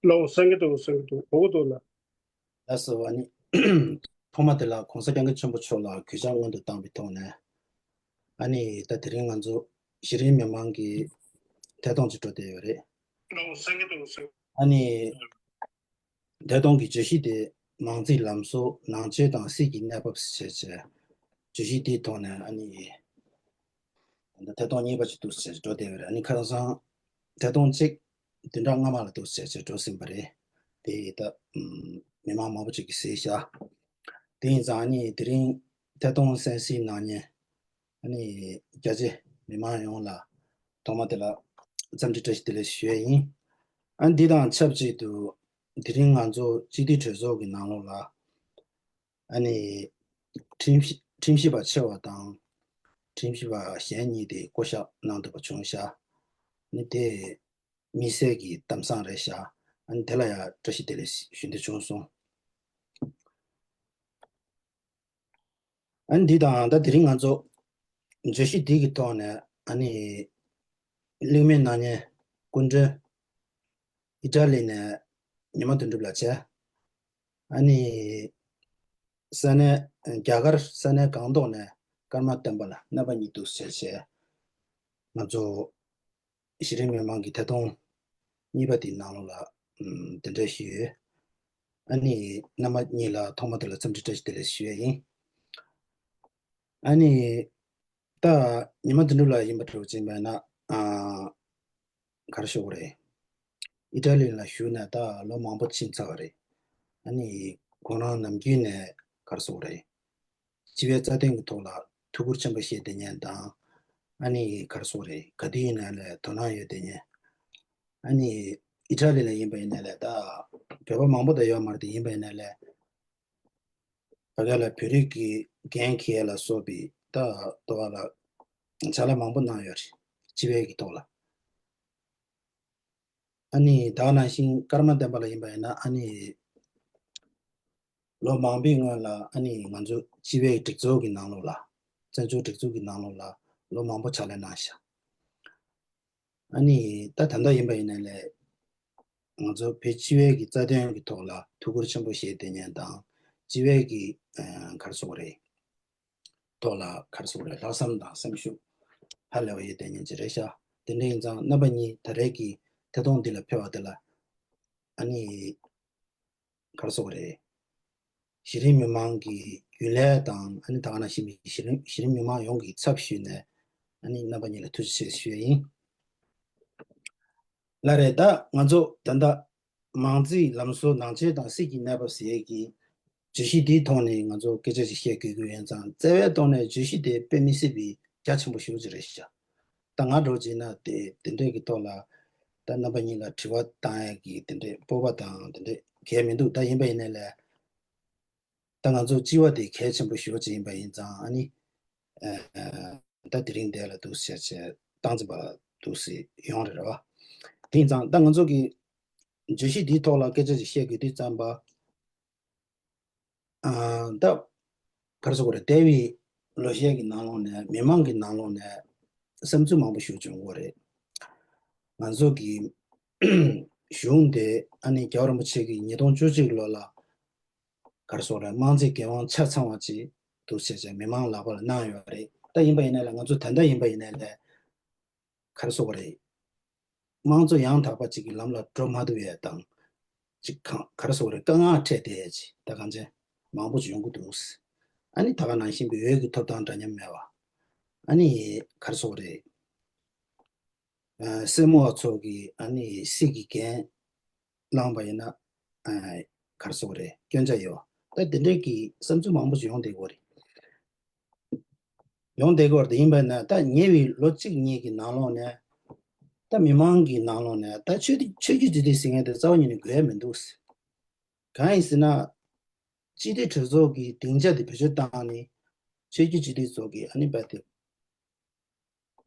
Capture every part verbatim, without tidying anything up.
ལགས། གསན་གྱི་འདུག་གསན་གྱི་འདུག་གོ་གི་འདུག་ལགས། ལགས་སོ། ཨ་ནི་ཐོག་མ་དེ་ལ་གོང་ས་སྐྱབས་མགོན་ཆེན་པོ་མཆོག་ལ་གུས་ཕྱག་སྔོན་དུ་བཏང་བའི་ཐོག་ནས། ཨ་ནི་ད་དེ་རིང་ང་ཚོ་གཞི་རིམ་མི་མང་གི་ཐད་གཏོང་ཅིག་འགྲོ་བསྡད་ཡོད་རེད། ལགས། གསན་གྱི་འདུག་གསན། ཨ་ནི་ཐད་གཏོང་གི་བརྗོད་གཞི་དེ་མང་གཙོའི་ལམ་སྲོལ་ནང་ཆོས་དང་སྲིད་ཀྱི་གནས་བབ་ཟེར་བྱས། བརྗོད་གཞི་དེའི་ཐོག་ནས་ཨ་ནི་ད་ཐད་གཏོང་གཉིས་པ་ཅིག་འདུག་ཟེར་འགྲོ་བསྡད་ཡོད་རེད། ཨ་ནི་ཁ་སང་ཐད་གཏོང་གཅིག་བདུན་ཕྲག་སྔ་མ་ལ་འདུག་ཟེར་བྱས་འགྲོ་ཟིན་པ་རེད། དེ་ད་ཨམ་མི་མང་མང་པོ་ཅིག་གིས་གཟིགས་ཤག་དེ་ཡིན་ཙང་ཨ་ནི་དེ་རིང་ཐད་གཏོང་གསན་གཟིགས་གནང་མཁན་ཨ་ནི་རྒྱ་ཆེ་མི་མང་ཡོངས་ལ་ཐོག་མ་དེ་ལ་འཚམས་འདྲི་བཀྲ་ཤིས་བདེ་ལེགས་ཞུ་ཡས་ཡིན། ཨ་ནི་འདི་དང་ཆབས་ཅིག་ཏུ་དེ་རིང་ང་ཚོ་སྤྱི་འཐུས་གྲོས་ཚོགས་ཀྱི་ནང་ལོགས་ལ་ཨ་ནི་ཁྲིམས་ཞིབ་ཁྲིམས་ཞིབ་པ་ཆེ་བ་དང་ཁྲིམས་ཞིབ་པ་གཞན་གཉིས་དེ་བསྐོ་གཞག་གནང་ཐུབ་པ་བྱུང་ཤག་ཨ་ནི་དེ་དམིགས་བསལ་གྱི་གཏམ་བཟང་རེད་ཤག་ཨ་ནི་དེ་ལ་ཡང་བཀྲ་ཤིས་བདེ་ལེགས་ཞུ་འདོད་བྱུང་སོང་། ཨ་ནི་འདི་དང་ད་དེ་རིང་ང་ཚོ་བརྗོད་གཞི་འདི་གི་ཐོག་ནས་ཨ་ནི་གླེང་མོལ་གནང་མཁན་སྐུ་མགྲོན་ཨི་ཊ་ལི་ནས་ཉི་མ་དོན་གྲུབ་ལགས་བྱས། ཨ་ནི་ས་གནས་རྒྱ་གར་ས་གནས་སྒང་ཏོག་ནས་ཀརྨ་བསྟན་པ་ལགས་རྣམ་པ་གཉིས་འདུག་ཟེར་བྱས། ང་ཚོ་གཞི་རིམ་མི་མང་གི་ཐད་གཏོང་གཉིས་པ་དེའི་ནང་ལོགས་ལ་ཨམ་གདན་འདྲེན་ཞུས་ཡོད། ཨ་ནི་རྣམ་པ་གཉིས་ལ་ཐོག་མ་དེ་ལ་འཚམས་འདྲི་བཀྲ་ཤིས་བདེ་ལེགས་ཞུ་ཡས་ཡིན། ཨ་ནི་ད་ཉི་མ་དོན་གྲུབ་ལགས་ཡིན་པ་འདྲ་བོ་ཅིག་མེད་ན་ཨ་ག་རེ་ཞུ་དགོས་རེད། ཨི་ཊ་ལི་ལ་བཞུགས་ནས་ད་ལོ་མང་པོ་ཕྱིན་ཚར་བ་རེད། ཨ་ནི་ཁོང་རང་ནམ་རྒྱུན་ནས་ག་རེ་ཞུ་དགོས་རེད། སྤྱི་པའི་རྩ་དོན་གྱི་ཐོག་ལ་ཐུགས་ཁུར་ཆེན་པོ་བཞེས་བསྡད་མཁན་དང་། ཨ་ནི་ག་རེ་ཞུ་དགོས་རེད། ག་དུས་ཡིན་ན་ལས་དོ་སྣང་ཡོད་བསྡད་མཁན། ཨ་ནི་ཨི་ཊ་ལི་ལ་ཡིན་པ་ཡིན་ན་ལས་ད་བོད་པ་མང་པོ་ད་ཡོད་མ་རེད་དེ། ཡིན་པ་ཡིན་ན་ལས་ཕ་གི་ལ་བོད་རིགས་ཀྱི་འགན་འཁྱེར་ལ་སོགས་པའི་ད་ལྟ་བ་ལ་བྱ་ལས་མང་པོ་གནང་ཡོད་རེད། སྤྱི་པའི་གི་ཐོག་ལ། ཨ་ནི་ད་ག་ནང་བཞིན་ཀརྨ་བསྟན་པ་ལགས་ཡིན་པ་ཡིན་ན་ཨ་ནི་ལོ་མང་པོའི་སྔོན་ལ་ཨ་ནི་ང་ཚོ་སྤྱི་པའི་སྒྲིག་འཛུགས་ཀྱི་ནང་ལོགས་ལ་བཙན་བྱོལ་སྒྲིག་འཛུགས་ཀྱི་ནང་ལོགས་ལ་ལོ་མང་པོ་ཕྱག་ལས་གནང་ཤག་ཨ་ནི་ད་ད་ལྟ་ཡིན་པ་ཡིན་ན་ལས་ང་ཚོ་བོད་སྤྱི་པའི་གི་རྩ་དོན་གྱི་ཐོག་ལ་ཐུགས་ཁུར་ཆེན་པོ་བཞེས་བསྡད་མཁན་དང་། སྤྱི་པའི་གི་ཨ་ག་རེ་ཞུ་དགོས་རེད། ཐོག་ལ་ག་རེ་ཞུ་དགོས་རེད། ལྷག་བསམ་དང་སེམས་ཤུགས་ཧ་ལས་པ་ཡོད་བསྡད་མཁན་ཅིག་རེད་ཤག་དེ་འདྲ་ཡིན་ཙང་རྣམ་པ་གཉིས་ད་རེས་ཀྱི་ཐད་གཏོང་འདི་ལ་ཕེབས་པ་དེ་ལ་ཨ་ནི་ག་རེ་ཞུ་དགོས་རེད། གཞི་རིམ་མི་མང་གི་རྒྱུན་ལས་དང་ཨ་ནི་ད་ག་ནང་བཞིན་གྱི་གཞི་རིམ་གཞི་རིམ་མི་མང་ཡོངས་ཀྱི་ཚབ་ཞུས་ནས་ཨ་ནི་རྣམ་པ་གཉིས་ལ་ཐུགས་རྗེ་ཆེ་ཞུ་ཡ་ཡིན། ལགས་རེད། ད་ང་ཚོ་ད་ལྟ་མང་གཙོའི་ལམ་སྲོལ་ནང་ཆོས་དང་སྲིད་ཀྱི་གནས་བབ་ཟེར་ཡས་ཀྱི་བརྗོད་གཞི་འདིའི་ཐོག་ནས་ང་ཚོ་སྐད་ཆ་ཞིག་བཤད་དགོས་ཀྱི་ཡོད་ཙང་། རྩ་བའི་ཐོག་ནས་བརྗོད་གཞི་དེ་དཔེ་མི་སྲིད་པའི་རྒྱ་ཆེན་པོ་ཞེ་པོ་ཅིག་རེད་ཤག་ད་ང་འདྲ་བོ་བྱས་ན་དེ་དེ་འདྲས་ཀྱི་ཐོག་ལ་ད་རྣམ་པ་གཉིས་ལ་དྲི་བ་བཏང་ཡས་ཀྱི་དེ་འདྲས་སྤོབས་པ་དང་དེ་འདྲས་གང་ཡང་མི་འདུག་ད་ཡིན་པ་ཡིན་ནའི་ལས། ད་ང་ཚོ་སྤྱི་པ་དེ་གལ་ཆེན་པོ་ཞེ་པོ་ཅིག་ཡིན་པ་ཡིན་ཙང་། ཨ་ནི་ཨ་ད་དེ་རིང་འདི་ལ་འདུག་སེ་བྱས་བྱས་སྟངས་འཛིན་པ་ལ་འདུག་སེ་ཡོང་རེད་རེད་བ། དེ་ཡིན་ཙང་ད་ང་ཚོ་གི་བརྗོད་གཞི་འདིའི་ཐོག་ལ་སྐད་ཆ་ཅིག་བཤད་དགོས་དུས་ཙམ་པ། ཨ་ད་ག་རེ་ཟེར་དགོས་རེད། འདས་པའི་ལོ་ཤས་ཀྱི་ནང་ལོགས་ནས་མི་མང་གི་ནང་ལོགས་ནས་བསམ་ཚུལ་མང་པོ་ཞིག་བྱུང་ཡོད་རེད། ང་ཚོ་གི་གཞུང་དེ་ཨ་ནི་རྒྱལ་བ་རིན་པོ་ཆེ་གིས་ཉིས་སྟོང་བཅུ་གཅིག་ལོ་ལ་ག་རེ་ཟེར་དགོས་རེད། དམངས་གཙོའི་འགན་དབང་ཆ་ཚང་བ་ཅིག་འདུག་སེ་བྱས་མི་མང་ལག་པ་ལ་གནང་ཡོད་རེད། ད་ཡིན་པ་ཡིན་ནའི་ལས་ང་ཚོ་ད་ལྟ་ཡིན་པ་ཡིན་ནའི་ལས་ག་རེ་ཟེར་དགོས་རེད། དམངས་གཙོ་ཡང་དག་པ་ཅིག་གི་ལམ་ལ་འགྲོ་མ་ཐུབ་ཡས་དང་། ཅིག་གང་ག་རེ་ཟེར་དགོས་རེད། དཀའ་ངལ་འཕྲད་བསྡད་ཡས་ཅིག་ད་གང་ཅི་མང་པོ་ཅིག་ཡོང་གི་འདུག་ཨ་ནི་ད་ག་ནང་བཞིན་པའི་འོས་ཀྱི་ཐོབ་ཐང་འདྲ་མཉམ་མེད་པ། ཨ་ནི་ག་རེ་ཟེར་དགོས་རེད། ཨ་སེར་མོ་བ་ཚོ་གིས་ཨ་ནི་སྲིད་ཀྱི་འགན་བླངས་པ་ཡིན་ན་ཨ་ག་རེ་ཟེར་དགོས་རེད། སྐྱོན་ཆ་ཡོད། ད་དེ་འདྲའི་གི་བསམ་ཚུལ་མང་པོ་ཞིག་ཡོང་བསྡད་ཀྱི་ཡོད་རེད། ཡོང་བསྡད་ཀྱི་ཡོད་རེད། ཡིན་པ་ན་ད་ཉེ་བའི་ལོ་གཅིག་གཉིས་ཀྱི་ནང་ལོགས་ནས་ད་མི་མང་གི་ནང་ལོགས་ནས་ད་ཆོས་ཆོས་བརྒྱུད་སྤྱི་འཐུས་ཟེར་མཁན་དེ་རྩ་བ་ཉིད་ནས་དགོས་ཡ་མི་འདུག་གང་ཡིན་ཟེར་ན། སྤྱི་འཐུས་གྲོས་ཚོགས་ཀྱི་སྡིངས་ཆ་དེ་བེད་སྤྱོད་བཏང་ནས་ཆོས་བརྒྱུད་སྤྱི་འཐུས་ཚོ་གི་ཨ་ནི་རྦད་དེ་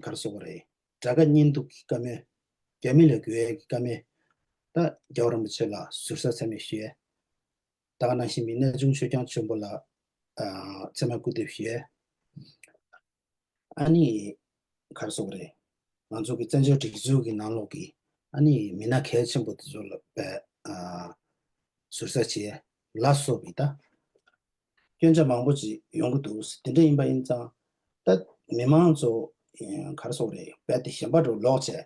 ག་རེ་ཟེར་དགོས་རེད། དགྲ་དགའ་གཉེན་སྡུག་གི་བཀའ་མོལ། རྒྱ་མི་ལ་དགོས་ཡས་ཀྱི་བཀའ་མོལ། ད་རྒྱལ་བ་རིན་པོ་ཆེ་ལ་ཟུར་ཟ་མཚན་སྨད་ཞུས། ད་ག་ནང་བཞིན་པའི་གནས་ཆུང་ཆོས་སྐྱོང་ཆེན་པོ་ལ་ཨ་མཚན་སྨད་སྐུར་འདེབས་ཞུས། ཨ་ནི་ག་རེ་ཟེར་དགོས་རེད། ང་ཚོ་གི་བཙན་བྱོལ་སྒྲིག་འཛུགས་ཀྱི་ནང་ལོགས་ཀྱི་ཨ་ནི་མི་སྣ་གལ་ཆེན་པོ་དེ་ཚོ་ལ་རྦད་ ཨ་ཟུར་ཟ་བྱེད་ལ་སོགས་པའི་ད་སྐྱོན་ཆ་མང་པོ་ཅིག་ཡོང་གི་འདུག་དེ་འདྲ་ཡིན་པ་ཡིན་ཙང་ད་མི་མང་ཚོ་ག་རེ་ཟེར་དགོས་རེད། རྦད་དེ་ཞེན་པ་འདྲ་ལོག་བྱས།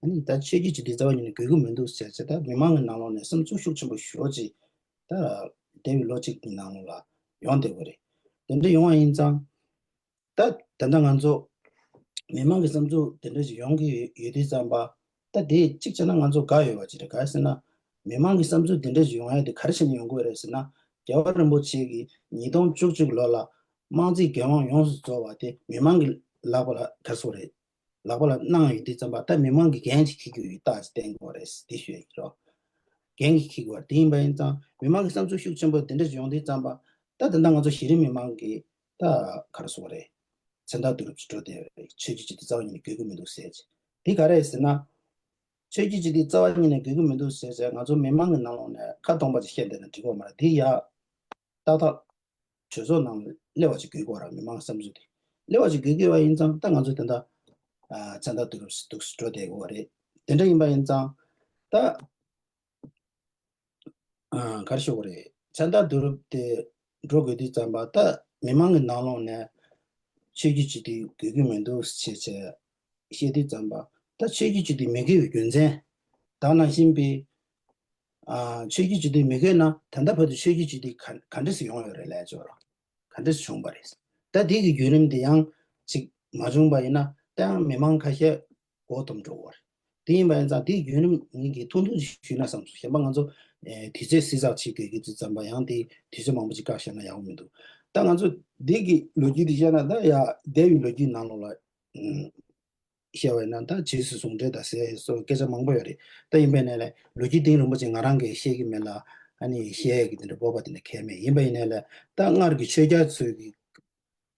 ཨ་ནི་ད་ཆོས་བརྒྱུད་སྤྱི་འཐུས་རྩ་བ་ཉིད་ནས་དགོས་ཀྱི་མི་འདུག་ཟེར་བྱས། ད་མི་མང་གི་ནང་ལོགས་ནས་བསམ་ཚུལ་ཤུགས་ཆེན་པོ་ཞེ་པོ་ཅིག་ད་འདས་པའི་ལོ་གཅིག་གི་ནང་ལོགས་ལ་ཡོང་བསྡད་ཡོད་རེད། དེ་འདྲ་ཡོང་བ་ཡིན་ཙང་། ད་ད་ལྟ་ང་ཚོ་མི་མང་གི་བསམ་ཚུལ་དེ་འདྲ་ཞིག་ཡོང་གི་ཡོད་དུས་ཙམ་པ། ད་དེ་གཅིག་བྱས་ན་ང་ཚོ་དགའ་ཡོད་པ་ཅིག་རེད། ག་རེ་ཟེར་ན། མི་མང་གི་བསམ་ཚུལ་དེ་འདྲ་ཞིག་ཡོང་ཡ་དེ་ག་རེ་བྱས་ནས་ཡོང་གི་ཡོད་རེད་ཟེར་ན། རྒྱལ་བ་རིན་པོ་ཆེ་གིས་ཉིས་སྟོང་བཅུ་གཅིག་ལོ་ལ་དམངས་རྩིས་འགན་དབང་ཡོངས་སུ་རྫོགས་པ་དེ་མི་མང་གི་ལག་པ་ལ་ག་རེ་ཟེར་དགོས་རེད། ལག་པ་ལ་གནང་ཡོད་དུས་ཙམ་པ། ད་མི་མང་གིས་འགན་ཅིག་འཁྱེར་གྱི་ཡོད་རྟགས་ཅིག་བསྟན་དགོས་རེད་དེ་ཞུ་ཡ་ཡིན་རོ། འགན་གྱིས་འཁྱེར་དགོས་རེད། དེ་ཡིན་པ་ཡིན་ཙང་མི་མང་གི་བསམ་ཚུལ་ཤུགས་ཆེན་པོ་དེ་འདྲ་ཞིག་ཡོང་དུས་ཙམ་པ། ད་ད་ལྟ་ང་ཚོ་གཞི་རིམ་མི་མང་གིས་ད་ག་རེ་ཟེར་དགོས་རེད། མཚན་རྟགས་བསྡུ་རུབ་ཅིག་འགྲོ་བསྡད་ཡོད་རེད། ཆོས་བརྒྱུད་སྤྱི་འཐུས་རྩ་བ་ཉིད་ནས་དགོས་ཀྱི་མི་འདུག་ཟེར་གྱི། དེ་ག་རེ་ཟེར་ན། ཆོས་བརྒྱུད་སྤྱི་འཐུས་རྩ་བ་ཉིད་ནས་དགོས་ཀྱི་མི་འདུག་ཟེར་བྱས་ང་ཚོ་མི་མང་གི་ནང་ལོགས་ནས་ཁ་སྟོང་པ་ཅིག་བཤད་བསྡད་ན་འགྲིག་གི་མ་རེད། དེ་ཡ་ཏག་ཏག་གྲོས་ཚོགས་ནང་ལ་སླེབས་པ་ཅིག་དགོས་ཀྱི་ཡོད་རེད། མི་མང་བསམ་ཚུལ་དེ་སླེབས་པ་ཅིག་དགོས་ཀྱི་ཡོད་པ་ཡིན་ཙང་། ད་ང་ཚོས་དེ་འདྲ་ཨ་མཚན་རྟགས་བསྡུ་རུབ་འདུག་སེ་འགྲོ་བསྡད་ཀྱི་ཡོད་རེད། དེ་འདྲ་ཡིན་པ་ཡིན་ཙང་ད་ཨ་ག་རེ་ཞུ་དགོས་རེད། མཚན་རྟགས་བསྡུ་རུབ་དེ་འགྲོ་དགོས་དུས་ཙམ་པ། ད་མི་མང་གི་ནང་ལོགས་ནས་ཆོས་བརྒྱུད་སྤྱི་འཐུས་དགོས་ཀྱི་མི་འདུག་ཟེར་བྱས་བཤད་དུས་ཙམ་པ། ད་ཆོས་བརྒྱུད་སྤྱི་འཐུས་མི་དགོས་པའི་རྒྱུ་མཚན་དང་ནང་བཞིན་པའི་ཨ་ཆོས་བརྒྱུད་སྤྱི་འཐུས་མི་དགོས་ན། ད་ལྟ་བར་དུ་ཆོས་བརྒྱུད་སྤྱི་འཐུས་ག་ག་འདྲ་ཞིག་ཡོང་ཡོད་རེད་ལབ་ཅོག་ར། ག་འདྲ་ཞིག་བྱུང་བ་རེད། ད་དེ་གི་བརྒྱུད་རིམ་དེ་ཡང་ཅིག་མ་བྱུང་བ་ཡིན་ན། ད་ཡང་མི་མང་ཁ་ཤས་མགོ་འཐོམ་འགྲོ་བ་རེད། དེ་ཡིན་པ་ཡིན་ཙང་དེའི་བརྒྱུད་རིམ་ངེད་ཀྱིས་ཐུང་ཐུང་ཞིག་ཞུས་ན་བསམ་སོང་། གཞན་པ་ང་ཚོ་ཨེ་དུས་ཚོད་བསྲི་ཚགས་བྱེད་དགོས་ཀྱི་དུས་ཙམ་པ། ཡང་དེ་དུས་ཚོད་མང་པོ་ཅིག་བཀག་བཞག་ན་ཡག་པོ་མི་འདུག་ད་ང་ཚོ་འདི་གི་ལོ་རྒྱུས་དེ་བཤད་ན། ད་ཡ་འདས་པའི་ལོ་རྒྱུས་ནང་ལོགས་ལ་ཨུམ་བཤད་པ་ཡིན་ན། ད་རྗེས་སུ་ཟུང་འབྲེལ་དང་ཟེར་སོགས་སྐད་ཆ་མང་པོ་ཡོད་རེད། ད་ཡིན་པའི་ནས་ལས་ལོ་རྒྱུས་གཏིང་རིང་པོ་ཅིག་ང་རང་གིས་བཤད་ཀྱི་མེད་ལ། ཨ་ནི་བཤད་ཡས་ཀྱི་དེ་འདྲ་སྤོབས་པ་དེ་འདྲ་གང་ཡང་མེད། ཡིན་པ་ཡིན་ནས་ལས་ད་སྔར་གྱི་ཆོས་རྒྱལ་ཚོའི་གི་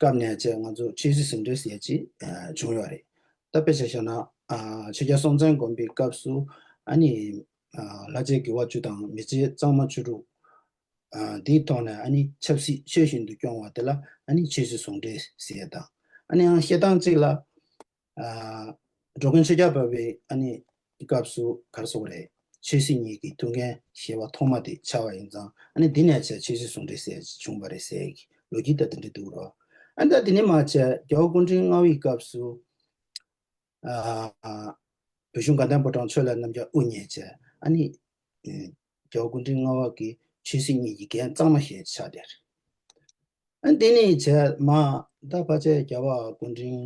སྐབས་ནས་བྱས་ང་ཚོ་ཆོས་སྲིད་ཟུང་འབྲེལ་ཟེར་ཅིག་ཨ་བྱུང་ཡོད་རེད། ད་དཔེ་ཆ་བཞག་ན་ཨ་ཆོས་རྒྱལ་སྲོང་བཙན་སྒམ་པོའི་སྐབས་སུ་ཨ་ནི་ཨ་ལྷ་རྗེ་དགེ་བ་བཅུ་དང་མི་རྗེ་གཙང་མ་བཅུ་དྲུག་ཨ་དེའི་ཐོག་ནས་ཨ་ནི་ཆབ་སྲིད་ཆོས་བཞིན་དུ་སྐྱོང་བ་དེ་ལ་ཨ་ནི་ཆོས་སྲིད་ཟུང་འབྲེལ་ཟེར་ཡས་དང་། ཨ་ནི་ཡང་བཤད་སྟངས་གཅིག་ལ། ཨ་འགྲོ་མགོན་ཆོས་རྒྱལ་འཕགས་པའི་ཨ་ནི་སྐབས་སུ་ག་རེ་ཟེར་དགོས་རེད། ཆོས་སྲིད་གཉིས་ཀྱི་ཐུགས་འགན་བཞེས་པ་ཐོག་མ་དེ་ཆགས་པ་ཡིན་ཙང་། ཨ་ནི་འདི་ནས་བྱས་ཆོས་སྲིད་ཟུང་འབྲེལ་ཟེར་བྱུང་བ་རེད་ཟེར་གྱི་ལོ་རྒྱུས་ད་དེ་འདྲ་འདུག་རོ། ཨ་ནི་ད་དེ་ནས་མར་བྱས་རྒྱལ་བ་སྐུ་ཕྲེང་ལྔ་པའི་སྐབས་སུ་ཨ་བོད་གཞུང་དགའ་ལྡན་ཕོ་བྲང་ཆོས་གླིང་རྣམ་རྒྱལ་དབུ་བརྙེས་བྱས། ཨ་ནི་ཨ་རྒྱལ་བ་སྐུ་ཕྲེང་ལྔ་པ་གིས་ཆོས་སྲིད་གཉིས་ཀྱི་འགན་གཙང་མ་བཞེས་ཆགས་བསྡད་རེད། ཨ་འདི་ནས་བྱས་མ་ད་ཕལ་ཆེར་རྒྱལ་བ་སྐུ་ཕྲེང་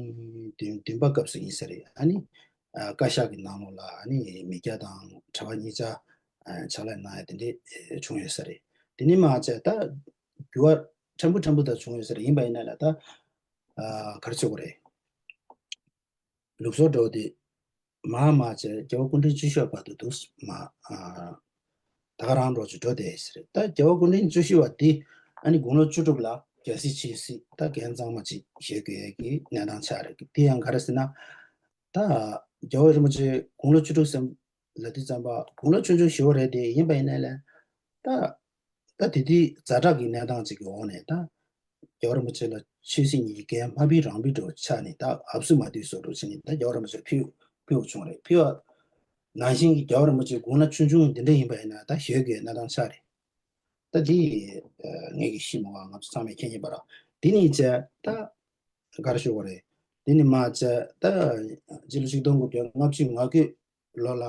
བདུན་བདུན་པ་སྐབས་སུ་ཡིན་ས་རེད། ཨ་ནི་ཨ་བཀའ་ཤག་གི་ནང་ལོགས་ལ་ཨ་ནི་མི་སྐྱ་དང་གྲྭ་པ་གཉིས་ཆ་ཨ་ཕྱག་ལས་གནང་ཡ་དེ་འདྲས་ཨེ་བྱུང་ཡོད་ས་རེད། དེ་ནས་མར་བྱས་ད་འགྱུར་བ་ཕྲན་བུ་ཕྲན་བུ་ད་བྱུང་ཡོད་ས་རེད། ཡིན་པ་ཡིན་ན་ལ་ད་ཨ་ག་རེ་ཟེར་དགོས་རེད། ལུགས་སྲོལ་འདྲ་བོ་དེ་མར་མར་བྱས་རྒྱལ་བ་སྐུ་ཕྲེང་བཅུ་བཞི་བར་དུ་འདུག་སེ་མར་ཨ་ད་ག་རང་འགྲོ་ཅིག་འགྲོ་བསྡད་ཡོད་ས་རེད། ད་རྒྱལ་བ་སྐུ་ཕྲེང་བཅུ་བཞི་པ་དེ་ཨ་ནི་དགུང་ལོ་བཅུ་དྲུག་ལ་རྒྱལ་སྲིད་ཆོས་སྲིད་ད་འགན་གཙང་མ་ཅིག་བཞེས་དགོས་ཡས་ཀྱི་གནས་སྟངས་ཆགས་རེད། དེ་ཡང་ག་རེ་ཟེར་ན། ད་རྒྱལ་བ་རིན་པོ་ཆེ་དགུང་ལོ་བཅུ་དྲུག་ཙམ་ལབ་དུས་ཙམ་པ་དགུང་ལོ་ཆུང་ཆུང་ཞེ་པོ་རེད་དེ། ཡིན་པ་ཡིན་ནའི་ལས་ད་ད་དེ་དུས་ཛ་དྲག་གི་གནས་སྟངས་ཅིག་གི་འོག་ནས། ད་རྒྱལ་བ་རིན་པོ་ཆེ་ལ་ཆོས་སྲིད་གཉིས་ཀྱི་འགན་མ་ཕུལ་རང་ཕུལ་འདྲ་བོ་ཆགས་ནས། ད་ཨབ་སུ་མ་བསྡུས་བཟོ་འདྲ་བྱས་ནས། ད་རྒྱལ་བ་རིན་པོ་ཆེ་ཕུལ་ཕུལ་བ་བྱུང་རེད། ཕུལ་བ་ནང་བཞིན་གྱི་རྒྱལ་བ་རིན་པོ་ཆེ་དགུང་ལོ་ཆུང་ཆུང་འདི་འདྲ་ཡིན་པ་ཡིན་ན་ད་བཞེས་དགོས་གནས་སྟངས་ཆགས་རེད། ད་འདི་ཨ་ངེད་ཀྱིས་ཤེས་མ་དགོས། ང་ཚོ་ཚང་མས་མཁྱེན་གྱི་ཡོད་པ་རེད། དེ་ནས་བྱས་ད་ག་རེ་ཞུ་དགོས་རེད། དེ་ནས་མར་བྱས་ད་སྤྱི་ལོ་ཆིག་སྟོང་དགུ་བརྒྱ་ལྔ་བཅུ་ང་དགུ་ལོ་ལ་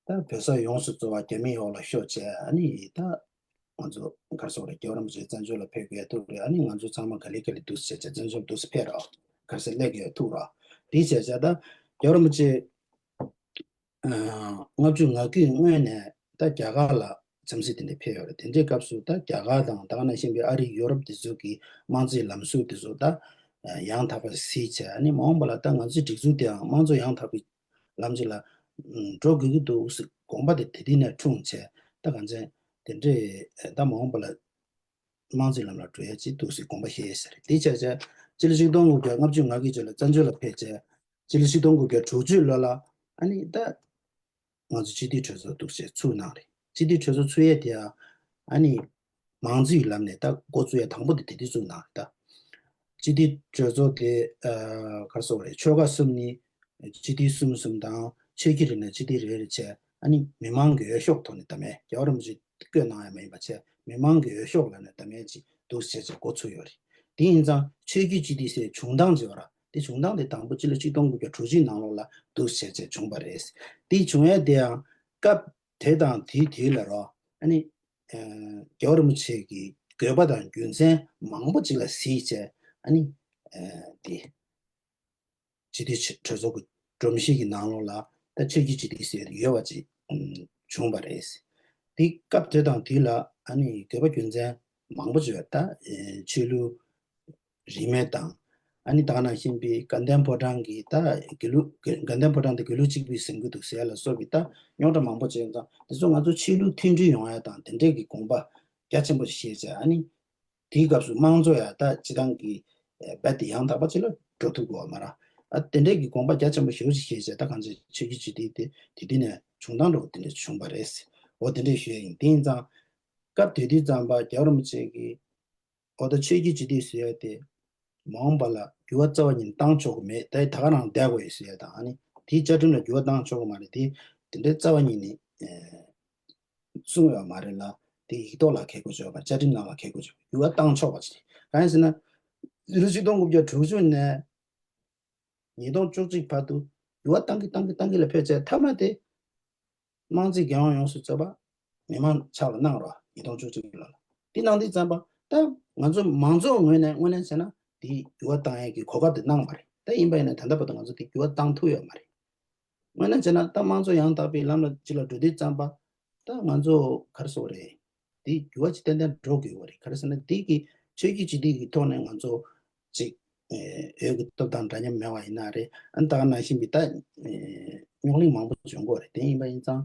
ད་བོད་ས་ཡོངས་སུ་རྫོགས་པ་རྒྱ་མིའི་འོག་ལ་ཤོར་བྱས། ཨ་ནི་ད་ང་ཚོ་ག་རེ་ཟེར་དགོས་རེད། རྒྱལ་བ་རིན་པོ་ཆེ་བཙན་བྱོལ་ལ་ཕེབས་དགོས་ཐུག་རེད། ཨ་ནི་ང་ཚོ་ཚང་མ་ག་ལེ་ག་ལེ་འདུག་སེ་བྱས་བྱས་བཙན་བྱོལ་འདུག་སེ་ཕེབས་རོགས། ག་རེ་ཟེར་སླེབས་དགོས་ཐུག་རོགས། དེ་བྱས་བྱས་ད་རྒྱལ་བ་རིན་པོ་ཆེ་ཨ་ལྔ་བཅུ་ང་དགུའི་སྔོན་ནས་ད་རྒྱ་གར་ལ་འཚམས་གཟིགས་དེ་འདྲ་ཕེབས་ཡོད་རེད། དེ་འདྲའི་སྐབས་སུ་ད་རྒྱ་གར་དང་ད་ག་ནང་བཞིན་པའི་ཨ་རི་ཡོ་རོབ་དེ་ཚོ་གི་དམངས་གཙོའི་ལམ་སྲོལ་དེ་ཚོ་ད་ཡང་དག་པ་གཟིགས་བྱས། ཨ་ནི་མ་འོངས་པ་ལ་ད་ང་ཚོའི་སྒྲིག་འཛུགས་དེའང་དམངས་གཙོ་ཡང་དག་པའི་ལམ་ཅིག་ལ་འགྲོ་དགོས་ཀྱི་འདུག་ཟེར་དགོངས་པ་དེ་དེ་དུས་ནས་འཁྲུངས་བྱས། ད་གང་ཅན་དེ་འདྲའི་ད་མ་འོངས་པ་ལ་དམངས་གཙོའི་ལམ་ལ་འགྲོ་ཡ་ཅིག་འདུག་ཟེར་དགོངས་པ་བཞེས་ཡོད་ས་རེད། དེ་བྱས་བྱས་སྤྱི་ལོ་ཆིག་སྟོང་དགུ་བརྒྱ་ལྔ་བཅུ་ང་དགུའི་རྗེས་ལ་བཙན་བྱོལ་ལ་ཕེབས་བྱས། སྤྱི་ལོ་ཆིག་སྟོང་དགུ་བརྒྱ་དྲུག་ཅུ་ལོ་ལ་ཨ་ནི་ད་ང་ཚོ་སྤྱི་འཐུས་གྲོས་ཚོགས་འདུག་སེ་ཚུགས་གནང་རེད། སྤྱི་འཐུས་གྲོས་ཚོགས་ཚུགས་ཡས་དེ་ཡང་ཨ་ནི་མང་གཙོའི་ལམ་ནས་ད་འགོ་བཙུགས་ཡས་དང་པོ་དེ་དེ་དུས་བཙུགས་གནང་རེད། ད་སྤྱི་འཐུས་གྲོས་ཚོགས་དེ་ཨ་ག་རེ་ཟེར་དགོས་རེད། ཆོལ་ཁ་གསུམ་ནས་སྤྱི་འཐུས་གསུམ་གསུམ་དང་། ཆོལ་ཁའི་རིགས་ནས་སྤྱི་འཐུས་རེ་རེ་བྱས། ཨ་ནི་མི་མང་གི་འོས་ཤོག་ཐོག་ནས་གདམ་ཡས། རྒྱལ་བ་རིན་པོ་ཆེ་བསྐོས་གནང་ཡ་མ་ཡིན་པ་བྱས། མི་མང་གི་འོས་ཤོག་ལ་ནས་གདམ་ཡས་ཅིག་འདུག་བྱས་བྱས་འགོ་ཚུགས་ཡོད་རེད། དེ་ཡིན་ཙང་ཆོས་བརྒྱུད་སྤྱི་འཐུས་ཟེར་བྱུང་སྟངས་ཅིག་ཡོད་ར། དེ་བྱུང་སྟངས་དེ་དང་པོ་སྤྱི་ལོ་ཆིག་སྟོང་དགུ་བརྒྱ་དྲུག་ཅུའི་ནང་ལོགས་ལ་འདུག་བྱས་བྱས་བྱུང་བ་རེད། དེ་བྱུང་ཡས་དེའང་སྐབས་དེ་དང་དེའི་དུས་ལ་རོ། ཨ་ནི་ཨ་རྒྱལ་བ་རིན་པོ་ཆེ་གི་དགོས་པ་དང་རྒྱུ་མཚན་མང་པོ་ཅིག་ལ་གཟིགས་བྱས། ཨ་ནི་ཨ་དེ་སྤྱི་འཐུས་གྲོས་ཚོགས་ཀྱི་སྒྲོམ་གཞི་གི་ནང་ལོགས་ལ་ད་ཆོས་བརྒྱུད་སྤྱི་འཐུས་ཟེར་ཡོད་པ་ཅིག་ཨམ་བྱུང་བ་རེད། དེ་སྐབས་དེ་དང་དུས་ལ་ཨ་ནི་དགོས་པ་རྒྱུ་མཚན་མང་པོ་ཅིག་ཡོད། ད་ཨེ་ཆོས་ལུགས་རིས་མེད་དང་། ཨ་ནི་ད་ག་ནང་བཞིན་པའི་དགའ་ལྡན་ཕོ་བྲང་གི་ད་དགེ་ལུགས། དགའ་ལྡན་ཕོ་བྲང་དེ་དགེ་ལུགས་གཅིག་པུས་ཟིན་གྱི་འདུག་ཟེར་ཡ་ལ་སོགས་པའི་ད་རྙོག་དྲ་མང་པོ་ཅིག་ཡོད་ཙང་། དེ་ཚོ་ང་ཚོ་ཆོས་ལུགས་མཐུན་སྒྲིལ་ཡོང་ཡ་དང་དེ་འདྲས་ཀྱི་དགོངས་པ་རྒྱ་ཆེན་པོ་བཞེས་བྱས། ཨ་ནི་དེའི་སྐབས་སུ་དམངས་གཙོ་ཡང་ད་སྤྱི་བཏང་གི་ཨེ་རྦད་དེ་ཡང་དག་པ་ཅིག་ལ་འགྲོ་ཐུབ་དགོས་པ་མ་རེད། ཨ་དེ་འདྲས་ཀྱི་དགོངས་པ་རྒྱ་ཆེན་པོ་ཞེ་པོ་ཅིག་བཞེས་བྱས། ད་གང་ཅི་ཆོས་བརྒྱུད་སྤྱི་འཐུས་དེ་དེ་དུས་ནས་བྱུང་སྟངས་འདྲ་བོ་དེ་འདྲས་བྱུང་བ་རེད། འོ་དེ་འདྲས་ཞུ་ཡ་ཡིན། དེ་ཡིན་ཙང་སྐབས་དེ་དུས་ཙམ་པ་རྒྱལ་བ་རིན་པོ་ཆེ་གིས་འོ་ད་ཆོས་བརྒྱུད་སྤྱི་འཐུས་ཟེར་ཡ་དེ་མ་འོངས་པ་ལ་འགྱུར་བ་རྩ་བ་ཉིད་ནས་བཏང་ཆོག་གི་མེད། ད་ད་ག་རང་བསྡད་དགོས་ཡོད་ཟེར་ཡ་དང་། ཨ་ནི་དེའི་བཅའ་ཁྲིམས་ལ་འགྱུར་བ་བཏང་ཆོག་གི་མ་རེད། དེ་དེ་འདྲའི་རྩ་བ་ཉིད་ནས་ཨེ་གསུངས་ཡོད་མ་རེད་ལ། དེ་ཡིག་ཐོག་ལ་འཁེལ་དགོས་ཆོག་པ། བཅའ་ཁྲིམས་ནང་ལ་འཁེལ་དགོས་ཆོག་པ། འགྱུར་བ་བཏང་ཆོག་པ་ཞིག་རེད། གང་ཡིན་ཟེར་ན། ཕྱི་ལོ་ཆིག་སྟོང་དགུ་བརྒྱ་དྲུག་ཅུ་ནས་ཉིས་སྟོང་བཅུ་གཅིག་བར་དུ་འགྱུར་བ་བཏང་གི་བཏང་གི་བཏང་གི་ལ་ཕེབས་བྱས། མཐའ་མ་དེ་དམངས་གཙོའི་རྒྱལ་དབང་ཡོངས་སུ་རྫོགས་པ་མི་མང་ཕྱག་ལ་གནང་རོགས། ཉིས་སྟོང་བཅུ་གཅིག་ལོ་ལ། དེ་གནང་དུས་ཙམ་པ་ད་ང་ཚོ་མང་ཚོགས་ངོས་ནས་དངོས་གནས་བྱས་ན་དེ་འགྱུར་བ་བཏང་ཡས་ཀྱི་གོ་སྐབས་དེ་གནང་བ་རེད། ད་ཡིན་པ་ཡིན་ན་ད་ལྟ་བར་དུ་ང་ཚོ་དེ་འགྱུར་བ་བཏང་ཐུབ་ཡོད་མ་རེད། དངོས་གནས་བྱས་ན་ད་དམངས་གཙོ་ཡང་དག་པའི་ལམ་ལ་ཅིག་ལ་འགྲོ་དུས་ཙམ་པ། ད་ང་ཚོ་ག་རེ་ཟེར་དགོས་རེད། དེ་འགྱུར་བ་ཅིག་ཏན་ཏན་འགྲོ་དགོས་པ་རེད། ག་རེ་ཟེར་ན་དེ་གི་ཆོས་བརྒྱུད་སྤྱི་འཐུས་ཀྱི་ཐོག་ནས་ང་ཚོ་ཅིག་ཨེ་འོས་ཀྱི་སྟོབས་དང་འདྲ་མཉམ་མེད་པ་ཡིན་ན་རེད། ཨ་ནི་ད་ག་ནང་བཞིན་པའི་ད་ཨེ་རྙོག་གླེང་མང་པོ་བྱུང་གི་ཡོད་རེད། དེ་ཡིན་པ་ཡིན་ཙང་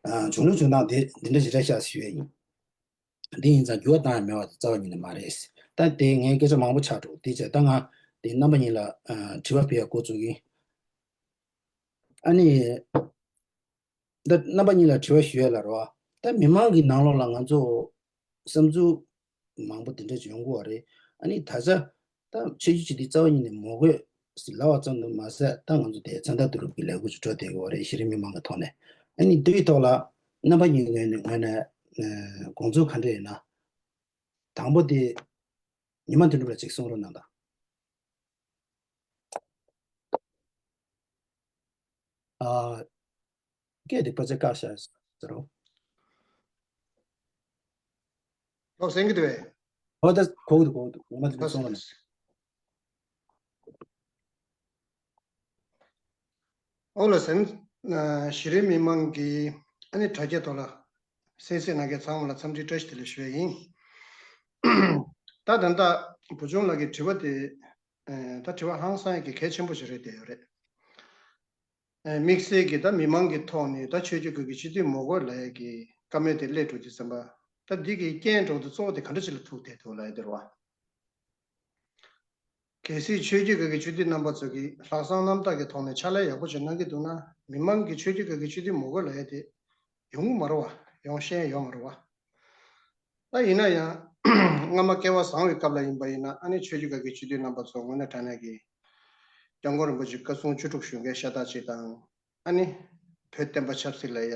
ཨ་བྱུང་ལུགས་བྱུང་སྟངས་དེ་འདི་འདྲ་ཞིག་རེད་ཤག་ཞུ་ཡས་ཡིན། དེ་ཡིན་ཙང་འགྱུར་བ་བཏང་ཡ་མེད་པ་དེ་རྩ་བ་ཉིད་ནས་མ་རེད། ད་དེ་ངས་སྐད་ཆ་མང་པོ་ཆགས་འགྲོ། དེ་བྱས་ད་ང་དེ་རྣམ་པ་གཉིས་ལ་ཨ་དྲི་བ་སྤེལ་ཡ་འགོ་བཙུགས་ཡིན། ཨ་ནི། ད་རྣམ་པ་གཉིས་ལ་དྲི་བ་ཞུ་ཡ་ལ་རོ། ད་མི་མང་གི་ནང་ལོགས་ལ་ང་ཚོ་བསམ་ཚུལ་མང་པོ་དེ་འདྲ་ཅིག་ཡོང་གི་ཡོད་རེད། ཨ་ནི་ད་ཆ་ད་ཆོས་བརྒྱུད་སྤྱི་འཐུས་རྩ་བ་ཉིད་ནས་མི་དགོས་ཟེར་ལབ་པ་ཙམ་དུ་མ་ཟད། ད་ང་ཚོ་དེ་མཚན་རྟགས་བསྡུ་རུབ་ཀྱི་ལས་འགུལ་ཅིག་འགྲོ་བསྡད་ཀྱི་ཡོད་རེད། གཞི་རིམ་མི་མང་གི་ཐོག་ནས། ཨ་ནི་དེའི་ཐོག་ལ་རྣམ་པ་གཉིས་ངོས་ནས་ངོས་ནས་ཨ་དགོངས་ཚུལ་ག་འདྲ་ཡོད་ན། དང་པོ་དེ་ཉི་མ་དོན་གྲུབ་ལགས་ཅིག་གསུང་རོགས་གནང་དང་། ཨ། སྐད་དེ་ཕལ་ཆེར་བཀག་བཞག་ཟེར་རོ། ལགས་སོ། གསན་གྱི་འདུག་གས། ཨོ་ད་གོ་གི་འདུག་གོ་གི་འདུག་ཉི་མ་དོན་གྲུབ་ལགས་སོ། གསུང་རོགས་གནང་། ཨོ་ལགས་སོ། ཨ་གཞི་རིམ་མི་མང་གི་ཨ་ནི་དྲ་རྒྱའི་ཐོག་ལ་གསན་གཟིགས་གནང་མཁན་ཚང་མ་ལ་འཚམས་འདྲི་བཀྲ་ཤིས་བདེ་ལེགས་ཞུ་ཡས་ཡིན། ད་ད་ལྟ་བུ་ཆུང་ལགས་ཀྱི་དྲི་བ་དེ་ཨ་ད་དྲི་བ་ཧང་སང་ཡས་ཀྱི་གལ་ཆེན་པོ་ཞིག་རེད་བསྡད་ཡོད་རེད། ཨ་དམིགས་བསལ་གྱིས་ད་མི་མང་གི་ཐོག་ནས་ད་ཆོས་བརྒྱུད་ཁག་གི་སྤྱི་འཐུས་མི་དགོས་ལབ་ཡས་ཀྱི་བཀའ་མོལ་དེ་སླེབས་འགྲོ་དུས་ཙམ་པ། ད་འདི་གི་རྐྱེན་འགྲོ་དུས་གཙོ་བོ་དེ་ག་འདྲ་ཅིག་ལ་ཐུག་བསྡད་འདུག་ལབ་ཡས་དེ་རེད་བ། གལ་སྲིད་ཆོས་བརྒྱུད་ཁག་གི་སྤྱི་འཐུས་རྣམ་པ་ཚོ་གིས་ལྷག་བསམ་རྣམ་དག་གི་ཐོག་ནས་ཕྱག་ལས་ཡག་པོ་ཅིག་གནང་གི་འདུག་ན། མི་མང་གིས་ཆོས་བརྒྱུད་ཁག་གི་སྤྱི་འཐུས་མི་དགོས་ལབ་ཡས་དེ་ཡོང་གི་མ་རེད་བ། ཡོང་ཤེས་ཡོད་མ་རེད་བ། ད་ཡིན་ན་ཡང་སྔ་མ་སྐལ་བ་བཟང་བའི་སྐབས་ལ་ཡིན་པ་ཡིན་ན། ཨ་ནི་ཆོས་བརྒྱུད་ཁག་གི་སྤྱི་འཐུས་རྣམ་པ་ཚོ་དངོས་གནས་དྲང་གནས་ཀྱི་སྐྱབས་མགོན་རིན་པོ་ཆེ་བཀའ་གསུང་བཅུ་དྲུག་ཞུ་མཁན་ཤ་སྟག་ཅིག་དང་། ཨ་ནི་བོད་བསྟན་པ་ཆབ་སྲིད་ལ་ཡ་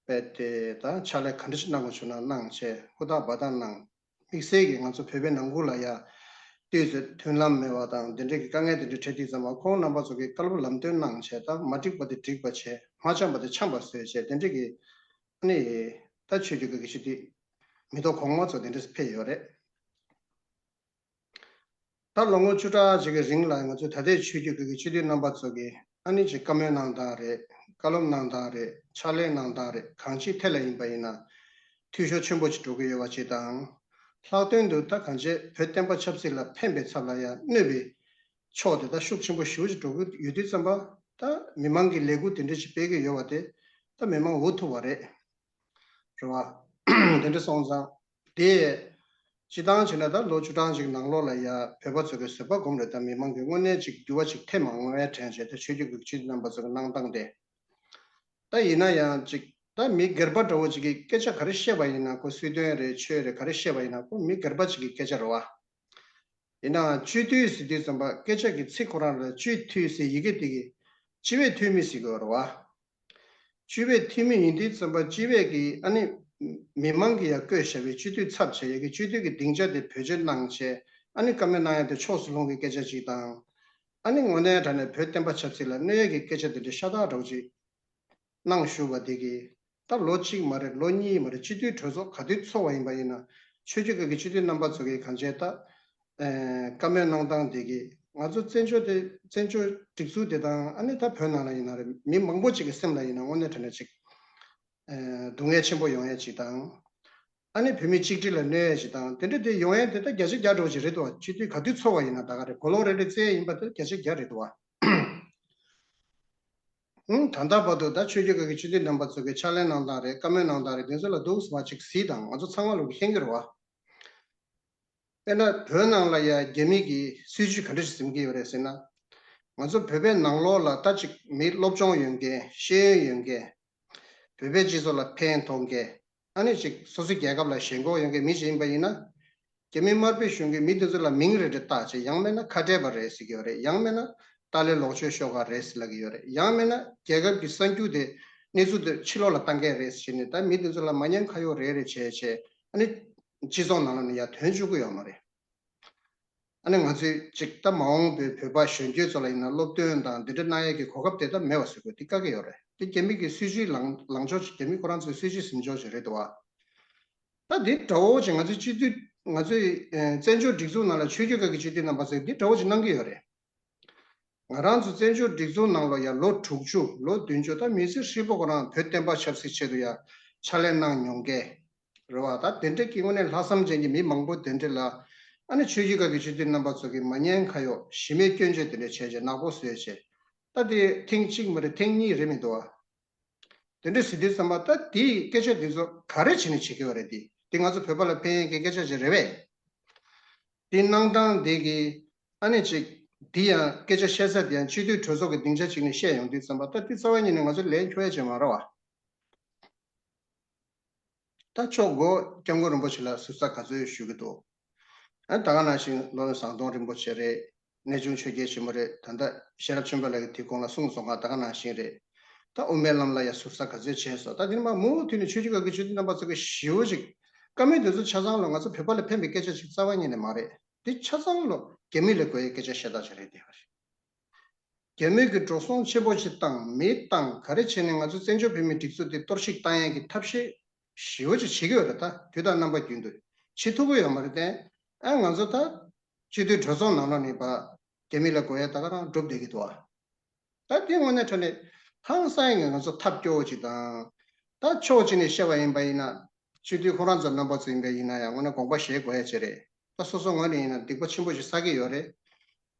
རྦད་དེ་ད་ཕྱག་ལས་ག་འདྲ་ཞིག་གནང་དགོས་བྱུང་ན་གནང་བྱས། ཧུར་ཐག་འབད་ཐག་གནང་། དམིགས་བསལ་གྱིས་ང་ཚོ་བོད་པའི་ནང་ཁུལ་ལ་ཡ་དུས་ཚོད་མཐུན་ལམ་མེད་པ་དང་། འདི་འདྲའི་གི་དཀའ་ངལ་འདི་འདྲ་འཕྲད་དུས་ཙམ་པ། ཁོང་རྣམ་པ་ཚོ་གིས་བཀའ་སློབ་ལམ་སྟོན་གནང་བྱས། ད་མ་འགྲིག་པ་དེ་འགྲིག་པ་བྱས། མ་འཆམ་པ་དེ་འཆམ་པ་བཟོས་བྱས། དེ་འདྲའི་གི་ཨ་ནི་ད་ཆོས་བརྒྱུད་ཁག་གི་སྤྱི་འཐུས་མི་ཐོག་གོང་མ་ཚོ་དེ་འདྲ་ཕེབས་ཡོད་རེད། ད་ལོ་ངོ་བཅུ་ཕྲག་ཅིག་གི་རིང་ལ་ང་ཚོས་ད་ལྟའི་ཆོས་བརྒྱུད་ཁག་གི་སྤྱི་འཐུས་རྣམ་པ་ཚོ་གིས་ཨ་ནི་ཅིག་བཀའ་མོལ་གནང་སྟངས་རེད། བཀའ་སློབ་གནང་སྟངས་རེད། ཕྱག་ལས་གནང་སྟངས་རེད། གང་ཅིའི་ཐད་ལ་ཡིན་པ་ཡིན་ན་འཐུས་ཤོར་ཆེན་པོ་ཅིག་འགྲོ་གི་ཡོད་པ་ཅིག་དང་། ལྷག་དོན་དུ་ད་གང་ཅི་བོད་བསྟན་པ་ཆབ་སྲིད་ལ་ཕན་པའི་ཚབ་ལ་ཡང་གནོད་པའི་ཕྱོགས་དེ་ད་ཤུགས་ཆེན་པོ་ཞེ་པོ་ཅིག་འགྲོ་གི་ཡོད་དུས་ཙམ་པ། ད་མི་མང་གིས་ལས་འགུལ་དེ་འདྲ་ཞིག་སྤེལ་གྱི་ཡོད་པ་དེ་ད་མི་མང་འུ་ཐུག་པ་རེད། རེད་བ། དེ་འདྲ་སོང་ཙང་། དེ་སྤྱི་བཏང་བྱས་ན་ད་ལོ་བཅུ་གྲངས་ཅིག་ནང་ལོགས་ལ་ཡ་བོད་པ་ཚོ་གི་བཟོད་པ་སྒོམ་རེད། ད་མི་མང་གིས་དངོས་གནས་ཅིག་འགྱུར་བ་ཅིག་ཐེབས་མ་མྱོང་བའི་དྲན་བྱས། ད་ཆོས་བརྒྱུད་ཀྱི་སྤྱི་འཐུས་རྣམ་པ་ཚོ་གི་གནང་སྟངས་དེ། ད་ཡིན་ན་ཡང་ཅིག་ད་མི་སྒེར་པ་འདྲ་བོ་ཅིག་གིས་སྐད་ཆ་ག་རེ་བཤད་པ་ཡིན་ན། ཁོ་སྲིད་དོན་རེད། ཆོས་རེད། ག་རེ་བཤད་པ་ཡིན་ན་ཁོ་མི་སྒེར་པ་ཅིག་གི་སྐད་ཆ་རེད་བ། ཡིན་ནའང་སྤྱི་འཐུས་ཟེར་དུས་ཙམ་པ་སྐད་ཆ་གི་ཚིག་ཁོ་རང་ལ་སྤྱི་འཐུས་ཟེར་ཡི་གེ་དེ་གི་སྤྱི་བའི་འཐུས་མི་ཟེར་དགོས་རེད་བ། སྤྱི་པའི་འཐུས་མི་ཡིན་དུས་ཙམ་པ་སྤྱི་པའི་གི་ཨ་ནི་མི་མང་གི་ཡ་བསྐོས་བཞག་པའི་སྤྱི་འཐུས་ཚབ་བྱས་ཡ་གི་སྤྱི་འཐུས་ཀྱི་སྡིངས་ཆ་དེ་བེད་སྤྱོད་གནང་བྱས་ཨ་ནི་བཀའ་མོལ་གནང་ཡ་དེ་ཕྱོགས་སུ་ལྷུང་གི་སྐད་ཆ་ཅིག་དང་། ཨ་ནི་དངོས་གནས་དྲང་གནས་བོད་བསྟན་པ་ཆབ་སྲིད་ལ་གནོད་ཡ་གི་སྐད་ཆ་དེ་འདྲ་ཤ་སྟག་འདྲ་བོ་ཅིག་གནང་བཞུགས་པ་དེ་གིས། ད་ལོ་གཅིག་མ་རེད་ལོ་གཉིས་མ་རེད་སྤྱི་འཐུས་གྲོས་ཚོགས་ག་དུས་ཚོགས་པ་ཡིན་པ་ཡིན་ན་ཆོས་བརྒྱུད་ཁག་གི་སྤྱི་འཐུས་རྣམ་པ་ཚོ་གིས་གང་བྱས་ད་ཨེ་བཀའ་མོལ་གནང་སྟངས་དེ་གིས་ང་ཚོ་བཙན་བྱོལ་དེ་བཙན་བྱོལ་སྒྲིག་འཛུགས་དེ་དང་ཨ་ནི་ད་བོད་ནང་ལ་ཡིན་ན་རེད་མི་མང་པོ་ཅིག་གི་སེམས་ལ་ཡིན་ན་དངོས་གནས་དྲང་གནས་ཅིག་ཨེ་སྡུག་བསྔལ་ཆེན་པོ་ཡོང་ཡ་ཅིག་དང་། ཨ་ནི་བོད་མི་གཅིག་སྒྲིལ་ལ་གནོད་ཡ་ཅིག་དང་དེ་འདྲ་དེ་ཡོང་ཡ་དེ་ད་བརྒྱ་ཆ་བརྒྱ་འགྲོ་ཅིག་རེད་དོ། སྤྱི་འཐུས་ག་དུས་ཚོགས་པ་ཡིན་ན་ད་ག་རེད་གོ་ལོག་རེ་རེ་བཙལ་ཡིན་པ་དེ་བརྒྱ་ཆ་བརྒྱ་རེད་དོ། ཨང་། ད་ལྟ་བར་དུ་ད་ཆོས་བརྒྱུད་ཁག་གི་སྤྱི་འཐུས་རྣམ་པ་ཚོ་གི་ཕྱག་ལས་གནང་སྟངས་རེད་བཀའ་མོལ་གནང་སྟངས་རེད་དེ་ཚོ་ལ་འདུག་སེ་མ་ཅིག་གཟིགས་དང་ང་ཚོ་ཚང་མ་ལོག་གི་ཤེས་ཀྱི་རེད་བ། དཔེར་ན་བོད་ནང་ལ་ཡ་རྒྱ་མི་གི་སྲིད་ཇུས་ག་འདྲ་ཞིག་འཛིན་གྱི་ཡོད་རེད་ཟེར་ན། ང་ཚོ་བོད་པའི་ནང་ལོགས་ལ་ད་ཅིག་མི་སློབ་སྦྱོང་ཡོད་མཁན་ཤེས་ཡོན་ཡོད་མཁན། བོད་པའི་སྤྱི་ཚོགས་ལ་ཕན་ཐོགས་མཁན། ཨ་ནི་ཅིག་སོ་སོའི་རྒྱལ་ཁབ་ལ་ཞེན་ཁོག་ཡོད་མཁན་མི་ཞིག་ཡིན་པ་ཡིན་ན། རྒྱ་མི་དམར་པོའི་གཞུང་གིས་མི་དེ་ཚོ་ལ་མིང་རེ་རེ་བཏགས་བྱས་ཡང་མིན་ན་ཁ་བྲལ་པ་རེད་ཟེར་གྱི་ཡོད་རེད་ཡང་མིན་ན་ཏཱ་ལའི་ལོག་སྤྱོད་ཤོག་ཁག་རེད་ཟེར་ལབ་ཀྱི་ཡོད་རེད་ཡང་མིན་ན་རྒྱལ་ཁབ་ཀྱི་གསར་འགྱུར་དེ་གནས་ཚུལ་དེ་ཕྱི་ལོགས་ལ་བཏང་མཁན་རེད་ཟེར་ནས་ད་མི་དེ་ཚོ་ལ་མ་ཉན་ཁ་གཡོག་རེ་རེ་བྱས་བྱས་ཨ་ནི་སྤྱི་ཚོགས་ནང་ལ་ནི་ཡར་ཐོན་བཅུག་གི་ཡོད་མ་རེད། ཨ་ནི་ང་ཚོས་ཅིག་ད་མ་འོངས་པའི་བོད་པ་གཞོན་སྐྱེས་ཚོ་ལ་ཡིན་ན་སློབ་སྟོན་དང་འདི་འདྲ་གནང་ཡས་ཀྱི་གོ་སྐབས་དེ་ད་མེད་པ་བཟོ་དགོས་འདི་དཀའ་གི་ཡོད་རེད། དེ་རྒྱ་མི་གི་སྲིད་ཇུས་ལངས་ལངས་ཕྱོགས་ཅིག་རྒྱ་མི་ཁོ་རང་ཚོའི་སྲིད་ཇུས་ཟིན་ཕྱོགས་ཅིག་རེད་འདུག་བ། ད་འདི་འདྲ་བོ་ཅིག་ང་ཚོའི་སྤྱི་འཐུས་ང་ཚོའི་ཨ་བཙན་བྱོལ་སྒྲིག་འཛུགས་ནང་ལ་ཆོས་བརྒྱུད་ཁག་གི་སྤྱི་འཐུས་རྣམ་པ་ཚོས་འདི་འདྲ་བོ་ཅིག་གནང་གི་ཡོད་རེད། ང་རང་ཚོ་བཙན་བྱོལ་སྒྲིག་འཛུགས་ནང་ལ་ཡ་ལོ་དྲུག་ཅུ་ལོ་བདུན་ཅུ་ད་མི་ཚེ་ཧྲིལ་པོ་ཁོ་རང་བོད་བསྟན་པ་ཆབ་སྲིད་ཆེད་དུ་ཡ་ཕྱག་ལས་གནང་མྱོང་མཁན་རེད་བ། ད་དེ་འདྲ་གི་དངོས་གནས་ལྷག་བསམ་ཅན་གྱི་མི་མང་པོ་དེ་འདྲ་ལ་ཨ་ནི་ཆོས་བརྒྱུད་ཁག་གི་སྤྱི་འཐུས་རྣམ་པ་ཚོ་གིས་མ་ཉན་ཁ་གཡོག་གཞི་མེད་སྐྱོན་བརྗོད་དེ་འདྲ་བྱས་རྗེས་ནག་པོ་བཟོས་བྱས་ད་དེ་ཐེངས་གཅིག་མ་རེད་ཐེངས་གཉིས་རེད་མི་འདུག་བ། དེ་འདྲ་ཟེར་དུས་ཙམ་པ་ད་དེའི་སྐད་ཆ་དེ་ཚོ་ག་རེ་བྱས་ནས་བྱེད་ཀྱི་ཡོད་རེད་དེ་དེ་ང་ཚོ་བོད་པ་ལ་ཕན་ཡས་ཀྱི་སྐད་ཆ་ཅིག་རེད་པས། དེ་གནང་སྟངས་དེ་གི་ཨ་ནི་ཅིག་དེ་ཡང་སྐད་ཆ་བཤད་ས་དེ་ཡང་སྤྱི་འཐུས་གྲོས་ཚོགས་ཀྱི་སྡིངས་ཆ་ཅིག་ནས་བཤད་ཡོང་དུས་ཙམ་པ་ད་དེ་རྩ་བ་ཉིད་ནས་ང་ཚོ་ལན་འཁྱོག་ཡ་ཅིག་མ་རེད་བ། ད་ཕྱོགས་མགོ་སྐྱབས་མགོན་རིན་པོ་ཆེ་ལ་ཟུར་ཟ་ག་ཚོད་ཞུ་གི་འདུག་ཨ་ད་ག་ནང་བཞིན་སློབ་དཔོན་ཟམ་གདོང་རིན་པོ་ཆེ་རེད། གནས་ཆུང་ཆོས་རྒྱལ་ཆེན་པོ་རེད། ད་ལྟ་ཤེས་རབ་ཆོས་འཕེལ་ལགས་ཀྱིས་དེའི་གོང་ལ་གསུངས་སོང་ང་ད་ག་ནང་བཞིན་རེད། ད་དབུ་མའི་ལམ་ལ་ཡ་ཟུར་ཟ་ག་ཚོད་བྱས་སོང་། ད་དེ་ནི་མ་མུ་མཐུད་ནས་ཆོས་བརྒྱུད་ཁག་གི་ཆོས་བརྒྱུད་རྣམ་པ་ཚོ་གི་ཞི་བོ་ཞིག་བཀའ་མོལ་དེ་ཚོ་ཆ་ཚང་ལ་ང་ཚོ་བོད་པ་ལ་ཕན་པའི་སྐད་ཆ་ཞིག་རྩ་བ་ཉིད་ནས་མ་རེད། དེ་ཆ་ཚང་ལོ་རྒྱ་མི་ལ་དགོས་ཡའི་སྐད་ཆ་བཤད་སྟངས་ཞིག་རེད་དེ་བ་རེད། རྒྱ་མི་གི་འགྲོ་སོང་ཆེན་པོ་ཞིག་བཏང་མི་བཏང་ག་རེ་བྱས་ནས་ང་ཚོ་བཙན་བྱོལ་བོད་མིའི་སྒྲིག་འཛུགས་དེ་གཏོར་བཤིག་བཏང་ཡས་ཀྱི་ཐབས་ཤེས་ཞི་བོ་ཅིག་བྱེད་ཀྱི་ཡོད་རེད། ད་དུས་དང་རྣམ་པ་རྒྱུན་དུ་བྱེད་ཐུབ་ཀྱི་ཡོད་མ་རེད་དེ། ཨ་ང་ཚོ་ད་སྤྱི་འཐུས་གྲོས་ཚོགས་ནང་ལོགས་ནས་ཕར་རྒྱ་མི་ལ་དགོས་ཡ་ད་ག་རང་སྒྲུབ་བསྡད་ཀྱི་འདུག་ཨ། ད་དེ་དངོས་གནས་དྲང་གནས་ཧང་སང་ཡིན་ང་ཚོ་ཐབས་སྐྱོ་བོ་ཅིག་དང་། ད་ཕྱོགས་གཅིག་ནས་བཤད་པ་ཡིན་པ་ཡིན་ན། སྤྱི་འཐུས་ཁོ་རང་ཚོ་རྣམ་པ་ཚོ་ཡིན་པ་ཡིན་ན་ཡང་དངོས་གནས་དགོངས་པ་བཞེས་དགོས་ཡ་ཅིག་རེད། ད་སོ་སོ་ངོས་ནས་ཡིན་ན་སྡིག་པ་ཆེན་པོ་ཞིག་བསགས་ཀྱི་ཡོད་རེད།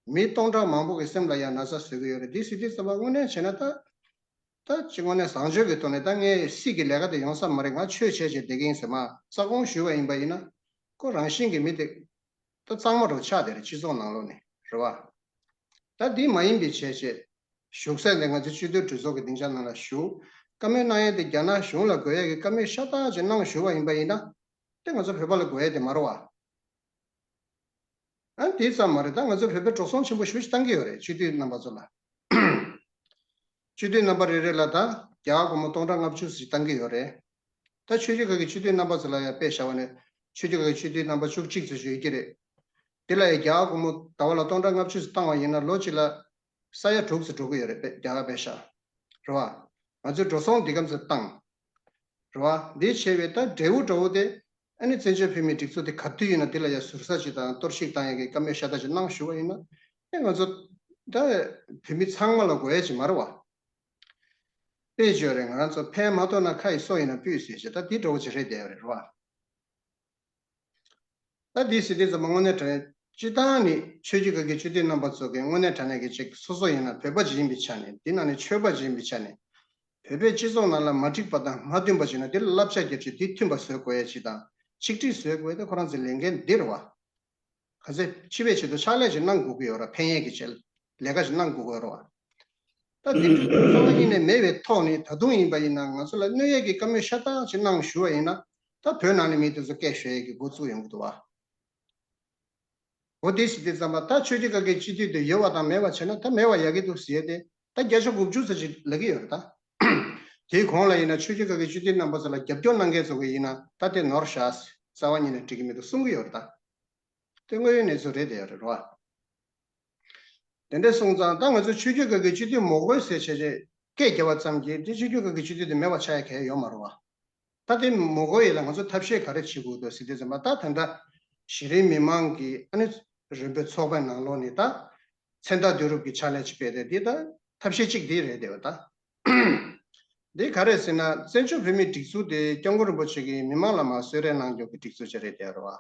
མི་སྟོང་ཕྲག་མང་པོ་གི་སེམས་ལ་ཡང་ན་ཚ་བཟོ་གི་ཡོད་རེད། འདི་ཟེར་དུས་ཙམ་པ་དངོས་གནས་བྱས་ན་ད། ད་ཅི་དངོས་གནས་བཟང་སྤྱོད་ཀྱི་ཐོག་ནས་ད་ངས་སྲིད་ཀྱི་ལས་ཀ་དེ་ཡོང་ས་མ་རེད། ང་ཆོས་བྱས་བྱས་བསྡད་ཀྱི་ཡིན་ཟེར་མ་རྩ་དགོངས་ཞུས་པ་ཡིན་པ་ཡིན་ན། ཁོ་རང་བཞིན་གྱི་མི་དེ། ད་གཙང་མ་འདྲ་བོ་ཆགས་བསྡད་རེད་སྤྱི་ཚོགས་ནང་ལོགས་ནས་རེད་བ། ད་འདི་མ་ཡིན་པའི་བྱས་བྱས། བཞུགས་ས་འདི་ང་ཚོའི་སྤྱི་འཐུས་གྲོས་ཚོགས་ཀྱི་སྡིངས་ཆ་ནང་ལ་བཞུགས། བཀའ་མོལ་གནང་ཡས་དེ་རྒྱ་ནག་གཞུང་ལ་དགོས་ཡས་ཀྱི་བཀའ་མོལ་ཤ་སྟག་ཅིག་གནང་བཞུགས་པ་ཡིན་པ་ཡིན་ན། དེ་ང་ཚོ་བོད་པ་ལ་དགོས་ཡས་དེ་མ་རེད་བ། ཨ་དེ་ཙམ་མ་རེད། ད་ང་ཚོ་བོད་པའི་འགྲོ་སོང་ཆེན་པོ་ཞེ་པོ་ཞིག་བཏང་གི་ཡོད་རེད་སྤྱི་འཐུས་རྣམ་པ་ཚོ་ལ། སྤྱི་འཐུས་རྣམ་པ་རེ་རེ་ལ་ད་རྒྱ་གར་སྒོར་མོ་སྟོང་ཕྲག་ལྔ་བཅུ་ཞིག་བཏང་གི་ཡོད་རེད། ད་ཆོས་བརྒྱུད་ཁག་གི་སྤྱི་འཐུས་རྣམ་པ་ཚོ་ལ་ཡང་དཔེ་བཞག་པ་ནས་ཆོས་བརྒྱུད་ཁག་གི་སྤྱི་འཐུས་རྣམ་པ་བཅུ་གཅིག་ཙམ་ཞིག་ཡོད་ཀྱི་རེད། དེ་ལ་ཡང་རྒྱ་གར་སྒོར་མོ་ཟླ་བ་ལ་སྟོང་ཕྲག་ལྔ་བཅུ་ཞིག་བཏང་བ་ཡིན་ན་ལོ་གཅིག་ལ་ས་ཡ་དྲུག་ཙམ་འགྲོ་གི་ཡོད་རེད་དཔེ་རྒྱ་གར་དཔེ་བཞག་རེད་བ། ང་ཚོའི་འགྲོ་སོང་འདི་གམ་ཙམ་བཏང་། རེད་བ། འདི་བྱས་པའི་ད་འབྲས་བུ་འདྲ་བོ་དེ། ཨ་ནི་བཙན་བྱོལ་བོད་མིའི་སྒྲིག་འཛུགས་དེ་ག་དུས་ཡིན་ན་འདི་ལ་ཡ་ཟུར་ཟ་ཅིག་དང་གཏོར་བཤིག་བཏང་ཡ་གི་བཀའ་མོལ་ཤ་སྟག་ཅིག་གནང་ཞུ་བ་ཡིན་ན། ཨེ་ང་ཚོ་ད་བོད་མི་ཚང་མ་ལ་དགོས་ཡ་ཅིག་མ་རེད་བ། དཔེ་བརྗོད་རེད་ང་རང་ཚོ་ཕན་མ་ཐོགས་ན་ཁ་ཡི་སོ་ཡིན་ན་སྤུས་ཟེར་ཅིག་ད་འདི་འདྲ་བོ་ཅིག་རེད་བསྡད་ཡོད་རེད་རེད་བ། ད་འདི་ཟེར་དུས་ཙམ་པ་དངོས་གནས་དྲང་གནས་སྤྱི་བཏང་ནི་ཆོས་བརྒྱུད་ཁག་གི་སྤྱི་འཐུས་རྣམ་པ་ཚོ་གི་དངོས་གནས་དྲང་གནས་ཀྱི་ཅིག་སོ་སོ་ཡིན་ན་བོད་པ་ཅིག་ཡིན་པའི་ཆ་ནས་འདི་ནང་ནས་ཆོས་པ་ཅིག་ཡིན་པའི་ཆ་ནས་བོད་པའི་སྤྱི་ཚོགས་ནང་ལ་མ་འགྲིག་པ་དང་མ་མཐུན་པ་ཅིག་ན་འདི་ལ་བསླབ་བྱ་རྒྱབ་ཅིག་འདི་མཐུན་པ་བཟོ་དགོས་ཡ་ཅིག་དང་ཆིག་སྒྲིལ་བཟོ་དགོས་ཡ་དེ་ཁོ་རང་ཚོའི་ལས་འགན་འདི་རེད་བ། ག་ཚོད་སྤྱི་པའི་ཆེད་དུ་ཕྱག་ལས་ཅིག་གནང་དགོས་ཀྱི་ཡོད་ར་ཕན་ཡས་ཀྱི་ཆེད་ལས་ཀ་ཅིག་གནང་དགོས་ཀྱི་ཡོད་ར་བ། ད་འདི་འདྲ་རྩ་བ་ཉིད་ནས་མེད་པའི་ཐོག་ནས་ད་དུང་ཡིན་པ་ཡིན་ན་ང་ཚོ་ལ་གནོད་ཡས་ཀྱི་བཀའ་མོལ་ཤ་སྟག་ཅིག་གནང་ཞུ་བ་ཡིན་ན་ད་བོད་ནང་ནས་མི་དེ་ཚོ་སྐད་ཤོད་ཡས་ཀྱི་འགོ་བཙུགས་ཡོང་གི་འདུག་བ། འོ་དེ་ཟེར་དུས་ཙམ་པ་ད་ཆོས་བརྒྱུད་ཁག་གི་སྤྱི་འཐུས་དེ་ཡོད་པ་དང་མེད་པ་བྱས་ན་ད་མེད་པ་ཡག་གི་འདུག་ཟེར་ཏེ་ད་བརྒྱ་ཆ་དགུ་བཅུ་ཙམ་ཅིག་ལབ་ཀྱི་ཡོད་རེད་ད། དེའི་གོང་ལ་ཡིན་ན་ཆོས་བརྒྱུད་ཁག་གི་སྤྱི་འཐུས་རྣམ་པ་ཚོ་ལ་རྒྱབ་སྐྱོར་གནང་མཁན་ཚོ་གི་ཡིན་ན་ད་དེ་ནོར་བཞག་རྩ་བ་ཉིད་ནས་འགྲིག་གི་མི་འདུག་གསུང་གི་ཡོད་རེད་ད། དེ་དངོས་ཡོད་གནས་ཚུལ་རེད་དེ་ཡོད་རེད་རོ། དེ་འདྲ་སོང་ཙང་ད་ང་ཚོ་ཆོས་བརྒྱུད་ཁག་གི་སྤྱི་འཐུས་མོ་དགོས་ཟེར་བྱས་རྗེས་སྐད་རྒྱབ་པ་ཙམ་གྱིས་དེ་ཆོས་བརྒྱུད་ཁག་གི་སྤྱི་འཐུས་དེ་མེད་པ་ཆགས་ཡ་གལ་ཡོད་མ་རེད་བ། ད་དེ་མོ་དགོས་ཡིན་ལ་ང་ཚོ་ཐབས་ཤེས་ག་རེ་བྱེད་དགོས་འདུག་ཟེར་དུས་ཙམ་པ་ད་ད་ལྟ་གཞི་རིམ་མི་མང་གི་ཨ་ནི་རིམ་པའི་ཚོགས་པའི་ནང་ལོགས་ནས་ད་མཚན་རྟགས་བསྡུ་རུབ་ཀྱི་ཕྱག་ལས་ཅིག་སྤེལ་ཏེ་འདི་ད་ཐབས་ཤེས་གཅིག་འདི་རེད་དེ་བ་ད། འདི་ག་རེ་ཟེར་ན་བཙན་བྱོལ་བོད་མིའི་སྒྲིག་འཛུགས་དེ་སྐྱབས་མགོན་རིན་པོ་ཆེ་གིས་མི་མང་ལ་མར་གསོལ་རས་གནང་རྒྱུ་གི་སྒྲིག་འཛུགས་ཅིག་རེད་དེ་རེད་བ།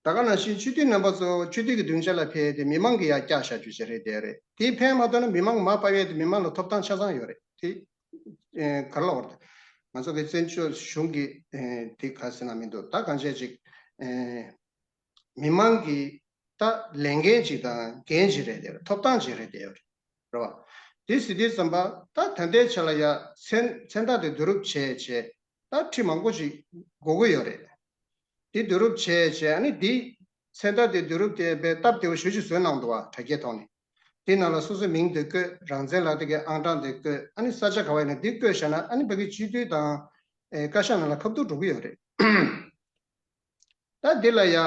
ད་ག་ནང་བཞིན་སྤྱི་འཐུས་རྣམ་པ་ཚོ་སྤྱི་འཐུས་ཀྱི་མདུན་ཅག་ལ་ཕེབས་ཏེ་མི་མང་གི་ཡར་བཀྱག་བཞག་རྒྱུ་ཞིག་རེད་དེ་རེད། དེ་ཕན་མ་ཐོགས་ན་མི་མང་མར་ཕབ་ཡས་དེ་མི་མང་ལ་ཐོབ་ཐང་ཆ་ཚང་ཡོད་རེད་དེ། ཨེ་ག་རེ་ལབ་དགོས་རེད། ང་ཚོ་གི་བཙན་བྱོལ་གཞུང་གི་ཨེ་དེ་ག་ཟེར་ན་མི་འདུག་ད་གང་བྱས་ཅིག་ཨེ་མི་མང་གི་ད་ལས་འགན་ཅིག་དང་འགན་ཅིག་རེད་དེ་རེད། ཐོབ་ཐང་ཅིག་རེད་དེ་རེད་བ། དེ་ཟེར་དུས་ཙམ་པ་ད་ད་ལྟའི་ཆ་ལ་ཡ་མཚན་མཚན་རྟགས་དེ་བསྡུ་རུབ་བྱས་བྱས་ད་ཁྲི་མང་པོ་ཅིག་དགོས་ཀྱི་ཡོད་རེད། དེ་བསྡུ་རུབ་བྱས་བྱས་ཨ་ནི་དེ་མཚན་རྟགས་དེ་བསྡུ་རུབ་དེ་དཔེ་སྟབས་བདེ་བོ་ཞེ་པོ་ཅིག་བཟོས་གནང་འདུག་བ་དྲ་རྒྱའི་ཐོག་ནས། དེ་ནང་ལ་སོ་སོའི་མིང་དེ་བཀོད། རང་བཙན་ལག་དེབ་ཀྱི་ཨང་གྲངས་དེ་བཀོད། ཨ་ནི་ས་ཆ་ག་བ་ཡིན་ན་དེ་བཀོད་བཞག་ན་ཨ་ནི་ཕ་གི་སྤྱི་འཐུས་དང་ཨེ་བཀའ་ཤག་ནང་ལ་ཁ་ཐུག་འགྲོ་གི་ཡོད་རེད། ད་འདི་ལ་ཡ།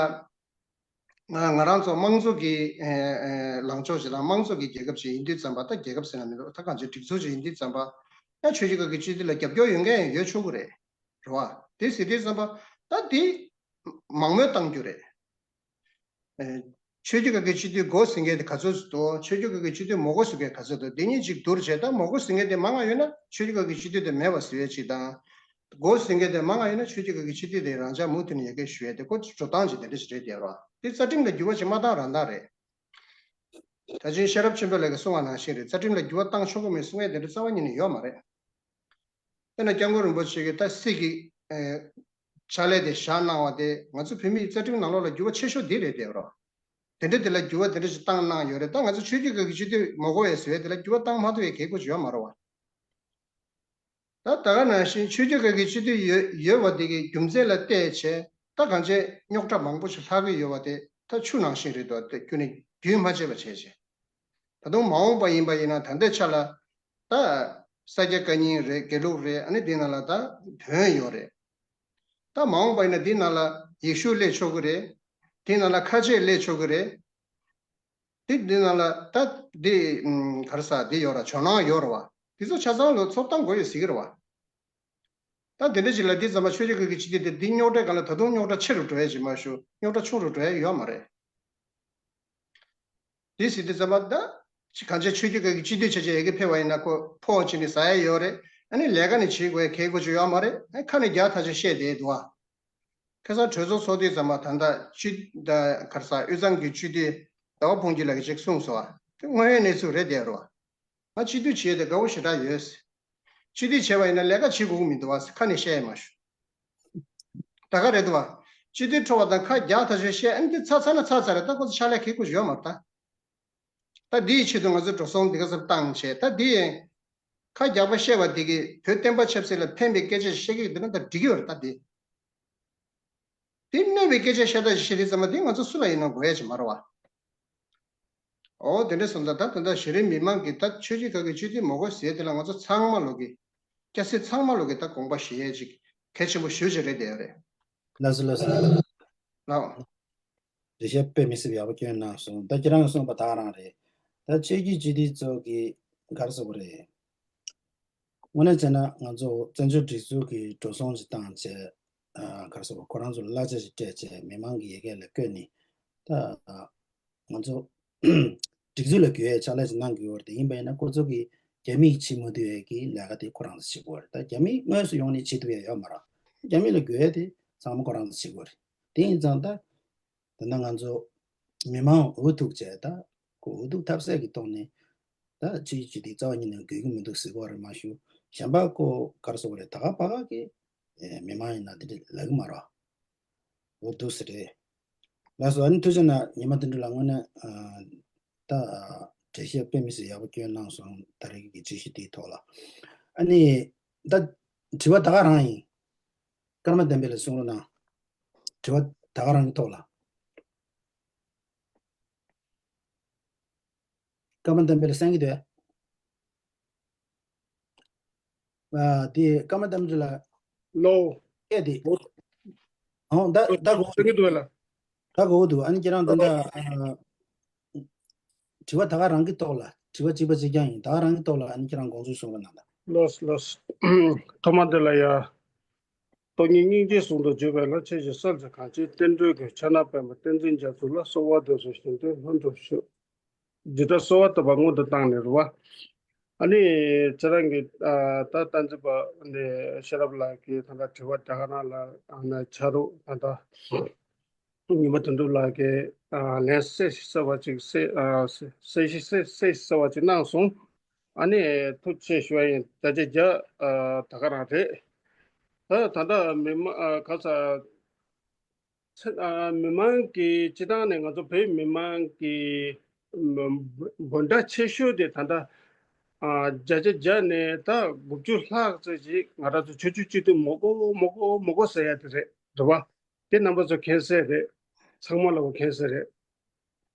ང་ང་རང་ཚོ་དམངས་གཙོ་གི་ཨེ་ཨེ་ལངས་ཕྱོགས་ཤིག་དང་དམངས་གཙོ་གི་རྒྱལ་ཁབ་ཅིག་ཡིན་དུས་ཙམ་པ་ད་རྒྱལ་ཁབ་ཟེར་ན་མི་འདུག་ད་གང་ཅི་སྒྲིག་འཛུགས་ཅིག་ཡིན་དུས་ཙམ་པ་ཡང་ཆོས་བརྒྱུད་ཁག་གི་སྤྱི་འཐུས་ལ་རྒྱབ་སྐྱོར་ཡོད་མཁན་ཡང་ཡོད་ཆོག་གི་རེད། རེད་བ། དེ་ཟེར་དུས་ཙམ་པ་ད་དེ་མང་མོས་གཏང་རྒྱུ་རེད། ཨེ་ཆོས་བརྒྱུད་ཁག་གི་སྤྱི་འཐུས་དགོས་ཟེར་མཁན་དེ་ག་ཚོད་འདུག་ཆོས་བརྒྱུད་ཁག་གི་སྤྱི་འཐུས་མོ་དགོས་ཟེར་མཁན་ག་ཚོད་འདུག་དེ་གཉིས་གཅིག་བསྡུར་བྱས་ད་མོ་དགོས་ཟེར་མཁན་དེ་མང་བ་ཡོད་ན་ཆོས་བརྒྱུད་ཁག་གི་སྤྱི་འཐུས་དེ་མེད་པ་ཟེར་བའི་གཅིག་དང་། དགོས་ཟེར་མཁན་དེ་མང་བ་ཡོད་ན་ཆོས་བརྒྱུད་ཁག་གི་སྤྱི་འཐུས་དེ་རང་འཇགས་མུ་མཐུད་ནས་ཡར་རྒྱས་ཞུ་ཡས་དེ་ཁོ་འགྲོ་སྟངས་ཅིག་དེ་འདྲ་ཞིག་རེད་དེ་རོ། དེ་རྩ་ཁྲིམས་ལ་འགྱུར་བ་ཅིག་མ་བཏང་རང་བཏང་རེད། ད་ཅིང་ཤེས་རབ་ཆེན་པོ་ལགས་ཀྱིས་གསུངས་པ་ནང་བཞིན་རེད། རྩ་ཁྲིམས་ལ་འགྱུར་བ་བཏང་ཆོག་གི་མེད་གསུང་ཡས་དེ་འདྲ་རྩ་བ་ཉིད་ནས་ཡོད་མ་རེད། དཔེར་ན་སྐྱབས་མགོན་རིན་པོ་ཆེ་གིས་ད་སྲིད་ཀྱི་ཨེ་ཕྱག་ལས་དེ་བཞག་གནང་བ་དེ་ང་ཚོ་བོད་མིའི་རྩ་ཁྲིམས་ནང་ལོགས་ལ་འགྱུར་བ་ཆེ་ཤོས་འདི་རེད་དེ་རོ། དེ་འདྲ་དེ་ལ་འགྱུར་བ་དེ་འདྲ་ཞིག་བཏང་གནང་ཡོད་རེད། ད་ང་ཚོ་ཆོས་བརྒྱུད་ཁག་གི་སྤྱི་འཐུས་མ་དགོས་པའི་ཟེར་བའི་དེ་ལ་འགྱུར་བ་བཏང་མ་ཐུབ་པའི་གལ་ཁོ་ཅིག་ཡོད་མ་རེད་བ། ད་ད་ག་ནང་བཞིན་ཆོས་བརྒྱུད་ཁག་གི་སྤྱི་འཐུས་ཡོད་ཡོད་པ་དེ་གི་རྒྱུ་མཚན་ལ་བལྟས་བྱས་ད་གང་བྱས་རྙོག་དྲ་མང་པོ་ཞིག་ལྷག་གི་ཡོད་པ་དེ་ད་ཆུ་ནང་བཞིན་རེད་དོ། དེ་ཁྱོན་ནས་རྒྱུན་མ་ཆད་པ་བྱས་བྱས། ད་དུང་མ་འོངས་པ་ཡིན་པ་ཡིན་ན་ད་ལྟའི་ཆ་ལ་ད་ས་སྐྱ་བཀའ་རྙིང་རེད། དགེ་ལུགས་རེད། ཨ་ནི་འདི་ནང་ལ་ད་བོན་ཡོད་རེད། ད་མ་འོངས་པ་ཡིན་ན་འདི་ནང་ལ་ཡེ་ཤུ་སླེབས་ཆོག་གི་རེད། འདི་ནང་ལ་ཁ་ཆེ་སླེབས་ཆོག་གི་རེད། འདི་འདི་ནང་ལ་ད་འདི་ཨམ་ག་རེ་ཟ་འདི་ཡོད་ར་ཇོ་ནང་ཡོད་ར་བ། འདི་ཚོ་ཆ་ཚང་ལོ་ཚོགས་སྟངས་དགོས་ཡོད་ཟེར་གི་ར་བ། ད་དེ་འདྲ་ཞིག་ལ་འདི་ཚང་མ་ཆོས་བརྒྱུད་ཁག་གི་སྤྱི་འཐུས་དེ་འདི་རྙོག་དྲའི་སྒང་ལ་ད་དུང་རྙོག་དྲ་ཆེ་རུ་འགྲོ་ཡ་ཅིག་མ་ཞུ་རྙོག་དྲ་ཆུང་རུ་འགྲོ་ཡ་ཡོད་མ་རེད། དེ་ཟེར་དུས་ཙམ་པ་ད་ཅི་གང་ཅི་ཆོས་བརྒྱུད་ཁག་གི་སྤྱི་འཐུས་བྱས་བྱས་ཡ་གི་ཕེབས་པ་ཡིན་ན་ཁོ་ཕོགས་ཅིག་ནི་ཟ་ཡ་ཡོད་རེད། ཨ་ནི་ལས་ཀ་ནི་བྱེད་དགོས་ཡ་གལ་དགོས་ཅིག་ཡོད་མ་རེད། ཨ་ཁ་ནས་རྒྱག་ཐག་ཆོད་བཤད་བསྡད་འདུག་ཨ། ཁ་སང་གྲོས་ཚོགས་ཚོགས་དུས་ཙམ་པ་ད་ལྟ་སྤྱི་ད་ག་རེ་ཟ་དབུས་གཙང་གི་སྤྱི་འཐུས་ཟླ་བ་ཕུན་སྐྱིད་ལགས་ཀྱིས་ཅིག་གསུངས་སོང་ཨ། དེ་དངོས་ཡོད་གནས་ཚུལ་རེད་དེ་རོ། ང་སྤྱི་འཐུས་བྱས་ཏེ་དགའ་བོ་ཞེ་དྲག་ཡོད། སྤྱི་འཐུས་བྱས་པ་ཡིན་ན་ལས་ཀ་བྱེད་དགོས་ཀྱི་མི་འདུག་བ་ཁ་ནས་བཤད་ཡ་མ་ཞུ། ད་ག་རེད་འདུག་བ། སྤྱི་འཐུས་འཕྲོ་བ་དང་ཁ་རྒྱག་ཐག་ཆོད་བཤད་ཨ་ནི་འདི་ཚར་ཚར་ན་ཚར་ཚར་རེད། ད་ཁོ་ཚོ་ཕྱག་ལས་གལ་དགོས་ཡོད་མ་རེད་ད། ད་འདིའི་ཆེད་དུ་ང་ཚོ་འགྲོ་སོང་འདི་ག་ཚོད་བཏང་བྱས་ད་འདི་ཡིན། ཁ་རྒྱག་པ་བཤད་པ་འདི་གིས་བོད་བསྟན་པ་ཆབ་སྲིད་ལ་ཕན་པའི་སྐད་ཆ་བཤད་ཀྱི་འདུག་ན་ད་འགྲིག་གི་ཡོད་རེད་ད་འདི། དེ་གནོད་པའི་སྐད་ཆ་བཤད་ད་བཤད་དུས་ཙམ་པ་དེ་ང་ཚོ་སུ་ལ་ཡིན་ན་དགོས་ཡ་ཅིག་མ་རེད་བ། ཨོ་དེ་འདྲ་སོང་ཙང་ད་ད་ལྟ་གཞི་རིམ་མི་མང་གིས་ད་ཆོས་བརྒྱུད་ཁག་གི་སྤྱི་འཐུས་མ་དགོས་ཟེར་དེ་ལ་ང་ཚོ་ཚང་མ་ལོག་གི་སྐྱ་སེར་ཚང་མ་ལོག་གི་ད་དགོངས་པ་བཞེས་ཡས་ཅིག་གལ་ཆེན་པོ་ཞེ་པོ་ཅིག་རེད་བསྡད་ཡོད་རེད། ལགས་སོ་ལགས་སོ། ལགས། འགྲེལ་བཤད་དཔེ་མི་སྲིད་པ་ཡག་པོ་བསྐྱོན་གནང་སོང་། ད་ཁྱེད་རང་གིས་གསུངས་པ་ད་ག་རང་རེད། ད་ཆོས་བརྒྱུད་སྤྱི་འཐུས་ཚོ་གི་ག་རེ་ཟེར་དགོས་རེད། དངོས་གནས་བྱས་ན་ང་ཚོ་བཙན་བྱོལ་སྒྲིག་འཛུགས་ཀྱི་འགྲོ་སོང་ཞིག་བཏང་བྱས། ཨ་ག་རེ་ཟེར་དགོས། ཁོ་རང་ཚོ་ལ་གླ་ཆ་ཞིག་སྤྲད་བྱས་མི་མང་གི་ཡ་གི་ལ་བསྐོས་ནས་ད་ང་ཚོ་སྒྲིག་འཛུགས་ལ་དགོས་ཡས་ཕྱག་ལས་ཤིག་གནང་དགོས་པ་རེད། དེ་ཡིན་པ་ཡིན་ན་ཁོ་ཚོ་གིས་རྒྱ་མིས་བྱེད་མ་ཐུབ་ཡས་ཀྱི་ལས་ཀ་དེ་ཁོ་རང་ཚོ་བྱེད་དགོས་རེད། ད་རྒྱ་མིས་དངོས་སུ་ཡོང་ནས་བྱེད་ཐུབ་ཡས་ཡོད་མ་རེད། རྒྱ་མི་ལ་དགོས་ཡས་དེ་ཚང་མ་ཁོ་རང་ཚོ་བྱེད་དགོས་རེད། དེ་ཡིན་ཙང་ད་ད་ལྟ་ང་ཚོ་མི་མང་འུ་ཐུག་བྱས་ད་ཁོ་འུ་ཐུག་ཐབས་ཟད་ཀྱི་ཐོག་ནས་ད་ཅིའི་ཅི་དེ་རྩ་བ་ཉིད་ནས་དགོས་ཀྱི་མི་འདུག་ཟེར་གོ་རེད་མ་ཞུ། གཞན་པ་ཁོ་ག་རེ་ཟེར་དགོས་རེད། ད་ག་པ་ག་གི་མི་མང་ཡིན་ན་དེ་འདྲ་ལབ་ཀྱི་མ་རེད། འོ་འདུག་སེ་རེད། ལགས་སོ། ཨ་ནི་ཐུགས་རྗེ་གནང་། ཉི་མ་དོན་གྲུབ་ལགས་དངོས་གནས་ཨ་ད་འགྲེལ་བཤད་དཔེ་མི་སྲིད་ཡག་པོ་བསྐྱོན་གནང་སོང་། ད་རེས་ཀྱི་བརྗོད་གཞི་འདིའི་ཐོག་ལ། ཨ་ནི་ད་དྲི་བ་ད་ག་རང་ཡིན། ཀརྨ་བསྟན་འཕེལ་ལགས་གསུང་རོགས་གནང་། དྲི་བ་ད་ག་རང་གི་ཐོག་ལ། ཀརྨ་བསྟན་འཕེལ་ལགས་གསན་གྱི་འདུག་གས། ཨ་དེ་ཀརྨ་དམ་ཆོས་ལགས། ལོ། སྐད་དེ། ཨོ་ད་ད་གོ། སེང་གེ་འདུག་ལ། ད་གོ་འདུག་ཨ་ནི་ཁྱེད་རང་ད་ལྟ་ཨ་དྲི་བ་ད་ག་རང་གི་ཐོག་ལ་དྲི་བ་གཅིག་པ་གཅིག་རྐྱང་ཡིན། ད་ག་རང་གི་ཐོག་ལ་ཨ་ནི་ཁྱེད་རང་དགོངས་ཚུལ་གསུང་རོགས་གནང་དང་། ལགས་ལགས། ཐོག་མ་དེ་ལ་ཡ། སྟོང་ཉིད་སྙིང་རྗེ་ཟུང་དུ་འཇུག་པའི་ལམ། ཆོས་ཀྱི་སེམས་ཙམ་གང་ཕྱིར་བསྟན་འགྲོའི་མགོན། ཕྱག་ན་པདྨོ་བསྟན་འཛིན་རྒྱ་མཚོ་ལ། གསོལ་བ་འདེབས་སོ་བཞེད་དོན་ལྷུན་གྲུབ་ཤོག་འཇིགས་སྐྲག་གསོལ་བ་བཏབ་པ་སྔོན་དུ་བཏང་ནས་རེད་བ། ཨ་ནི་ཁྱེད་རང་གིས་ད་བསྟན་འཛིན་པ་ནས་ཤེས་རབ་ལགས་ཀྱིས་ད་ལྟ་དྲི་བ་ད་ག་རང་ལ་ཨ་ནི་ཕྱག་རོགས་ད་ལྟ་ཉི་མ་དོན་གྲུབ་ལགས་ཀྱིས་ཨ་ལན་གསལ་ཞིག་གསལ་བ་ཅིག་གསལ་ཨ་གསལ་གསལ་ཞིག་གསལ་གསལ་ཞིག་གསལ་བ་ཅིག་གནང་སོང་། ཨ་ནི་ཐུགས་རྗེ་ཆེ་ཞུ་བ་ཡིན། བརྒྱ་ཆ་བརྒྱ་ཨ་ད་ག་རང་རེད། ད་ད་ལྟ་མི་མང་ཨ་ག་ས་ཚེ་ཨ་མི་མང་གི་སྤྱི་བཏང་ནས་ང་ཚོ་བོད་མི་མང་གི་འབོད་སྒྲ་ཆེ་ཤོས་དེ་ད་ལྟ་ཨ་བརྒྱ་ཆ་བརྒྱ་ནས་ད་དགུ་བཅུ་ལྷག་ཙམ་ཅིག་ང་རང་ཚོ་ཆོས་བརྒྱུད་སྤྱི་འཐུས་མི་དགོས་མི་དགོས་མི་དགོས་ཟེར་ཡ་དེ་རེད་རེད་བ། དེ་རྣམ་པ་ཚོ་མཁྱེན་གསལ་རེད། ཚང་མ་ལ་མཁྱེན་གསལ་རེད།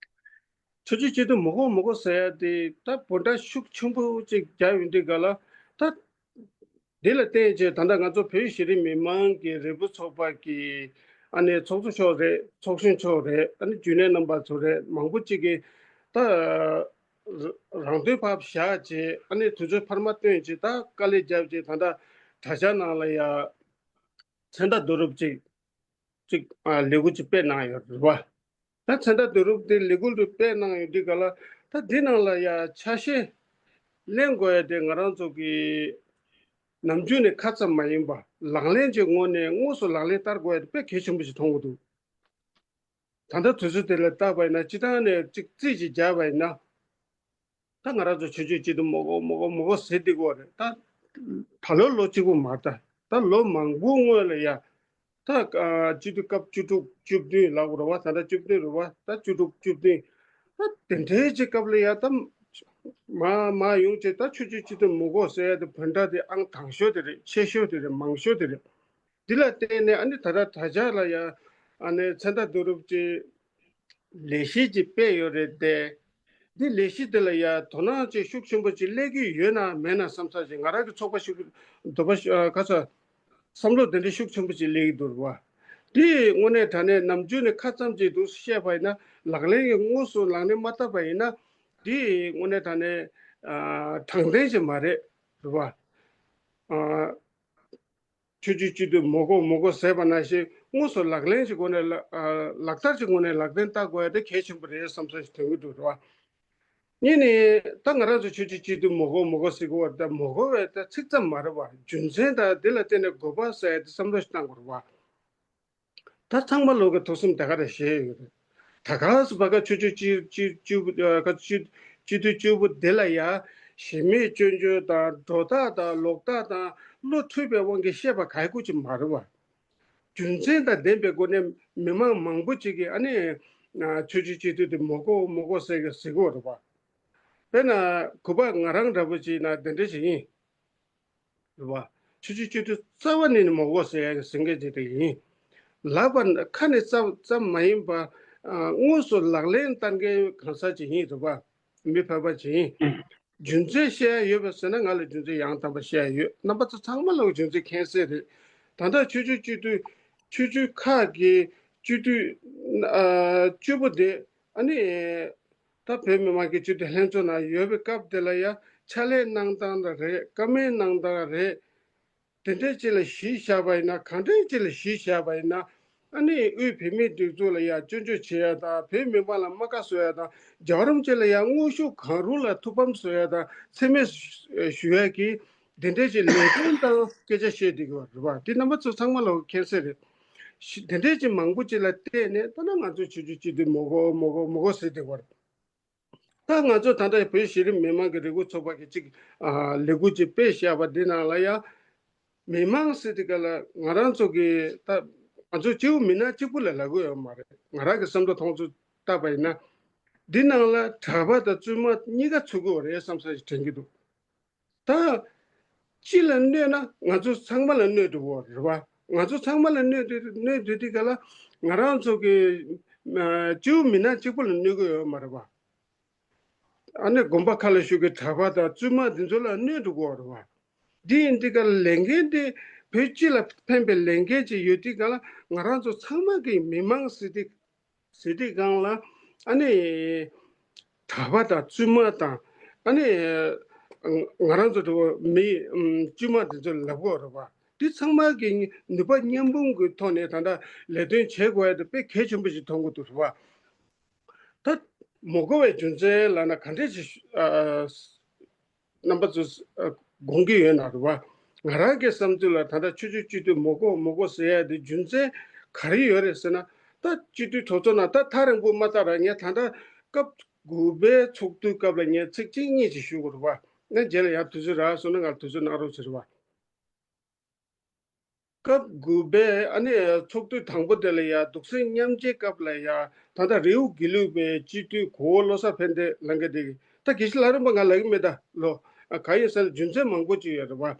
ཆོས་བརྒྱུད་སྤྱི་འཐུས་མི་དགོས་མི་དགོས་ཟེར་ཡ་དེ་ད་འབོད་སྒྲ་ཤུགས་ཆེན་པོ་ཅིག་རྒྱག་ཡོང་དུས་ག་ལ་ད། དེ་ལ་བརྟེན་བྱས་ད་ལྟ་ང་ཚོ་བོད་གཞི་རིམ་མི་མང་གི་རིལ་བུ་ཚོགས་པ་གི་ཨ་ནི་ཚོགས་གཙོ་མཆོག་རེད། ཚོགས་གཞོན་མཆོག་རེད། ཨ་ནི་རྒྱུན་ལས་རྣམ་པ་ཚོ་རེད། མང་པོ་ཅིག་གིས་ད་རང་དོན་ཕར་བཞག་བྱས་ཨ་ནི་དུས་ཚོད་འཕར་མ་བཏོན་བྱས་ད་དཀའ་ལས་བརྒྱབ་བྱས་ད་ལྟ་དྲ་ཇག་ནང་ལ་ཡ་མཚན་རྟགས་བསྡུ་རུབ་ཅིག་ཅིག་ཨ་ལས་འགུལ་ཅིག་སྤེལ་གནང་ཡོད་རེད་བ། ད་མཚན་རྟགས་བསྡུ་རུབ་དེ་ལས་འགུལ་དུ་སྤེལ་གནང་ཡོད་དུས་ག་ལ་ད་འདི་ནང་ལ་ཡ་ཆ་ཤས་ལེན་དགོས་ཡ་དེ་ང་རང་ཚོ་གི་ནམ་རྒྱུན་ནས་ཁ་ཙམ་མ་ཡིན་པ་ལག་ལེན་གྱི་ངོས་ནས་དངོས་སུ་ལག་ལེན་བསྟར་དགོས་ཡ་དེ་དཔེ་གལ་ཆེན་པོ་ཞིག་མཐོང་གི་འདུག་ད་ལྟ་དུས་ཚོད་དེ་ལ་བལྟས་པ་ཡིན་ན་སྤྱི་བཏང་ནས་གཅིག་རྩིས་ཅིག་བརྒྱབ་པ་ཡིན་ན། ད་ང་རང་ཚོ་ཆོས་བརྒྱུད་སྤྱི་འཐུས་མི་དགོས་མི་དགོས་མི་དགོས་ཟེར་བསྡད་ཀྱི་ཡོད་རེད། ད་ད་ལོ་ལོ་གཅིག་པུ་མ་རེད། ད་ད་ལོ་མང་པོའི་སྔོན་ལ་ཡ་ད་ཨ་སྤྱི་འཐུས་སྐབས་བཅུ་དྲུག་བཅུ་བདུན་ལབ་དགོས་རེད་བ། ད་ལྟ་བཅུ་བདུན་རེད་བ། ད་བཅུ་དྲུག་བཅུ་བདུན་ད་དེ་འདྲའི་ཅིག་སྐབས་ལ་ཡ་ད་མ་མ་ཡོང་བྱས་ད་ཆོས་བརྒྱུད་སྤྱི་འཐུས་མི་དགོས་ཟེར་ཡ་དེ་འབོད་སྒྲ་དེ་ཨང་དང་ཤོས་དེ་རེད། ཆེ་ཤོས་དེ་རེད། མང་ཤོས་དེ་རེད། འདི་ལ་བརྟེན་ནས་ཨ་ནི་ད་ལྟ་དྲ་ཇག་ལ་ཡ་ཨ་ནི་མཚན་རྟགས་བསྡུ་རུབ་ཀྱི་ལས་གཞི་ཅིག་སྤེལ་ཡོད་རེད་དེ། འདི་ལས་གཞི་དེ་ལ་ཡ་དོ་སྣང་ཅིག་ཤུགས་ཆེན་པོ་ཅིག་སླེབས་ཀྱི་ཡོད་ན་མེད་ན་བསམ་ས་ཅིག་ང་རང་གི་ཚོགས་པ་ཤུགས་འདོད་པ་ཤུ་ཨ་ག་ས་བསམ་བློ་དེ་འདྲ་ཤུགས་ཆེན་པོ་ཅིག་སླེབས་ཀྱི་འདུག་རེད་བ། འདི་དངོས་གནས་དྲང་གནས་ནམ་རྒྱུན་ནས་ཁ་ཙམ་ཅིག་འདུག་བཤད་པ་ཡིན་ན་ལག་ལེན་གྱི་དངོས་སུ་ལག་ལེན་མ་བསྟར་བ་ཡིན་ན་འདི་དངོས་གནས་དྲང་གནས་ཨ་དྲང་བདེན་ཅིག་མ་རེད་རེད་བ། ཨ། ཆོས་བརྒྱུད་སྤྱི་འཐུས་མི་དགོས་མི་དགོས་ཟེར་བ་ནང་བཞིན་དངོས་སུ་ལག་ལེན་གྱི་སྒོ་ནས་ལག་ཨ་ལག་བསྟར་གྱི་སྒོ་ནས་ལག་ལེན་བསྟར་དགོས་ཡ་དེ་གལ་ཆེན་པོ་རེད་བསམ་བསམ་ཞིག་དོན་གྱི་འདུག་རེད་བ། གཉིས་ནི་ད་ང་རང་ཚོ་ཆོས་བརྒྱུད་སྤྱི་འཐུས་མི་དགོས་མི་དགོས་ཟེར་གྱི་ཡོད་རེད། ད་མི་དགོས་པའི་ད་ཚིག་ཙམ་མ་རེད་བ། རྒྱུ་མཚན་དང་དེ་ལ་བརྟེན་ནས་དགོས་པ་ཟེར་ཡ་དེ་བསམ་བློ་ཞིག་བཏང་དགོས་རེད་བ། ད་ཚང་མ་ལོག་གི་ཐུགས་སེམས་དེ་ག་རེ་བཞེས་ཡོད་རེད། ད་ག་སུ་བ་ག་ཆོས་ཆོས་སྤྱི་སྤྱི་སྤྱི་ཨ་ག་སྤྱི་སྤྱི་འཐུས་སྤྱི་བོ་དེ་ལ་ཡ་གཞི་མེད་སྐྱོན་བརྗོད་དང་སྒྲོ་བཏགས་དང་ལོག་ལྟ་དང་བློ་འཁྲུལ་པའི་དབང་གིས་བཤད་པ་ག་ཡི་ཀུ་ཅི་མ་རེད་བ། རྒྱུ་མཚན་དང་ལྡན་པའི་སྒོ་ནས་མི་མང་མང་པོ་ཅིག་གིས་ཨ་ནི་ཨ་ཆོས་ཆོས་སྤྱི་འཐུས་དེ་མི་དགོས་མི་དགོས་ཟེར་གི་ཟེར་གི་ཡོད་རེད་བ། དཔེར་ན་གུས་པ་ང་རང་འདྲ་པོ་ཅིག་ན་དེ་འདྲ་ཞིག་ཡིན། རེད་བ། ཆོས་བརྒྱུད་སྤྱི་འཐུས་རྩ་བ་ནས་ནི་མི་དགོས་ཟེར་ཡ་གི་ཟེར་མཁན་ཅིག་དེ་ཡིན། ལབ་པ་ནི་ཁ་ནས་ཙམ་ཙམ་མ་ཡིན་པ། ཨ་དངོས་སུ་ལག་ལེན་བསྟར་མཁན་གང་ཟག་ཅིག་ཡིན་རེད་བ། མི་ཕལ་པ་ཅིག་ཡིན། རྒྱུ་མཚན་བཤད་ཡ་ཡོད་པ་ཟེར་ན་ང་ལ་རྒྱུ་མཚན་ཡང་དག་པ་བཤད་ཡ་ཡོད། རྣམ་པ་ཚོ་ཚང་མ་ལ་རྒྱུ་མཚན་མཁྱེན་གསལ་རེད། ད་ལྟ་ཆོས་བརྒྱུད་སྤྱི་འཐུས་ཆོས་བརྒྱུད་ཁག་གི་སྤྱི་འཐུས་ཨ་བཅུ་པོ་དེ་ཨ་ནི། ད་བོད་མི་མང་གི་སྤྱི་འཐུས་ལྷན་ཚོགས་ནང་ཡོད་པའི་སྐབས་དེ་ལ་ཡ་ཕྱག་ལས་གནང་སྟངས་ལ་རེད། བཀའ་མོལ་གནང་སྟངས་རེད། དེ་འདྲའི་ཅིག་ལ་གཞི་བཞག་པ་ཡིན་ན་གང་འདྲའི་ཅིག་ལ་གཞི་བཞག་པ་ཡིན་ན་ཨ་ནི་དབུས་བོད་མིའི་སྒྲིག་འཛུགས་ལ་ཡ་སྐྱོན་བརྗོད་བྱེད་ཡ་དང་བོད་མི་མང་ལ་རྨ་ཁ་བཟོ་ཡ་དང་རྒྱལ་བ་རིན་པོ་ཆེ་ལ་ཡ་དངོས་ཤུགས་གང་རུང་ལ་ཐུགས་ཕམ་བཟོ་ཡ་དང་མཚན་སྨད་ཞུ་ཡ་གི་དེ་འདྲའི་ཅིག་ལས་དོན་དང་སྐད་ཆ་བཤད་བསྡད་ཀྱི་ཡོད་རེད་བ། དེ་རྣམ་པ་ཚོ་ཚང་མ་ལ་མཁྱེན་གསལ་རེད། ཤི་དེ་འདྲའི་ཅིག་མང་པོ་ཅིག་ལ་བལྟས་ནས་ད་ནི་ང་ཚོ་ཆོས་བརྒྱུད་སྤྱི་འཐུས་མི་དགོས་མི་དགོས་མི་དགོས་ཟེར་བསྡད་ཀྱི་ཡོད་རེད། ད་ང་ཚོ་ད་ལྟ་བོད་གཞི་རིམ་མི་མང་གི་རེ་སྐུལ་ཚོགས་པ་གི་ཅིག་ཨ་ལས་འགུལ་ཅིག་སྤེལ་བཞག་པ་འདི་ནང་ལ་ཡང་མི་མང་ཟེར་དེ་ག་ལ་ང་རང་ཚོ་གི་ད་ང་ཚོ་སྐྱེ་བོ་མི་སྣ་གཅིག་པུ་ལ་ལབ་ཀྱི་ཡོད་མ་རེད། ང་རང་གི་བསམ་བློ་མཐོང་ཚུལ་བལྟས་པ་ཡིན་ན་འདི་ནང་ལ་གྲྭ་པ་དང་བཙུན་མ་གཉིས་ཀ་ཚུད་ཀྱི་ཡོད་རེད་བསམ་ས་ཞིག་དྲན་གྱི་འདུག་ད་སྤྱི་ལ་གནོད་ན་ང་ཚོ་ཚང་མ་ལ་གནོད་འགྲོ་གི་ཡོད་རེད་བ། ང་ཚོ་ཚང་མ་ལ་གནོད་འགྲོ་གནོད་འགྲོ་དུས་ག་ལ་ང་རང་ཚོ་གི་ཨ་སྐྱེ་བོ་མི་སྣ་གཅིག་པུ་ལ་གནོད་ཀྱི་ཡོད་མ་རེད་བ། ཨ་ནི་དགོན་པ་ཁག་ལ་བཞུགས་ཀྱི་གྲྭ་པ་དང་བཙུན་མ་འདི་ཚོ་ལ་གནོད་འགྲོ་གི་ཡོད་རེད་བ། འདི་ཡིན་དུས་ག་ལ་ལས་འགན་དེ་བོད་སྤྱི་ལ་ཕན་པའི་ལས་འགན་ཅིག་ཡོད་དུས་ག་ལ་ང་རང་ཚོ་ཚང་མ་གི་མི་མང་ཟེར་དུས་ཟེར་དུས་སྒང་ལ་ཨ་ནི་གྲྭ་པ་དང་བཙུན་མ་དང་ཨ་ནི་ང་རང་ཚོ་དེ་མི་དཀྱུས་མ་དེ་ཚོ་ལབ་དགོས་རེད་བ། འདི་ཚང་མ་གི་ནུས་པ་མཉམ་སྤུངས་ཀྱི་ཐོག་ནས་ད་ལྟ་ལས་དོན་བྱེད་དགོས་ཡ་དེ་དཔེ་གལ་ཆེན་པོ་ཞིག་མཐོང་གི་འདུག་རེད་བ། ད་མ་གོ་བའི་རྒྱུ་མཚན་ལབ་ན་ག་འདྲས་ཞིག་ཨ། རྣམ་པ་ཚོས་ཨ་དགོངས་ཀྱི་ཡོད་ན་རེད་བ། ང་རང་གི་བསམ་ཚུལ་ལ་ད་ལྟ་ཆོས་ཕྱོགས་སྤྱི་འཐུས་མ་དགོས་མ་དགོས་ཟེར་ཡ་དེ་རྒྱུ་མཚན་ག་རེ་ཡོད་རེད་ཟེར་ན། ད་སྤྱི་འཐུས་གྲོས་ཚོགས་ནང་ད་ཐག་རིང་པོ་མ་ཐག་ར་ངས་ད་ལྟ་སྐབས་དགུ་པའི་ཚོགས་དུས་སྐབས་ལ་ངས་ཚིག་གཅིག་གཉིས་ཅིག་ཞུ་དགོས་རེད་བ། ཨ་ནི་རྗེས་ལ་ཡང་དུས་ཚོད་རག་སོང་ན་ང་ལ་དུས་ཚོད་གནང་རོགས་ཟེར་བ། སྐབས་དགུ་པའི་ཨ་ནི་ཚོགས་དུས་དང་པོ་དེ་ལ་ཡ་འདུག་སེ་མཉམ་འབྲེལ་སྐབས་ལ་ཡ་ད་ལྟ་རེའུ་དགེ་ལུགས་པའི་སྤྱི་འཐུས་གོ་བོ་བློ་བཟང་ཕན་བདེ་ལབ་མཁན་དེ་ད་དགེ་བཤེས་ལྷ་རམས་པ་ང་ལབ་ཀྱི་མེད་ད་ལོ། ཨ་ག་ཡིན་ཟེར་ན་རྒྱུ་མཚན་མང་པོ་ཅིག་ཡོད་རེད་བ།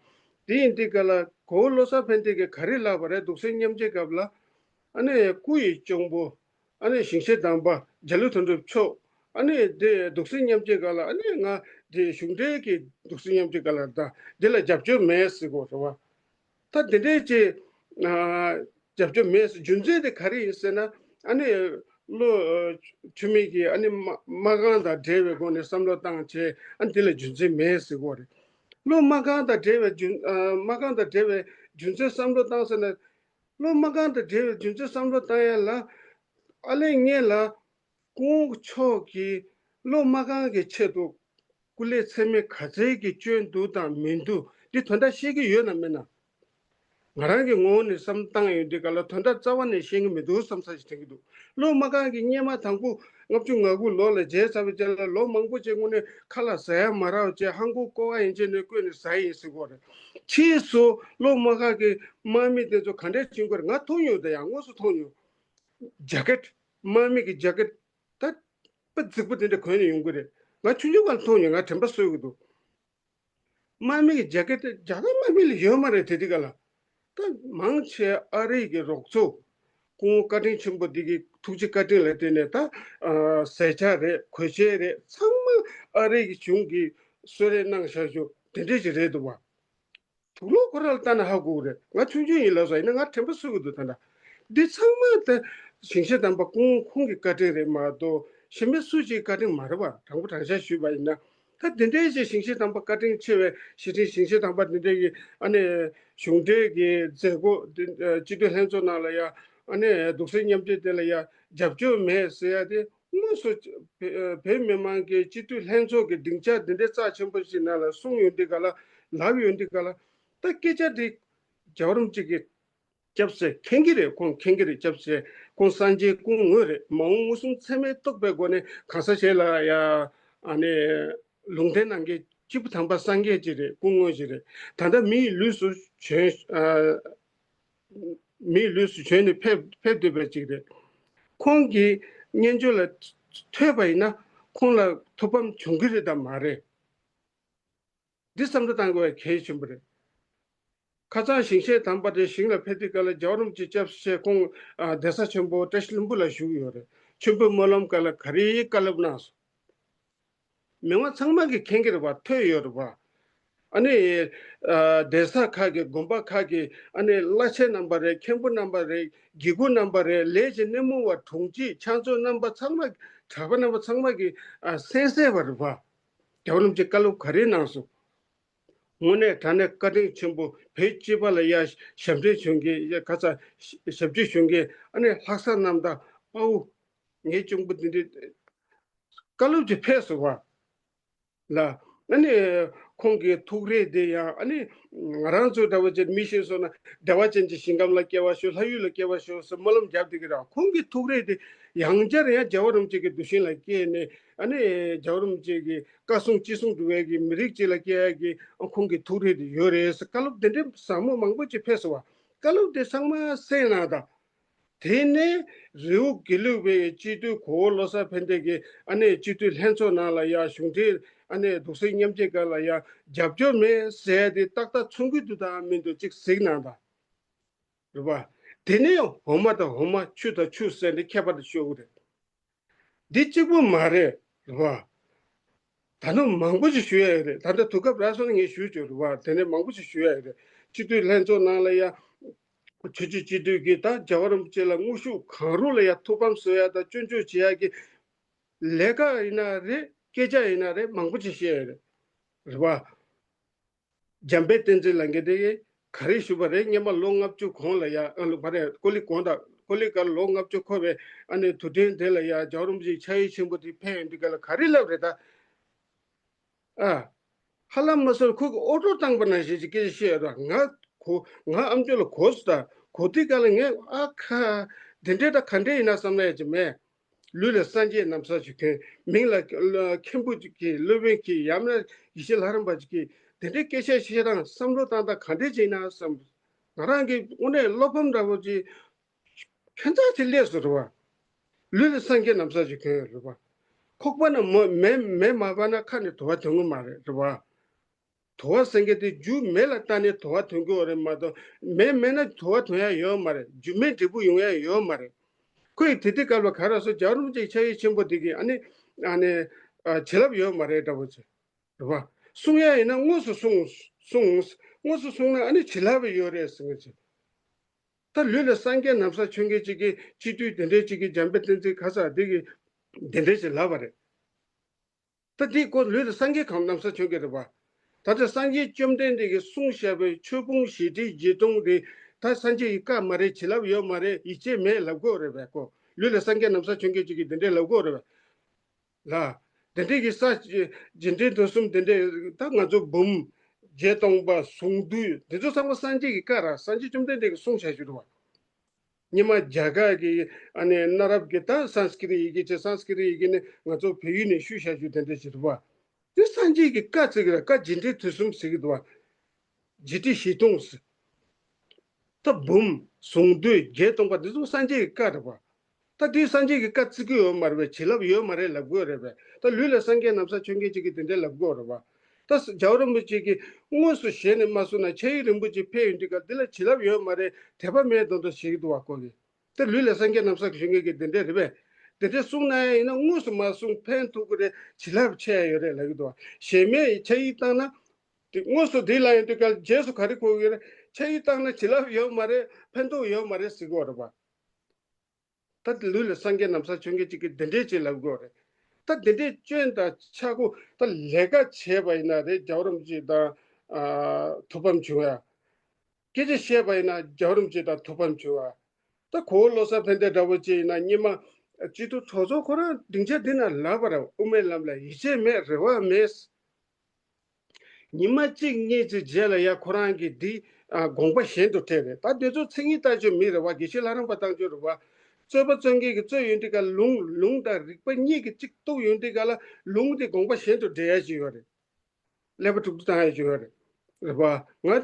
དེ་ཡིན་དུས་ག་ལ་གོ་བོ་བློ་བཟང་ཕན་བདེ་གིས་ག་རེ་ལབ་པ་རེད། འདུག་སེ་མཉམ་འབྲེལ་སྐབས་ལ་ཨ་ནི་སྐུ་ཡི་གཅུང་པོ་ཨ་ནི་ཞིང་གཤེགས་དམ་པ་འཇའ་ལུ་དོན་གྲུབ་མཆོག་ཨ་ནི་དེ་འདུག་སེ་མཉམ་འབྲེལ་སྐབས་ལ་ཨ་ནི་ང་དེ་གཞུང་འབྲེལ་གྱི་འདུག་སེ་མཉམ་འབྲེལ་སྐབས་ལ་ད་དེ་ལ་རྒྱབ་སྐྱོར་མེད་ཟེར་གོ་རེད་བ། ད་དེ་འདྲའི་ཅིག་ཨ་རྒྱབ་སྐྱོར་མེད་ཟེར་རྒྱུ་མཚན་དེ་ག་རེ་ཡིན་ཟེར་ན། ཨ་ནི་བློ་ཨ་འཆུག་མེད་ཀྱི་ཨ་ནི་མ་མ་རྐང་དང་འབྲེལ་བའི་སྒོ་ནས་བསམ་བློ་བཏང་བྱས་ཨ་ནི་དེ་ལ་རྒྱུ་མཚན་མེད་ཟེར་གོ་རེད། བློ་མ་རྐང་དང་འབྲེལ་བའི་རྒྱུ་ཨ་མ་རྐང་དང་འབྲེལ་བའི་རྒྱུ་མཚན་བསམ་བློ་བཏང་ཟེར་ན། བློ་མ་རྐང་དང་འབྲེལ་བའི་རྒྱུ་མཚན་བསམ་བློ་བཏང་ཡ་ལ་ཨ་ལས་ངེད་ལ་སྐུ་ངོ་མཆོག་གིས་བློ་མ་རྐང་གི་ཆེད་དུ་སྐུ་ལས་ཚད་མེད་ག་ཚད་ཀྱི་བསྐྱོན་འདུག་དང་མི་འདུག་འདི་དོན་དག་ཤེས་ཀྱི་ཡོད་ན་མེད་ན། ང་རང་གི་ངོ་བོ་ནས་བསམ་བཏང་ཡོང་དུས་ག་ལ་དོན་དག་རྩ་བ་ནས་ཤེས་ཀྱི་མི་འདུག་བསམ་ས་ཞིག་དྲན་གྱི་འདུག་བློ་མ་རྐང་གི་སྔོན་མ་དང་པོ་ལྔ་བཅུ་ང་དགུ་ལོ་ལ་མཇལ་ཚར་བའི་རྗེས་ལ་ལོ་མང་པོ་ཅིག་སྔོན་ནས་ཁ་ལག་ཟ་ཡ་མ་རག་བྱས་ཧང་ཀོང་ཀོ་ཝ་ཡན་ཆད་ནས་བསྐོལ་ནས་ཟ་ཡིན་ཟེར་གོ་རེད། ཕྱིས་སུ་བློ་མ་རྐང་གི་དམག་མི་དེ་ཚོ་ག་འདྲས་བྱུང་གི་རེད། ང་མཐོང་མྱོང་། དེ་ཡང་དངོས་སུ་མཐོང་མྱོང་། ཇེ་ཀེད། དམག་མི་གི་ཇེ་ཀེད་ད་དཔེ་རྫིག་པོ་དེ་འདྲ་གོན་ནས་ཡོང་གི་རེད། ང་ཆུང་ཆུང་སྒང་ལ་མཐོང་མྱོང་། ང་དྲན་པ་གསོས་ཀྱི་འདུག་དམག་མི་གི་ཇེ་ཀེད་དེ་རྒྱ་གར་དམག་མི་ལ་ཡོད་མ་རེད། དེ་དུས་སྒང་ལ་ད་མང་ཆེ་ཨ་རི་གི་རོགས་ཚོ་སྐུ་ངོ་བཀའ་དྲིན་ཆེན་པོ་འདི་གི་ཐུགས་རྗེ་བཀའ་དྲིན་ལ་བརྟེན་ནས་ད་ཨ་ཟས་ཆ་རེད། གོས་ཆས་རེད། ཚང་མ་ཨ་རི་གི་གཞུང་གིས་གསོལ་རས་གནང་བཞག་ཞུ་དེ་འདྲས་ཅིག་རེད་འདུག་བ། དུག་ལོག་ཁོ་རང་ལ་ལྟ་ན་ཧ་གོ་གི་རེད། ང་ཆུང་ཆུང་ཡིན་ལབ་སོང་། ཡིན་ན་ང་དྲན་པ་གསོས་ཀྱི་འདུག་ད་ལྟ་འདི་ཚང་མ་ད་ཞིང་གཤེགས་དམ་པ་ཁོང་ཁོང་གི་བཀའ་དྲིན་རེད་མ་གཏོགས་གཞན་པའི་སུ་གཅིག་བཀའ་དྲིན་མ་རེད་བ། དྲང་པོ་དྲང་བཞག་ཞུས་པ་ཡིན་ན། ད་དེ་འདྲའི་ཞིག་ཞིང་གཤེགས་དམ་པ་བཀའ་དྲིན་ཆེ་བའི་ཞི་ཁྲོན་ཞིང་གཤེགས་དམ་པ་དེ་འདྲའི་གི་ཨ་ནི་གཞུང་འབྲེལ་གྱི་མཛད་སྒོ་འདི་སྤྱི་འཐུས་ལྷན་ཚོགས་ནང་ལ་ཡ་ཨ་ནི་འདུག་སེ་མཉམ་འབྲེལ་དེ་ལ་ཡ་རྒྱབ་སྐྱོར་མེད་ཟེར་ཡ་དེ། དངོས་སུ་བོད་བོད་མི་མང་གི་སྤྱི་འཐུས་ལྷན་ཚོགས་ཀྱི་སྡིངས་ཆ་འདི་འདྲའི་རྩ་ཆེན་པོ་ཞིག་ནང་ལ་གསུངས་ཡོང་དུས་ག་ལ་ལབ་ཡོང་དུས་ག་ལ་ད་སྐད་ཆ་འདི་རྒྱལ་བ་རིན་པོ་ཆེ་གིས་སྐྱབས་སུ་མཁྱེན་གྱི་རེད། ཁོང་མཁྱེན་གྱི་རེད། སྐྱབས་སུ་མཁྱེན། ཁོང་སངས་རྒྱས་སྐུ་དངོས་རེད། མ་འོངས་མངོན་སུམ་ཚད་མས་རྟོགས་པའི་སྒོ་ནས་གང་ཟག་གཞན་ལ་ཡ་ཨ་ནི་ལུང་བསྟན་གནང་མཁན་སྐྱེས་བུ་དམ་པ་སངས་རྒྱས་ཅིག་རེད། སྐུ་དངོས་ཅིག་རེད། ད་ལྟ་མིའི་ལུས་སུ་བྱོན་ཨ། མིའི་ལུས་སུ་བྱོན་ནས་ཕེབས་ཕེབས་བསྡད་པ་ཅིག་རེད། ཁོང་གི་སྙན་བརྒྱུད་ལ་ཐོས་པ་ཡིན་ན་ཁོང་ལ་ཐུགས་ཕམ་བྱུང་གི་རེད་དམ་མ་རེད། འདི་བསམ་བློ་བཏང་དགོས་པ་གལ་ཆེན་པོ་རེད། ཁ་སང་ཞིང་གཤེགས་དམ་པ་དེ་ཞིང་ལ་ཕེབས་དུས་སྐབས་ལ་རྒྱལ་བ་རིན་པོ་ཆེ་སྐྱབས་སུ་མཆི། ཁོང་ཨ་གདན་ས་ཆེན་པོ་བཀྲ་ཤིས་ལྷུན་པོ་ལ་བཞུགས་ཡོད་རེད། མཆོད་འབུལ་སྨོན་ལམ་སྐབས་ལ་ག་རེ་བཀའ་སློབ་གནང་སོང་། མི་མང་ཚང་མ་གིས་མཁྱེན་གྱི་རེད་པ། ཐོས་ཡོད་རེད་པ། ཨ་ནི་ཨ་གདན་ས་ཁག་གི་དགོན་པ་ཁག་གི་ཨ་ནི་བླ་ཆེན་རྣམ་པ་རེད། མཁན་པོ་རྣམ་པ་རེད། དགེ་བསྐོས་རྣམ་པ་རེད། ལས་ཀྱི་སྣེ་མོ་བ་དྲུང་ཆེ་ཕྱག་མཛོད་རྣམ་པ་ཚང་མ་གྲྭ་པ་རྣམ་པ་ཚང་མ་གིས་ཨ་གསན་གསན་པ་རེད་པ། རྒྱལ་བ་རིན་པོ་ཆེ་བཀའ་སློབ་ག་རེ་གནང་སོང་། དངོས་གནས་དྲང་གནས་བཀའ་དྲིན་ཆེན་པོ། བོད་སྤྱི་པ་ལ་ཡ་ཞབས་འདྲེན་ཞུ་མཁན། ཡ་ག་ས་ཞབས་ཕྱི་ཞུ་མཁན་ཨ་ནི་ལྷག་བསམ་རྣམ་དག་དཔའ་བོ། ངའི་གཅུང་པོ་འདི་འདྲའི་བཀའ་སློབ་ཅིག་ཕེབས་སོང་བ་ལ། ཨ་ནི་ཁོང་གི་ཐུགས་རེ་དེ་ཡང་ཨ་ནི་ང་རང་ཚོ་འདྲ་བོ་ཅིག་མི་ཤེས་སོང་ན་བདེ་བ་ཅན་གྱི་ཞིང་ཁམས་ལ་སྐྱེ་བར་ཤོག། ལྷ་ཡུལ་ལ་སྐྱེ་བར་ཤོག་ཟེར་སྨོན་ལམ་བརྒྱབ་བསྡད་ཀྱི་རེད། ཁོང་གི་ཐུགས་རེ་དེ་ཡང་བསྐྱར་ཡང་རྒྱལ་བ་རིན་པོ་ཆེ་གི་གདུལ་ཞིང་ལ་སྐྱེས་ནས་ཨ་ནི་རྒྱལ་བ་རིན་པོ་ཆེ་གི་བཀའ་གསུང་ཅི་གསུང་འགྲོ་བའི་གི་མི་རིགས་གཅིག་ལ་སྐྱེ་ཡ་གི་ཁོང་གི་ཐུགས་རེ་དེ་ཡོད་རེད་ཟེར། བཀའ་སློབ་དེ་འདྲའི་ཟབ་མོ་མང་པོ་ཅིག་ཕེབས་སོང་བ། བཀའ་སློབ་དེ་ཚང་མ་གསན་གནང་དང་། དེ་ནས་རེའུ་དགེ་ལུགས་པའི་སྤྱི་འཐུས་གོ་བོ་བློ་བཟང་ཕན་བདེ་གིས་ཨ་ནེ་སྤྱི་འཐུས་ལྷན་ཚོགས་ནང་ལ་ཡ་གཞུང་འབྲེལ་ཨ་ནེ་འདུག་སེ་མཉམ་འབྲེལ་སྒང་ལ་ཡ་རྒྱབ་སྐྱོར་མེད་ཟེར་ཏེ་ཏག་ཏག་མཚོན་གྱི་འདུག་དང་མི་འདུག་ཅིག་གཟིགས་གནང་དང་། རེད་པ། དེ་ནས་འོ་མ་དང་འོ་མ་ཆུ་དང་ཆུ་ཟེར་ནས་ཁྱད་པར་དུ་ཤོད་ཀྱི་རེད། འདི་གཅིག་པུ་མ་རེད། རེད་པ། ད་ནི་མང་པོ་ཞིག་ཞུ་ཡ་ཡོད་རེད། ད་ལྟ་དུས་སྐབས་རག་སོང་ན་ངས་ཞུ་ཆོག་རེད་བ། དེ་ནས་མང་པོ་ཞིག་ཞུ་ཡ་ཡོད་རེད། སྤྱི་འཐུས་ལྷན་ཚོགས་ནང་ལ་ཡ་ཆོས་བརྒྱུད་སྤྱི་འཐུས་ཀྱིས་ད་རྒྱལ་བ་རིན་པོ་ཆེ་ལ་དངོས་ཤུགས་གང་རུང་ལ་ཡ་ཐུགས་ཕམ་བཟོ་ཡ་དང་སྐྱོན་བརྗོད་བྱེད་ཡ་གི་ལས་ཀ་ཡིན་ན་རེད། སྐད་ཆ་ཡིན་ན་རེད། མང་པོ་ཅིག་བཤད་ཡོད་རེད། རེད་བ། འཇམ་དཔལ་བསྟན་འཛིན་ལགས་ཀྱིས་དེ་ག་རེ་ཞུས་པ་རེད། སྔོན་མ་ལོ་ལྔ་བཅུ་གོང་ལ་ཡ་ཨ་ལོ་བ་རེད། ཀོ་ལི་གོང་དང་ཀོ་ལི་གར་ལོ་ལྔ་བཅུ་འཁོར་བའི་ཨ་ནི་དུས་དྲན་དེ་ལ་ཡ་རྒྱལ་བ་རིན་པོ་ཆེའི་ཕྱག་ཡིག་ཆེན་པོ་དེ་ཕེབས་ཡོང་དུས་སྐབས་ལ་ག་རེ་ལབ་རེད་ད། ཨ། ཧ་ལམ་མ་སོར་ཁོ་གི་ཨོ་ཊོ་བཏང་པ་ནང་བཞིན་གྱི་སྐད་ཆ་བཤད་ཡོད་ར། ང་གོ་ང་ཨམ་ཅོག་ལ་གོ་སོང་ད། གོ་དུས་སྐབས་ལ་ངས་ཨ་ཁ། དེ་འདྲས་ད་ག་འདྲས་ཡིན་ན་བསམ་ན་ཡ་ཅི་མེད། ལུས་ལ་སངས་རྒྱས་ན་བཟའ་ཞིག་གྱོན། མིང་ལ་ལ་མཁན་པོ་ཅིག་གིས་སློབ་དཔོན་གྱིས་ཡང་ན་ཡེ་ཤེས་ལྷ་རམས་པ་ཅིག་གིས་དེ་འདྲའི་སྐད་ཆ་བཤད་སྟངས་བསམ་བློ་བཏང་སྟངས་ག་འདྲས་ཅིག་ཡིན་ན་བསམ། ང་རང་གི་དངོས་གནས་བློ་ཕམ་འདྲ་པོ་ཅིག་ཁྱད་མཚར་ཅིག་སླེབས་སོང་རེད་བ། ལུས་ལ་སངས་རྒྱས་ན་བཟའ་ཞིག་གྱོན་ཡོད་རེད་བ། ཁོག་པ་ན་མོ་མེ་མེ་མ་སྦར་ན་ཁ་ནས་དུ་བ་ཐོན་གི་མ་རེད་རེད་བ། དུ་བ་ཟེར་མཁན་དེ་རྒྱུ་མེ་ལ་བཏང་ནས་དུ་བ་ཐོན་གྱི་ཡོད་རེད་མ་གཏོགས། མེ་མེད་ན་དུ་བ་ཐོན་ཡ་ཡོད་མ་རེད། རྒྱུ་མེ་འབྲས་བུ་ཡོང་ཡ་ཡོད་མ་རེད། ཁོ་ཡིས་དེ་དུས་སྐབས་ལ་ག་རེ་ཟེར། རྒྱལ་བ་རིན་པོ་ཆེའི་ཕྱག་ཡིག་ཆེན་པོ་དེ་གིས་ཨ་ནི་ཨ་ནི་ཨ་བྱིན་རླབས་ཡོད་མ་རེད་འདྲ་པོ་ཅིག་རེད་བ། གསུང་ཡ་ཡིན་ན་དངོས་སུ་གསུང་གསུང་། དངོས་སུ་གསུང་ན་ཨ་ནི་བྱིན་རླབས་ཡོད་རེད་ཟེར་མཁན་ཅིག་ད་ལུས་ལ་སངས་རྒྱས་ན་བཟའ་གྱོན་མཁན་ཅིག་གིས་སྤྱི་འཐུས་དེ་འདྲའི་ཅིག་གིས་འཇམ་དཔལ་བསྟན་འཛིན་ག་ས་དེ་གིས་དེ་འདྲའི་ཅིག་ལབ་པ་རེད། ད་འདི་ཁོ་ལུས་ལ་སངས་རྒྱས་གང་ན་བཟའ་གྱོན་གྱི་རེད་པ། ད་ལྟ་སངས་རྒྱས་བཅོམ་ལྡན་འདས་ཀྱིས་གསུངས་བཞག་པའི་ཆོས་ཕུང་བཞི་ཁྲི་བཞི་སྟོང་རེད། ད་སངས་རྒྱས་ཀྱི་བཀའ་མ་རེད། བྱིན་རླབས་ཡོད་མ་རེད། ཡིད་ཆེས་མེད་ལབ་དགོས་རེད་པས། ཁོ་ལུས་ལ་སངས་རྒྱས་ན་བཟའ་གྱོན་མཁན་ཅིག་གིས་དེ་འདྲས་ལབ་དགོས་རེད་པས་ལ། དེ་འདྲས་ཀྱི་ས་རྗེས་དྲན་དུས་གསུམ་དེ་འདྲས་ད་ང་ཚོ་འབུམ་བརྒྱད་སྟོང་པ་གཟུངས་འདུས་དེ་ཚོ་ཚང་མ་སངས་རྒྱས་ཀྱི་བཀའ་ར། སངས་རྒྱས་བཅོམ་ལྡན་འདས་ཀྱིས་གསུངས་བཞག་རྒྱུ་རེད་པ། སྔོན་མ་རྒྱ་གར་གྱི་ཨ་ནི་གནའ་རབས་ཀྱི་ད་སཾ་སྐྲྀ་ཏ་ཡི་གེ་བྱས། སཾ་སྐྲྀ་ཏ་ཡི་གེ་ནི་ང་ཚོ་བལ་ཡུལ་ནས་བཤུས་བཞག་རྒྱུ་དེ་འདྲ་ཞིག་རེད་པ། དེ་སངས་རྒྱས་ཀྱི་བཀའ་ཟེར་གི་ར། བཀའ་རྗེས་དྲན་དུས་གསུམ་ཟེར་གི་འདུག་པ། རྗེས་དྲན་བཞི་སྟོང་ཟེར། ད་འབུམ་གཟུངས་འདུས་བརྒྱད་སྟོང་པ་འདི་ཚོ་སངས་རྒྱས་ཀྱི་བཀའ་རེད་པ། ད་དེ་སངས་རྒྱས་ཀྱི་བཀའ་བརྩི་གི་ཡོད་མ་རེད་པས། བྱིན་རླབས་ཡོད་མ་རེད་ལབ་དགོས་རེད་པས། ད་ལུས་ལ་སངས་རྒྱས་ན་བཟའ་གྱོན་མཁན་ཅིག་གིས་དེ་འདྲ་ལབ་དགོས་རེད་པ། ད་རྒྱལ་བ་རིན་པོ་ཆེ་གིས་དངོས་སུ་ཞལ་ནས་མ་གསུངས་ན། ཕྱག་ཡིག་རིན་པོ་ཆེ་ཕེབས་ཡོང་དུས་སྐབས་འདི་ལ་བྱིན་རླབས་ཡོད་མ་རེད། དད་པ་མེད་མདོག་མདོག་བྱེད་ཀྱི་འདུག་པ། ཁོ་གིས་ད་ལུས་ལ་སངས་རྒྱས་ན་བཟའ་གྱོན་མཁན་གྱིས་དེ་འདྲ་རེད་པས། དེ་འདྲ་གསུངས་ན་ཡང་ཡིན་ན་དངོས་སུ་མ་གསུངས། ཕན་ཐོགས་ཀྱི་རེད། བྱིན་རླབས་ཆེ་ཡ་ཡོད་རེད་ལབ་ཀྱི་འདུག་པ། གཞན་མས་ཕྱག་ཡིག་བཏང་ན། དེ་དངོས་སུ་དེ་ལ་ཡོང་དུས་སྐབས་རྗེས་སུ་ག་རེ་གོ་གི་རེད། ཕྱག་ཡིག་བཏང་ན་བྱིན་རླབས་ཡོད་མ་རེད། ཕན་ཐོགས་ཡོད་མ་རེད་ཟེར་གྱི་ཡོད་རེད་པ། ད་ལུས་ལ་སངས་རྒྱས་ན་བཟའ་གྱོན་མཁན་ཅིག་གིས་འདི་འདྲས་ཅིག་ལབ་དགོས་རེད། ད་འདི་འདྲས་སྐྱོན་དང་ཆག་སྒོ། ད་ལས་ཀ་བྱས་པ་ཡིན་ན་རེད། རྒྱལ་བ་རིན་པོ་ཆེ་དང་ཨ་ཐུགས་ཕམ་བྱུང་ཡ། སྐད་ཆ་བཤད་པ་ཡིན་ན་རྒྱལ་བ་རིན་པོ་ཆེ་དང་ཐུགས་ཕམ་བྱུང་ཡ། ད་གོ་བོ་བློ་བཟང་ཕན་བདེ་འདྲ་པོ་ཅིག་ཡིན་ན་སྔོན་མ་སྤྱི་འཐུས་གྲོས་ཚོགས་ཁོ་རང་སྡིངས་ཆ་འདི་ན་ལབ་པ་རེད། དབུ་མའི་ལམ་ལ་ཡིད་ཆེས་མེད། རེ་བ་མེད། ཉི་མ་གཅིག་གཉིས་ཀྱི་རྗེས་ལ་ཡ་ཁོ་རང་གིས་འདི་ཨ་དགོངས་པ་གཞན་དུ་ཐེབས་རེད། ད་འདི་ཚོ་མཚན་ཉིད་ལྟ་རྒྱུ་མི་རེད་པ། དགེ་བཤེས་ལྷ་རམས་པ་བཏང་རྒྱུ་རེད་པ། རྩོད་པ་རྩོད་མཁན་གྱིས་རྩོད་ཡོང་དུས་སྐབས་ལུང་ལུང་དང་རིགས་པ་གཉིས་ཀྱིས་གཅིག་གཏུགས་ཡོང་དུས་སྐབས་ལ་ལུང་དེ་དགོངས་པ་གཞན་དུ་འགྲེལ་ཡ་ཞིག་ཡོད་རེད། ཀླད་པ་དཀྲུག་ཏུ་བཏང་ཡ་ཞིག་ཡོད་རེད། རེད་པ། ང་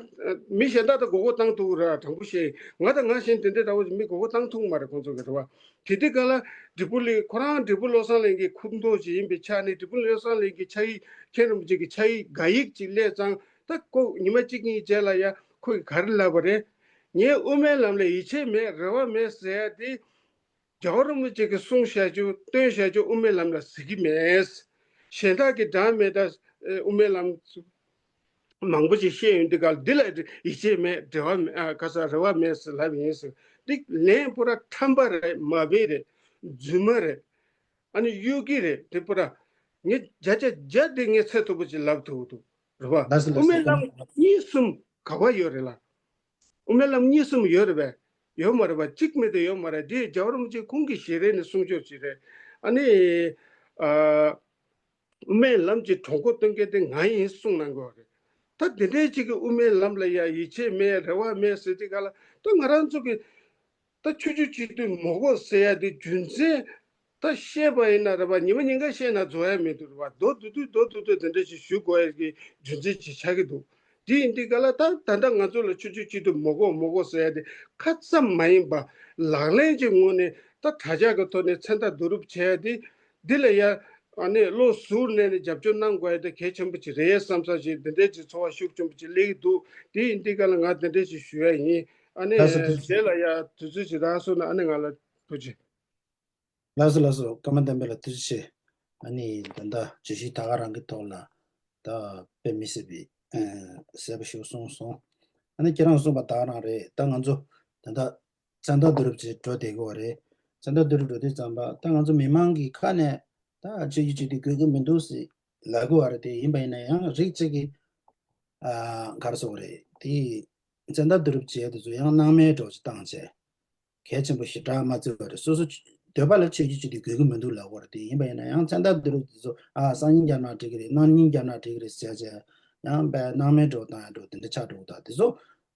མི་གཞན་དག་དང་མགོ་སྐོར་བཏང་ཐུབ་ར། དྲང་པོ་བཤད། ང་དང་ང་གཞན་དེ་འདྲའི་འདྲ་བོ་ཞིག་མི་མགོ་སྐོར་བཏང་ཐུབ་མ་རེད་ཁོང་ཚོ་གིས། རེད་པ། དེ་དུས་སྐབས་ལ་འབྲས་སྤུངས་གླིང་ཁོ་རང་འབྲས་སྤུངས་བློ་བཟང་གླིང་གི་ཁུངས་གཏོགས་ཅིག་ཡིན་པའི་ཆ་ནས། འབྲས་སྤུངས་བློ་བཟང་གླིང་གི་ཕྱག་ཡིག་མཁན་རིན་པོ་ཆེ་གི་ཕྱག་ཡིག་དགག་ཡིག་ཅིག་སླེབས་ཙང་། ད་ཁོ་ཉི་མ་གཅིག་གཉིས་རྗེས་ལ་ཡ་ཁོ་གིས་ག་རེ་ལབ་པ་རེད། ངས་དབུ་མའི་ལམ་ལ་ཡིད་ཆེས་མེད། རེ་བ་མེད་ཟེར་ཡ་དེ། རྒྱལ་བ་རིན་པོ་ཆེ་གིས་གསུངས་བཞག་རྒྱུ་བཏོན་བཞག་རྒྱུ་དབུ་མའི་ལམ་ལ་ཟེར་གྱི་མེད། གཞན་དག་གིས་འདྲ་མི་འདྲ་དབུ་མའི་ལམ་མང་པོ་ཞིག་བཤད་ཡོང་དུས་སྐབས་འདི་ལ་ཡིད་ཆེས་མེད། འབྲེལ་བ་མེད། ཨ་ག་ས་རེ་བ་མེད་ཟེར་ལབ་ཡིན་ཟེར། འདི་ལན་པོ་ར་ཁྲམ་པ་རེད། མ་དཔེ་རེད། རྫུན་མ་རེད། ཨ་ནི་གཡོ་སྒྱུ་རེད། འདི་པོ་ར་ངས་བརྒྱ་ཆ་བརྒྱ་འདི་ངས་ཚད་མཐོ་པོ་ཅིག་ལབ་ཐུབ་འདུག་རེད་པ། ལགས་སོ་ལགས་སོ། དབུ་མའི་ལམ་གཉིས་གསུམ་ག་པར་ཡོད་རེད་ལ། དབུ་མའི་ལམ་གཉིས་གསུམ་ཡོད་རེད་པས། ཡོད་མ་རེད་པ། གཅིག་མེད་དུ་ཡོད་མ་རེད། དེ་རྒྱལ་བ་རིན་པོ་ཆེ་ཁོང་གི་ཞལ་རས་ནས་གསུང་ཆོས་ཅིག་རེད། ཨ་ནི་ཨ་དབུ་མའི་ལམ་གྱི་གྲོས་འགོ་སྟོན་མཁན་དེ་ང་ཡིན་གསུངས་གནང་དགོས་རེད། ད་དེ་འདྲའི་གཅིག་གིས་དབུ་མའི་ལམ་ལ་ཡ་ཡིད་ཆེས་མེད། རེ་བ་མེད་ཟེར་དུས་སྐབས་ལ། ད་ང་རང་ཚོ་གི་ད་ཆོས་བརྒྱུད་སྤྱི་འཐུས་མི་དགོས་ཟེར་ཡ་དེ་རྒྱུ་མཚན། ད་བཤད་པ་ཡིན་ན་རེད་པ། ཉི་མ་ཉིན་གང་བཤད་ན་རྫོགས་ཡ་མི་འདུག་རེད་པ། མདོར་བསྡུས་དུས་མདོར་བསྡུས་དུས་དེ་འདྲ་ཞིག་ཞུ་དགོས་ཡ་གི་རྒྱུ་མཚན་ཅིག་ཆགས་ཀྱི་འདུག་དེ་ཡིན་དུས་སྐབས་ལ་ད་ད་ལྟ་ང་ཚོ་ལ་ཆོས་བརྒྱུད་སྤྱི་འཐུས་མི་དགོས་མི་དགོས་ཟེར་ཡ་དེ་ཁ་ཙམ་མ་ཡིན་པ། ལག་ལེན་གྱི་ངོས་ནས་ད་དྲ་ཇག་གི་ཐོག་ནས་མཚན་རྟགས་བསྡུ་རུབ་བྱས་ཏེ། འདི་ལ་ཡ་ཨ་ནི་བློ་གཟུར་གནས་ནས་རྒྱབ་སྐྱོར་གནང་དགོས་ཡ་དེ་གལ་ཆེན་པོ་ཅིག་རེད་བསམ་ས་ཞིག་འདི་འདྲའི་ཅིག་ཚོར་བ་ཤུགས་ཆེན་པོ་ཅིག་སླེབས་ཀྱི་འདུག་དེ་ཡིན་དུས་སྐབས་ལ་ང་འདི་འདྲ་ཞིག་ཞུ་ཡ་ཡིན། ཨ་ནི་ལགས་སོ། ཐུགས་རྗེ་ཆེ། དེ་ལ་ཡ་དུས་ཚོད་ཅིག་རག་སོང་ན་ཨ་ནི་ང་ལ་ཐུགས་རྗེ་ཆེ། ལགས་སོ་ལགས་སོ། ཀརྨ་བསྟན་འཕེལ་ལགས་ཐུགས་རྗེ་ཆེ། ཨ་ནི་ད་ལྟ་བརྗོད་གཞི་ད་ག་རང་གི་ཐོག་ལ་ད་དཔེ་མི་སྲིད་པའི་ཨ་གསལ་པོ་ཞིག་གསུངས་སོང་། ཨ་ནི་ཁྱེད་རང་གསུངས་པ་ད་ག་རང་རེད། ད་ང་ཚོ་ད་ལྟ་ཚན་ཐབས་བསྡུ་རུབ་ཅིག་འགྲོ་བསྡད་དགོས་པ་རེད། ཚན་ཐབས་བསྡུ་རུབ་འགྲོ་དུས་ཙམ་པ་ད་ང་ཚོ་མི་མང་གི་ཁ་ནས་ད་ཆོས་བརྒྱུད་སྤྱི་འཐུས་དགོས་ཀྱི་མི་འདུག་ཟེར་ལབ་དགོས་པ་རེད། དེ་ཡིན་པ་ཡིན་ན་ཡང་རིགས་གཅིག་གིས་ཨ་ག་རེ་ཟེར་དགོས་རེད། དེ་ཚན་ཐབས་བསྡུ་རུབ་བྱས་དེ་ཚོ་ཡང་སྣང་མེད་འདྲ་བོ་ཅིག་བཏང་བྱས། གལ་ཆེན་པོ་ཞེ་དྲག་མ་བརྩི་བར་སོ་སོ་འདོད་པ་ལ་ཆོས་བརྒྱུད་སྤྱི་འཐུས་དགོས་ཀྱི་མི་འདུག་ལབ་དགོས་རེད། དེ་ཡིན་པ་ཡིན་ན་ཡང་ཚན་ཐབས་བསྡུ་རུབ་དེ་ཚོ་ཨ་སང་ཉིན་རྒྱབ་ན་འགྲིག་གི་རེད། གནངས་ཉིན་རྒྱབ་ན་འགྲིག་གི་རེད་ཟེར་བྱས་ཡང་དཔེ་སྣང་མེད་འདྲ་བོ་བཏང་ཡ་འདྲ་བོ་དེ་འདྲ་ཆགས་འགྲོ་གི། ད་དེ་ཚོ་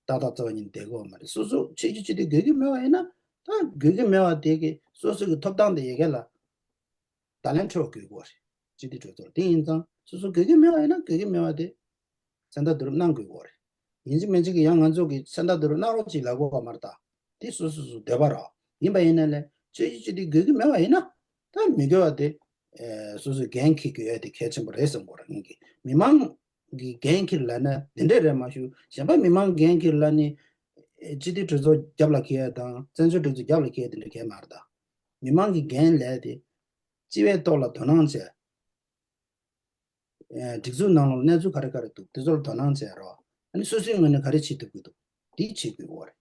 ཏག་ཏག་རྩ་བ་ཉིད་ནས་བསྡད་དགོས་མ་རེད། སོ་སོ་ཆོས་བརྒྱུད་སྤྱི་འཐུས་དགོས་ཀྱི་མེད་པ་ཡིན་ན་ད་དགོས་ཀྱི་མེད་པ་དེ་གི་སོ་སོ་གི་ཐོབ་ཐང་དེ་ཡ་གི་ལ་བརྡ་ལན་འཕྲོད་དགོས་ཀྱི་རེད། སྤྱི་འཐུས་གྲོས་ཚོགས་དེ་ཡིན་ཙང་སོ་སོ་དགོས་ཀྱི་མེད་པ་ཡིན་ན་དགོས་ཀྱི་མེད་པ་དེ་ཚན་ཐབས་བསྡུ་རུབ་གནང་དགོས་ཀྱི་རེད། ཡིན་གཅིག་མིན་གཅིག་གི་ཡང་ང་ཚོ་གི་ཚན་ཐབས་བསྡུ་རུབ་གནང་རོགས་ཅིག་ལབ་དགོས་པ་མ་རེད། ད་དེ་སོ་སོ་སོ་འདོད་པ་རེད། ཡིན་པ་ཡིན་ན་ལས་ཆོས་བརྒྱུད་སྤྱི་འཐུས་དགོས་ཀྱི་མེད་པ་ཡིན་ན་ད་མི་དགོས་པ་དེ་ཨེ་སོ་སོས་འགན་འཁྱེར་དགོས་ཡ་དེ་གལ་ཆེན་པོ་རེད་བསམ་གྱི་ཡོད་རེད། ངེད་ཀྱི་མི་མང་གི་འགན་འཁྱེར་ལབ་ན་དེ་འདྲས་རེད་མ་གཞི་གཞན་པ་མི་མང་འགན་འཁྱེར་ལབ་ནི་ཨེ་སྤྱི་འཐུས་གྲོས་ཚོགས་རྒྱབ་ལ་འཁྱེར་ཡ་དང་བཙན་བྱོལ་སྒྲིག་འཛུགས་རྒྱབ་ལ་འཁྱེར་ཡ་དེ་འདྲ་གལ་མ་རེད། ད་མི་མང་གི་འགན་ལབ་དེ་སྤྱི་པའི་ཐོག་ལ་དོ་སྣང་བྱས། ཨེ་སྒྲིག་འཛུགས་ནང་ལོགས་གནས་ཚུལ་ག་རེ་ག་རེ་འདུག་དེ་ཚོར་དོ་སྣང་བྱས་རོགས། ཨ་ནི་སོ་སོའི་ངོས་ནས་ག་རེ་བྱེད་ཐུབ་ཀྱི་འདུག་དེ་བྱེད་དགོས་ཀྱི་རེད།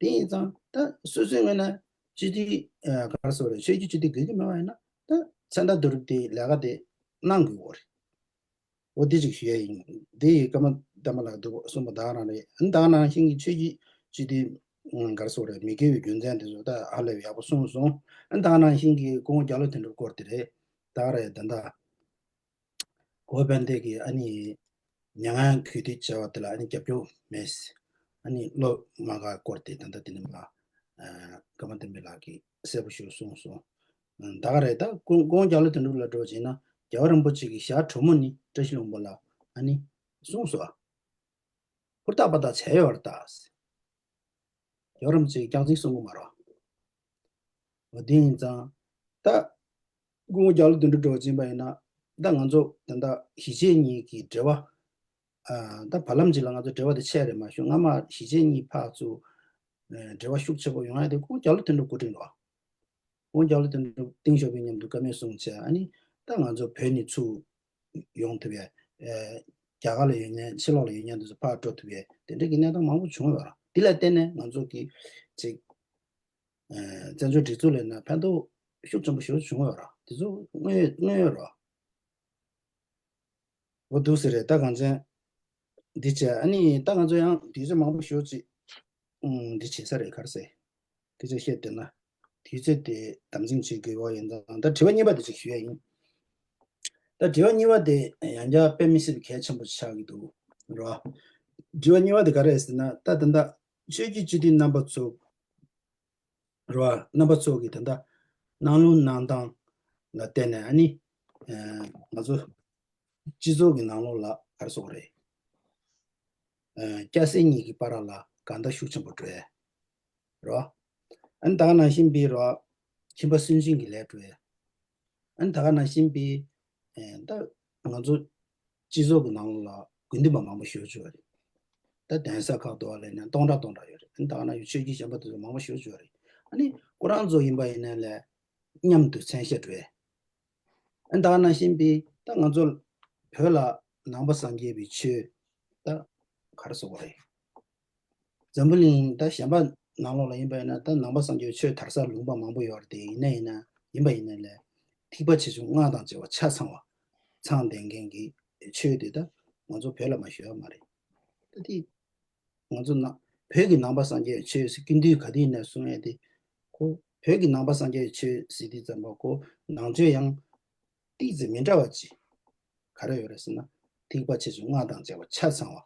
དེ་ཡིན་ཙང་ད་སོ་སོའི་ངོས་ནས་སྤྱི་འཐུས་ཨ་ག་རེ་ཟེར་དགོས་རེད། ཆོས་བརྒྱུད་སྤྱི་འཐུས་དགོས་ཀྱི་མེད་པ་ཡིན་ན་ད་ཚན་ཐབས་བསྡུ་རུབ་དེ་ལས་ཀ་དེ་གནང་དགོས་ཀྱི་རེད། འོ་དེ་ཅིག་ཞུ་ཡ་ཡིན། དེ་ཡི་ཀརྨ་བསྟན་པ་ལགས་འདུག་གསུངས་པ་ད་ག་རང་རེད། ཨ་ནི་ད་ག་ནང་བཞིན་གྱི་ཆོས་བརྒྱུད་སྤྱི་འཐུས་ཨ་ག་རེ་ཟེར་དགོས་རེད། མི་དགོས་པའི་རྒྱུ་མཚན་དེ་ཚོ་ད་ཧ་ལས་པའི་ཡག་པོ་གསུངས་སོང་། ཨ་ནི་ད་ག་ནང་བཞིན་གྱི་སྐུ་ངོ་རྒྱ་ལོ་དོན་གྲུབ་སྐོར་དེ་རེད། ད་ག་རེད། ད་ལྟ་གོ་བོ་དཔལ་ལྡན་གྱིས་ཨ་ནི་མྱ་ངན་གུས་འདུད་བྱ་བ་དེ་ལ་ཨ་ནི་རྒྱབ་སྐྱོར་མེད། ཨ་ནི་བློ་མ་དགའ་སྐོར་དེ་ད་ལྟ་དེ་ནས་མ་ཨ་ཀརྨ་བསྟན་པ་ལགས་ཀྱིས་གསལ་པོ་ཞིག་གསུངས་སོང་། ཨ་ད་ག་རེད། ད་སྐུ་སྐུ་ངོ་རྒྱ་ལོ་དོན་གྲུབ་ལ་འགྲོ་བྱས་ན་རྒྱལ་བ་རིན་པོ་ཆེ་གི་ཞལ་དྲོན་མོ་ནི་བཀྲ་ཤིས་ལྷུན་པོ་ལ་ཨ་ནི་གསུངས་སོང་། ཧུར་ཐག་པ་ཐག་བྱས་ཡོད་རེད་ད། རྒྱལ་བ་རིན་པོ་ཆེ་གིས་རྐྱང་འཛིན་གསུང་གི་མ་རེད། འོ་དེ་ཡིན་ཙང་ད་སྐུ་ངོ་རྒྱ་ལོ་དོན་གྲུབ་འདྲ་བོ་ཕྱིན་པ་ཡིན་ན་ད་ང་ཚོ་ད་ལྟ་གཞིས་བྱེས་གཉིས་ཀྱི་འབྲེལ་བ་ཨ་ད་བར་ལམ་ཅིག་ལ་ང་ཚོ་འབྲེལ་བ་དེ་ཆད་རེད་མ་ཤོད། སྔ་མ་གཞིས་བྱེས་གཉིས་ཕར་ཚུར་ཨ་འབྲེལ་བ་ཤུགས་ཆེ་པོ་ཡོང་ཡ་དེ་སྐུ་ངོ་རྒྱ་ལོ་དོན་གྲུབ་སྐུ་དྲིན་རེད། སྐུ་ངོ་རྒྱ་ལོ་དོན་གྲུབ་ཏིང་ཞོ་པའི་མཉམ་དུ་བཀའ་མོལ་གསུངས་བྱས། ཨ་ནི་ད་ང་ཚོ་བོད་ནས་ཚུར་ཡོང་ཐུབ་ཡ། ཨེ་རྒྱ་གར་ལ་ཡོད་མཁན་ཕྱི་ལོགས་ལ་ཡོད་མཁན་དེ་ཚོ་ཕར་འགྲོ་ཐུབ་ཡ་དེ་འདྲ་གི་གནས་སྟངས་མང་པོ་བྱུང་ཡོད་རེད། དེ་ལ་བརྟེན་ནས་ང་ཚོ་གི་ཅིག་ཨེ་བཙན་བྱོལ་སྒྲིག་འཛུགས་ལ་ཡིན་ན་ཕན་ཐོགས་ཤུགས་ཆེན་པོ་ཞེ་པོ་བྱུང་ཡོད་རེད། དེ་ཚོ་དངོས་དངོས་ཡོད་རེད། འོ་འདུག་སེ་རེད། ད་གང་ཅན་འདི་བྱས། ཨ་ནི་ད་ང་ཚོ་ཡང་དུས་ཚོད་མང་པོ་ཞེ་པོ་ཅིག་ཨུམ་འདི་བྱེད་ས་རེད། ག་རེ་ཟེར། སྐད་ཆ་བཤད་བསྡད་ན་དུས་ཚོད་དེ་དམ་འཛིན་བྱེད་དགོས་པ་ཡིན་ཙང་། ད་དྲི་བ་གཉིས་པ་དེ་ཅིག་ཞུ་ཡ་ཡིན། ད་དྲི་བ་གཉིས་པ་དེ་ཡང་བསྐྱར་དཔེ་མི་སྲིད་པའི་གལ་ཆེན་པོ་ཆགས་ཀྱི་འདུག་རེད་བ། དྲི་བ་གཉིས་པ་དེ་ག་རེ་རེད་ཟེར་ན། ད་ད་ལྟ་ཆོས་བརྒྱུད་སྤྱི་འཐུས་རྣམ་པ་ཚོ་རེད་བ། རྣམ་པ་ཚོ་གི་ད་ལྟ་གནང་ལུགས་གནང་སྟངས་ལ་བལྟས་ནས་ཨ་ནི་ཨ་ང་ཚོ་སྤྱི་ཚོགས་ཀྱི་ནང་ལོགས་ལ་ག་རེ་ཟེར་དགོས་རེད། ཨ་སྐྱ་སེར་གཉིས་ཀྱི་བར་ལ་འགལ་ཟླ་ཤུགས་ཆེན་པོ་འགྲོ་ཡ་རེད་བ། ཨ་ནི་ད་ག་ནང་བཞིན་པའི་རེད་བ། ཁྱིམ་པ་སུན་འབྱིན་གྱི་ལས་འགྲོ་ཡ། ཨ་ནི་ད་ག་ནང་བཞིན་པའི་ཨེ་ད་ང་ཚོ་སྤྱི་ཚོགས་ཀྱི་ནང་ལ་དགོས་འདུན་པ་མང་པོ་ཞེ་པོ་ཅིག་ཡོད་རེད། ད་གདན་ས་ཁག་ཏུ་བ་ལས་ནས་སྟོང་ཕྲག་སྟོང་ཕྲག་ཡོད་རེད། ཨ་ནི་ད་ག་ནང་བཞིན་ཆོས་བརྒྱུད་གཞན་པ་དེ་ཚོ་མང་པོ་ཞེ་པོ་ཅིག་ཡོད་རེད། ཨ་ནི་ཁོ་རང་ཚོ་ཡིན་པ་ཡིན་ན་ལས་མཉམ་དུ་མཚན་ཤས་འགྲོ་ཡ། ཨ་ནི་ད་ག་ནང་བཞིན་པའི་ད་ང་ཚོ་བོད་ལ་ནང་པ་སངས་རྒྱས་པའི་ཆོས་ད་ག་རེ་ཟེར་དགོས་རེད། འཛམ་བུ་གླིང་ད་གཞན་པ་ནང་ལོགས་ལ་ཡིན་པ་ཡིན་ན་ད་ནང་པ་སངས་རྒྱས་ཆོས་དར་ས་ལུང་པ་མང་པོ་ཡོད་རེད། དེ་ཡིན་ན་ཡིན་ན་ཡིན་པ་ཡིན་ན་ལས་ཐེག་པ་ཆེ་ཆུང་སྔགས་དང་བཅས་པ་ཆ་ཚང་བ་ཚང་ལྡན་མཁན་གྱི་ཆོས་དེ་ད་ང་ཚོ་བོད་ལ་མ་ཞུ་ཡ་མ་རེད། ད་དེ་ང་ཚོ་ནང་བོད་ཀྱི་ནང་པ་སངས་རྒྱས་ཆོས་ཟེར་གྱི་འདུག་ག་དེ་ཡིན་ན་གསུང་ཡ་དེ་ཁོ་བོད་ཀྱི་ནང་པ་སངས་རྒྱས་ཆོས་ཟེར་དུས་ཙམ་པ་ཁོ་ནང་ཆོས་ཡང་ཏིག་ཙམ་མི་འདྲ་བ་ཅིག་ག་རེ་ཡོད་རེད་ཟེར་ན། ཐེག་པ་ཆེ་ཆུང་སྔགས་དང་བཅས་པ་ཆ་ཚང་བ།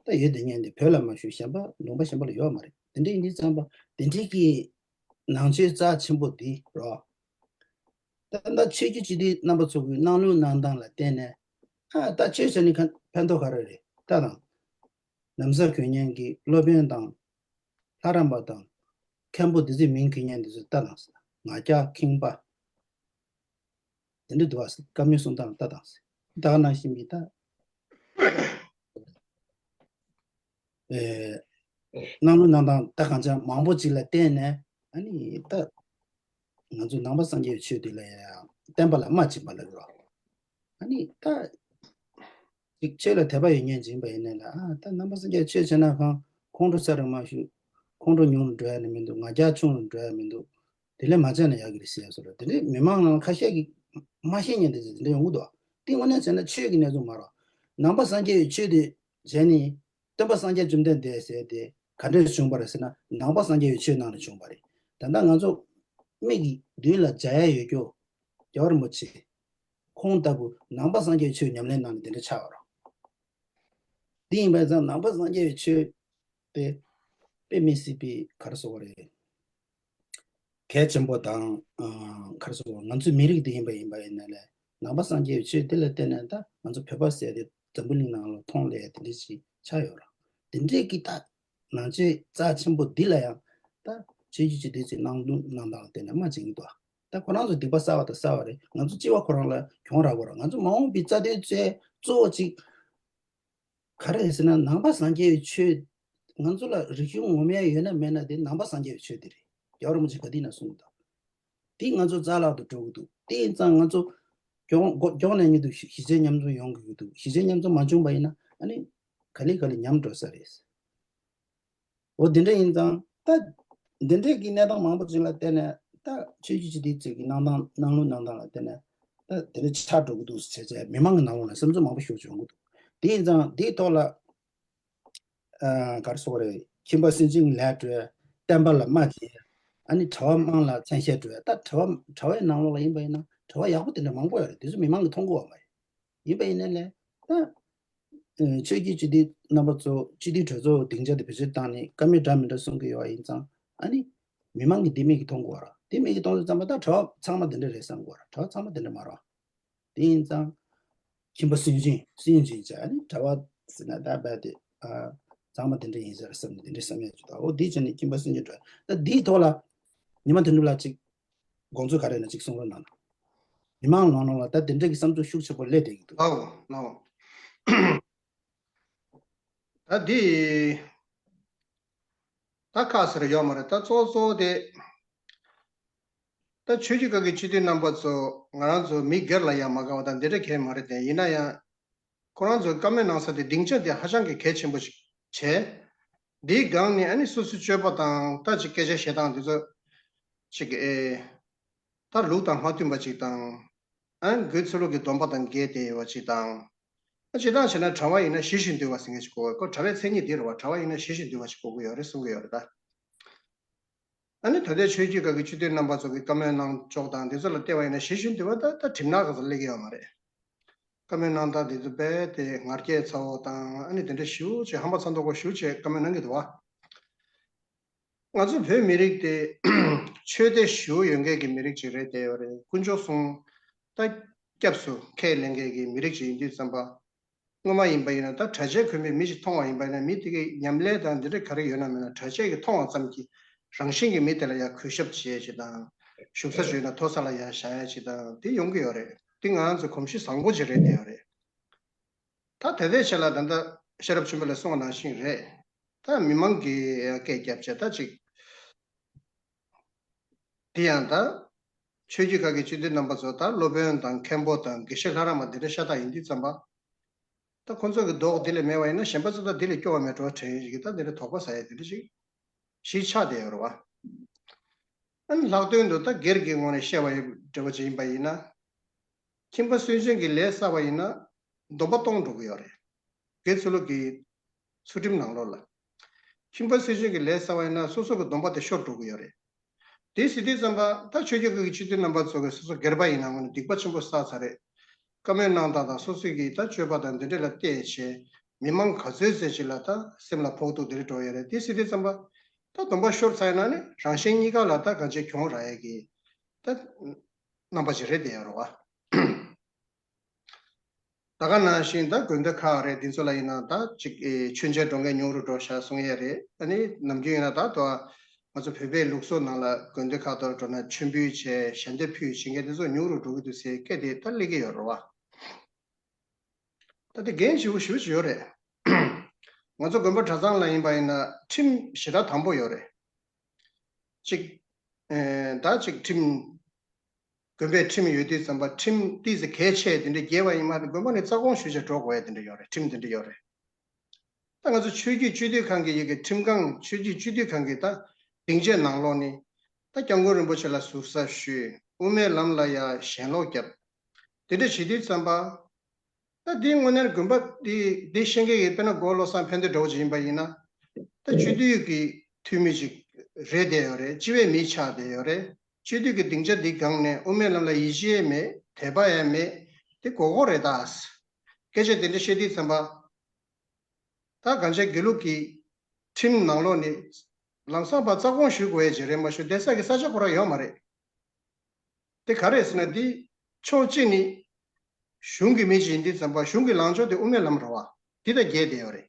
ད་ཡོད་དེ་ཉན་དེ་བོད་ལ་མ་ཞུ་གཞན་པ་ལུང་པ་གཞན་པ་ལ་ཡོད་མ་རེད། དེ་འདྲ་ཡིན་དུས་ཙམ་པ་དེ་འདྲའི་གི་ནང་ཆོས་རྩ་ཆེན་པོ་འདི་རོ། ད་ད་ཆོས་བརྒྱུད་སྤྱི་འཐུས་རྣམ་པ་ཚོ་གི་གནང་ལུགས་གནང་སྟངས་ལ་བརྟེན་ནས་ཨ་ད་ཆོས་ཟེར་ནི་ཁ་ཕན་ཐོགས་ག་རེ་རེད་ད་དང་། ན་བཟའ་གྱོན་མཁན་གྱི་སློབ་དཔོན་དང་། ལྷ་རམས་པ་དང་། མཁན་པོ་འདི་ཚོའི་མིང་གྱོན་མཁན་འདི་ཚོ་ལྟ་དང་ཟེར། ང་རྒྱལ་ཁེངས་པ། དེ་འདྲ་འདུག་བ་ཟེར། བཀའ་མོལ་གསུང་སྟངས་ལྟ་དང་ཟེར། ད་ག་ནང་བཞིན་གྱི་ད། ཨེ། གནང་ལུགས་གནང་སྟངས་ད་གང་ཅང་མང་པོ་ཅིག་ལ་བརྟེན་ནས་ཨ་ནི་ད། ང་ཚོ་ནང་པ་སངས་རྒྱས་ཆོས་འདི་ལ་ཡང་ བསྟན་པ་ལ་རྨ་བྱིན་པ་ལབ་ཀྱི་རེད། ཨ་ནི་ད་ཅིག་ཆོས་ལ་དད་པ་ཡོད་མཁན་ཅིག་ཡིན་པ་ཡིན་ནའི་ལ། ཨ་ད་ནང་པ་སངས་རྒྱས་ཆོས་བྱེད་ན་གང་ཁོང་ཁྲོ་ཚ་རུ་མ་ཞུ། ཁོང་ཁྲོ་ཉུང་རུ་འགྲོ་ཡ་ནི་མི་འདུག་ང་རྒྱལ་ཆུང་རུ་འགྲོ་ཡ་མི་འདུག་དེ་ལས་མ་བྱས་ན་ཡག་གི་རེད་ཟེར་ཡ་སོགས་རེད། དེ་འདྲའི་མི་མང་ནང་ཁ་ཤས་ཀྱིས་མ་ཤེས་མཁན་དེ་ཚོ་དེ་འདྲ་ཡོང་གི་འདུག་དེ་དངོས་གནས་བྱས་ན་ཆོས་ཀྱི་གནས་ཚུལ་མ་རེད། ནང་པ་སངས་རྒྱས་ཀྱི་ཆོས་དེ་བྱས་ནས། སྟོན་པ་སངས་རྒྱས་བཅོམ་ལྡན་འདས་ཟེར་དེ་ག་འདྲས་བྱུང་བ་རེད་ཟེར་ན། ནང་པ་སངས་རྒྱས་ཀྱི་ཆོས་ནང་ནས་བྱུང་བ་རེད། ད་ལྟ་ང་ཚོ་མིག་གི་མདུན་ལ་མཇལ་ཡ་ཡོད་རྒྱུ། རྒྱལ་བ་རིན་པོ་ཆེ་ཁོང་ལྟ་བུ་ནང་པ་སངས་རྒྱས་ཀྱི་ཆོས་ཉམས་ལེན་གནང་ནས་དེ་འདྲ་ཆགས་པ་རེད། དེ་ཡིན་པ་ཙང་ནང་པ་སངས་རྒྱས་ཀྱི་ཆོས་དེ་དཔེ་མི་སྲིད་པའི་ག་རེ་ཟེར་དགོས་རེད། གལ་ཆེན་པོ་དང་། ཨ་ག་རེ་ཟེར་དགོས། ང་ཚོའི་མི་རིགས་འདི་ཡིན་པ་ཡིན་པ་ཡིན་ན་ལས། ནང་པ་སངས་རྒྱས་ཀྱི་ཆོས་འདི་ལ་བརྟེན་ནས་ད་ང་ཚོ་བོད་པ་ཟེར་དེ་འཛམ་བུ་གླིང་ནང་ལ་མཐོང་སླེབས་དེ་འདྲ་ཞིག་ཆགས་ཡོད་རེད། དེ་འདྲས་ཀྱི་ད་ནང་ཆོས་རྩ་ཆེན་པོ་འདི་ལ་ཡང་ད་ཆོས་བརྒྱུད་སྤྱི་འཐུས་ཚོས་གནང་ལུགས་གནང་སྟངས་ལ་བརྟེན་ནས་མ་བྱེད་ཀྱི་འདུག་ད་ཁོ་རང་ཚོ་སྡིག་པ་བསགས་པ་དང་བསགས་པ་རེད། ང་ཚོ་སྤྱི་པ་ཁོ་རང་ལ་གྱོང་རག་གི་རེད། ང་ཚོ་མ་འོངས་པའི་རྩ་དོན་ཚོའི་གཙོ་བོ་གཅིག་ག་རེ་ཟེར་ན། ནང་པ་སངས་རྒྱས་ཀྱི་ཆོས་ང་ཚོ་ལ་རིག་གཞུང་ངོ་མ་ཡོད་ན་མེད་ན་དེ་ནང་པ་སངས་རྒྱས་ཀྱི་ཆོས་དེ་རེད། རྒྱལ་བ་རིན་པོ་ཆེ་ག་དུས་ན་གསུངས་འདུག་དེ་ང་ཚོ་རྩ་བརླག་ཏུ་འགྲོ་གི་འདུག་དེ་ཡིན་ཙང་ང་ཚོ་མགྱོགས་མགྱོགས་མགྱོགས་ནས་མྱུར་དུ་གཞི་གཞི་རྩའི་མཉམ་འཛོམས་ཡོང་དགོས་ཀྱི་འདུག་གཞི་རྩའི་མཉམ་འཛོམས་མ་བྱུང་བ་ཡིན་ན། ཨ་ནི་ག་ལེ་ག་ལེ་ཉམས་འགྲོ་ས་རེད། འོ་དེ་འདྲ་ཡིན་ཙང་ད་འདི་འདྲའི་གི་གནས་སྟངས་མང་པོ་ཅིག་ལ་བརྟེན་ནས། ད་ཆོས་བརྒྱུད་སྤྱི་འཐུས་ཚོས་ཀྱི་གནང་སྟངས་གནང་ལུགས་གནང་སྟངས་ལ་བརྟེན་ནས་ད་དེ་འདྲ་ཆགས་འགྲོ་གི་འདུག་ཟེར་བྱས་མི་མང་གི་ནང་ལོགས་ལ་བསམ་ཚུལ་མང་པོ་ཞིག་བྱུང་གི་འདུག་དེ་ཡིན་ཙང་དེའི་ཐོག་ལ་ཨ་ག་རེ་ཟེར་དགོས་རེད། ཁྱིམ་པ་སུན་འབྱིན་ལས་གྲོལ། བསྟན་པ་ལ་རྨ་བྱེད། ཨ་ནི་གྲྭ་བ་དམངས་ལ་མཚན་ཤས་སྤྲོད། ད་གྲྭ་བ་གྲྭ་བའི་ནང་ལོགས་ལ་ཡིན་པ་ཡིན་ན་གྲྭ་བ་ཡག་པོ་དེ་འདྲ་མང་པོ་ཡོད་རེད། དེ་ཚོ་མི་མང་གིས་མཐོང་གི་ཡོད་མ་རེད། ཡིན་པ་ཡིན་ནའི་ལས་ད། ཆོས་བརྒྱུད་སྤྱི་འཐུས་རྣམ་པ་ཚོ་སྤྱི་འཐུས་གྲོས་ཚོགས་སྡིངས་ཆ་དེ་བེད་སྤྱོད་བཏང་ནས་བཀའ་མོལ་འདྲ་མི་འདྲ་གསུང་གི་ཡོད་པ་ཡིན་ཙང་། ཨ་ནི་མི་མང་གིས་དེ་མིག་གིས་མཐོང་དགོས་ར། དེ་མིག་གིས་མཐོང་དུས་ཙམ་པ་ད་གྲྭ་བ་ཚང་མ་དེ་འདྲ་རེད་བསམ་དགོས་ར། གྲྭ་བ་ཚང་མ་དེ་འདྲ་མ་རེད་བ། དེ་ཡིན་ཙང་ཁྱིམ་པ་སུན་འབྱིན་སུན་འབྱིན་བྱས། ཨ་ནི་གྲྭ་བ་ཟེར་ན་ད་རྦད་དེ་ཨ་ཚང་མ་དེ་འདྲ་ཡིན་ཟེར་བསམ་ནས་དེ་འདྲ་བསམ་ཡས་ཅིག་འདུག་འོ་དེ་བྱས་ནས་ཁྱིམ་པ་སུན་འབྱིན་སྤྲོད། ད་དེའི་ཐོག་ལ་ཉི་མ་དོན་གྲུབ་ལགས་ཅིག་དགོངས་ཚུལ་ག་རེ་ཡོད་ན་ཅིག་གསུང་རོགས་གནང་། མི་མང་ནང་ལོགས་ལ་ད་དེ་འདྲ་གི་བསམ་ཚུལ་ཤུགས་ཆེན་པོ་སླེབས་བསྡད་ཀྱི་འདུག་ལའོ་ལའོ། ད་འདི་ད་ཁག་ཟེར་ཡོད་མ་རེད། ད་གཙོ་བོ་གཙོ་བོ་དེ་ད་ཆོས་བརྒྱུད་ཁག་གི་སྤྱི་འཐུས་རྣམ་པ་ཚོ་ང་རང་ཚོ་མི་སྒེར་ལ་ཡང་མ་དགའ་བ་དང་དེ་འདྲ་གང་ཡང་མ་རེད་དེ། ཡིན་ན་ཡང་ཁོ་རང་ཚོའི་བཀའ་མོལ་གནང་ས་དེ་སྡིངས་ཆ་དེ་ཧ་ཅང་གི་གལ་ཆེན་པོ་ཞིག་བྱས། འདིའི་སྒང་ནས་ཨ་ནི་སོ་སོའི་སྤྱོད་པ་དང་ད་ཅིག་སྐད་ཆ་བཤད་སྟངས་དེ་ཚོ་ཅིག་ཨེ་ད་ལུགས་དང་མ་མཐུན་པ་ཅིག་དང་། ཨ་དགེ་ཚུལ་སློང་གི་སྡོམ་པ་དང་འགལ་བསྡད་ཡོད་པ་ཅིག་དང་། ཨ་སྤྱིར་བཏང་བྱས་ན་གྲྭ་བ་ཡིན་ན་ཞི་ཞིང་དུལ་བ་ཟེར་མཁན་ཅིག་དགོས། ཁོ་གྲྭ་བའི་མཚན་ཉིད་འདི་རེད་བ། གྲྭ་བ་ཡིན་ན་ཞི་ཞིང་དུལ་བ་ཅིག་དགོས་ཀྱི་ཡོད་རེད་གསུང་གི་ཡོད་རེད་ད། ཨ་ནི་ད་ལྟའི་ཆོས་བརྒྱུད་ཁག་གི་སྤྱི་འཐུས་རྣམ་པ་ཚོ་གི་བཀའ་མོལ་གནང་ཕྱོགས་དང་དེ་ཚོ་ལ་བལྟས་པ་ཡིན་ན་ཞི་ཞིང་དུལ་བ་ད་ད་གྲིབ་ནག་ག་ཚོད་སླེབས་ཀྱི་ཡོད་མ་རེད། བཀའ་མོལ་གནང་སྟངས་དེ་ཚོ་རྦད་དེ་ངར་སྐད་ཚ་བོ་དང་། ཨ་ནི་དེ་འདྲ་ཞེ་པོ་ཅིག་ཧམ་པ་ཚ་མདོག་པོ་ཞེ་པོ་ཅིག་བཀའ་མོལ་གནང་གི་འདུག་བ། ང་ཚོ་བོད་མི་རིགས་དེ་ཆོས་དད་ཞེ་པོ་ཡོད་མཁན་གྱི་མི་རིགས་ཅིག་རེད་བསྡད་ཡོད་རེད། དཀོན་མཆོག་གསུམ་ད་སྐྱབས་སུ་ཁས་ལེན་མཁན་གྱི་མི་རིགས་ཅིག་ཡིན་དུས་ཙམ་པ། སྔོན་མ་ཡིན་པ་ཡིན་ན་ད་གྲྭ་ཆས་གོན་པའི་མི་ཞིག་མཐོང་བ་ཡིན་པ་ཡིན་ན། མི་དེ་གའི་ཉམས་ལེན་དང་འདི་འདྲ་ག་རེ་ཡོད་ན་མེད་ན་གྲྭ་ཆས་ཀྱིས་མཐོང་བ་ཙམ་གྱིས་རང་བཞིན་གྱིས་མི་དེ་ལ་ཡར་གུས་ཞབས་བྱེད་ཡས་ཅིག་དང་། བཞུགས་ས་ཅིག་ཡོད་ན་མཐོ་ས་ལ་ཡར་བཞག་ཡས་ཅིག་དང་དེ་ཡོང་གི་ཡོད་རེད། དེ་ང་རང་ཚོའི་གོམས་གཤིས་བཟང་པོ་ཅིག་རེད་བསྡད་ཡོད་རེད། ད་དེ་ལྟའི་ཆ་ལ་ད་ལྟ་ཤེས་རབ་ཆོས་འཕེལ་ལགས་གསུངས་པ་ནང་བཞིན་རེད། ད་མི་མང་གིས་ཡང་སྐད་བརྒྱབ་བྱས་ད་ཅིག་དེ་ཡང་ད་ཆོས་བརྒྱུད་ཁག་གི་སྤྱི་འཐུས་རྣམ་པ་ཚོ་ད་སློབ་དཔོན་དང་མཁན་པོ་དང་དགེ་བཤེས་ལྷ་རམས་པ་འདི་འདྲ་ཤ་སྟག་ཡིན་དུས་ཙམ་པ། ད་ཁོང་ཚོ་གི་མདོག་འདི་ལས་མེད་པ་ཡིན་ན་གཞན་པ་ཚོ་ད་འདི་ལས་སྐྱོ་བ་མེད་འགྲོ་དྲན་ཡོད་ཀྱི། ད་འདི་འདྲ་དོགས་པ་ཟ་ཡ་འདི་འདྲ་ཞིག་གཞི་ཆགས་བསྡད་ཡོད་རེད་བ། ཨ་ནི་ལྷག་དོན་དུ་ད་སྒེར་གྱི་ངོས་ནས་བཤད་པ་ཡིན་འདྲ་བོ་ཅིག་ཡིན་པ་ཡིན་ན། ཁྱིམ་པ་སུན་འབྱིན་གྱི་ལས་བསགས་པ་ཡིན་ན་སྡོམ་པ་གཏོང་འགྲོ་གི་ཡོད་རེད། དགེ་ཚུལ་སློང་གི་ཚུལ་ཁྲིམས་ནང་ལོགས་ལ། ཁྱིམ་པ་སུན་འབྱིན་གྱི་ལས་བསགས་པ་ཡིན་ན་སོ་སོ་གི་སྡོམ་པ་དེ་ཤོར་འགྲོ་གི་ཡོད་རེད། དེ་ཟེར་དུས་ཙམ་པ་ད་ཆོས་བརྒྱུད་ཁག་གི་སྤྱི་འཐུས་རྣམ་པ་ཚོ་གིས་སོ་སོ་སྒེར་པ་ཡིན་ན་ངོས་ནས་སྡིག་པ་ཆེན་པོ་བསགས་ཚར་རེད། བཀའ་མོལ་གནང་སྟངས་དང་སོ་སོ་གི་ད་སྤྱོད་པ་དང་འདི་འདྲ་ལ་བལྟས་བྱས་མི་མང་ག་ཚོད་ཙམ་ཅིག་ལ་ད་སེམས་ལ་ཕོག་ཐུག་འདི་འདྲ་འགྲོ་ཡོད་རེད། དེ་ཟེར་དུས་ཙམ་པ་ད་སྡོམ་པ་ཤོར་ཚར་ཡིན་ན་ནི་རང་གཞན་གཉིས་ཀ་ལ་ད་གང་ཅི་གྱོང་རག་ཡས་ཀྱི་ད་རྣམ་པ་ཅིག་རེད་བསྡད་ཡོད་རེད་བ། ད་ག་ནང་བཞིན་ད་དགོན་སྡེ་ཁག་རེད། འདི་ཚོ་ལ་ཡིན་ན་ད་ཅིག་ཨེ་མཆོད་མཇལ་འགྲོ་མཁན་ཉུང་རུ་འགྲོ་ཤག་གསུང་ཡས་རེད། ཨ་ནི་ནམ་རྒྱུན་ཡིན་ན་ད་དུ་ང་ཚོ་བོད་པའི་ལུགས་སྲོལ་ནང་ལ་དགོན་སྡེ་ཁག་ཏུ་འགྲོ་ན་མཆོད་འབུལ་བྱས་ཞལ་འདེབས་ཕུལ་བྱེད་མཁན་དེ་ཚོ་ཉུང་རུ་འགྲོ་གི་འདུག་ཟེར་སྐད་དེ་ད་སླེབས་ཀྱི་ཡོད་རེད་བ། ད་དེ་འགན་ཞེ་པོ་ཞེ་པོ་ཅིག་ཡོད་རེད། ང་ཚོ་དགོན་པ་གྲྭ་ཚང་ལ་ཡིན་པ་ཡིན་ན་ཁྲིམས་ཞེ་དྲག་དམ་པོ་ཡོད་རེད། ཅིག་ཨེ་ད་ཅིག་ཁྲིམས་ དགོན་པའི་ཁྲིམས་ཡོད་དུས་ཙམ་པ་ཁྲིམས་ཏོག་ཙམ་གལ་ཆེ་དེ་འདྲ་འགལ་བ་ཡིན་མ་གཏོགས་དགོན་པ་ནས་རྩ་དགོངས་ཞུ་བྱ་འགྲོ་དགོས་ཡ་དེ་འདྲ་ཡོད་རེད། ཁྲིམས་དེ་འདྲ་ཡོད་རེད། ད་ང་ཚོ་ཆོས་བརྒྱུད་སྤྱི་འཐུས་ཁང་གི་ཡོད་ཀྱི་ཁྲིམས་ཁང་། ཆོས་བརྒྱུད་སྤྱི་འཐུས་ཁང་གི་ད་སྡིངས་ཆའི་ནང་ལོགས་ནས་ད་སྐྱབས་མགོན་རིན་པོ་ཆེ་ལ་ཟུར་ཟ་ཞུས། དབུ་མའི་ལམ་ལ་ཡ་ཞེན་ལོག་བརྒྱབ། དེ་འདྲ་བྱེད་དུས་ཙམ་པ། ད་འདི་དངོས་གནས་དགོན་པ་འདི་འདི་ཤེས་མཁན་གྱི་དཔེར་ན་མགོ་བློ་བཟང་ཕན་བདེ་འདྲ་བོ་ཅིག་ཡིན་པ་ཡིན་ན། ད་སྤྱི་འཐུས་ཀྱི་འཐུས་མི་ཅིག་རེད་བསྡད་ཡོད་རེད། སྤྱི་པའི་མི་ཆགས་བསྡད་ཡོད་རེད། སྤྱི་འཐུས་ཀྱི་སྡིངས་ཆ་འདི་སྒང་ནས་དབུ་མའི་ལམ་ལ་ཡིད་ཆེས་མེད། དད་པ་ཡང་མེད། འདི་མགོ་སྐོར་རེད་ད། སྐད་ཆ་དེ་འདྲ་བཤད་དུས་ཙམ་པ། ད་གང་ཅི་དགེ་ལུགས་ཀྱི་ཁྲིམས་ནང་ལོགས་ནས་ལམ་སང་ཕར་རྩ་དགོངས་ཞུ་དགོས་ཡ་ཅིག་རེད་མ་གཞི་བསྡད་ས་གི་ས་ཆ་ཁོ་རང་ཡོད་མ་རེད། དེ་ག་རེ་ཟེར་ན། འདི་ཕྱོགས་གཅིག་ནི་གཞུང་གི་མི་ཅིག་ཡིན་དུས་ཙམ་པ་གཞུང་གི་ལངས་ཕྱོགས་དེ་དབུ་མའི་ལམ་རེད་བ། འདི་དང་འགལ་བསྡད་ཡོད་རེད།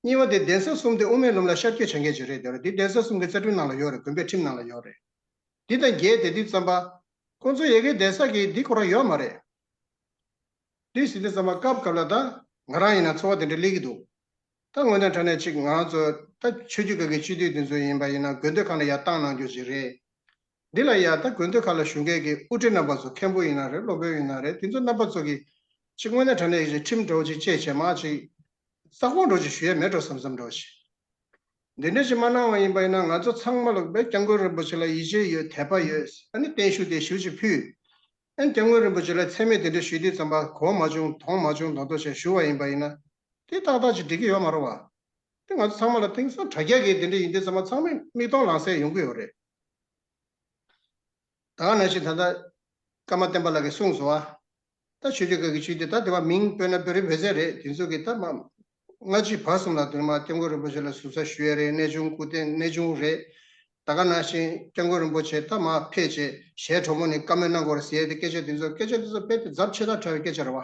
གཉིས་པ་དེ་གདན་ས་གསུམ་དེ་དབུ་མའི་ལམ་ལ་ཤར་བསྐྱོད་བྱ་མཁན་ཅིག་རེད་བསྡད་ཡོད་རེད། འདི་གདན་ས་གསུམ་གྱི་རྩ་ཁྲིམས་ནང་ལ་ཡོད་རེད། དགོན་པའི་ཁྲིམས་ནང་ལ་ཡོད་རེད། འདི་དང་འགལ་བསྡད་དུས་ཙམ་པ། ཁོང་ཚོ་ཡ་གི་བསྡད་ས་གི་འདི་ཁོ་རང་ཡོད་མ་རེད། འདི་ཟེར་དུས་ཙམ་པ་སྐབས་སྐབས་ལ་ད་ང་རང་ཡིན་ན་ཚོར་བ་དེ་འདྲ་སླེབས་ཀྱི་འདུག་ད་དངོས་གནས་དྲང་གནས་ཅིག་ང་རང་ཚོ་ད་ཆོས་བརྒྱུད་ཁག་གི་སྤྱི་འཐུས་དེ་ཚོ་ཡིན་པ་ཡིན་ན་དགོན་སྡེ་ཁག་ལ་ཡར་བཏང་གནང་རྒྱུ་ཅིག་རེད། འདི་ལ་ཡ་ད་དགོན་སྡེ་ཁག་ལ་བཞུགས་མཁན་གྱི་དབུ་ཁྲིད་རྣམ་པ་ཚོ། མཁན་པོ་ཡིན་ན་རེད། སློབ་དཔོན་ཡིན་ན་རེད། དེ་ཚོ་རྣམ་པ་ཚོ་གིས་ཅིག་དངོས་གནས་དྲང་གནས་ཀྱི་ཁྲིམས་འདྲ་བོ་ཅིག་བཅད་བྱས་མར་ཅིག་རྩ་དགོངས་འདྲ་བོ་ཅིག་ཞུ་ཡ་མེད་འགྲོ་བསམ་བསམ་འདྲ་བོ་ཞིག་འདི་འདྲ་ཞིག་མ་གནང་བ་ཡིན་པ་ཡིན་ན། ང་ཚོ་ཚང་མ་ལ་དཔེ་སྐྱབས་མགོན་རིན་པོ་ཆེ་ལ་ཡིད་ཆེས་ཡོད། དད་པ་ཡོད། ཨ་ནི་བརྟན་བཞུགས་དེ་ཞུ་ཅིག་ཕུལ། ཨ་ནི་སྐྱབས་མགོན་རིན་པོ་ཆེ་ལ་མཚན་སྨད་དེ་འདྲ་ཞུས་དུས་ཙམ་པ་གོ་མ་བྱུང་། མཐོང་མ་བྱུང་མདོག་མདོག་བྱས་ཞུ་བ་ཡིན་པ་ཡིན་ན། དེ་ཏག་ཏག་ཅིག་འགྲིག་གི་ཡོད་མ་རེད་བ། དེ་ང་ཚོ་ཚང་མ་ལ་དེང་སང་དྲ་རྒྱ་གི་དེ་འདྲ་ཡིན་དུས་ཙམ་པ་ཚང་མས་མིག་མཐོང་ལག་ཟིན་ཡོང་གི་ཡོད་རེད། ད་ག་ནང་བཞིན་ད་ལྟ་ཀརྨ་བསྟན་པ་ལགས་ཀྱིས་གསུངས་སོང་བ། ད་ཆོས་བརྒྱུད་ཁག་གི་སྤྱི་འཐུས། ད་དེ་བ་མིང་དཔེར་ན་བོད་རིགས་བོད་ཚན་རེད། དེ་ཚོ་གིས་ད་མ་སྔ་ཕྱི་བར་གསུམ་ལ་དེ་མ་སྐྱབས་མགོན་རིན་པོ་ཆེ་ལ་ཟུར་ཟ་ཞུ་ཡས་རེད། གནས་ཆུང་སྐུ་རྟེན་གནས་ཆུང་རེད། ད་ག་ནང་བཞིན་སྐྱབས་མགོན་རིན་པོ་ཆེ་ད་མར་ཕེབས་བྱས་ཞལ་དྲོན་མོ་ནས་བཀའ་མོལ་གནང་དགོས་རེད་ཟེར་ཡས་དེ། སྐད་ཆ་དེ་ཚོ་སྐད་ཆ་དེ་ཚོ་དཔེ་དེ་རྫབ་ཆེ་ཐག་ཕྲ་བའི་སྐད་ཆ་རེད་བ།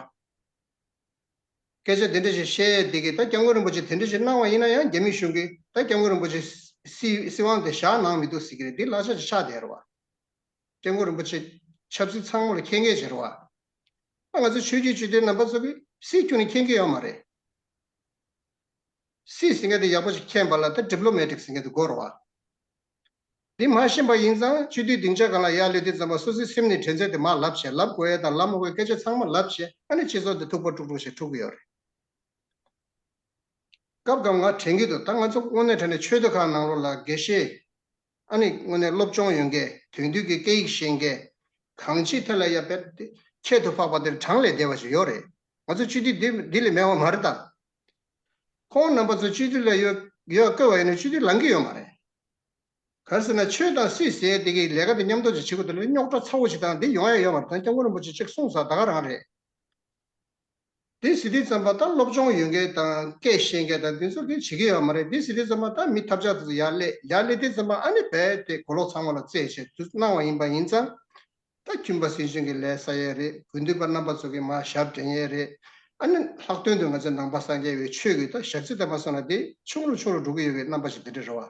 སྐད་ཆ་དེ་འདྲ་ཞིག་བཤད་ཡས་དེ་གིས་ད་སྐྱབས་མགོན་རིན་པོ་ཆེ་དེ་འདྲ་ཞིག་གནང་བ་ཡིན་ན་ཡང་རྒྱ་མི་གཞུང་གིས་ད་སྐྱབས་མགོན་རིན་པོ་ཆེ་སྲིད་སྲིད་དབང་དེ་བཞག་གནང་མི་འདུག་ཟེར་གྱི་རེད། འདི་གླེང་བྱ་ཅིག་ཆགས་བསྡད་རེད་བ། སྐྱབས་མགོན་རིན་པོ་ཆེ་ཆབ་སྲིད་ཚང་མ་ལ་མཁྱེན་མཁན་ཅིག་རེད་བ། ཨ་ང་ཚོ་ཆོས་བརྒྱུད་སྤྱི་འཐུས་རྣམ་པ་ཚོ་གིས་སྲིད་ཁྱོན་ནས་མཁྱེན་གྱི་ཡོད་མ་རེད། སྲིད་ཟེར་མཁན་དེ་ཡག་པོ་ཞིག་མཁྱེན་པ་ལ་ད་ཌི་པི་ལོ་མེ་ཊིག་ཟེར་མཁན་དེ་དགོས་རེད་བ། འདི་མ་ཤེས་པ་ཡིན་ཙང་སྤྱི་འཐུས་སྡིངས་ཆ་སྒང་ལ་ཡར་སླེབས་དུས་ཙམ་པ་སོ་སོའི་སེམས་ནས་དྲན་ཚད་དེ་མར་ལབ་བྱས། ལབ་དགོས་ཡས་དང་ལབ་མ་དགོས་ཡས་སྐད་ཆ་ཚང་མ་ལབ་བྱས། ཨ་ནི་སྤྱི་ཚོགས་དེ་ཐུག་པ་དཀྲུག་དཀྲུག་བྱས་འཁྲུག་གི་ཡོད་རེད། སྐབས་སྐབས་ང་དྲན་གྱི་འདུག་ད་ང་ཚོ་དངོས་གནས་དྲང་གནས་ཆོས་སྡེ་ཁག་ནང་ལོགས་ལ་དགེ་བཤེས། ཨ་ནི་དངོས་གནས་སློབ་སྦྱོང་ཡོད་མཁན། དོན་བསྡུས་ཀྱི་སྐད་ཡིག་ཤེས་མཁན། གང་ཅིའི་ཐད་ལ་ཡ་དཔེ་ཁྱད་དུ་འཕགས་པ་དེར་གྲངས་ལས་འདས་པ་ཞིག་ཡོད་རེད། ང་ཚོ་སྤྱི་འཐུས་འདི་འདི་ལས་མེད་པ་མ་རེད་ད། ཁོང་རྣམ་པ་ཚོ་སྤྱི་འཐུས་ལ་ཡོད་ཡོད་བསྐོས་པ་ཡིན་ན་སྤྱི་འཐུས་ལངས་ཀྱི་ཡོད་མ་རེད། ག་རེ་ཟེར་ན་ཆོས་དང་སྲིད་ཟེར་དེ་གི་ལས་ཀ་དེ་མཉམ་དུ་ཅིག་བྱེད་དགོས། དེ་ལ་རྙོག་དྲ་ཚ་བོ་ཞིག་དང་འདི་ཡོང་ཡ་ཡོད་མ་རེད། ད་སྐྱབས་མགོན་རིན་པོ་ཆེ་གཅིག་གསུངས་ས་ད་ག་རང་རེད། དེ་ཟེར་དུས་ཙམ་པ་ད་སློབ་སྦྱོང་ཡོད་མཁན་དང་སྐད་ཤེས་མཁན་དང་དེ་ཚོ་གིས་བྱེད་ཀྱི་ཡོད་མ་རེད། དེ་ཟེར་དུས་ཙམ་པ་ད་མི་ཐབས་ཆག་དེ་ཚོ་ཡར་སླེབས། ཡར་སླེབས་དུས་ཙམ་པ་ཨ་ནི་རྦད་དེ་གོ་ལོག་ཚང་མ་ལ་རྩེད་བྱས་དུས་གནང་བ་ཡིན་པ་ཡིན་ཙང་། ད་ཁྱིམ་པ་སྲིད་གཞུང་གི་ལས་ས་ཡས་རེད། དགོན་སྡེ་པ་རྣམ་པ་ཚོ་གིས་མར་ཞབས་འདྲེན་ཡས་རེད། ཨ་ནི་ལྷག་དོན་དུ་ང་ཚོ་ནང་པ་སངས་རྒྱས་པའི་ཆོས་ཀྱི་ད་ཞག་རྩི་ལྟ་བ་སོང་ན་དེ་ཆུང་རུ་ཆུང་རུ་འགྲོ་གི་ཡོད་པའི་རྣམ་པ་ཞིག་དེ་འདྲ་རེད་བ།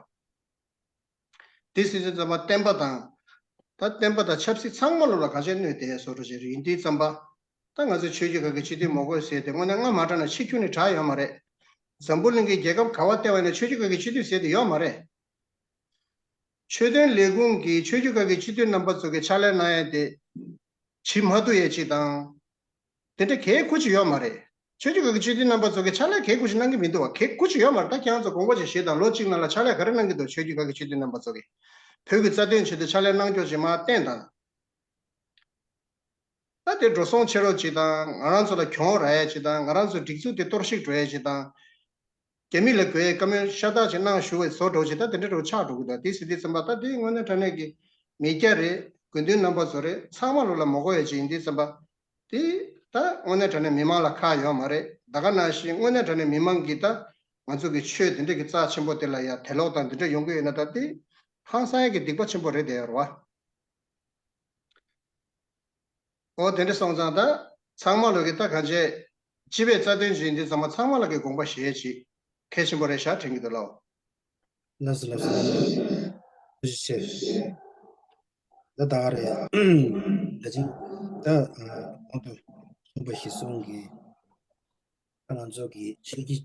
དེ་སྲིད་ཙམ་པ་བསྟན་པ་དང་། ད་བསྟན་པ་དང་ཆབ་སྲིད་ཚང་མ་ལོ་ལ་གང་ཆེ་གནོད་དེ་བཟོ་འདྲ་ཞིག་རེད། ཡིན་དུས་ཙམ་པ། ད་ང་ཚོས་ཆོས་བརྒྱུད་ཁག་གི་སྤྱི་འཐུས་མ་དགོས་ཟེར་དེ་དངོས་གནས་སྔ་མ་དྲགས་ན་ཕྱི་ཁྱོན་ནས་དྲག་ཡོད་མ་རེད། འཛམ་བུ་གླིང་གི་རྒྱལ་ཁབ་ག་བ་བལྟས་པ་ཡིན་ན་ཆོས་བརྒྱུད་ཁག་གི་སྤྱི་འཐུས་ཟེར་དེ་ཡོད་མ་རེད། ཆོས་དོན་ལས་ཁུངས་ཀྱིས་ཆོས་བརྒྱུད་ཁག་གི་སྤྱི་འཐུས་རྣམ་པ་ཚོ་གི་ཕྱག་ལས་གནང་ཡས་དེ་བྱེད་མ་ཐུབ་ཡས་ཅིག་དང་། དེ་འདྲ་གལ་ཁུར་ཅིག་ཡོད་མ་རེད། ཆོས་བརྒྱུད་ཁག་གི་སྤྱི་འཐུས་རྣམ་པ་ཚོ་གི་ཕྱག་ལས་གལ་ཁུར་ཅིག་གནང་གི་མི་འདུག་བ། གལ་ཁུར་ཅིག་ཡོད་མ་རེད། ད་ཁྱེད་རང་ཚོ་དགོངས་པ་ཅིག་བཞེས་དང་། ལོ་གཅིག་ནང་ལ་ཕྱག་ལས་ག་རེ་གནང་གི་འདུག་ཆོས་བརྒྱུད་ཁག་གི་སྤྱི་འཐུས་རྣམ་པ་ཚོ་གི་བོད་ཀྱི་རྩ་དོན་ཆེད་དུ་ཕྱག་ལས་གནང་ཕྱོགས་ཅིག་མར་བསྟན་དང་། ད་དེ་འགྲོ་སོང་ཆེ་རོགས་ཅིག་དང་། ང་རང་ཚོ་ལ་གྱོང་རག་ཡས་ཅིག་དང་། ང་རང་ཚོ་སྒྲིག་འཛུགས་དེ་གཏོར་བཤིག་འགྲོ་ཡས་ཅིག་དང་། རྒྱ་མི་ལ་དགོས་ཡས་བཀའ་མོལ་ཤ་སྟག་ཅིག་གནང་ཞུ་བའི་བཟོ་འདྲ་བོ་ཅིག་ད་དེ་འདྲ་འདྲ་བོ་ཆགས་འགྲོ་གི་འདུག་དེ་ཟེར་དུས་ཙམ་པ་ད་དེ་དངོས་གནས་དྲང་གནས་ཀྱི་མི་སྐྱ་རེད། དགོན་འདུས་རྣམ་པ་ཚོ་རེད། ཚང་མ་ལོ་ལ་མ་དགོས་ཡས་ཅིག་ཡིན་དུས་ཙམ་པ། དེ་ད་དངོས་གནས་དྲང་གནས་མི་མང་ལ་ཁག་ཡོད་མ་རེད། ད་ག་ནང་བཞིན་དངོས་གནས་དྲང་གནས་མི་མང་གིས་ད་ང་ཚོ་གི་ཆོས་དེ་འདྲ་གི་རྩ་ཆེན་པོ་དེ་ལ་ཡ་དད་ལོག་དང་དེ་འདྲ་ཡོང་གི་ཡོད་ན། ད་དེ་ཧང་སང་ཡས་ཀྱི་སྡིག་པ་ཆེན་པོ་རེད་བསྡད་ཡོད་རེད་བ། འོ་དེ་འདྲ་སོང་ཙང་ད་ཚང་མ་ལོ་གི་ད་གང་བྱས་སྤྱི་པའི་རྩ་དོན་ཅིག་ཡིན་དུས་ཚང་མ་ཚང་མ་ལ་གི་དགོངས་པ་བཞེས་ཅིག་གལ་ཆེན་པོ་རེད་ཤག་དྲན་གྱི་འདུག་ལགས། ལགས་སོ་ལགས་སོ། ཐུགས་རྗེ་ཆེ། ད་ད་ག་རེད། ད་ཅིག་ད་གོང་དུ་གསུངས་པ་གཞིར་བཟུང་གིས་ད་ང་ཚོ་གི་ཆོས་བརྒྱུད་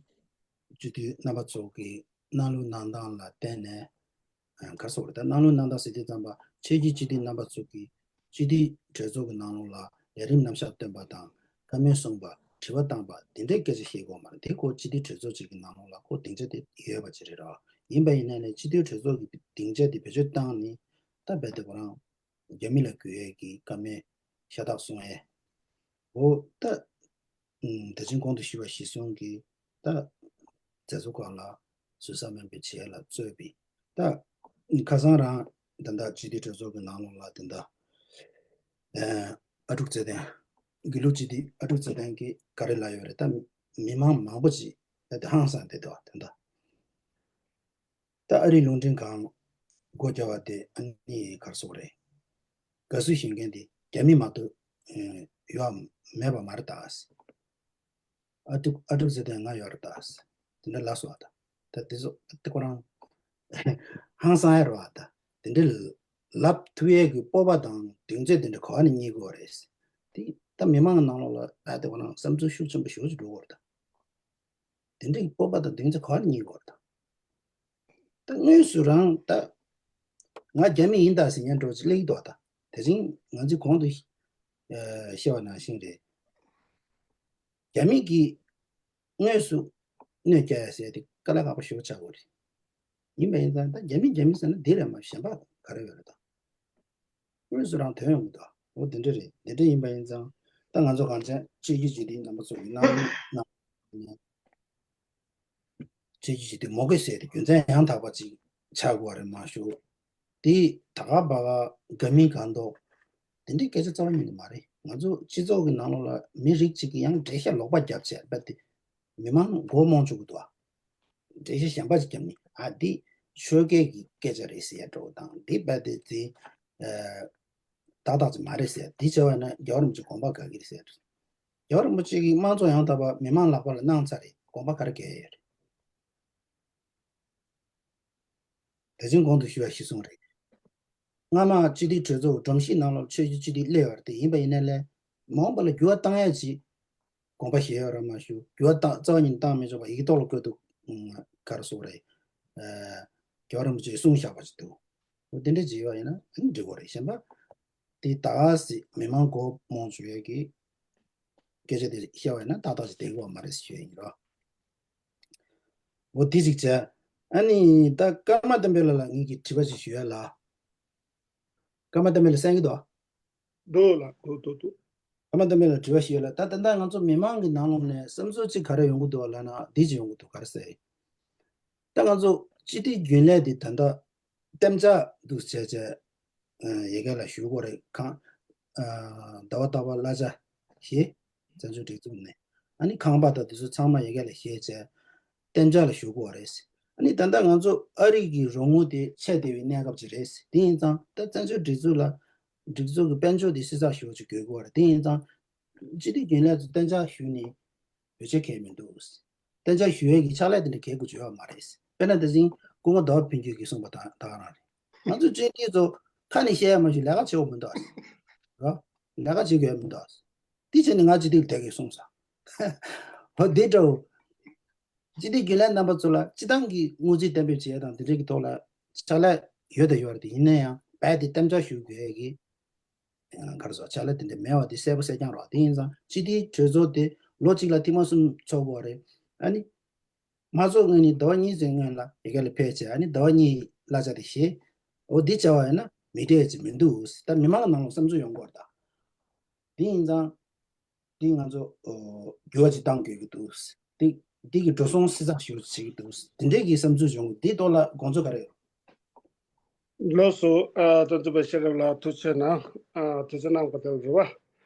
སྤྱི་འཐུས་རྣམ་པ་ཚོ་གི་གནང་ལུགས་གནང་སྟངས་ལ་བརྟེན་ནས། ག་རེ་ཟེར་དགོས་རེད། ད་གནང་ལུགས་གནང་སྟངས་ཟེར་དུས་ཙམ་པ་ཆོས་བརྒྱུད་སྤྱི་འཐུས་རྣམ་པ་ཚོ་གི་ སྤྱི་འཐུས་གྲོས་ཚོགས་ཀྱི་ནང་ལོགས་ལ་ལས་རིམ་རྣམ་གཞག་བཏོན་པ་དང་བཀའ་མོལ་གསུངས་པ། དྲི་བ་བཏང་པ་དེ་འདྲའི་སྐད་ཆ་བཤད་དགོས་མ་རེད། དེ་ཁོ་སྤྱི་འཐུས་གྲོས་ཚོགས་གཅིག་གི་ནང་ལོགས་ལ་ཁོ་སྡིངས་ཆ་དེ་ཡོད་པ་ཅིག་རེད་ར། ཡིན་པ་ཡིན་ན་ནས་སྤྱི་འཐུས་གྲོས་ཚོགས་ཀྱི་སྡིངས་ཆ་དེ་བེད་སྤྱོད་བཏང་ནས་ད་རྦད་དེ་ཁོ་རང་རྒྱ་མི་ལ་གུས་ཡས་ཀྱི་བཀའ་མོལ་ཤ་སྟག་གསུང་ཡས། འོ་ད། ཨུམ། ད་ཅིང་གོང་དུ་ཞུས་པ་གཞིར་བཟུང་གིས་ད་མཛད་གཙོ་ཁག་ལ་ཟུར་ཟ་དམན་པའི་བྱེད་ལ་རྩོད་པའི་ད་ཁ་སང་རང་ད་ལྟ་སྤྱི་འཐུས་གྲོས་ཚོགས་ཀྱི་ནང་ལོགས་ལ་དེ་འདྲ་ཨ་ཨ་ཕྲུག་ཚེ་བརྟན། དགེ་ལུགས་སྤྱི་འཐུས་ཨ་ཕྲུག་ཚེ་བརྟན་གྱིས་ག་རེ་ལབ་ཡོད་རེད། ད་མི་མང་མང་པོ་ཅིག་ད་དེ་ཧང་སངས་བསྡད་འདུག་བ། དེ་འདྲ། ད་ཨ་རིའི་རླུང་འཕྲིན་ཁང་སྒོ་རྒྱག་པ་དེ་ཨ་ནི་ག་རེ་ཟེར་དགོས་རེད། དགའ་བསུ་ཞུ་མཁན་དེ་རྒྱ་མི་མ་གཏོགས་ཡོད་མེད་པ་མ་རེད་ད། ཨ་ཕྲུག་ཨ་ཕྲུག་ཚེ་བརྟན་ང་ཡོད་རེད་ད། དེ་འདྲ་ལབ་སོང་བ་ད། ད་དེ་ཚོ་དེ་ཁོ་རང་ཧང་སང་ཡ་རེད་བ་ད། དེ་འདྲ་ལབ་ཐུབ་ཡས་ཀྱི་སྤོབས་པ་དང་གདེང་ཚོད་དེ་འདྲ་ག་བ་ནས་རྙེད་དགོས་རེད། དེ་ད་མི་མང་གི་ནང་ལོགས་ལ་ད་དེ་ཁོ་རང་བསམ་ཚུལ་ཤུགས་ཆེན་པོ་ཞེ་པོ་ཅིག་འགྲོ་གི་རེད་ད། དེ་འདྲའི་སྤོབས་པ་དང་གདེང་ཚོད་ག་བ་ནས་རྙེད་དགོས་རེད་ད། ད་དངོས་སུ་རང་ད་ང་རྒྱ་མི་ཡིན་ད་ཟེར་མཁན་འདྲ་བོ་ཅིག་སླེབས་ཀྱི་འདུག་ད། དེ་རིང་ང་ཚོས་གོང་དུ་ཨ་བཤད་པ་ནང་བཞིན་རེད། རྒྱ་མི་གིས་དངོས་སུ་གནོད་སྐྱེལ་ཡ་ཟེར་དེ་དཀའ་ལས་ཁག་པོ་ཞེ་པོ་ཆགས་ཀྱི་རེད། ཡིན་པ་ཡིན་ཙང་ད་རྒྱ་མི་རྒྱ་མི་ཟེར་ན་འདི་རེད་མ་གཞན་པ་ག་རེ་ཡོད་རེད་ད། དངོས་སུ་རང་ཐོན་ཡོང་གི་འདུག་འོ་དེ་འདྲ་རེད། དེ་འདྲ་ཡིན་པ་ཡིན་ཙང་ད་ང་ཚོ་གང་བྱས་ཆོས་བརྒྱུད་སྤྱི་འཐུས་རྣམ་པ་ཚོ་ཡིན་ནའང་གནང་ཆོས་བརྒྱུད་སྤྱི་འཐུས་མོ་གེ་ཟེར་ཏེ་རྒྱུ་མཚན་ཡང་དག་པ་ཅིག་ཆགས་དགོས་པ་རེད་མ་གཞི། དེ་ད་ག་བ་ག་དགའ་མིན་དགའ་མདོག་དེ་འདྲའི་སྐད་ཆ་རྩ་བ་ཉིད་ནས་མ་རེད། ང་ཚོ་སྤྱི་ཚོགས་ཀྱི་ནང་ལོགས་ལ་མི་རིགས་གཅིག་གིས་ཡང་འགྲེལ་བཤད་ལོག་པ་བརྒྱབ་བྱས་རྦད་དེ་མི་མང་མགོ་རྨོངས་བཅུག་གི་འདུག་ཨ། འགྲེལ་བཤད་གཞན་པ་ཅིག་བརྒྱབ་ནས་ཨ་འདི་ཆོས་སྐད་ཀྱི་སྐད་ཆ་རེད་ཟེར་ཡ་འདྲ་བོ་དང་འདི་རྦད་དེ་དེ་ཏག་ཏག་ཅིག་མ་རེད་ཟེར། འདི་བྱས་པ་ན་རྒྱལ་བ་རིན་པོ་ཆེ་དགོངས་པ་དགའ་གི་རེད་ཟེར། རྒྱལ་བ་རིན་པོ་ཆེ་གིས་དམངས་གཙོ་ཡང་དག་པ་མི་མང་ལག་པ་ལ་གནང་ཚར་རེད། དགོངས་པ་ག་རེ་འགལ་ཡོད་རེད། དེ་བཞིན་གོང་དུ་ཞུས་པ་གཞིར་བཟུང་རེད། སྔ་མ་སྤྱི་འཐུས་གྲོས་ཚོགས་སྒྲོམ་གཞིའི་ནང་ལོགས་ཆོས་བརྒྱུད་སྤྱི་འཐུས་སླེབས་ཡོད་རེད་དེ། ཡིན་པ་ཡིན་ནའི་ལས་མ་འོངས་པ་ལ་འགྱུར་བ་བཏང་ཡ་ཅིག་དགོངས་པ་བཞེས་ཡོད་རེད་མ་གཞི། འགྱུར་བ་བཏང་རྩ་བ་ཉིད་བཏང་མི་ཆོག་པ་ཡི་གེ་ཐོག་ལ་བཀོད་འདུག་ག་རེ་ཟེར་དགོས་རེད། རྒྱལ་བ་རིན་པོ་ཆེས་གསུངས་བཞག་པ་ཅིག་འདུག་འོ་དེ་འདྲ་བྱས་པ་ཡིན་ན་ཨ་ནི་འགྲིག་གི་རེད། གཞན་པ་དེ་ད་ག་སེ་མི་མང་མགོ་རྨོངས་བཅུག་ཡས་ཀྱི་སྐད་ཆ་དེ་བཤད་པ་ཡིན་ན་ཏག་ཏག་ཅིག་བསྡད་ཀྱི་ཡོད་མ་རེད་ཟེར་ཞུ་ཡ་ཡིན་རོ། འོ་དེ་ཅིག་བྱས། ཨ་ནི་ད་ཀརྨ་བསྟན་འཕེལ་ལགས་ལ་ངེད་ཀྱིས་དྲི་བ་ཅིག་ཞུ་ཡ་ལ། ཀརྨ་བསྟན་འཕེལ་ལགས་གསན་གྱི་འདུག་འདུག་ལགས། འདུག་འདུག་འདུག་ཀརྨ་བསྟན་འཕེལ་ལགས་དྲི་བ་ཞུ་ཡ་ལ། ད་ད་ལྟ་ང་ཚོ་མི་མང་གི་ནང་ལོགས་ནས་བསམ་ཚུལ་ཅིག་ག་རེ་ཡོང་གི་འདུག་ལབ་ན་འདི་ཅིག་ཡོང་གི་འདུག་ག་རེ་ཟེར། ད་ང་ཚོ་སྤྱི་འཐུས་རྒྱུན་ལས་འདི་ད་ལྟ་གཏན་འཇགས་འདུག་བྱས་བྱས་ཡ་གི་ལ་ཞུ་དགོས་རེད། ཁང་ཟླ་བ་ཟླ་བ་གླ་ཆ་བཞེས། བཙན་བྱོལ་སྒྲིག་འཛུགས་ནས་ཨ་ནི་ཁང་པ་དང་དེ་ཚོ་ཚང་མ་ཡ་གི་ལ་བཞེས་བྱས་གཏན་འཇགས་ལ་ཞུ་དགོས་རེད། ཨ་ནི་ད་ལྟ་ང་ཚོ་ཨ་རི་གི་རོགས་དངུལ་དེ་ཆད་བསྡད་པའི་གནས་སྐབས་ཅིག་རེད། དེ་ཡིན་ཙང་ད་བཙན་བྱོལ་སྒྲིག་འཛུགས་ལ་སྒྲིག་འཛུགས་ཀྱི་དཔལ་འབྱོར་དེ་བསྲི་ཚགས་ཞུ་བ་ཅིག་དགོས་ཀྱི་རེད། དེ་ཡིན་ཙང་སྤྱི་འཐུས་རྒྱུན་ལས་ཚོ་གཏན་འཇགས་ཞུས་ནས་བེད་སྤྱོད་གལ་མི་འདུག་གཏན་འཇགས་ཞུ་ཡས་ཀྱི་ཕྱག་ལས་དེ་འདྲ་གལ་དགོས་ཡོད་མ་རེད། དཔེར་ན་དེ་བཞིན་སྐུ་ངོ་ཟླ་བ་ཕུན་སྐྱིད་ཀྱིས་གསུངས་པ་དང་ད་ག་རང་རེད། ང་ཚོ་སྤྱི་འཐུས་ཚོ་ཁ་ནས་བཤད་ཡ་མ་ཞུ་ལས་ཀ་བྱེད་དགོས་མི་འདུག་ཨ། རོ། ལས་ཀ་བྱེད་དགོས་མི་འདུག་ཨ། དེ་བྱས་ནས་ང་སྤྱི་འཐུས་ལ་དེ་གས་གསུངས་ས། འོ་དེ་འདྲ་བོ། སྤྱི་འཐུས་རྒྱུན་ལས་རྣམ་པ་ཚོ་ལ་སྤྱི་བཏང་གི་དངུལ་རྩིས་གཏན་འབེབས་བྱེད་ཡ་དང་དེ་འདྲའི་གི་ཐོག་ལ་ཕྱག་ལས་ཡོད་དང་ཡོད་རེད་དེ། ཡིན་ན་ཡང་རྦད་དེ་གཏན་འཇགས་ཞུ་དགོས་ཡ་གི་ག་རེ་ཟེར་ཕྱག་ལས་དེ་འདྲ་མེད་པ་དེ་གསལ་པོ་གསལ་རྐྱང་རེད། དེ་ཡིན་ཙང་སྤྱི་འཐུས་གྲོས་ཚོགས་དེ་ལོ་གཅིག་ལ་ཐེངས་མ་གསུམ་ཚོགས་དགོས་རེད། ཨ་ནི་མ་ཚོགས་སྔོན་ནས་ཟླ་བ་གཉིས་ཙམ་སྔོན་ལ་ཡ་གི་ལ་ཕེབས་བྱས་ཨ་ནི་ཟླ་བ་གཉིས་གླ་ཆ་དེ་བཞེས། འོ་འདི་བྱས་པ་ཡིན་ན་མི་འགྲིག་ཡ་ཅིག་མི་འདུག་ད་མི་མང་གི་ནང་ལ་བསམ་ཚུལ་ཡོང་གི་རེད་ད། དེ་ཡིན་ཙང་། འདི་ང་ཚོ་འགྱུར་བ་ཅིག་གཏང་དགོས་ཀྱི་འདུག་འདི་འདི་གི་འགྲོ་སོང་བསྲི་ཚགས་ཞུ་བྱེད་ཀྱི་འདུག་འདི་འདྲའི་གི་བསམ་ཚུལ་བྱུང་། འདིའི་ཐོག་ལ་དགོངས་ཚུལ་ག་རེ་ཡོད། ལགས་སོ། ཨ་རྟེན་འབྲེལ་ཤེས་རབ་ལགས་ཐུགས་རྗེ་གནང་། ཨ་དུས་ཚོད་གནང་བ་དེ་རེད་བ།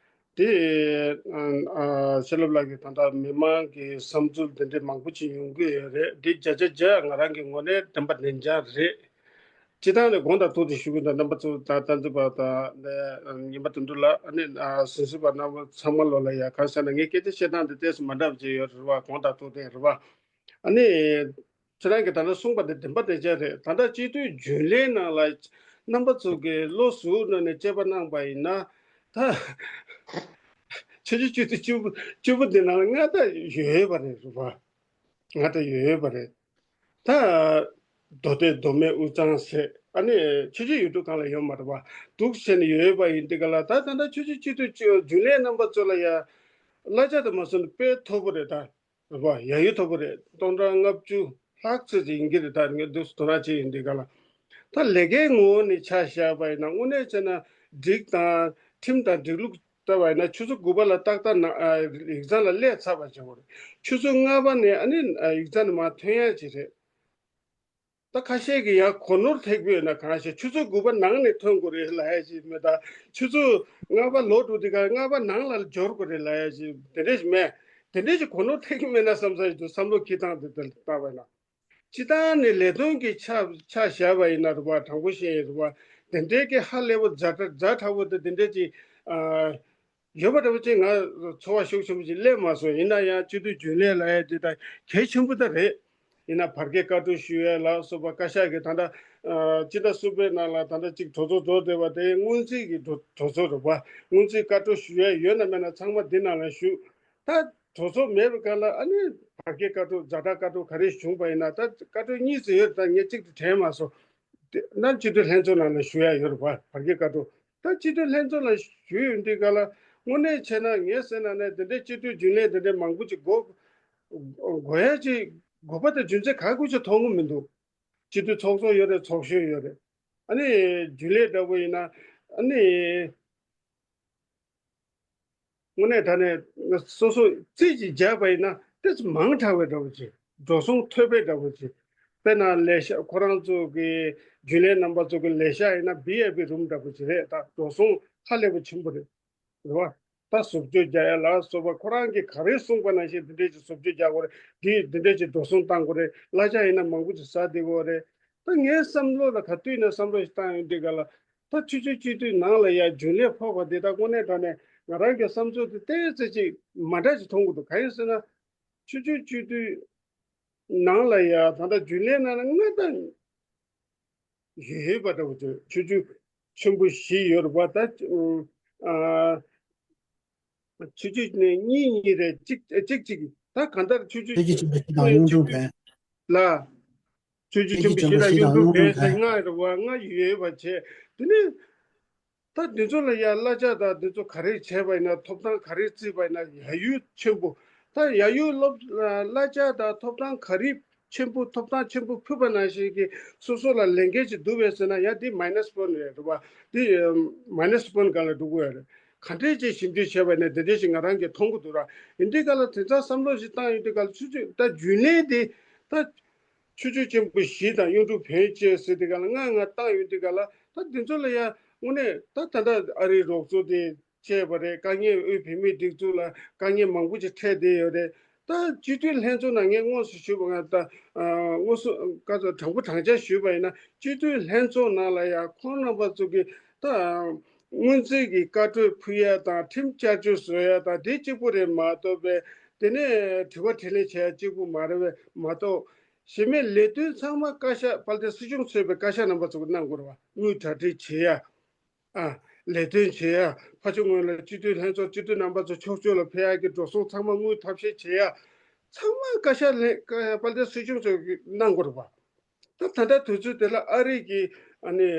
དེ་ཨ་ཤེས་རབ་ལགས་ཀྱིས་ད་ལྟ་མི་མང་གི་བསམ་ཚུལ་འདི་འདྲའི་མང་པོ་ཅིག་ཡོང་གི་ཡོད་རེད། འདི་བརྒྱ་ཆ་བརྒྱ་ང་རང་གི་ངོས་ནས་བདེན་པ་བདེན་རྐྱང་རེད། སྤྱི་བཏང་ནས་དགོངས་དག་ཐུགས་དེ་ཞུ་གི་འདུག་རྣམ་པ་ཚོ་དང་རྟེན་འབྲེལ་པ་དང་ནས་ཉན་པ་དོན་གྲུབ་ལགས་ཨ་ནི་གཟིགས་ཞིབ་པ་རྣམ་པ་ཚང་མ་ལོ་ལ་ཡ་གང་ཟེར་ན་ངས་སྐད་ཆ་བཤད་སྟངས་དེ་ཏོག་ཙམ་མ་འདྲ་བ་ཅིག་ཡོད་རེད་བ། དགོངས་དག་ཐུགས་དེ་རེད་བ། ཨ་ནི་ཁྱེད་རང་གིས་ད་ལྟ་གསུངས་པ་དེ་བདེན་པ་བདེན་རྐྱང་རེད། ད་ལྟ་སྤྱི་འཐུས་རྒྱུན་ལས་ནང་ལ་རྣམ་པ་ཚོ་གིས་བློ་གཟུ་བོ་གནང་ནས་དཔྱད་པ་གནང་པ་ཡིན་ན་ད་ཆོས་བརྒྱུད་སྤྱི་འཐུས་བཅུ་པོ་བཅུ་པོ་འདི་ནང་ལ་ང་ད་ཡོད་པ་རེད་རེད་བ། ང་ད་ཡོད་པ་རེད། ད་མདོ་སྡེ་མདོ་སྨད་དབུས་གཙང་ཟེར། ཨ་ནི་ཆོས་བརྒྱུད་ཡུལ་གྲུ་གང་ལ་ཡོད་མ་རེད་པ། འདུག་བྱས་ནས་ཡོད་པ་ཡིན་དུས་ག་ལ། ད་ད་ལྟ་ཆོས་བརྒྱུད་སྤྱི་འཐུས་རྒྱུན་ལས་རྣམ་པ་ཚོ་ལ་ཡ་གླ་ཆ་དང་མ་སོང་ནས་དཔེ་མཐོ་པོ་རེད། ད་རེད་པ། ཡ་ཡུལ་མཐོ་པོ་རེད། སྟོང་ཕྲག་ལྔ་བཅུ་ལྷག་ཙམ་ཅིག་ཡིན་གྱི་རེད། ད་ངས་འདུག་དོ་སྣང་བྱས་ཡིན་དུས་ག་ལ། ད་ལས་ཀའི་ངོ་བོ་ནས་ཆ་བཞག་པ་ཡིན་ན། དངོས་གནས་བྱས་ན་སྒྲིག་དང་ཁྲིམས་དང་སྒྲིག་ལུགས་ལྟ་བ་ཡིན་ན། ཆུ་ཚོད་དགུ་པ་ལ་ཏག་ཏག་ན་ཨ་ཡིག་ཚང་ལ་སླེབས་ཚར་བ་བྱེད་དགོས་རེད། ཆུ་ཚོད་ལྔ་པ་ནས་ཨ་ནི་ཨ་ཡིག་ཚང་ནས་མར་ཐོན་ཡག་ཅིག་རེད། ད་ཁ་ཤས་ཀྱིས་ཡང་སྒོ་ནོར་ཐེབས་ཀྱི་ཡོད་ན། གང་ཤེས། ཆུ་ཚོད་དགུ་པ་ནང་ནས་ཐོན་དགོས་རེད་ལབ་ཡག་ཅིག་མེད། ད་ཆུ་ཚོད་ལྔ་པ་ལོག་འགྲོ་དུས་ག་ལྔ་པ་ནང་ལ་འབྱོར་དགོས་རེད་ལབ་ཡག་ཅིག་དེ་འདྲ་ཞིག་མེད། དེ་འདྲ་ཞིག་སྒོ་ནོར་ཐེབས་ཀྱི་མེད་ན་བསམ་ས་ཞིག་འདུག་བསམ་བློ་འཁྱེར་སྟངས་དེ་ལྟ་བ་ན། སྤྱིར་བཏང་ནས་ལས་དོན་གྱི་ཆ་ཆ་བཞག་པ་ཡིན་ན་རེད་པ། དྲང་པོ་བཤད་ཡིན་རེད་པ། དེ་འདྲའི་གི་ཧ་ལས་པོ་ཛ་དྲག་ཛ་དྲག་པོ་དེ་དེ་འདྲའི་ཅིག་ཨ་ཡོད་པ་འདྲ་པོ་ཅིག་ང་ཚོར་བ་ཤུགས་ཆེན་པོ་ཅིག་སླེབས་མ་སོང་། ཡིན་ན་ཡང་སྤྱི་འཐུས་རྒྱུན་ལས་ལབ་ཡག་དེ་ད་གལ་ཆེན་པོ་ད་རེད། ཡིན་ན་བར་བརྒལ་བཀའ་འཁྲོལ་ཞུ་ཡག་ལ་སོགས་པ། བཀའ་ཤག་གི་ད་ལྟ་ཨ་སྤྱི་ཟླ་གསུམ་པའི་ནང་ལ་ད་ལྟ་ཅིག་གྲོས་ཚོགས་རྫོགས་བསྡད་པ་དེ་སྔོན་རྩིས་ཀྱི་གྲོས་གྲོས་ཚོགས་རེད་པ། སྔོན་རྩིས་བཀའ་འཁྲོལ་ཞུ་ཡག་ཡོད་ན་མེད་ན་ཚང་མ་འདི་ནང་ལ་ཞུ། ད་གྲོས་ཚོགས་མེད་པའི་སྐབས་ལ་ཨ་ནི་བར་བརྒལ་བཀའ་འཁྲོལ། ཛ་དྲག་བཀའ་འཁྲོལ་ག་རེ་བྱུང་པ་ཡིན་ན། ད་བཀའ་འཁྲོལ་གཉིས་ཙམ་ཡོད། ད་ངས་གཅིག་དེ་དྲན་མ་སོང་། དེ་ནང་སྤྱི་འཐུས་ལྷན་ཚོགས་ནང་ལ་ཞུ་ཡག་ཡོད་རེད་པ། བར་བརྒལ་བཀའ་འཁྲོལ། ད་སྤྱི་འཐུས་ལྷན་ཚོགས་ལ་ཞུས་ཡོང་དུས་ག་ལ། དངོས་གནས་བྱས་ན་ངའི་སེམས་ནང་ནས་དེ་འདྲའི་སྤྱི་འཐུས་རྒྱུན་ལས་དེ་འདྲའི་མང་པོ་ཅིག་དགོས་དགོས་ཡག་ཅིག་དགོས་པ་དང་རྒྱུ་མཚན་ག་གུ་ཅིག་མཐོང་གི་མི་འདུག་སྤྱི་འཐུས་ཚོགས་གཙོ་ཡོད་རེད། ཚོགས་གཞོན་ཡོད་རེད། ཨ་ནི་རྒྱུན་ལས་འདྲ་པོ་ཡིན་ན། ཨ་ནི་དངོས་གནས་དྲང་གནས་སོ་སོ་རྩིས་ཅིག་བརྒྱབ་པ་ཡིན་ན་ཏོག་ཙམ་མང་དྲགས་པའི་འདྲ་པོ་ཅིག་འགྲོ་སོང་ཐོབ་པའི་འདྲ་པོ་ཅིག་དཔེར་ན་ལས་ཤག་ཁོ་རང་ཚོ་གི་རྒྱུན་ལས་རྣམ་པ་ཚོ་གི་ལས་ཤག་ཡིན་ན་བི་ཨའི་པི་རུམ་འདྲ་པོ་ཅིག་རེད། ད་འགྲོ་སོང་ཧ་ལས་པོ་ཆེན་པོ་རེད། རེད་བ། ད་བཟོ་བཅོས་རྒྱག་ཡག་ལ་སོགས་པ། ཁོ་རང་གིས་ག་རེ་གསུངས་པ་ནང་བཞིན་དེ་འདྲས་ཀྱི་བཟོ་བཅོས་རྒྱག་དགོས་རེད། འདི་འདི་འདྲས་ཀྱི་འགྲོ་སོང་བཏང་དགོས་རེད། གླ་ཆ་ཡིན་ན་མང་པོ་ཅིག་ཟ་བསྡད་དགོས་རེད། ད་ངའི་བསམ་བློ་ལ་ག་དུས་ནས་བསམ་བློ་ཞིག་བཏང་ཡོང་དུས་ག་ལ། ད་ཆོས་བརྒྱུད་སྤྱི་འཐུས་ནང་ལ་ཡ་རྒྱུན་ལས་ཕོག་པ་འདི་ད་དངོས་གནས་དྲང་གནས་ང་རང་གི་བསམ་ཚུལ་དེ་ཏོག་ཙམ་ཅིག་མ་འདྲ་ཅིག་མཐོང་གི་འདུག་གང་ཡིན་ཟེར་ན། ཆོས་བརྒྱུད་སྤྱི་འཐུས་ནང་ལ་ཡ་ད་ལྟ་རྒྱུན་ལས་ནང་ལ་ལྔ་དང་ཡོད་པ་འདྲ་པོ་ཅིག་ཆོས་བརྒྱུད་ཆེན་པོ་བཞི་ཡོད་རེད་པ། ད་ཨ་ཆོས་བརྒྱུད་ནས་གཉིས་གཉིས་རེད། གཅིག་གཅིག་གཅིག་ད་གང་ལྟར་ཆོས་བརྒྱུད་ཆོས་བརྒྱུད་ཆེན་པོ་བཞི་དང་གཡུང་དྲུང་བོན། ལ། ཆོས་བརྒྱུད་ཆོས་ཆེན་པོ་བརྒྱུད་ཆེན་པོ་བཞི་དང་གཡུང་དྲུང་བོན་ཟེར་བོན། ལྔ་རེད་པ། ལྔ་ཡོད་པ་བྱས། དེ་ནས་ད་འདི་ཚོ་ལ་ཡ་གླ་ཆ་དང་འདི་ཚོ་ག་རེ་བྱས་པ་ཡིན་ན། ཐོབ་ཐང་ག་རེ་བརྩིས་པ་ཡིན་ན། ཡ་ཡུལ་ཆེན་པོ། ད་ཡ་ཡུལ་སློབ་གླ་ཆ་དང་ཐོབ་ཐང་ག་རེ་ཆེན་པོ། ཐོབ་ཐང་ཆེན་པོ་ཕུལ་བ་ནང་བཞིན་གྱི་སོ་སོ་ལ་ལས་འགན་ཅིག་འདུག་པས་ཟེར་ན། ཡ་འདི་མའི་ནས་པོ་ཡིན་རེད་པ། འདི་མའི་ནས་པོ་སྒང་ལ་འགྲོ་གི་ཡོད་རེད། ག་འདྲས་ཅིག་ཞིབ་འཇུག་བྱས་པ་ཡིན་ན་འདི་འདྲས་ཞིག་ང་རང་གིས་མཐོང་གི་འདུག་ར། ཡིན་དུས་ག་ལ་དེ་ཚོ་བསམ་བློ་ཞིག་བཏང་ཡོང་དུས་ག་ལ། ཆོས་བརྒྱུད་ད་རྒྱུན་ལས་འདི་ད་ཆོས་བརྒྱུད་ཆེན་པོ་བཞི་དང་གཡུང་དྲུང་བོན་བཅས་ཟེར་དུས་ག་ལ། ང་ང་བཏང་ཡོང་དུས་ག་ལ། ད་འདི་ཚོ་ལ་ཡ་དངོས་གནས་ད་ད་ལྟ་ཨ་རིའི་རོགས་ཚོགས་དེ་བྱས་པ་རེད། དཀའ་ངལ། དབུས་བོད་མིའི་སྒྲིག་འཛུགས་ལ་དཀའ་ངལ་མང་པོ་ཅིག་འཕྲད་བསྡད་ཡོད་རེད། ད་སྤྱི་འཐུས་ལྷན་ཚོགས་ནང་ངས་དངོས་སུ་ཞུས་པ། ང་ད་ཨ་དངོས་སུ་བཀའ་ཚོགས་དྲང་པོ་དྲང་བཞག་ཞུས་པ་ཡིན་ན། སྤྱི་འཐུས་ལྷན་ཚོགས་ནང་ལ་ཡ་ཁོང་རྣམ་པ་ཚོ་གིས་ད་སྔོན་རྩིས་ཀྱི་བཀའ་འཁྲོལ་ཕུལ་ཡ་དང་། ཁྲིམས་བསྐྱར་བཅོས་བཟོ་ཡ་དང་། དེ་གཅིག་པུ་རེད་མ་གཏོགས་པས། དེ་ནས་དྲི་བ་དྲིས་ལན་བྱེད་ཡ་གཅིག་པུ་མ་རེད་པས་མ་གཏོགས། གཞན་མའི་ལས་དོན་ཚང་མ་བཀའ་ཤག་དཔལ་ལྡན་སྲིད་སྐྱོང་གཙོས་པའི་བཀའ་ཤག་རྣམ་པ་ཚོ་གིས་གནང་དགོས་རེད་བ། དངུལ་གྲ་སྒྲིག་བྱེད་ཡ། ཨ། ལས་དོན་བྱེད་ཡ། ཕར་ཕྱོགས་ངོས་ལ་སྤྱི་འཐུས་ལྷན་ཚོགས་སྤྱི་འཐུས་རྣམ་པ་ཚོ་ཕྱོགས་ཕྱོགས་ལ་ཕེབས་ཡག་གི་འགྲོ་སོང་ཚང་མ་དངུལ་ཐབས་ཤེས་བྱེད་ཡ། ཚང་མ་བཀའ་ཤག་ལྷན་དཔལ་ལྡན་སྲིད་སྐྱོང་ཚོས་གནང་དགོས་རེད་པ། ད་ད་ལྟ་དུས་ཚོད་དེ་ལ་ཨ་རི་གི་ཨ་ནི་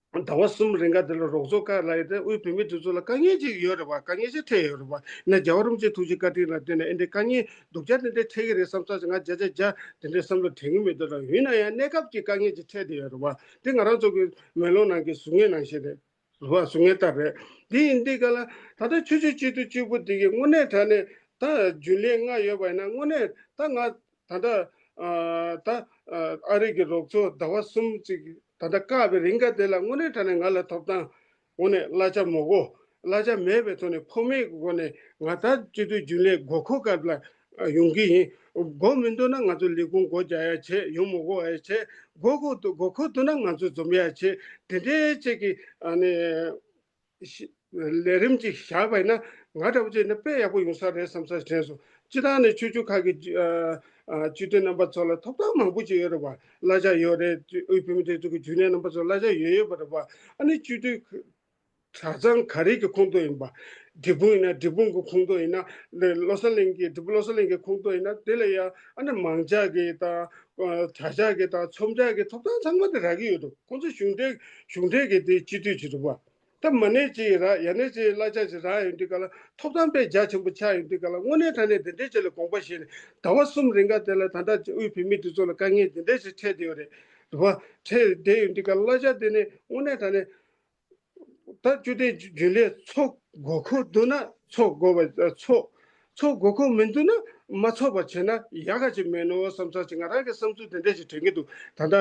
ཟླ་བ་གསུམ་རིང་ག་དེ་ལ་རོགས་ཚོགས་ཁག་ལ་ཡོད་དེ་དབུས་བོད་མིའི་སྒྲིག་འཛུགས་ལ་དཀའ་ངལ་ཅིག་ཡོད་རེད་པ། དཀའ་ངལ་ཅིག་འཕྲད་ཡོད་རེད་པ། ན་རྒྱལ་བ་རིན་པོ་ཆེ་ཐུགས་རྗེ་བཀའ་དྲིན་ལ་བརྟེན་ནས་ཨེ་འདྲའི་དཀའ་ངལ་སྡུག་ཅག་དེ་འདྲ་འཕྲད་ཀྱི་རེད་བསམ་ཚར་ཅིག་ང་བརྒྱ་ཆ་བརྒྱ་དེ་འདྲའི་བསམ་བློ་དྲན་གྱི་མེད་དོ་ར། ཡིན་ན་ཡང་གནས་སྐབས་ཀྱི་དཀའ་ངལ་ཅིག་འཕྲད་བསྡད་ཡོད་རེད་པ། དེ་ང་རང་ཚོ་གི་མེ་ལོང་ནང་གི་གཟུགས་བརྙན་ནང་བཞིན་རེད། རེད་པ། གཟུགས་བརྙན་ལྟར་རེད། དེ་ཡིན་དུས་ག་ལ་ད་ལྟ་ཆོས་བརྒྱུད་སྤྱི་འཐུས་གཅིག་པུ་དེ་གི་དངོས་གནས་དྲང་གནས་ད་རྒྱུན་ལས་ལྔ་ཡོད་པ་ཡིན་ན། དངོས་གནས་ད་ང་ད་ལྟ་ཨ་ད་ཨ་ཨ་རི་གི་རོགས་ཚོགས་ཟླ་བ་གསུམ་ཅིག་ད་ལྟ་བཀག་པའི་རིང་ག་དེ་ལ་དངོས་གནས་དྲང་གནས་ང་ལ་ཐོབ་ཐང་དངོས་གནས་གླ་ཆ་མི་དགོས། གླ་ཆ་མེད་པའི་ཐོག་ནས་ཕོགས་མེད་ཀྱི་སྒོ་ནས་ང་ད་སྤྱི་འཐུས་རྒྱུན་ལས་དགོས་མཁོ་སྐབས་ལ་ཡོང་གི་ཡིན། དགོས་མི་འདུག་ན་ང་ཚོ་ལས་ཁུངས་སྒོ་རྒྱག་ཡ་བྱེད། ཡོང་མི་དགོས་ཡ་བྱེད། དགོས་མཁོ་འདུག་དགོས་མཁོ་འདུག་ན་ང་ཚོ་འཛོམས་ཡ་བྱེད། དེ་འདྲའི་ཅིག་གི་ཨ་ནི་ཤི་ལས་རིམ་ཅིག་བཞག་པ་ཡིན་ན་ང་འདྲ་པོ་ཅིག་ཡིན་ན་དཔེ་ཡག་པོ་ཡོང་ས་རེད་བསམ་ས་དྲན་སོང་། སྤྱིར་བཏང་ནས་ཆོས་བརྒྱུད་ཁག་གི་ཨ་ཨ་སྤྱི་འཐུས་རྣམ་པ་ཚོ་ལ་ཐོབ་ཐང་མང་པོ་ཅིག་ཡོད་རེད་པ། གླ་ཆ་ཡོད་རེད། དབུས་བོད་མིའི་སྒྲིག་འཛུགས་ཀྱི་རྒྱུན་ལས་རྣམ་པ་ཚོ་གླ་ཆ་ཡོད་ཡོད་པ་རེད་པ། ཨ་ནི་སྤྱི་འཐུས་གྲྭ་ཚང་ག་རེ་གི་ཁོངས་གཏོགས་ཡིན་པ། འབྲས་སྤུངས་ཡིན་ན་འབྲས་སྤུངས་ཀྱི་ཁོངས་གཏོགས་ཡིན་ན། ལེ་བློ་བཟང་གླིང་གི་འབྲས་སྤུངས་བློ་བཟང་གླིང་གི་ཁོངས་གཏོགས་ཡིན་ན། དེ་ལ་ཡ་ཨ་ནི་མང་ཇག་གི་དང་ ཨ་གྲྭ་ཤག་གི་དང་ཚོམས་ཆགས་ཀྱི་ཐོབ་ཐང་ཚང་མ་དེ་རག་གི་ཡོད་འདུག་ཁོང་ཚོ་གཞུང་འབྲེལ་གཞུང་འབྲེལ་གྱི་དེ་སྤྱི་འཐུས་ཅིག་རེད་པ། ད་མ་ཎི་ཅིག་རག་ཡང་ན་ཅིག་གླ་ཆ་ཅིག་རག་ཡོང་དུས་ག་ལ་ཐོབ་ཐང་དཔེ་རྒྱ་ཆེན་པོ་ཆགས་ཡོང་དུས་ག་ལ་དངོས་གནས་དྲང་གནས་དེ་འདྲའི་ཅིག་ལ་དགོངས་པ་བཞེས་ནས་ཟླ་བ་གསུམ་རིང་ག་དེ་ལ་ད་ལྟ་དབུས་བོད་མི་འདི་ཚོ་ལ་དཀའ་ངལ་དེ་འདྲའི་ཅིག་འཕྲད་བསྡད་ཡོད་རེད། རེད་པ། འཕྲད་བསྡད་ཡོང་དུས་ག་ལ་གླ་ཆ་དེ་ནི་དངོས་གནས་དྲང་གནས། ད་བཅུ་དྲུག་རྒྱུན་ལས་ཚོགས་དགོས་མཁོ་འདུག་ན་ཚོགས་དགོས་པ་ཚོགས། ཚོགས་དགོས་མཁོ་མི་འདུག་ན་མ་ཚོགས་པ་བྱས་ན་ཡག་ག་ཅིག་མེད་ནོ་བསམ་ཚར་ཅིག་ང་རང་གི་བསམ་ཚུལ་དེ་འདྲ་ཞིག་དྲན་གྱི་འདུག་ད་ལྟ་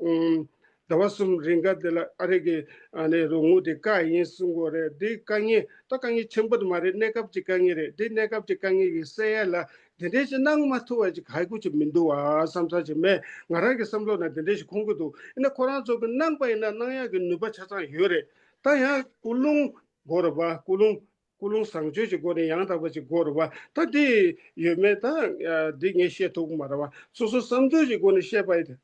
ཨུམ། ཟླ་བ་གསུམ་རིང་ག་དེ་ལ་ཨ་རི་གི་ཨ་ནི་རོགས་དངུལ་དེ་བཀག་ཡིན་གསུང་གི་ཡོད་རེད། དེ་དཀའ་ངལ་ད་དཀའ་ངལ་ཆེན་པོ་དེ་མ་རེད། གནས་སྐབས་ཀྱི་དཀའ་ངལ་རེད། དེ་གནས་སྐབས་ཀྱི་དཀའ་ངལ་གྱི་སེལ་ཡ་ལ་དེ་འདྲ་ཞིག་གནང་མ་ཐུབ་པ་ཅིག་ག་ཡི་གུ་ཅིག་མི་འདུག་བ་བསམ་ཚར་ཅིག་མེད། ང་རང་གི་བསམ་བློ་ནང་དེ་འདྲ་ཞིག་འཁོར་གྱི་འདུག་ཡིན་ན་ཁོ་རང་ཚོ་གི་གནང་པ་ཡིན་ན་གནང་ཡག་གི་ནུས་པ་ཆ་ཚང་ཡོད་རེད། ད་ཡང་ཀུན་སློང་དགོས་རེད་པ། ཀུན་སློང་ཀུན་སློང་བཟང་སྤྱོད་ཀྱི་སྒོ་ནས་ཡང་དག་པ་ཅིག་དགོས་རེད་པ། ད་འདི་ཡོད་མེད་ད་འདི་ངས་བཤད་ཐུབ་ཀྱི་མ་རེད་པ། སོ་སོ་བསམ་ཚུལ་གྱི་སྒོ་ནས་བཤད་པ་ཡིན།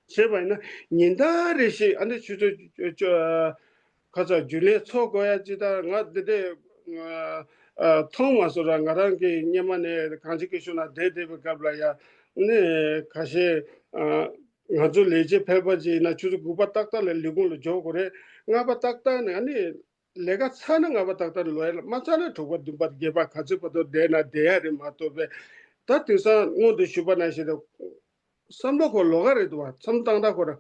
བྱས་པ་ཡིན་ན་ཉིན་ལྟར་རེ་བཞིན་ཨ་ནི་ཆུ་ཚོད་ཁ་ཚ་རྒྱུན་ལས་ཚོགས་དགོས་ཡ་ཅི་ལྟར་ང་འདི་འདྲས་མཐོང་མ་སོང་ར། ང་རང་གི་སྔོན་མ་ནས་གངས་ཅན་སྐྱིད་གཤོངས་ནང་བསྡད་བསྡད་པའི་སྐབས་ལ་ཡ་ནི་ཁ་ཤས་ང་ཚོ་ལས་བྱེད་ཕལ་པ་ཅིག་ཡིན་ན་ཆུ་ཚོད་དགུ་པ་ཏག་ཏག་ལ་ལས་ཁུངས་ལ་འབྱོར་དགོས་རེད། ལྔ་པ་ཏག་ཏག་ནས་ཨ་ནི་ལས་ཀ་ཚར་ན་ལྔ་པ་ཏག་ཏག་ལོག་ཡ་ལ་མ་ཚར་ན་དྲུག་པ་བདུན་པ་བརྒྱད་པ་ག་ཚོད་བར་དུ་བསྡད་ན་བསྡད་ཡ་རེད་མ་གཏོགས་པས། ད་དེང་སང་སྔོན་དུ་ཞུས་པ་ནང་བཞིན་རེད། བསམ་བློ་ཁོ་ལོགས་ཀ་རེད་འདུག་བ། མཚམས་བཏང་ད་ཁོ་ར།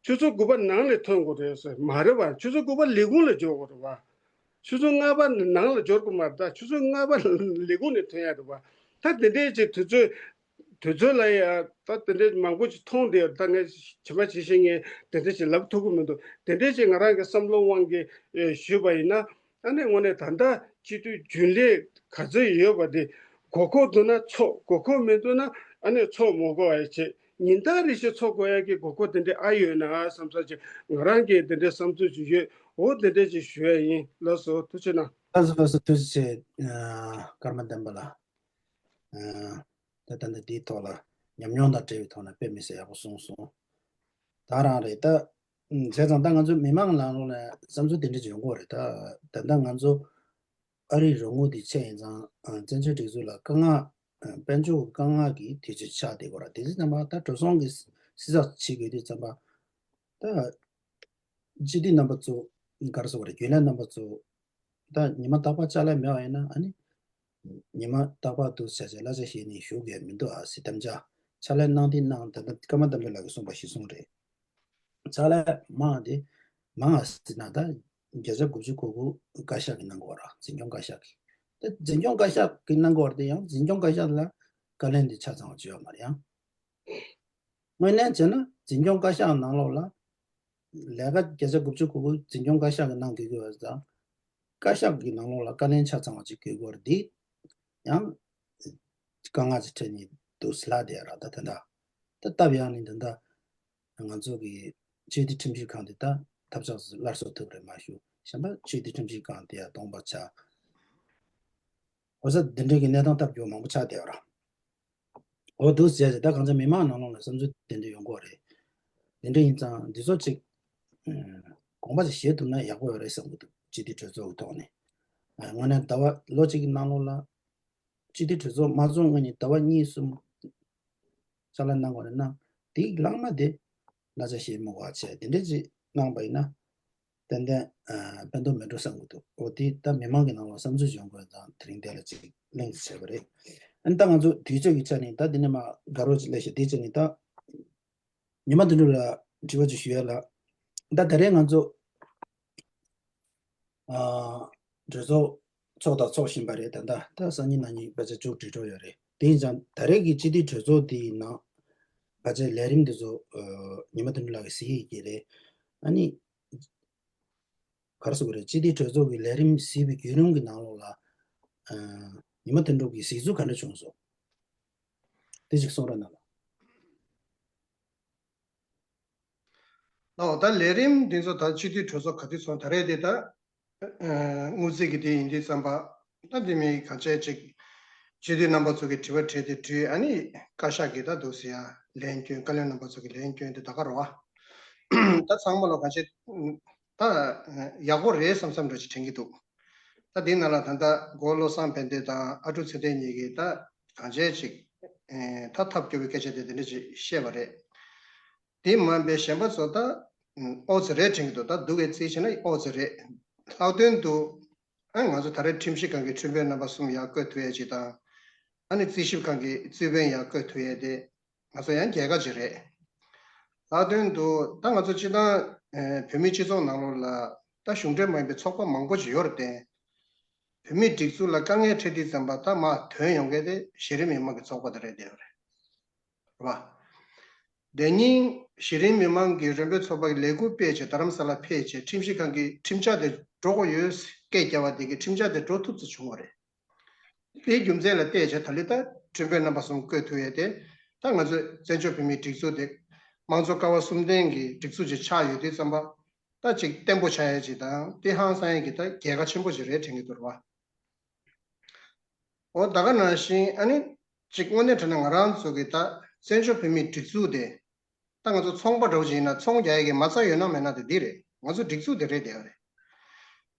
ཆུ་ཚོད་དགུ་པ་ནང་ལ་ཐོན་དགོས་རེད་ཟེར་མ་རེད་བ། ཆུ་ཚོད་དགུ་པ་ལས་ཁུངས་ལ་འབྱོར་དགོས་རེད་བ། ཆུ་ཚོད་ལྔ་པ་ནང་ལ་འབྱོར་དགོས་མ་རེད། ད་ཆུ་ཚོད་ལྔ་པ་ལས་ཁུངས་ནས་ཐོན་ཡ་རེད་བ། ད་དེ་འདྲའི་ཅིག་དུས་ཚོད་དུས་ཚོད་ལ་ཡ་ད་དེ་འདྲའི་མང་པོ་ཅིག་མཐོང་བསྡད་ཡོད། ད་ངས་ཇི་མ་ཇི་བཞིན་ངས་དེ་འདྲ་ཅིག་ལབ་ཐུབ་ཀྱི་མི་འདུག་དེ་འདྲའི་ཅིག་ང་རང་གི་བསམ་བློ་དབང་གིས་ཞུས་པ་ཡིན་ན། ཨ་ནི་དངོས་གནས་ད་ལྟ་སྤྱི་འཐུས་རྒྱུན་ལས་ག་ཚོད་ཡོད་པ་དེ་དགོས་མཁོ་འདུག་ན་ཚོགས། དགོས་མཁོ་མི་འདུག་ན་ཨ་ནི་ཚོགས་མ་དགོས་པ་བྱས། ཉིན་ལྟར་རེ་བཞིན་ཚོགས་དགོས་ཡ་གི་དགོས་མཁོ་དེ་འདྲ་ཨ་ཡོད་ན་བསམ་ས་ཅིག་ང་རང་གིས་དེ་འདྲའི་བསམ་ཚུལ་ཅིག་ཡོད། འོ་དེ་འདྲ་ཅིག་ཞུ་ཡ་ཡིན། ལགས་སོ། ཐུགས་རྗེ་གནང་། ལགས་སོ། ལགས་སོ། ཐུགས་རྗེ་ཆེ། ཨ་ཀརྨ་བསྟན་པ་ལགས། ཨ་ད་ད་ལྟ་འདིའི་ཐོག་ལ་ཉམས་མྱོང་དང་འབྲེལ་བའི་ཐོག་ནས་དཔེ་མི་སྲིད་ཡག་པོ་གསུངས་སོང་། ད་རང་རེད་ད། བྱས་ཙང་ད་ང་ཚོ་མི་མང་ནང་ལོགས་ནས་བསམ་ཚུལ་དེ་འདྲ་ཅིག་ཡོང་གི་ཡོད་རེད་ད། ད་ལྟ་ང་ཚོ་ཨ་རིའི་རོགས་དངུལ་དེ་ཆད་ཡིན་ཙང་བཙན་བྱོལ་སྒྲིག་འཛུགས་ལ་དཀའ་ངལ་དཔལ་འབྱོར་གྱི་དཀའ་ངལ་གྱི་དུས་ཚོད་ཆགས་བསྡད་ཀྱི་ཡོད་རེད། དེ་ཚོ་ཚང་མ་ད་འགྲོ་སོང་གི་བསྲི་ཚགས་བྱེད་དགོས་དུས་ཙམ་པ་ད་སྤྱི་འཐུས་རྣམ་པ་ཚོ་ག་རེ་ཟེར་དགོས་རེད། རྒྱུན་ལས་རྣམ་པ་ཚོ་ད་ཉི་མ་རྟག་པར་ཕྱག་ལས་མེད་པ་ཡིན་ན་ཨ་ནི། ཉི་མ་རྟག་པར་དུ་བྱ་བྱ་གླ་ཆ་བཞེས་ནས་བཞུགས་ཡས་མི་འདུག་ཨ་སྲིད་དམ་བཅའ། ཕྱག་ལས་གནང་དེ་གནང་། ད་ལྟ་ཀརྨ་བསྟན་པ་ལགས་ཀྱིས་གསུངས་པ་གཞིར་བཟུང་རེད། ཕྱག་ལས་མང་དེ་མང་ཨ་སྲིད་ན་ད་བརྒྱ་ཆ་དགུ་བཅུ་གོ་དགུ་བཀའ་ཤག་གིས་གནང་དགོས་ར། འཛིན་སྐྱོང་བཀའ་ཤག་གིས། ད་འཛིན་སྐྱོང་བཀའ་ཤག་གིས་གནང་དགོས་ར། དེ་ཡང་འཛིན་སྐྱོང་བཀའ་ཤག་ལ་བཀའ་བློན་དེ་ཆ་ཚང་བ་ཅིག་ཡོད་མ་རེད་ཡང་། དངོས་གནས་བྱས་ན་འཛིན་སྐྱོང་བཀའ་ཤག་ནང་ལོགས་ལ་ལས་ཀ་བརྒྱ་ཆ་དགུ་བཅུ་གོ་དགུ་འཛིན་སྐྱོང་བཀའ་ཤག་གིས་གནང་དགོས་ཀྱི་ཡོད་ཙང་། བཀའ་ཤག་གི་ནང་ལོགས་ལ་བཀའ་བློན་ཆ་ཚང་བ་ཅིག་དགོས་ཀྱི་ཡོད་རེད། འདི་ཡང་དཀའ་ངལ་ཅིག་འཕྲད་ནས་འདུག་ཟེར་ལབ་བསྡད་ཡོད་ར། ད་ད་ལྟ་ད་སྟབས་ཡག་ནི་ད་ལྟ་ང་ཚོ་གི་སྤྱི་འཐུས་ཁྲིམས་ཞིབ་ཁང་དེ་ད་ཐབས་ཆག་སླར་གསོ་ཐུབ་རེད་མ་ཞུ། གཞན་པ་སྤྱི་འཐུས་ཁྲིམས་ཞིབ་ཁང་དེ་ཡང་སྟོང་པ་ཆགས། འོ་ས་འདི་འདྲའི་གི་གནས་སྟངས་སྟབས་སྐྱོ་མང་པོ་ཆགས་བསྡད་ཡོད་ར། འོ་འདུག་ཟེར་ཏེ་ད་གང་ཚེ་མི་མང་ནང་ལོགས་ལ་བསམ་ཚུལ་དེ་འདྲ་ཡོང་གི་ཡོད་རེད། དེ་འདྲ་ཡིན་ཙང་འདི་ཚོ་ཅིག་ཨ་དགོངས་པ་ཅིག་བཞེས་ཐུབ་ན་ཡག་པོ་ཡོད་རེད་བསམ་གྱི་འདུག་སྤྱི་འཐུས་གྲོས་ཚོགས་ཀྱི་ཐོག་ནས། ཨ་དངོས་གནས་ཟླ་བ་ལོ་གཅིག་གི་ནང་ལོགས་ལ་སྤྱི་འཐུས་གྲོས་ཚོགས་མ་འཛོམས་སྔོན་ནས་ཟླ་བ་གཉིས་གསུམ་ཕྱག་ལས་གནང་དགོས་རེད་ན། དེའི་ལྷག་མ་དེ་གླ་ཆ་བཞེས་མི་དགོས་པ་བྱས་དེ་འདྲ་ཅིག་གནང་པ་ཡིན་ན། ཏན་ཏན་ཨ་ཕན་ཐོགས་མེད་འགྲོ་བསམ་གྱི་འདུག་འོ་དེ་ད་མི་མང་གི་ནང་ལ་བསམ་ཚུལ་བྱུང་དགོས་དང་དེ་རིང་དེ་ལ་ཅིག་གླེང་བྱས་པ་རེད། ཨ་ནི་ད་ང་ཚོ་དུས་ཚོད་ཀྱི་ཆ་ནས་ད་འདི་ནས་མ་དགའ་རོགས་ཅིག་སླེབས་ཤག་དེའི་ཆ་ནས་ད་ཉི་མ་དོན་གྲུབ་ལ་དྲི་བ་ཅིག་ཞུ་ཡ་ལ། ད་ད་རེས་ང་ཚོ་ཨ་གྲོས་ཚོགས་ཚོགས་དང་ཚོགས་བཞིན་པ་རེད། ད་ད་ད་སང་ཉིན་གནངས་ཉིན་ཕལ་ཆེར་མཇུག་སྒྲིལ་འགྲོ་ཡོད་རེད། དེ་ཡིན་ཙང་ད་རེས་ཀྱི་སྤྱི་འཐུས་གྲོས་ཚོགས་དེའི་ནང་ཕལ་ཆེར་ལས་རིམ་འདི་ཚོ་ཨ་ཉི་མ་དོན་གྲུབ་ལགས་ཀྱིས་གཟིགས་ཡོད་ཀྱི་རེད། ཨ་ནི། ག་རེ་ཟེར་དགོས་རེད། སྤྱི་འཐུས་གྲོས་ཚོགས་ཀྱི་ལས་རིམ་གཟིགས་པའི་བརྒྱུད་རིམ་གྱི་ནང་ལོགས་ལ་ཨ་ཉི་མ་དོན་གྲུབ་ཀྱིས་གཟིགས་ཚུལ་ག་འདྲ་བྱུང་སོང་། དེ་ཅིག་གསུང་རོགས་གནང་། ལགས་ད་ལས་རིམ་འདི་ཚོ་ད་སྤྱི་འཐུས་གྲོས་ཚོགས་ག་དུས་ཚོགས་ད་རེས་དེ་ད་ཨ་དངུལ་རྩིས་ཀྱི་དེ་ཡིན་དུས་ཙམ་པ་ད་འདི་མི་ག་ཚད་ཅིག་སྤྱི་འཐུས་རྣམ་པ་ཚོ་གི་དྲི་བ་དྲིས་ཏེ་དྲིས། ཨ་ནི་བཀའ་ཤག་གིས་ད་འདུག་ཟེར་ཡ་ལན་སྐྱོན། བཀའ་བློན་རྣམ་པ་ཚོ་གི་ལན་སྐྱོན་དེ་ད་ག་རེད་བ། ད་ཚང་མ་ལ་ག་ཚད་ད་ཡག་པོ་རེད་བསམ་བསམ་འདྲ་ཅིག་དྲན་གྱི་འདུག་ད་འདི་ནང་ལ་ད་ལྟ་སྒོ་བློ་བཟང་ཕན་བདེ་དང་ཨ་ཀྲུག་ཚེ་བརྟན་གཉིས་ཀྱིས་ད་གང་བྱས་ཅིག་ཨེ་ད་ཐབས་སྐྱོ་བའི་སྐད་ཆ་དེ་དེ་འདྲ་ཅིག་བཤད་པ་རེད། དེ་མ་ཡིན་པའི་གཞན་པ་ཚོ་ད་ཨོ་ཙི་རེད་དྲན་གྱི་འདུག་ད་སྡུག་གི་རྩིས་བྱས་ན་ཨོ་ཙི་རེད། ལྷག་དོན་དུ་ཨ་ང་ཚོ་ད་རེས་ཁྲིམས་ཞིབ་ཁང་གི་ཁྲིམས་དཔོན་རྣམ་པ་གསུམ་ཡར་བསྐོས་ཐུབ་ཡས་ཅིག་དང་། ཨ་ནི་རྩིས་ཞིབ་ཁང་གི་རྩིས་དཔོན་ཡར་བསྐོས་ཐུབ་ཡས་དེ་ང་ཚོ་ཡང་རྒྱལ་ཁ་ཅིག་རེད། ལྷག་དོན་དུ་ད་ང་ཚོ་སྤྱི་བཏང་ཨ་བོད་མིའི་སྤྱི་ཚོགས་ནང་ལོགས་ལ་ད་གཞུང་འབྲེལ་མ་ཡིན་པའི་ཚོགས་པ་མང་པོ་ཅིག་ཡོད་རེད་དེ། བོད་མིའི་སྒྲིག་འཛུགས་ལ་དཀའ་ངལ་འཕྲད་དུས་ཙམ་པ་ད་མར་ཐོན་ཡོང་མཁན་དེ་གཞི་རིམ་མི་མང་གི་ཚོགས་པ་དེ་རེད་དེ་རེད། རེད་བ། དེ་ཉིན་གཞི་རིམ་མི་མང་གི་རིམ་པའི་ཚོགས་པ་གི་ལས་འགུལ་སྤེལ་བྱས་རྡ་རམ་ས་ལ་ཕེབས་བྱས་ཁྲིམས་ཞིབ་ཁང་གི་ཁྲིམས་འཆར་དེ་འགྲོ་དགོས་ཡོད་སྐད་རྒྱབ་པ་དེ་གི་ཁྲིམས་འཆར་དེ་འགྲོ་ཐུབ་ཙམ་བྱུང་བ་རེད། དེའི་རྒྱུ་མཚན་ལ་བལྟས་བྱས་ད་ལི་ད་ཁྲིམས་དཔོན་རྣམ་པ་གསུམ་བསྐོས་ཐུབ་ཡས་དེ་ད་ང་ཚོས་བཙན་བྱོལ་བོད་མིའི་སྒྲིག་འཛུགས་དེ་དམངས་གཙོ་ཀ་བ་གསུམ་ལྡན་གྱི་སྒྲིག་འཛུགས་ཅིག་ཆགས་ཡོད་དུས་ཙམ་པ། ད་ཅིག་བརྟན་པོ་ཆགས་ཡས་ཅིག་དང་དེ་ཧང་སང་ཡས་ཀྱི་ད་རྒྱལ་ཁ་ཆེན་པོ་ཅིག་རེད་དྲན་གྱི་འདུག་ར་བ། འོ་ད་ག་ནང་བཞིན་ཨ་ནི་ཅིག་དངོས་གནས་དྲང་གནས་ང་རང་ཚོ་གི་ད་བཙན་བྱོལ་བོད་མིའི་སྒྲིག་འཛུགས་དེ་ད་ང་ཚོ་ཚོང་པ་འདྲ་བོ་ཅིག་ཡིན་ན་ཚོང་རྒྱག་ཡས་ཀྱི་མ་རྩ་ཡོད་ན་མེད་ན་དེ་འདི་རེད། ང་ཚོ་སྒྲིག་འཛུགས་དེ་རེད་དེ་ཨ་རེད།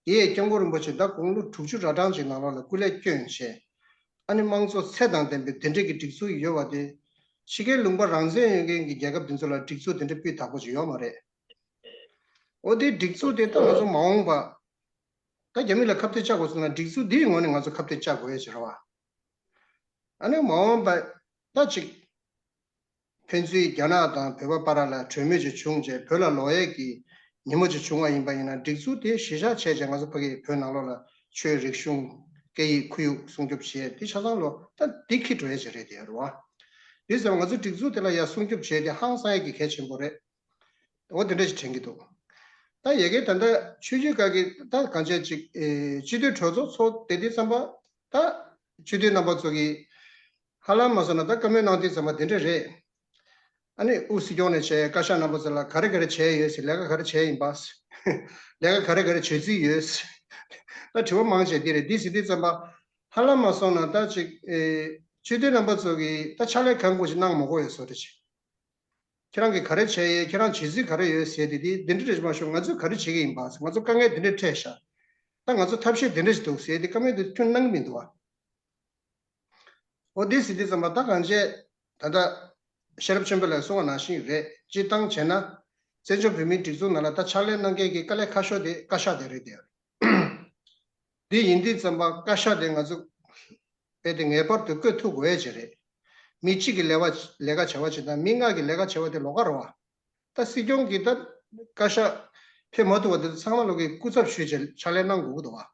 དེ་ཡས་སྐྱབས་མགོན་རིན་པོ་ཆེ་ད་དགུང་ལོ་དྲུག་ཅུ་ར་གྲངས་ཅིག་ནང་ལོགས་ལ་སྐུ་ལས་བསྐྱོན་བྱས། ཨ་ནི་དམངས་གཙོ་ཚད་དང་ལྡན་པའི་དེ་འདྲ་གི་སྒྲིག་འཛུགས་ཡོད་པ་དེ། ཕྱི་རྒྱལ་ལུང་པ་རང་བཙན་ཡོད་མཁན་གྱི་རྒྱལ་ཁབ་དེ་ཚོ་ལ་སྒྲིག་འཛུགས་དེ་འདྲ་སྤུས་དག་པོ་ཅིག་ཡོད་མ་རེད། འོ་དེ་སྒྲིག་འཛུགས་དེ་ད་ང་ཚོ་མ་འོངས་པ། ད་རྒྱ་མི་ལ་ཁ་གཏད་བཅག་དགོས་སོང་ན་སྒྲིག་འཛུགས་འདིའི་ངོས་ནས་ང་ཚོ་ཁ་གཏད་བཅག་དགོས་ཡ་ཅིག་རེད་བ། ཨ་ནི་མ་འོངས་པ་ད་ཅིག་ཕན་ཚུན་རྒྱ་ནག་དང་བོད་པ་བར་ལ་གྲོས་མོལ་ཅིག་བྱུང་རྗེས་བོད་ལ་ལོག་ཡས་ཀྱི་ཉིན་མོ་ཅིག་བྱུང་བ་ཡིན་པ་ཡིན་ན་སྒྲིག་འཛུགས་དེ་གཞི་བཞག་བྱས་རྗེས་ང་ཚོ་ཕ་གིའི་བོད་ནང་ལོགས་ལ་ཆོས་རིག་གཞུང་སྐད་ཡིག་ཁོར་ཡུག་སྲུང་སྐྱོབ་བྱེད་ཡས་དེ་ཆ་ཚང་ལོ་ད་འདི་ཁྱི་འགྲོ་ཡས་ཅིག་རེད་དེ་རེད་བ། དེ་ཟེར་བ་ང་ཚོ་སྒྲིག་འཛུགས་དེ་ལ་ཡ་སྲུང་སྐྱོབ་བྱས་ཏེ་ཧང་སང་ཡས་ཀྱི་གལ་ཆེན་པོ་རེད། འོ་དེ་འདྲ་ཞིག་དྲན་གྱི་འདུག་ད་ཡ་གི་ད་ལྟ་ཆོས་བརྒྱུད་ཁག་གི་ད་གང་བྱས་ཅིག་ཨེ་སྤྱི་འཐུས་གྲོས་ཚོགས་ཚོགས་བསྡད་དུས་ཙམ་པ་ད་སྤྱི་འཐུས་རྣམ་པ་ཚོ་གིས་ཧ་ལམ་མ་སོང་ན་ད་བཀའ་མོལ་གནང་དུས་ཙམ་པ་དེ་འདྲ་རེད། ཨ་ནི་དབུ་སྲིད་སྐྱོང་ནས་བྱས་བཀའ་ཤག་རྣམ་པ་ཚོ་ལ་ག་རེ་ག་རེ་བྱས་ཡོད་ཟེར་ལས་ཀ་ག་རེ་བྱས་ཡིན་པ། ལས་ཀ་ག་རེ་ག་རེ་བྱེད་རྩིས་ཡོད་ཟེར། ད་དྲི་བ་མང་ཆེ་འདི་རེད། འདི་ཟེར་དུས་ཙམ་པ་ཧ་ལམ་མ་སོང་ན་ད་ཅིག་ཨེ་སྤྱི་འཐུས་རྣམ་པ་ཚོ་གིས་ད་ཕྱག་ལས་གང་དགོས་ཞིག་གནང་མ་དགོས་ཡོད་བཟོ་འདྲ་ཅིག་ཁྱེད་རང་གིས་ག་རེ་བྱས་ཡོད། ཁྱེད་རང་བྱེད་རྩིས་ག་རེ་ཡོད་ཟེར་ཏེ་དེ་འདི་འདྲ་རེད་མ་ཤོག་ང་ཚོས་ག་རེ་བྱེད་ཀྱི་ཡིན་པ། ང་ཚོ་དཀའ་ངལ་འདི་འདྲ་འཕྲད་ཤག་ད་ང་ཚོ་ཐབས་ཤེས་འདི་འདྲ་ཞིག་འདུག་ཟེར་ཏེ་བཀའ་མོལ་འདི་ཁྱོན་གནང་གི་མི་འདུག་བ། འོ་འདི་ཟེར་དུས་ཙམ་པ་ད་གང་བྱས་ད་ལྟ་ཤེས་རབ་ཆེན་པོ་ལགས་གསུངས་པ་ནང་བཞིན་རེད། སྤྱིར་བཏང་བྱས་ན་བཙན་བྱོལ་བོད་མིའི་སྒྲིག་འཛུགས་ནང་ལ་ད་ཕྱག་ལས་གནང་མཁན་གྱི་དཀའ་ལས་ཁག་ཤོས་དེ་བཀའ་ཤག་དེ་རེད་དེ། འདི་ཡིན་དུས་ཙམ་པ་བཀའ་ཤག་དེ་ང་ཚོ་རྦད་དེ་ངེས་པར་དུ་བསྐོ་ཐུབ་དགོས་ཡ་ཅིག་རེད། མི་གཅིག་གིས་ལས་པ་ལས་ཀ་བྱ་བ་ཅིག་དང་མི་ལྔ་གིས་ལས་ཀ་བྱ་བ་དེ་ལོགས་ཀ་རེད་བ། ད་སྲིད་སྐྱོང་གིས་ད་བཀའ་ཤག་ཕེབས་མ་ཐུབ་པ་དེ་ཚོ་ཚང་མ་ལོག་གིས་སྐུ་ཚབ་ཞུས་བྱས་ཕྱག་ལས་གནང་དགོས་ཀྱི་འདུག་བ།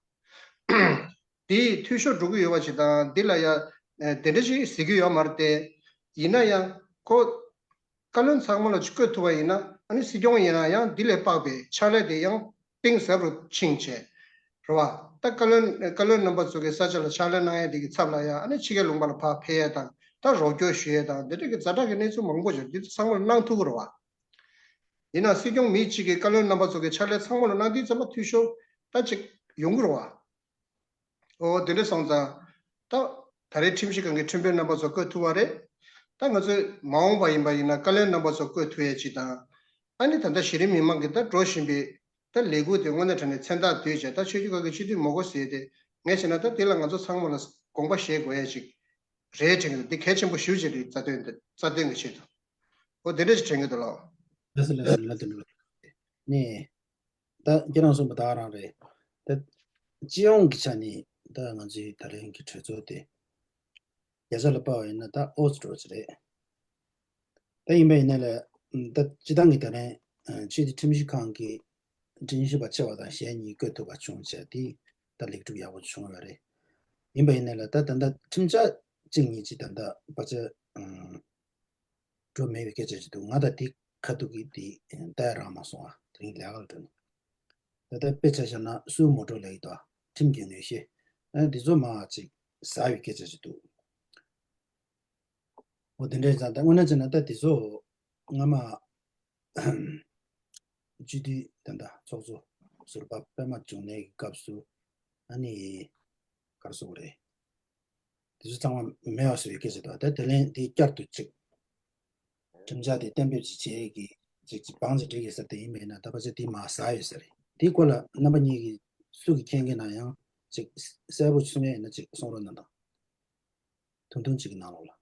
དེ་འཐུས་ཤོར་འགྲོ་གི་ཡོད་པ་ཞིག་དང་འདི་ལ་ཡ་དེ་འདྲ་ཞིག་ཟེར་གྱི་ཡོད་མ་རེད་དེ། ཡིན་ན་ཡང་ཁོ་བཀའ་བློན་ཚང་མ་ལ་ཅིག་བསྐོས་ཐུབ་པ་ཡིན་ན་ཨ་ནི་སྲིད་སྐྱོང་ཡིན་ན་ཡང་འདི་ལས་དཔག་པའི་ཕྱག་ལས་དེ་ཡང་གཏིང་ཟབ་རུ་ཕྱིན་བྱས། རེད་བ། ད་བཀའ་བློན་བཀའ་བློན་རྣམ་པ་ཚོ་གི་ས་ཆ་ལ་ཕྱག་ལས་གནང་ཡས་དེ་གི་ཚབ་ལ་ཡང་ཨ་ནི་ཕྱི་རྒྱལ་ལུང་པ་ལ་ཕར་ཕེབས་ཡས་དང་ད་རོགས་སྐྱོར་ཞུ་ཡས་དང་འདི་འདྲ་གི་ཛ་དྲག་གི་གནས་ཚུལ་མང་པོ་ཡོད། འདི་ཚོ་ཚང་མ་ལ་གནང་ཐུབ་ཀྱི་རེད་བ། ཡིན་ན་སྲིད་སྐྱོང་མི་གཅིག་གིས་བཀའ་བློན་རྣམ་པ་ཚོ་གི་ཕྱག་ལས་ཚང་མ་ལ་གནང་དུས་ཙམ་པ་འཐུས་ཤོར་ད་ཅིག་ཡོང་གི་རེད་བ། འོ་དེ་འདྲ་སོང་ཙང་། ད་ད་རེས་ཁྲིམས་ཞིབ་ཁང་གི་ཁྲིམས་དཔོན་རྣམ་པ་ཚོ་བསྐོས་ཐུབ་པ་རེད། ད་ང་ཚོས་མ་འོངས་པ་ཡིན་པ་ཡིན་ན་བཀའ་བློན་རྣམ་པ་ཚོ་བསྐོས་ཐུབ་ཡས་ཅིག་དང་། ཨ་ནི་ད་ལྟ་གཞི་རིམ་མི་མང་གི་ད་འགྲོ་བཞིན་པའི་ད་ལས་འགུལ་དེ་དངོས་གནས་དྲང་གནས་མཚན་རྟགས་བསྡུས་བྱས་ད་ཆོས་བརྒྱུད་ཁག་གི་སྤྱི་འཐུས་མི་དགོས་ཟེར་ཏེ་ངས་བྱས་ན་ད་དེ་ལ་ང་ཚོ་ཚང་མ་ལ་དགོངས་པ་བཞེས་དགོས་ཡས་ཅིག་རེད་དྲན་གྱི་འདུག་འདི་གལ་ཆེན་པོ་ཞེ་པོ་ཅིག་རེད། རྩ་དོན་འདི་རྩ་དོན་གྱི་ཆེད་དུ། འོ་དེ་འདྲ་ཞིག་དྲན་གྱི་འདུག་ལགས། ལགས་སོ་ལགས་སོ་ལགས་དེ་འདྲ་ལགས། ནས། ད་ཁྱེད་རང་གསུངས་པ་ད་ག་རང་རེད། ད་སྤྱི་ཡོངས་ཀྱི་ཆ་ནས་ད་ང་ཚོའི་ད་རིང་གི་གྲོས་ཚོགས་དེ་བརྒྱ་ཆ་ལ་དཔག་པ་ཡིན་ན་ད་ཨོ་ཙི་འགྲོ་ཙི་རེད། ད་ཡིན་པ་ཡིན་ན་ལས་ད་སྤྱི་བཏང་གི་ད་རིང་ཆེས་མཐོའི་ཁྲིམས་ཞིབ་ཁང་གི་ཁྲིམས་ཞིབ་པ་ཆེ་བ་དང་གཞན་གཉིས་བསྐོས་ཐུབ་པ་བྱུང་བྱས་དེ་ད་ལེགས་གྲུབ་ཡག་པོ་བྱུང་ཡོད་རེད། ཡིན་པ་ཡིན་ན་ལས་ད་ད་ལྟ་ཁྲིམས་འཆར་གཅིག་གཉིས་ཅིག་ད་ལྟ་ཕལ་ཆེར་འགྲོ་མེད་པའི་སྐད་ཆ་ཞིག་འདུག་ང་ད་དེ་ཁ་ཐུག་གི་དེ་ལྟ་ཡ་རག་མ་སོང་ཨ། དེ་རིང་ལས་ཀ་ལ་འགྲོ་ནས། ད་ལྟ་དཔེ་ཆ་བཞག་ན་སུའུ་མོ་ཊོ་ལབ་ཀྱི་འདུག་ཨ། ཁྲིམས་ཀྱི་ངོས་བཞེས། ཨ་འདི་ཚོ་མ་ཅིག་ཟ་བའི་སྐད་ཆ་ཞིག་འདུག་འོ་དེ་འདྲ་ཡིན་ཙང་ད་དངོས་གནས་བྱས་ན་ད་དེ་ཚོ་སྔ་མ་སྤྱི་འཐུས་ད་ལྟ་ཚོགས་གཙོ་ཟུར་པ་པད་མ་འབྱུང་གནས་ཀྱི་སྐབས་སུ་ཨ་ནི་ག་རེ་ཟེར་དགོས་རེད། དེ་ཚོ་ཚང་མ་མེད་པ་བཟོ་ཡི་སྐད་ཆ་དང་ད་དེ་ལན་དེ་བསྐྱར་དུ་ཅིག་ཁྲིམས་འཆར་དེ་གཏན་འབེབས་ཅིག་བྱེད་ཀྱི་ཅིག་ཅིག་བང་ཅིག་སྒྲིག་ཡོད་ས་དེ་ཡིན་མིན་ན་ད་ཕལ་ཆེར་དེ་མར་ཟ་ཡོད་ས་རེད། དེའི་སྐོར་ལ་རྣམ་པ་གཉིས་ཀྱིས་སུ་གིས་མཁྱེན་གྱི་ན་ཡང་ཅིག་གསལ་པོ་གསུང་ཡས་ཡིན་ན་ཅིག་གསུང་རོགས་གནང་དང་། ཐུང་ཐུང་ཅིག་གི་ནང་ལོགས་ལ།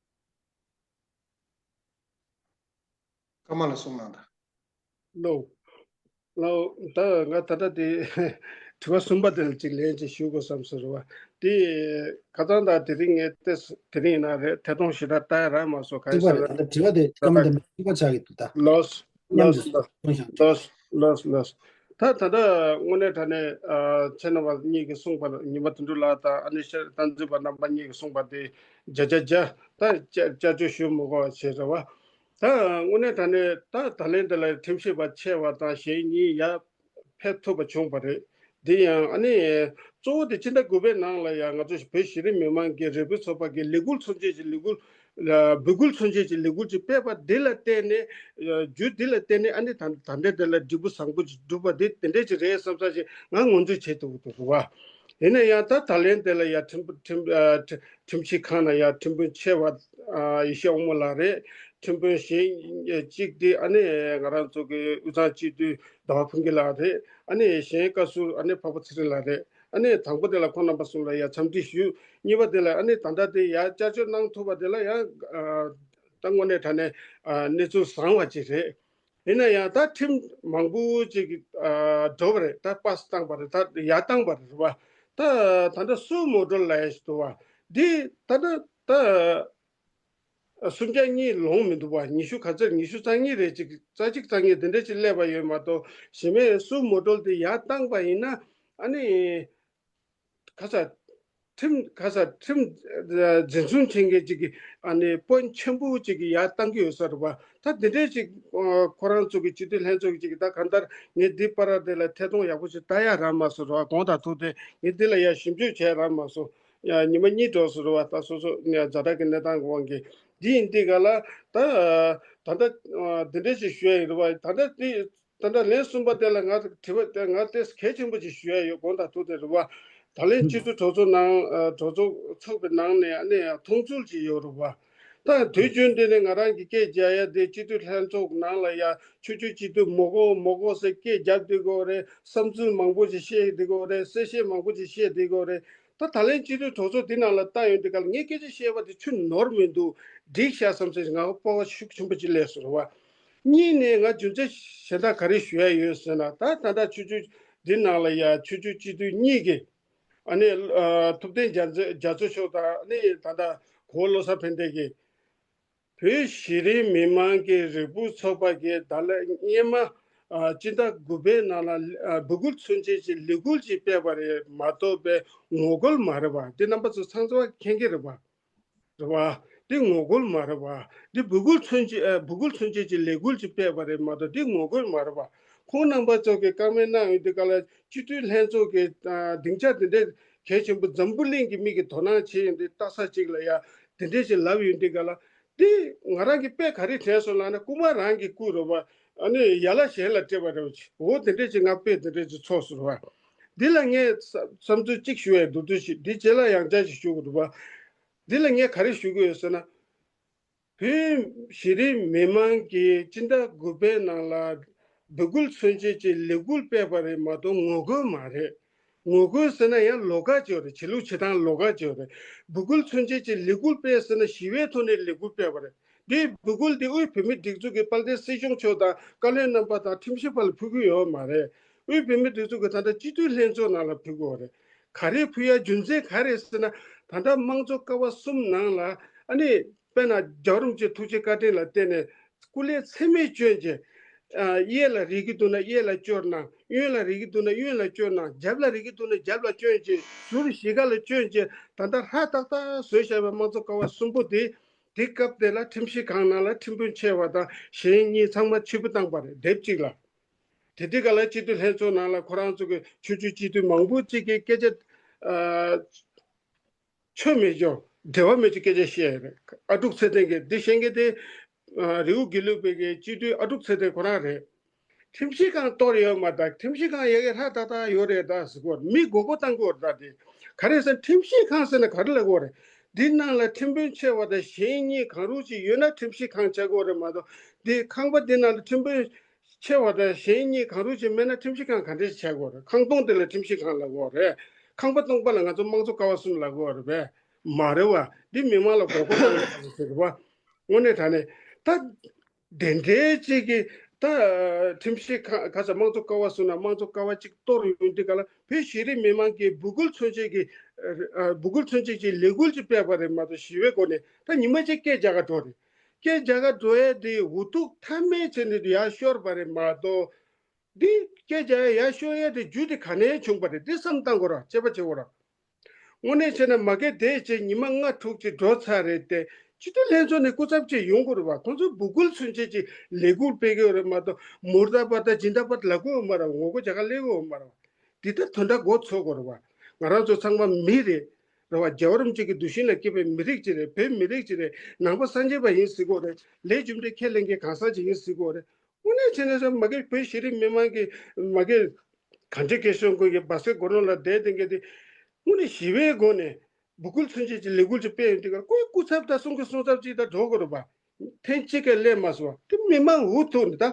ཀརྨ་ལགས་གསུངས་གནང་དང་། ལོ། ལོ། ད་ང་ད་ལྟ་དེ་དྲི་བ་གསུམ་པ་དེ་ལ་ཅིག་ལན་ཅིག་ཞུ་དགོས་བསམ་སོང་རེད་བ། དེ་ཁ་སང་དང་དེ་རིང་ངས་ཏེ་དེ་རིང་ཡིན་ན་རེད། ཐད་གཏོང་ཞེ་དྲག་ལྟ་ཡ་རག་མ་སོང་། ག་རེ་ཟེར་ན་ད་ལྟ་དྲི་བ་དེ་སྐར་མ་དེ་མ་ཤེས་པ་ཆགས་ཀྱི་འདུག་ད། ལོས། ལོས། ལོས། ལོས། ལོས། ལོས། ད་ད་ལྟ་དངོས་གནས་དྲང་གནས་ཨ་ཚེ་རིང་བ་གཉིས་ཀྱིས་གསུངས་པ། ཉི་མ་དོན་གྲུབ་ལགས་དང་ཨ་ནི་ཤེར་རྟ་མཛེས་པ་རྣམ་པ་གཉིས་ཀྱིས་གསུངས་པ་དེ་བརྒྱ་ཆ་བརྒྱ་ད་བསྐྱར་བསྐྱར་བཅོས་ཞུ་མི་དགོས་པ་བྱས་རེད་བ། ད་དངོས་གནས་དྲང་གནས་ད་ད་ལན་འདི་ལ་ཁྲིམས་ཞིབ་པ་ཆེ་བ་དང་གཞན་གཉིས་ཡར་ཕེབས་ཐུབ་པ་བྱུང་བ་རེད། འདི་ཡང་ཨ་ནི་གཙོ་བོ་དེ་སྤྱི་ཟླ་དགུ་པའི་ནང་ལ་ཡང་ང་ཚོ་བོད་གཞི་རིམ་མི་མང་གི་རེ་སྐུལ་ཚོགས་པ་གི་ལས་འགུལ་མཚོན་བྱེད་ཀྱི་ལས་འགུལ་ལ་འབོད་སྐུལ་མཚོན་བྱེད་ཀྱི་ལས་འགུལ་ཅིག་སྤེལ་བ་འདི་ལ་བརྟེན་ནས་རྒྱུ་འདི་ལ་བརྟེན་ནས་ཨ་ནི་ད་ད་ལྟའི་འདི་ལ་འབྲས་བུ་བཟང་པོ་ཅིག་འགྲུབ་པ་འདི་དེ་འདྲས་ཅིག་རེད་བསམ་ས་ཅིག་ང་ངོས་འཛིན་བྱེད་ཐུབ་ཀྱི་འདུག་རེད་བ། ཡིན་ན་ཡང་ད་ད་ལན་དེ་ལ་ཡང་ཁྲིམས་ཁྲིམས་ཨ་ཁྲི་ཁྲིམས་ཞིབ་ཁང་ནང་ཡང་ཁྲིམས་དཔོན་ཆེ་བ་ཨ་ཡེ་ཤེས་དབང་མོ་ལགས་རེད། ཁྲིམས་དཔོན་གཞན་གཅིག་དེ་ཨ་ནི་ང་རང་ཚོ་གི་དབུས་གཙང་སྤྱི་འཐུས་ཟླ་བ་ཕུན་སྐྱིད་ལགས་རེད། ཨ་ནི་གཞན་བཀའ་ཟུར་ཨ་ནི་འཕགས་པ་ཚེ་རིང་ལགས་རེད། ཨ་ནི་དང་པོ་དེ་ལ་ཁོང་རྣམ་པ་གསུམ་ལ་ཡང་འཚམས་འདྲི་ཞུ། གཉིས་པ་དེ་ལ་ཨ་ནི་ད་ལྟ་དེ་ཡང་བསྐྱར་བཅོས་གནང་ཐུབ་པ་དེ་ལ་ཡང་ཨ་ད་དངོས་གནས་དྲང་གནས་ཨ་གནས་ཚུལ་བཟང་བ་ཅིག་རེད། ཡིན་ན་ཡང་ད་ཁྲིམས་མང་པོ་ཅིག་ཨ་འགྲོ་བ་རེད། ད་པཱས་བཏང་པ་རེད། ད་ཡར་བཏང་པ་རེད་བ། ད་ད་ལྟ་སུ་མོ་ཊལ་ལ་ཡ་ཞིག་འདུག་བ། འདི་ད་ལྟ་ད་སུམ་བརྒྱ་གཉིས་ལོངས་མི་འདུག་བ། ཉི་ཤུ་ག་ཚོད་ཉི་ཤུ་རྩ་གཉིས་རེད། ཅིག་རྩ་གཅིག་རྩ་གཉིས་དེ་འདྲ་ཅིག་སླེབས་པ་ཡོད་མ་གཏོགས། གཞི་མེད་སུ་མོ་ཊལ་དེ་ཡར་བཏང་པ་ཡིན་ན་ཨ་ནི། ཁ་ས་ཁྲིམས་ཁ་ས་ཁྲིམས་འཛིན་བཟུང་བྱེད་མཁན་ཅིག་གི་ཨ་ནི་དཔོན་ཆེན་པོ་ཅིག་གི་ཡར་བཏང་གི་ཡོད་ས་རེད་བ། ད་འདི་འདྲས་ཅིག་ཁོ་རང་ཚོ་གི་སྤྱི་འཐུས་ལྷན་ཚོགས་ཀྱི་ཅིག་ད་གང་ལྟར་ངས་འདི་པར་དེ་ལ་ཐད་གཏོང་ཡག་པོ་ཅིག་ལྟ་ཡ་རག་མ་སོང་རེད་བ། དགོངས་དག་ཐུགས་བདེ། ངས་འདི་ལ་ཡ་ཞིབ་འཇུག་བྱས་རག་མ་སོང་། ཡ་ཉི་མ་གཉིས་འགྲོ་སོང་རེད་བ། ད་སོ་སོ་ཛ་དྲག་གི་གནས་སྟངས་ཀྱི་དབང་གིས། འདི་ཡིན་འདི་ག་ལ་ད་ད་ལྟ་འདི་འདྲས་ཅིག་ཞུ་ཡ་ཡིན་རེད་བ། ད་ལྟ་འདི། ད་ལྟ་ལན་གསུམ་པ་དེ་ལ་ང་དྲི་བ་དེ་ང་ཏོག་ཙམ་གལ་ཆེན་པོ་ཅིག་ཞུ་ཡ་ཡོད། དགོངས་དག་ཐུགས་བདེ་རེད་བ། ད་ལན་སྤྱི་འཐུས་གྲོས་ཚོགས་ནང་གྲོས་ཚོགས་ཚོགས་པའི་ནང་ནས་ཨ་ནི་ཡང་མཐོང་ཚུལ་ཅིག་ཡོད་རེད་བ། ད་དུས་རྒྱུན་དེ་ནས་ང་རང་གི་སྐད་རྒྱག་ཡ་དེ་སྤྱི་འཐུས་ལྷན་ཚོགས་ནང་ལ་ཡ་ཆོས་བརྒྱུད་སྤྱི་འཐུས་མི་དགོས་མི་དགོས་ཟེར་སྐད་རྒྱབ་བསྡད་ཀྱི་ཡོད་རེད། བསམ་ཚུལ་མང་པོ་ཅིག་བཤད་བསྡད་ཀྱི་ཡོད་རེད། གསལ་བཤད་མང་པོ་ཅིག་བཤད་བསྡད་ཀྱི་ཡོད་རེད། ད་ད་ལན་སྤྱི་འཐུས་གྲོས་ཚོགས་དེ་ནང་ལ་ལྟ་ཡོང་དུས་ག་ལ་ངས་སྐད་ཆ་བཤད་པ་དེ་ཆུ་ནོར་མི་འདུག་འགྲིག་ཤག་བསམ་ཚེ་ང་སྤོབས་པ་ཤུགས་ཆེན་པོ་ཅིག་སླེབས་སོང་རེད་བ། གཉིས་ནས་ང་རྒྱུ་མཚན་གཞན་དག་ག་རེ་ཞུ་ཡ་ཡོད་ཟེར་ན། ད་ད་ལྟ་ཆོས་བརྒྱུད་འདི་ནང་ལ་ཡ་ཆོས་བརྒྱུད་སྤྱི་འཐུས་གཉིས་ཀྱིས་ཨ་ནི་ཨ་ཐུབ་བསྟན་རྒྱ་མཚོ་རྒྱ་མཚོ་མཆོག་དང་ཨ་ནི་ད་ལྟ་གོ་བོ་བློ་བཟང་ཕན་བདེ་གིས་བོད་གཞི་རིམ་མི་མང་གི་རེ་སྐུལ་ཚོགས་པ་གིས་ད་ལན་སྔོན་མ་ཨ་སྤྱི་ཟླ་དགུ་པའི་ནང་ལ་ཨ་འབོད་སྐུལ་མཚོན་བྱེད་ཀྱི་ལས་འགུལ་ཅིག་སྤེལ་བ་རེད་མ་གཏོགས་པའི་ངོ་རྒོལ་མ་རེད་བ། འདི་རྣམ་པ་ཚོ་ཚང་ཚང་མཁྱེན་གྱི་རེད་བ། རེད་བ། འདི་ངོ་རྒོལ་མ་རེད་བ། འདི་འབོད་སྐུལ་མཚོན་བྱེད་ཨ་འབོད་སྐུལ་མཚོན་བྱེད་ཀྱི་ལས་འགུལ་ཅིག་སྤེལ་བ་རེད་མ་གཏོགས་འདི་ངོ་རྒོལ་མ་རེད་བ། ཁོང་རྣམ་པ་ཚོ་གིས་བཀའ་མོལ་གནང་ཡོང་དུས་ག་ལ་སྤྱི་འཐུས་ལྷན་ཚོགས་ཀྱི་ཨ་སྡིངས་ཆ་འདི་འདྲའི་གལ་ཆེན་པོ་འཛམ་བུ་གླིང་གི་མིག་གིས་དོ་སྣང་བྱེད་ཡོང་དུས་ལྟ་ས་ཅིག་ལ་ཡ་འདི་འདྲས་ཅིག་ལབ་ཡོང་དུས་ག་ལ། འདི་ང་རང་གིས་དཔེ་ག་རེ་དྲན་སོང་ལབ་ན་རྐུ་མ་རང་གི་རྐུ་རེད་བ། ཨ་ནི་ཡ་ལ་གཞན་ལ་སྤྲད་པ་རེད་བ། འོ་འདི་འདྲས་ཅིག་ང་དཔེ་འདི་འདྲས་ཅིག་ཚོར་སོང་བ། འདི་ལ་ངས་བསམ་ཚུལ་གཅིག་ཞུ་ཡ་འདུག་དུས་ཤིག་འདི་རྗེས་ལ་ཡང་བསྐྱར་ཞིག་ཞུ་དགོས་འདུག་བ། འདི་ལ་ངས་ག་རེ་ཞུ་གི་ཡོད་ཟེར་ན། བོད་གཞི་རིམ་མི་མང་གིས་སྤྱི་ཟླ་དགུ་པའི་ནང་ལ་འབོད་སྐུལ་མཚོན་བྱེད་ཀྱི་ལས་འགུལ་སྤེལ་བ་རེད་མ་གཏོགས་ངོ་རྒོལ་མ་རེད། ངོ་རྒོལ་ཟེར་ན་ཡང་ལོགས་ཀ་ཅིག་ཡོད་རེད། བྱེད་ལུགས་བྱེད་སྟངས་ལོགས་ཀ་ཅིག་ཡོད་རེད། འབོད་སྐུལ་མཚོན་བྱེད་ཀྱི་ལས་འགུལ་སྤེལ་ཟེར་ན་ཞི་བའི་ཐོག་ནས་ལས་འགུལ་སྤེལ་བ་རེད། འདིའི་འབོད་སྐུལ་འདི་དབུས་བོད་མིའི་སྒྲིག་འཛུགས་ཀྱི་དཔལ་ལྡན་སྲིད་སྐྱོང་མཆོག་དང་བཀའ་བློན་རྣམ་པ་དང་ཁྲིམས་ཞིབ་པ་ལ་ཕུལ་གྱི་ཡོད་མ་རེད། དབུས་བོད་མིའི་སྒྲིག་འཛུགས་ཀྱི་ད་ལྟ་སྤྱི་འཐུས་ལྷན་ཚོགས་ནང་ལ་ཕུལ་གྱི་ཡོད་རེད། ག་རེ་ཕུལ་ཡ་རྒྱུ་མཚན་ག་རེ་ཟེར་ན། ད་ལྟ་དམངས་གཙོ་ཀ་བ་གསུམ་ནང་ལ་ཨ་ནི་དཔེར་ན་རྒྱལ་བ་རིན་པོ་ཆེ་ཐུགས་རྗེ་བཀའ་དྲིན་ལ་བརྟེན་ནས་སྐུ་ལས་ཚད་མེད་བསྐྱོན་བྱས། ཨ་གཡས་ལ་རེག་གི་འདུག་ན་གཡས་ལ་སྐྱོར་གནང་། གཡོན་ལ་རེག་གི་འདུག་ན་གཡོན་ལ་སྐྱོར་གནང་། རྒྱབ་ལ་རེག་གི་འདུག་ན་རྒྱབ་ལ་སྐྱོན་བྱས། ཟུར་བཞི་ཀ་ལ་སྐྱོན་བྱས། ད་ལྟ་ཧྲ་ཏག་ཏག་བཟོས་བཞག་པའི་དམངས་གཙོ་ཀ་བ་གསུམ་པོ་དེ། དེ་སྐབས་དེ་ལ་ཁྲིམས་ཞིབ་ཁང་ནང་ལ་ཁྲིམས་དཔོན་ཆེ་བ་དང་གཞན་གཉིས་ཚང་མ་ཕྱིར་འབུད་བཏང་པ་རེད། དེབ་གཅིག་ལ། དེ་དུས་ག་ལ་སྤྱི་འཐུས་ལྷན་ཚོགས་ནང་ལ་ཁོ་རང་ཚོ་གི་ཆོས་བརྒྱུད་སྤྱི་འཐུས་མང་པོ་གཅིག་གིས་སྐད་ཆ་ཨ་ཆོས་མེད་ཅོ་འབྲེལ་བ་མེད་ཅོ་སྐད་ཆ་བཤད་ཡོད་རེད། ཨ་ཀྲུག་ཚེ་བརྟན་གྱིས་འདི་བཤད་མཁན་དེ་ཨ་རི་བོ་དགེ་ལུགས་པའི་གི་སྤྱི་འཐུས་ཨ་ཀྲུག་ཚེ་བརྟན་ཁོ་རང་རེད། ཁྲིམས་ཞིབ་ཁང་གཏོར་ཡོད་མ་ད། ཁྲིམས་ཞིབ་ཁང་ཡ་གི་ཧྲ་ཏག་ཏག་ཡོད་རེད་ད་ཟེར་གོ། མི་མགོ་སྐོར་བཏང་གོ་རེད་ད། དེ་ག་རེ་ཟེར་ཁྲིམས་ཞིབ་ཁང་ཟེར་ན་ག་རེ་ལབ་གོ་རེད། འདི་ནང་ལ་ཁྲིམས་དཔོན་ཆེ་བ་དང་གཞན་གཉིས་གང་རུང་ཅིག་ཡོད་ན་ཁྲིམས་ཞིབ་ཁང་བྱ་དགོས་རེད་མ་གཏོགས། འདི་ཁང་པ་འདི་ནང་ལ་ཁྲིམས་དཔོན་ཆེ་བ་དང་གཞན་གཉིས་གང་རུང་ཅིག་མེད་ན་ཁྲིམས་ཞིབ་ཁང་ག་འདྲས་བྱ་དགོས་རེད། ཁང་སྟོང་དེ་ལ་ཁྲིམས་ཞིབ་ཁང་ལབ་གོ་རེད། ཁང་པ་སྟོང་པ་ལ་ང་ཚོ་དམངས་གཙོ་ཀ་བ་གསུམ་ལབ་གོ་རེད་པས། མ་རེད་བ། འདི་མི་མང་ལ་མགོ་སྐོར་བཏང་ཡོད་ཟེར་བ། དངོས་གནས་དྲང་གནས་ད། དེ་འདྲའི་ཅིག་གི་ད་ཁྲིམས་ཞིབ་ཁང་ག་ས་དམངས་གཙོ་ཀ་བ་སོང་ན་དམངས་གཙོ་ཀ་བ་ཅིག་གཏོར་ཡོང་དུས་ག་ལ་བོད་གཞི་རིམ་མི་མང་གི་འབོད་སྐུལ་མཚོན་བྱེད་ཀྱི་འབོད་སྐུལ་མཚོན་བྱེད་ཀྱི་ལས་འགུལ་ཅིག་སྤེལ་བ་རེད་མ་གཏོགས་ཞི་བའི་སྒོ་ནས་ད་ཉི་མ་གཅིག་སྐད་རྒྱག་ག་འགྲོ་རེད། སྐད་རྒྱག་ག་འགྲོ་ཡས་དེ་འུ་ཐུག་མཐའ་མའི་ཆེད་ནས་ཡར་ཤོར་བ་རེད་མ་གཏོགས། འདི་སྐད་རྒྱག་ཡ་ཡར་ཤོར་ཡ་དེ་རྒྱུ་དེ་ག་ནས་བྱུང་བ་རེད། འདི་བསམ་བཏང་དགོས་ར། དཔྱད་པ་བྱེད་དགོས་ར། དངོས་གནས་བྱས་ན་མ་གི་དེ་བྱས་ཉི་མ་ལྔ་དྲུག་ཅིག་འགྲོ་ཚར་རེད་དེ། སྤྱི་འཐུས་ལྷན་ཚོགས་ནས་སྐུ་ཚབ་ཅིག་ཡོང་དགོས་རེད་བ། ཁོང་ཚོས་འབོད་སྐུལ་མཚོན་བྱེད་ཀྱི་ལས་འགུལ་སྤེལ་གི་ཡོད་རེད་མ་གཏོགས་མུར་ད་པ་ད་སྦྱིན་ད་པ་ལབ་གི་ཡོད་མ་རེད། ངོ་རྒོལ་རྒྱག་ག་སླེབས་གི་ཡོད་མ་རེད་བ། འདི་ལྟར་དོན་དག་མགོ་ཚོས་དགོས་རེད་བ། ང་རང་ཚོ་ཚང་མ་མི་རེད། རེད་བ། རྒྱལ་བ་རིན་པོ་ཆེ་གི་གདུལ་ཞིང་ལ་སྐྱེས་པའི་མི་རིགས་ཅིག་རེད། བོད་མི་རིགས་ཅིག་རེད། ནང་པ་སངས་རྒྱས་པ་ཡིན་ཟེར་གི་ཡོད་རེད། ལས་རྒྱུ་འབྲས་ཁས་ལེན་མཁན་གང་ཟག་ཅིག་ཡིན་ཟེར་གི་ཡོད་རེད། དངོས་གནས་བྱས་ན་ས་མ་གི་བོད་གཞི་རིམ་མི་མང་གི་མ་གི་ག་འདྲ་སྐད་ཤོད་དགོས་ཀྱི་བ་སེ་སྒོ་ནོར་ལ་བསྡད་དེ་འགལ་ཏེ། དངོས་གནས་ཞི་བའི་སྒོ་ནས་འབོད་སྐུལ་མཚོན་བྱེད་ཀྱི་ལས་འགུལ་ཅིག་སྤེལ་ཡོང་དུས་ཀར་ཁོའི་སྐུ་ཚབ་དང་གསུང་གི་གསུང་ཚབ་ཅིག་ད་འགྲོ་དགོས་རེད་པ། ཐེངས་གཅིག་གི་སླེབས་མ་སོང་བ་དེ་མི་མང་འུ་ཐུག་ནས་ད།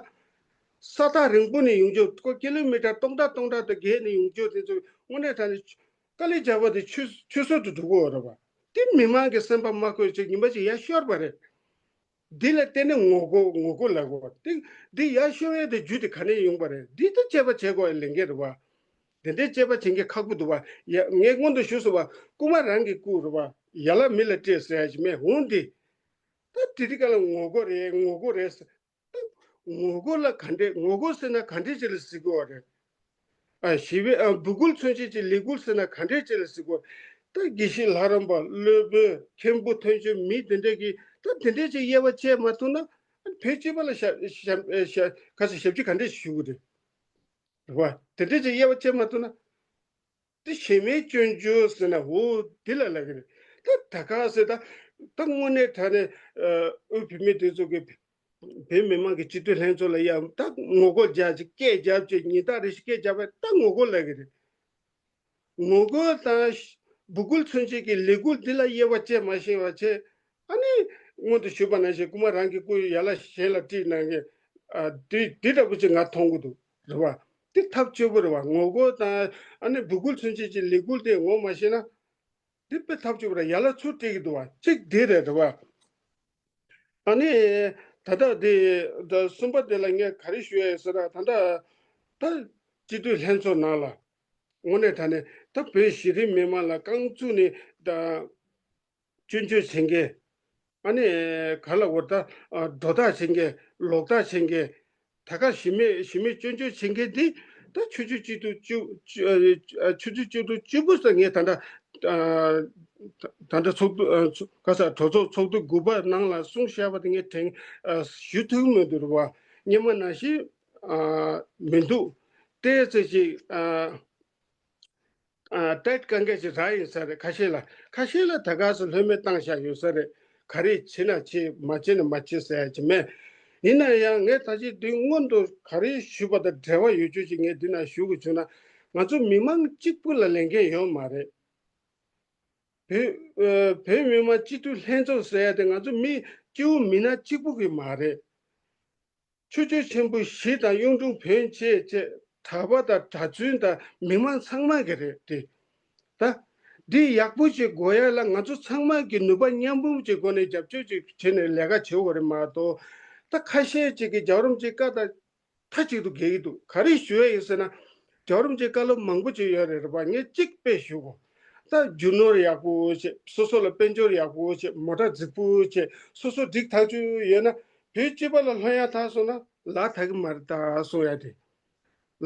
ས་ཐག་རིང་པོ་ནས་ཡོང་རྒྱུ་ཁོ་ཀི་ལོ་མི་ཊར་སྟོང་ཕྲག་སྟོང་ཕྲག་དང་བརྒལ་ནས་ཡོང་རྒྱུ་དེ་ཚོ་དངོས་གནས་དྲང་ནས་དཀའ་ལས་བརྒྱབ་པ་དེ་ཆུད་ཆུད་ཟོས་དུ་འགྲོ་གི་ཡོད་རེད་པ། དེ་མི་མང་གི་སེམས་པ་མ་འཁོར་ཅིག་ཉི་མ་ཅིག་ཡར་ཤོར་བ་རེད། འདི་ལ་བརྟེན་ནས་ངོ་རྒོལ་ངོ་རྒོལ་ལབ་དགོས་པ་དེ། འདི་ཡར་ཤོར་ཡས་དེ་རྒྱུ་དེ་ག་ནས་ཡོང་པ་རེད། འདི་ད་དཔྱད་པ་བྱེད་དགོས་ཡ་ལས་འགན་རེད་བ། དེ་འདྲའི་དཔྱད་པ་བྱེད་མཁན་ཁག་པོ་འདུག་བ། ཡ་ངས་སྔོན་དུ་ཞུས་སོང་བ། རྐུ་མ་རང་གི་རྐུ་རེད་བ། ཡ་ལ་མི་ལ་སྤྲད་ཟེར་ཡ་ཞིག་མེད། འོང་འདི་ད་དེ་རིང་ག་ལ་ངོ་རྒོལ་རེད་ངོ་རྒོལ་རེད་ཟེར། ངོ་རྒོལ་ལ་ག་འདྲས་ངོ་རྒོལ་ཟེར་ན་ག་འདྲས་ཅིག་ལ་ཟེར་གི་ཡོད་རེད། ཨ་ཞི་བའི་ཨ་འབོད་སྐུལ་མཚོན་བྱེད་ཀྱི་ལས་འགུལ་ཟེར་ན་ག་འདྲས་ཅིག་ལ་ཟེར་གི་ཡོད། ད་དགེ་བཤེས་ལྷ་རམས་པ་སློབ་དཔོན་མཁན་པོ་ཐོན་ཆོས་མི་དེ་འདྲས་ཀྱིས་ད་དེ་འདྲས་ཅིག་དབྱེ་བ་བྱས་མ་ཐུབ་ན། ཨ་བོད་སྤྱི་པ་ལ་ཞབས་ཞབས་ཞབས་ག་ཚོད་ཞབས་ཕྱི་ག་འདྲས་ཞུ་གི་རེད། རེད་བ། དེ་འདྲས་ཅིག་དབྱེ་བ་བྱས་མ་ཐུབ་ན། དེ་གཞན་མའི་སྐྱོན་བརྗོད་ཟེར་ན་འོ་དེ་ལ་ལབ་ཀྱི་རེད། ད་ད་ག་ཟེར་ད་ད་དངོས་གནས་དྲང་གནས་ཨ་དབུས་བོད་མི་དེ་ཚོ་གི་བོད་མི་མང་གི་སྤྱི་འཐུས་ལྷན་ཚོགས་ལ་ཡང་ད་ངོ་རྒོལ་རྒྱག་ཅིག་སྐད་རྒྱབ་ཅིག་ཉིན་ལྟར་རེ་བཞིན་སྐད་རྒྱབ་པ་ད་ངོ་རྒོལ་ལབ་ཀྱི་རེད། ངོ་རྒོལ་དང་འབོད་སྐུལ་མཚོན་བྱེད་ཀྱི་ལས་འགུལ་འདི་ལ་དབྱེ་བ་བཅད་མ་ཤེས་པ་བྱས། ཨ་ནི་སྔོན་དུ་ཞུས་པ་ནང་བཞིན་རྐུ་མ་རང་གི་རྐུ་ཡ་ལ་གཞན་ལ་དཀྲིས་གནང་མཁན་ཨ་དེ་དེ་འདྲ་པོ་ཅིག་ང་མཐོང་གི་འདུག་རེད་བ། དེ་ཐབས་སྐྱོ་པོ་རེད་བ། ངོ་རྒོལ་དང་ཨ་ནི་འབོད་སྐུལ་མཚོན་བྱེད་ཀྱི་ལས་འགུལ་དེ་ངོ་མ་ཤེས་ན། འདི་དཔེ་ཐབས་སྐྱོ་པོ་རེད། ཡ་ལ་ཚུར་སྤྲད་ཀྱི་འདུག་བ། གཅིག་འདི་རེད་རེད་བ། ཨ་ནི་ད་ལྟ་དེ་ད་གསུམ་པ་དེ་ལ་ངས་ག་རེ་ཞུ་ཡ་ཡོད་ཟེར་ན། ད་ལྟ་ད་སྤྱི་འཐུས་ལྷན་ཚོགས་ནང་ལ་དངོས་གནས་དྲང་གནས་ད་བོད་གཞི་རིམ་མི་མང་ལ་རྐང་བཙུགས་ནས་ད་སྐྱོན་བརྗོད་བྱེད་མཁན། ཨ་ནི་ག་ལ་འོ་ད་སྒྲོ་བཏགས་བྱེད་མཁན། ལོག་ལྟ་བྱེད་མཁན། ད་ག་གཞི་མེད་གཞི་མེད་སྐྱོན་བརྗོད་བྱེད་མཁན་འདི་ད་ཆུ་ཚོད་གཅིག་ཏུ་བཅུ་ཆུ་ཚོད་གཅིག་ཏུ་བཅུ་པོ་ཟེར་ངས་ད་ལྟ་ད་ལྟ་ཚོགས་འདུ་ག་ས་གྲོས་ཚོགས་ཚོགས་འདུ་དགུ་པ་ནང་ལ་གསུངས་བཞག་པ་དེ་ངས་དྲན་ཞུ་ཐུབ་ཀྱི་མི་འདུག་རེད་བ། སྔོན་མ་ནང་བཞིན་མི་འདུག་ཏོག་ཙམ་ཅིག་ཨ་ཏིཊ་དཀའ་ངལ་ཅིག་རག་ཡིན་ས་རེད། ཁ་ཤས་ལ་ཁ་ཤས་ལ་ད་ག་སེ་ལྷོད་མེད་བཏང་བཞག་ཡོད་ས་རེད། ག་རེ་བྱེད་ན་བྱེད། མ་བྱེད་ན་མ་བྱེད་ཟེར་ཡ་ཅིག་མེད། ཡིན་ན་ཡང་ངས་ད་ཅི་དུས་སྔོན་དུ་ག་རེ་ཞུས་པ་དང་འབྲེལ་བ་ཡོད་རྒྱུ་ཅིག་ངས་འདི་ན་ཞུ་དགོས་བྱུང་ན། ང་ཚོ་མི་མང་གཅིག་པུ་ལ་ལས་འགན་ཡོད་མ་རེད། བོད་ཨ་བོད་མི་མང་སྤྱི་འཐུས་ལྷན་ཚོགས་ཟེར་ཡ་དེ་ང་ཚོ་མི་སྐྱེ་བོ་མི་སྣ་གཅིག་པུ་གི་མ་རེད། ཆུ་ཚོད་ཆེན་པོ་བཞི་དང་གཡུང་དྲུང་བོན་བཅས་བཅས་གྲྭ་པ་དང་གྲྭ་བཙུན་དང་མི་མང་ཚང་མ་གི་རེད་དེ། ད་འདི་ཡག་པོ་ཞིག་དགོས་ཡ་ལ་ང་ཚོ་ཚང་མ་གི་ནུས་པ་མཉམ་སྤུངས་ཀྱི་སྒོ་ནས་རྒྱབ་སྐྱོར་ཅིག་བྱས་ནས་ལས་ཀ་བྱེད་དགོས་རེད་མ་གཏོགས། ད་ཁ་ཤས་ཅིག་གིས་རྒྱལ་བ་རིན་པོ་ཆེའི་བཀའ་དང་མཐའ་གཅིག་ཏུ་འགལ་གྱི་འདུག་ག་རེ་ཞུ་ཡ་ཡིན་ཟེར་ན། རྒྱལ་བ་རིན་པོ་ཆེའི་བཀའ་སློབ་མང་པོ་ཅིག་ཡོད་རེད་རེད་པ། ངས་གཅིག་དཔེ་ཞུ་གོ། ད་རྒྱུ་ནོར་ཡག་པོ་བྱེད། སོ་སོ་ལ་དཔལ་འབྱོར་ཡག་པོ་བྱེད། མོ་ཊ་རྫིག་པོ་བྱེད། སོ་སོ་འགྲིག་ཐག་ཆོད་ཡོད་ན། བོད་སྤྱི་པ་ལ་ལྷོད་ཡ་ཐག་སོང་ན་ལག་ཐག་གི་མ་རེད་ད་གསུང་ཡ་དེ།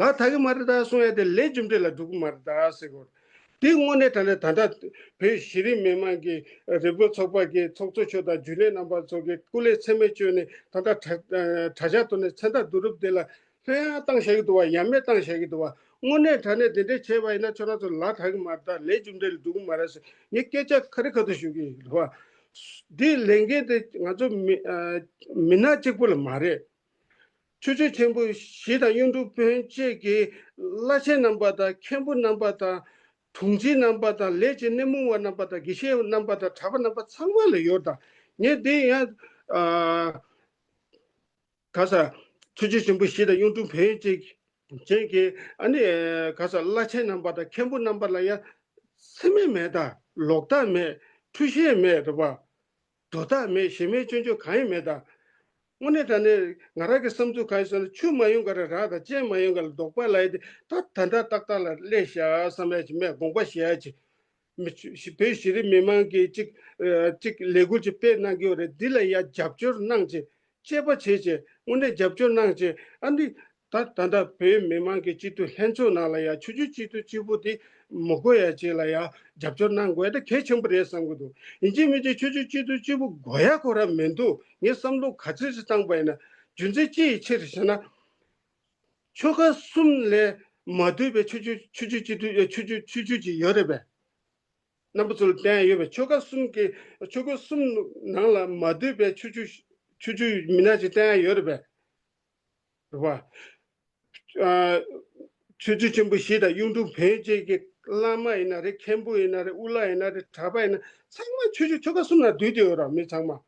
ལག་ཐག་གི་མ་རེད་ད་གསུང་ཡ་དེ་ལས་རྒྱུ་འབྲས་ལ་འགྲོ་གི་མ་རེད་ད་ཟེར་གོ། དེ་དངོས་གནས་དྲང་གནས་ད་ལྟ་བོད་གཞི་རིམ་མི་མང་གི་རེ་སྐུལ་ཚོགས་པ་གི་ཚོགས་གཙོ་མཆོག་དང་རྒྱུན་ལས་རྣམ་པ་ཚོ་གི་སྐུ་ལས་ཚད་མེད་བསྐྱོན་ནས་ད་ལྟ་དྲ་དྲ་ཇག་ཐོག་ནས་མཚན་རྟགས་བསྡུ་རུབ་དེ་ལ་ལྷོད་ཡ་བཏང་བཞག་གི་འདུག་བ། ཡ་མེད་བཏང་བཞག་གི་འདུག་བ། དངོས་གནས་དྲང་གནས་དེ་འདྲས་བྱས་པ་ཡིན་ན་ཁྱོད་རང་ཚོ་ལག་ཐག་གི་མ་རེད་ད། ལས་རྒྱུ་འབྲས་ལ་འགྲོ་གི་མ་རེད་ཟེར་ངས་སྐད་ཆ་ཁ་རི་ཁ་ཐུག་ཞུ་གི་ཡིན་རེད་བ། འདི་ལས་འགན་དེ་ང་ཚོ་མི་ཨ་མི་སྣ་གཅིག་པུ་ལ་མ་རེད། ཆུ་ཚོད་ཆེན་པོ་བཞི་དང་གཡུང་དྲུང་བོན་བཅས་ཀྱི་བླ་ཆེན་རྣམ་པ་དང་མཁན་པོ་རྣམ་པ་དང་། དྲུང་ཆེ་རྣམ་པ་དང་ལས་བྱེད་སྣེ་མོ་བ་རྣམ་པ་དང་དགེ་བཤེས་རྣམ་པ་དང་གྲྭ་པ་རྣམ་པ་ཚང་མ་ལ་ཡོད་ད། ངས་འདི་ཡང་ཨ་ག་ས་ཆུ་ཚོད་ཆེན་པོ་བཞི་དང་གཡུང་དྲུང་བོན་བཅས་ཅན་གྱི་ཨ་ནི་ག་ས་བླ་ཆེན་རྣམ་པ་དང་མཁན་པོ་རྣམ་པ་ལ་ཡང་སེམས་མེད་མེད་ད། ལོག་ལྟ་མེད། འཁྲུལ་ཤེས་མེད་རེད་པ། དོ་བདག་མེད། གཞན་མའི་སྐྱོན་བརྗོད་གང་ཡང་མེད་ད། དངོས་གནས་དྲང་གནས་ང་རང་གི་བསམ་ཚུལ་ག་རེ་ཟེར་ན། ཆུ་མ་ཡོང་ག་རེ་རག་དང་། རྐྱེན་མ་ཡོང་ག་ལ་དོགས་པ་ལབ་ཡ་དེ་ད་ད་ལྟ་ཏག་ཏག་ལ་སླེབས་ཤག་བསམ་ཡ་ཅིག་མེད། དགོངས་པ་བཞེས་ཡ་ཅིག་མི་ཆུ་བོད་གཞི་རིམ་མི་མང་གིས་ཅིག་ཨ་ཅིག་ལས་འགུལ་ཅིག་སྤེལ་གནང་གི་ཡོད་རེད། འདི་ལ་ཡ་རྒྱབ་སྐྱོར་གནང་བྱས། དཔྱད་པ་བྱས་བྱས། དངོས་གནས་རྒྱབ་སྐྱོར་གནང་བྱས། ཨ་ནི་ད་ད་ལྟ་བོད་མི་མང་གི་སྤྱི་འཐུས་ལྷན་ཚོགས་ནང་ལ་ཡ་ཆོས་བརྒྱུད་སྤྱི་འཐུས་གཅིག་པུ་དེ་མི་དགོས་ཡ་ཅིག་ལ་ཡ་རྒྱབ་སྐྱོར་གནང་དགོས་ཡ་དེ་གལ་ཆེན་པོ་རེད་བསམ་གི་འདུག་ཡིན་གཅིག་མིན་གཅིག་ཆོས་བརྒྱུད་སྤྱི་འཐུས་གཅིག་པུ་དགོས་ཡ་ཁོ་རང་མི་འདུག་ངས་བསམ་བློ་ག་ཚོད་ཅིག་བཏང་པ་ཡིན་ན། རྒྱུ་མཚན་ཅི་ཡི་ཕྱིར་ཞེ་ན། ཆོལ་ཁ་གསུམ་ལས་མ་འདུས་པའི་ཆོས་བརྒྱུད་ཆོས་བརྒྱུད་སྤྱི་འཐུས་ཨ་ཆོས་བརྒྱུད་ཆོས་བརྒྱུད་ཅིག་ཡོད་རེད་པས། རྣམ་པ་ཚོ་ལ་བསྟན་ཡ་ཡོད་པས། ཆོལ་ཁ་གསུམ་གྱི་ཆོལ་ཁ་གསུམ་ནང་ལ་མ་འདུས་པའི་ཆོས་བརྒྱུད་ཆོས་བརྒྱུད་མི་སྣ་ཅིག་བསྟན་ཡ་ཡོད་རེད་པས། རེད་པ། ཨ་ཆོས་བརྒྱུད་ཆེན་པོ་བཞི་དང་གཡུང་དྲུང་བོན་བཅས་ཀྱི་བླ་མ་ཡིན་ན་རེད། མཁན་པོ་ཡིན་ན་རེད། དབུ་བླ་ཡིན་ན་རེད། གྲྭ་པ་ཡིན་ན། ཚང་མ་ཆོས་བརྒྱུད་ཆོལ་ཁ་གསུམ་ནང་འདུས་བསྡད་ཡོད་རེད། མི་ཚང་མ།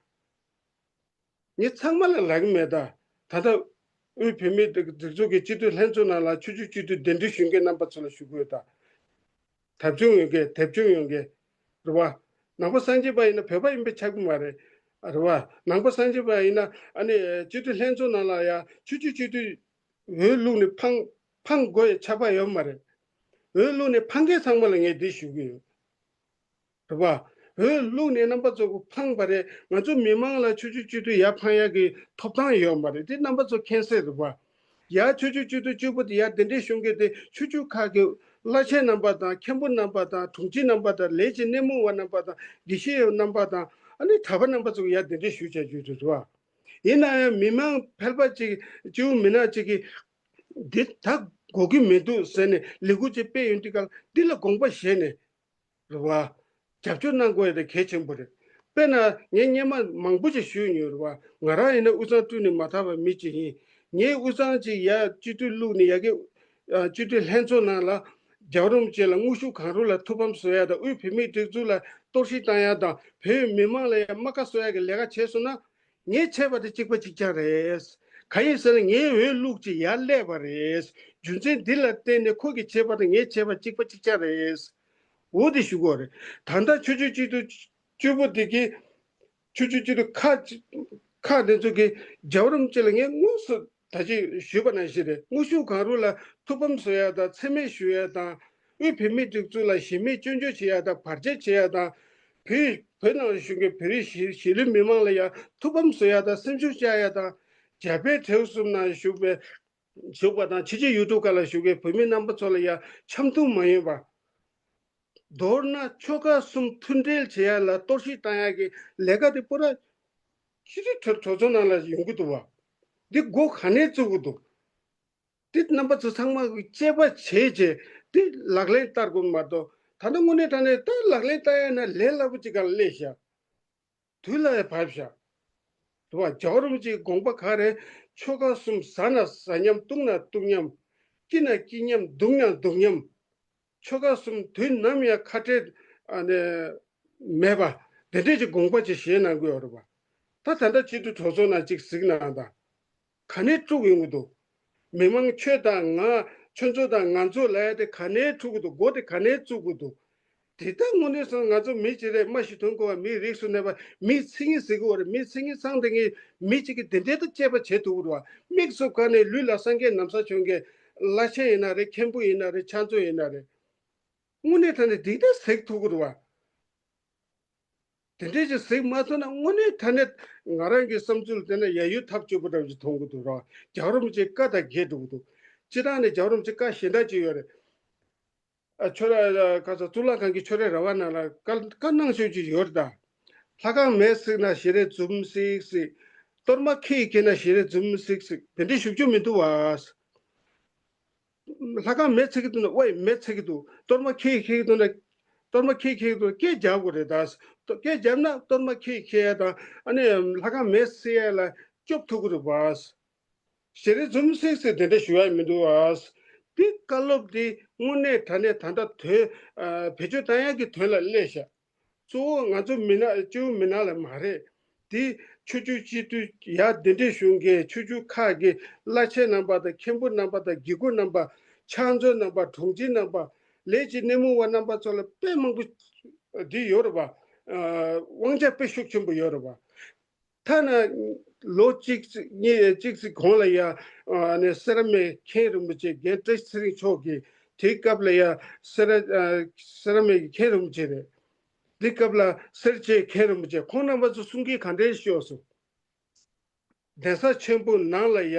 ངས་ཚང་མ་ལ་ལབ་ཀྱི་མེད་ད། ད་ལྟ་དབུས་བོད་མིའི་སྒྲིག་འཛུགས་ཀྱི་སྤྱི་འཐུས་ལྷན་ཚོགས་ནང་ལ་ཆོས་བརྒྱུད་སྤྱི་འཐུས་གདན་འདྲེན་ཞུ་མཁན་རྣམ་པ་ཚོ་ལ་ཞུ་གི་ཡོད་ད། དབུ་བྱུང་ཡོད་མཁན། དབུ་བྱུང་ཡོད་མཁན་རེད་པ། ནང་པ་སངས་རྒྱས་པ་ཡིན་ན་བོད་པ་ཡིན་པས་ཁྱབ་ཀྱི་མ་རེད། རེད་པ། ནང་པ་སངས་རྒྱས་པ་ཡིན་ན་ཨ་ནི་སྤྱི་འཐུས་ལྷན་ཚོགས་ནང་ལ་ཡ་ཆོས་བརྒྱུད་སྤྱི་འཐུས་འོས་བླུགས་ནས་འཕང་འཕང་དགོས་ཡ་ཆགས་པ་ཡོད་མ་རེད། འོས་བླུགས་ནས་འཕང་མཁན་ཚང་མ་ལ་ངས་འདི་ཞུ་གི་ཡོད། རེད་པ། འོས་བླུགས་ནས་རྣམ་པ་ཚོ་གི་འཕངས་པ་རེད། ང་ཚོ་མི་མང་ལ་ཆོས་བརྒྱུད་སྤྱི་འཐུས་ཡར་འཕངས་ཡག་གི་ཐོབ་ཐང་ཡོད་མ་རེད། དེ་རྣམ་པ་ཚོ་མཁྱེན་གསལ་རེད་པ། ཡར་ཆོས་བརྒྱུད་སྤྱི་འཐུས་གཅིག་པུ་དེ་ཡར་གདན་འདྲེན་ཞུ་མཁན་དེ་ཆོས་བརྒྱུད་ཁག་གི་བླ་ཆེན་རྣམ་པ་དང་། མཁན་པོ་རྣམ་པ་དང་། དྲུང་ཆེ་རྣམ་པ་དང་། ལས་ཀྱི་སྣེ་མོ་བ་རྣམ་པ་དང་། དགེ་བཤེས་རྣམ་པ་དང་། ཨ་ནི་གྲྭ་པ་རྣམ་པ་ཚོ་ཡར་གདན་འདྲེན་ཞུ་བྱ་རྒྱུ་རེད་པ། ཡིན་ན་ཡང་མི་མང་ཕལ་པ་ཅིག་སྐྱེ་བོ་མི་ནག་ཅིག་གིས་འདི་ད་དགོས་ཀྱི་མི་འདུག་ཟེར་ནས་ལས་འགུལ་ཅིག་སྤེལ་ཡོང་དུས་སྐབས་འདི་ལ་དགོངས་པ་བཞེས་ནས། རེད་པ། རྒྱབ་སྐྱོར་གནང་དགོས་ཡ་དེ་གལ་ཆེན་པོ་རེད། དཔེར་ན་ངས་སྔོན་མ་མང་པོ་ཅིག་ཞུས་མྱོང་། རེད་པ། ང་རང་ཡིན་ན་དབུས་གཙང་སྤྲུལ་ནས་མ་ཐར་བ་མི་ཅིག་ཡིན། ངས་དབུས་གཙང་ཅིག་ཡར་སྤྱི་འཐུས་བླུགས་ནས་ཡ་གི་ཨ་སྤྱི་འཐུས་ལྷན་ཚོགས་ནང་ལ་རྒྱལ་བ་རིན་པོ་ཆེ་ལ་དངོས་ཤུགས་གང་རུང་ལ་ཐུགས་ཕམ་བཟོ་ཡ་དང་། དབུས་བོད་མིའི་སྒྲིག་འཛུགས་ལ་གཏོར་བཤིག་བཏང་ཡ་དང་། བོད་མི་མང་ལ་ཡ་རྨ་ཁ་གསོ་ཡ་གི་ལས་ཀ་བྱས་སོང་ན། ངས་བྱས་པ་དེ་གཅིག་པ་གཅིག་རྐྱང་རེད། གང་ཡིན་ཟེར་ན་ངའི་འོས་བླུགས་ཀྱིས་ཡར་སླེབས་པ་རེད། རྒྱུ་མཚན་འདི་ལ་བརྟེན་ནས་ཁོ་གིས་བྱས་པ་དང་ངས་བྱས་པ་གཅིག་པ་གཅིག་རྐྱང་རེད། འོ་དེ་ཞུ་དགོས་རེད། ད་ལྟ་ཆོས་བརྒྱུད་སྤྱི་འཐུས་བཅུ་པོ་དེ་གིས་ཆོས་བརྒྱུད་སྤྱི་འཐུས་ཁག་ཅིག་ཁག་དེ་ཚོ་གིས་རྒྱལ་བ་རིན་པོ་ཆེ་ལ་ངས་དངོས་སུ་ད་ཅི་ཞུས་པ་ནང་བཞིན་རེད། དངོས་ཤུགས་གང་རུང་ལ་ཐུགས་ཕམ་བཟོ་ཡ་དང་། མཚན་སྨད་ཞུ་ཡ་དང་། དབུས་བོད་མིའི་སྒྲིག་འཛུགས་ལ་ཞེ་མེར་སྐྱོན་བརྗོད་བྱེད་ཡ་དང་། བར་ཆད་བྱེད་ཡ་དང་། བོད་བོད་ནང་ལ་བཞུགས་མཁན་བོད་རིགས་གཞིས་གཞིས་ལུས་མི་མང་ལ་ཡང་ཐུགས་ཕམ་བཟོ་ཡ་དང་། སེམས་ཤུགས་བཅག་ཡ་དང་། རྒྱ་བལ་འབྲེལ་གསུམ་ནང་བཞུགས་པའི་བཞུགས་པ་དང་། ཕྱི་རྒྱལ་ཡུལ་གྲུ་ཁག་ལ་བཞུགས་མཁན་བོད་མི་རྣམ་པ་ཚོ་ལ་ཡང་འཆམ་མཐུན་མ་ཡིན་པ། མདོར་ན་ཆོལ་ཁ་གསུམ་མཐུན་འབྲེལ་བྱེད་ཡ་ལ་གཏོར་བཤིག་བཏང་ཡ་གི་ལས་ཀ་དེ་པུ་ར་ཕྱི་རྒྱལ་གྲོས་གྲོས་ཚོགས་ནང་ལ་ཡོང་གི་འདུག་བ། འདི་འགོ་ག་ནས་བཙུགས་ཀྱི་འདུག་འདི་རྣམ་པ་ཚོ་ཚང་མ་གིས་དཔྱད་པ་བྱས་བྱས་འདི་ལག་ལེན་བསྟར་དགོས་མ་གཏོགས། ད་ལྟ་དངོས་གནས་དྲང་གནས་ད་ལག་ལེན་བསྟར་ཡ་ན་ལས་སླ་པོ་ཅིག་སྒང་ལ་སླེབས་ཤག་དུས་ལ་ཡང་བབས་ཤག་རེད་པ། རྒྱལ་བ་རིན་པོ་ཆེའི་དགོངས་པ་ག་རེ། ཆོལ་ཁ་གསུམ་ཟ་ན་ཟ་མཉམ། བཏུང་ན་བཏུང་མཉམ། སྐྱིད་ན་སྐྱིད་མཉམ། སྡུག་ན་སྡུག་མཉམ། ཆོལ་ཁ་གསུམ་དུས་ནམ་ཡང་ཁ་བྲལ་ཨ་ནི་མེད་པ། དེ་འདྲས་ཀྱི་དགོངས་པ་ཅིག་བཞེས་གནང་གི་ཡོད་རེད་པ། ད་ད་ལྟ་སྤྱི་འཐུས་གྲོས་ཚོགས་ནང་ཅིག་གཟིགས་གནང་དང་། ག་ནས་དཀྲུགས་ཡོང་གི་འདུག་མི་མང་ཁྱོད་དང་ང་། ཁྱོད་ཚོ་དང་ང་ཚོ་ལབ་ཡ་དེ་ག་ནས་དཀྲུགས་གི་འདུག་འགོ་དེ་ག་ནས་བཙུགས་གི་འདུག་དེ་ལྟར་དངོས་གནས་སོང་ང་ཚོ་མི་གཅིག་རེད། སྨྲ་ཤེས་དོན་གོ་བ་མིའི་རིགས་སུ་གནས་པ། མིའི་མཚན་ཉིད་ཟེར་གི་ཡོད་རེད། མིའི་མཚན་ཉིད་ཚང་དེ་ངས་མི་གཅིག་གིས་དེ་འདྲའི་ཐོག་དཔྱད་པ་བྱེད་ཐུབ་ཀྱི་རེད་པ། མིག་གཟུགས་ཁ་ནས་ལུས་ལ་སངས་རྒྱས་ན་བཟའ་བྱུང་མཁན་བླ་ཆེན་ཡིན་ན་རེད། མཁན་པོ་ཡིན་ན་རེད། ཕྱག་མཛོད་ཡིན་ན་རེད། དངོས་གནས་དྲང་གནས་འདི་ལྟར་གཟིགས་ཐུབ་ཀྱི་རེད་པ། དེ་འདྲས་ཅིག་གཟིགས་མ་ཐུབ་ན་དངོས་གནས་དྲང་གནས་ང་རང་གི་བསམ་ཚུལ་བལྟས་ན་ཡ་ཡུལ་ཐབས་སྐྱོ་པོ་འདྲ་བོ་ཅིག་མཐོང་གི་འདུག་ར། རྒྱལ་བ་རིན་པོ་ཆེའི་བཀའ་དང་འགལ་འགྲོ་གི་འདུག་སྤྱིར་བཏང་ནས་རྒྱལ་བ་རིན་པོ་ཆེའི་བཀའ་གཞན་དག་ཅིག་ཡོད་རེད། ཨ་ཁྱོད་ར་ཁ་ས་གཙུག་ལག་ཁང་གི་ཁྱོད་རའི་ར་བ་ནང་ལ་བཀའ་བཀའ་གནང་ཤོས་ཅིག་ཡོད་རེད་ད། ལྷ་ཁང་མེ་བསྲེགས་ན་ཞལ་རས་འཛུམ་ཟིག་ཟིག། གཏོར་མ་ཁྱི་ཡིས་ཁྱེར་ན་ཞལ་རས་འཛུམ་ཟིག་ཟིག། དེ་འདྲའི་ཞུ་རྒྱུ་མི་འདུག་བ། ལྷ་ཁང་མེ་བསྲེག་གི་འདུག་ན་ཝའི་མེ་བསྲེག་གི་འདུག་གཏོར་མ་ཁྱི་ཡིས་ཁྱེར་གི་འདུག་ན། གཏོར་མ་ཁྱི་ཡིས་ཁྱེར་གི་འདུག་ན་སྐད་རྒྱབ་དགོས་རེད་ད། སྐད་རྒྱབ་ན་གཏོར་མ་ཁྱི་ཡིས་ཁྱེར་ཡ་དང་། ཨ་ནི་ལྷ་ཁང་མེ་བསྲེག་ཡ་ལ་སྐྱོབ་ཐུབ་ཀྱི་རེད་པ། ཞལ་རས་འཛུམ་ཟིག་ཟིག་དེ་འདྲ་ཞུ་ཡ་མི་འདུག་ཨ། འདི་བཀའ་སློབ་འདི་དངོས་གནས་དྲང་གནས་ད་ལྟ་དོན་ཨ་བེད་སྤྱོད་བཏང་ཡ་གི་དོན་ལ་སླེབས་ཤག་གཙོ་བོ་ང་ཚོ་མི་ནག་སྐྱེ་བོ་མི་ནག་ལ་མ་རེད། དེ་ཆོས་བརྒྱུད་སྤྱི་འཐུས་ཡར་གདན་འདྲེན་ཞུ་མཁན་ཆོས་བརྒྱུད་ཁག་གི་བླ་ཆེན་རྣམ་པ་དང་། མཁན་པོ་རྣམ་པ་དང་། དགེ་བསྐོས་རྣམ་པ། ཕྱག་མཛོད་རྣམ་པ། དྲུང་ཆེ་རྣམ་པ། ལས་ཀྱི་སྣེ་མོ་བ་རྣམ་པ་ཚོ་ལ་དཔེ་མང་པོ་འདི་ཡོད་རེད་པ། ཨ་དབང་ཆ་དཔེ་ཤུགས་ཆེན་པོ་ཡོད་རེད་པ། ཐ་ན་ ལོ་གཅིག་ཙམ་གཉིས་གཅིག་ཙམ་གོང་ལ་ཡ་ཨ་ནི་སེ་ར་སྨད་མཁན་རིན་པོ་ཆེ་རྒན་བཀྲ་ཤིས་ཚེ་རིང་མཆོག་གིས་དེའི་སྐབས་ལ་ཡ་སེ་ར་ཨ་སེ་ར་སྨད་ཀྱི་མཁན་རིན་པོ་ཆེ་རེད། དེའི་སྐབས་ལ་སེར་བྱེས་མཁན་རིན་པོ་ཆེ་ཁོང་རྣམ་པ་ཚོ་གསུང་གིན་ག་འདྲས་ཤོད་སོང་། གདན་ས་ཆེན་པོ་ནང་ལ་ཡ་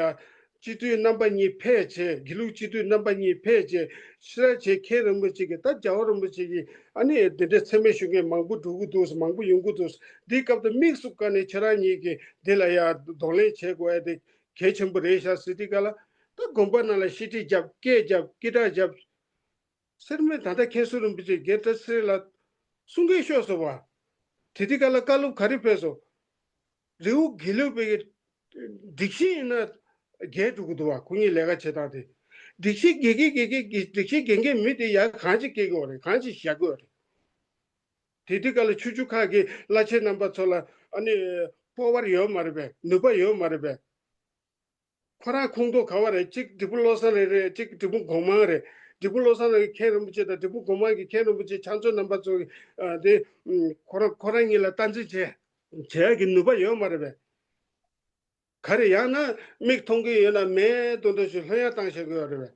སྤྱི་འཐུས་རྣམ་པ་གཉིས་ཕེབས་བྱས། དགེ་ལུགས་སྤྱི་འཐུས་རྣམ་པ་གཉིས་ཕེབས་བྱས། སེ་ར་བྱེས་མཁན་རིན་པོ་ཆེ་གིས་ད་རྒྱལ་བ་རིན་པོ་ཆེ་གིས་ཨ་ནི་དེ་འདྲའི་མཚན་སྨད་ཞུ་མཁན་མང་པོ་འགྲོ་གི་འདུག་མང་པོ་ཡོང་གི་འདུག་འདིའི་སྐབས་དུ་དམིགས་སུ་བཀར་ནས་ཁྱེད་རང་གཉིས་ཀྱིས་འདི་ལ་ཡ་གདོང་ལེན་བྱེད་དགོས་ཡ་དེ་གལ་ཆེན་པོ་རེད་ཤག་ཟེར་དུས་སྐབས་ལ། ད་དགོན་པ་ནང་ལ་བཤད་ཁྲིད་བརྒྱབ། སྐད་བརྒྱབ། སྐད་གྲགས་བརྒྱབ། སེར་སྨད་ད་ལྟ་མཁན་ཟུར་རིན་པོ་ཆེ་རྒན་བཀྲ་ཤིས་ལ་གསུང་སྐད་ཤོར་སོང་བ། དེ་དུས་སྐབས་ལ་བཀའ་སློབ་ག་རེ་ཕེབས་སོང་། རི་བོ་དགེ་ལུགས་པའི་སྒྲིག་གཞི་ཡིན་ན་འགལ་འགྲོ་གི་འདུག་བ། ཁོ་གཉིས་ལས་ཀ་བྱེད་སྟངས་དེ། སྒྲིག་གཞི་འགལ་གི་འགལ་གི་སྒྲིག་གཞི་འགལ་མཁན་མི་དེ་ཡར་གང་ཅི་སྐྱེལ་གི་ཡོད་རེད། གང་ཅི་བཞག་གི་ཡོད་རེད། དེ་དུས་སྐབས་ལ་ཆོས་བརྒྱུད་ཁག་གི་བླ་ཆེན་རྣམ་པ་ཚོ་ལ་ཨ་ནི་པོ་ཝར་ཡོད་མ་རེད་པས། ནུས་པ་ཡོད་མ་རེད་པས། ཁོ་རང་ཁོངས་གཏོགས་ག་བ་རེད། གཅིག་འབྲས་སྤུངས་བློ་བཟང་རེད། རེད། གཅིག་འབྲས་སྤུངས་སྒོ་མང་རེད། འབྲས་སྤུངས་བློ་བཟང་ལགས་ཀྱི་མཁན་རིན་པོ་ཆེ་དང་འབྲས་སྤུངས་སྒོ་མང་གི་མཁན་རིན་པོ་ཆེ་ཕྱག་མཛོད་རྣམ་པ་ཚོ་གིས་ཨ་དེ་ཁོ་རང་ཁོ་རང་གཉིས་ལ་སྟངས་འཛིན་བྱས་བྱེད་ཡག་གི་ནུས་པ་ཡོད་མ་རེད་པས། ག་རེ་ཡང་ན་མིག་མཐོང་གི་ཡོད་ན་མེད་མདོག་མདོག་ཞིག་ལྷོད་ཡངས་བཏང་བཞག་གི་ཡོད་རེད་པས།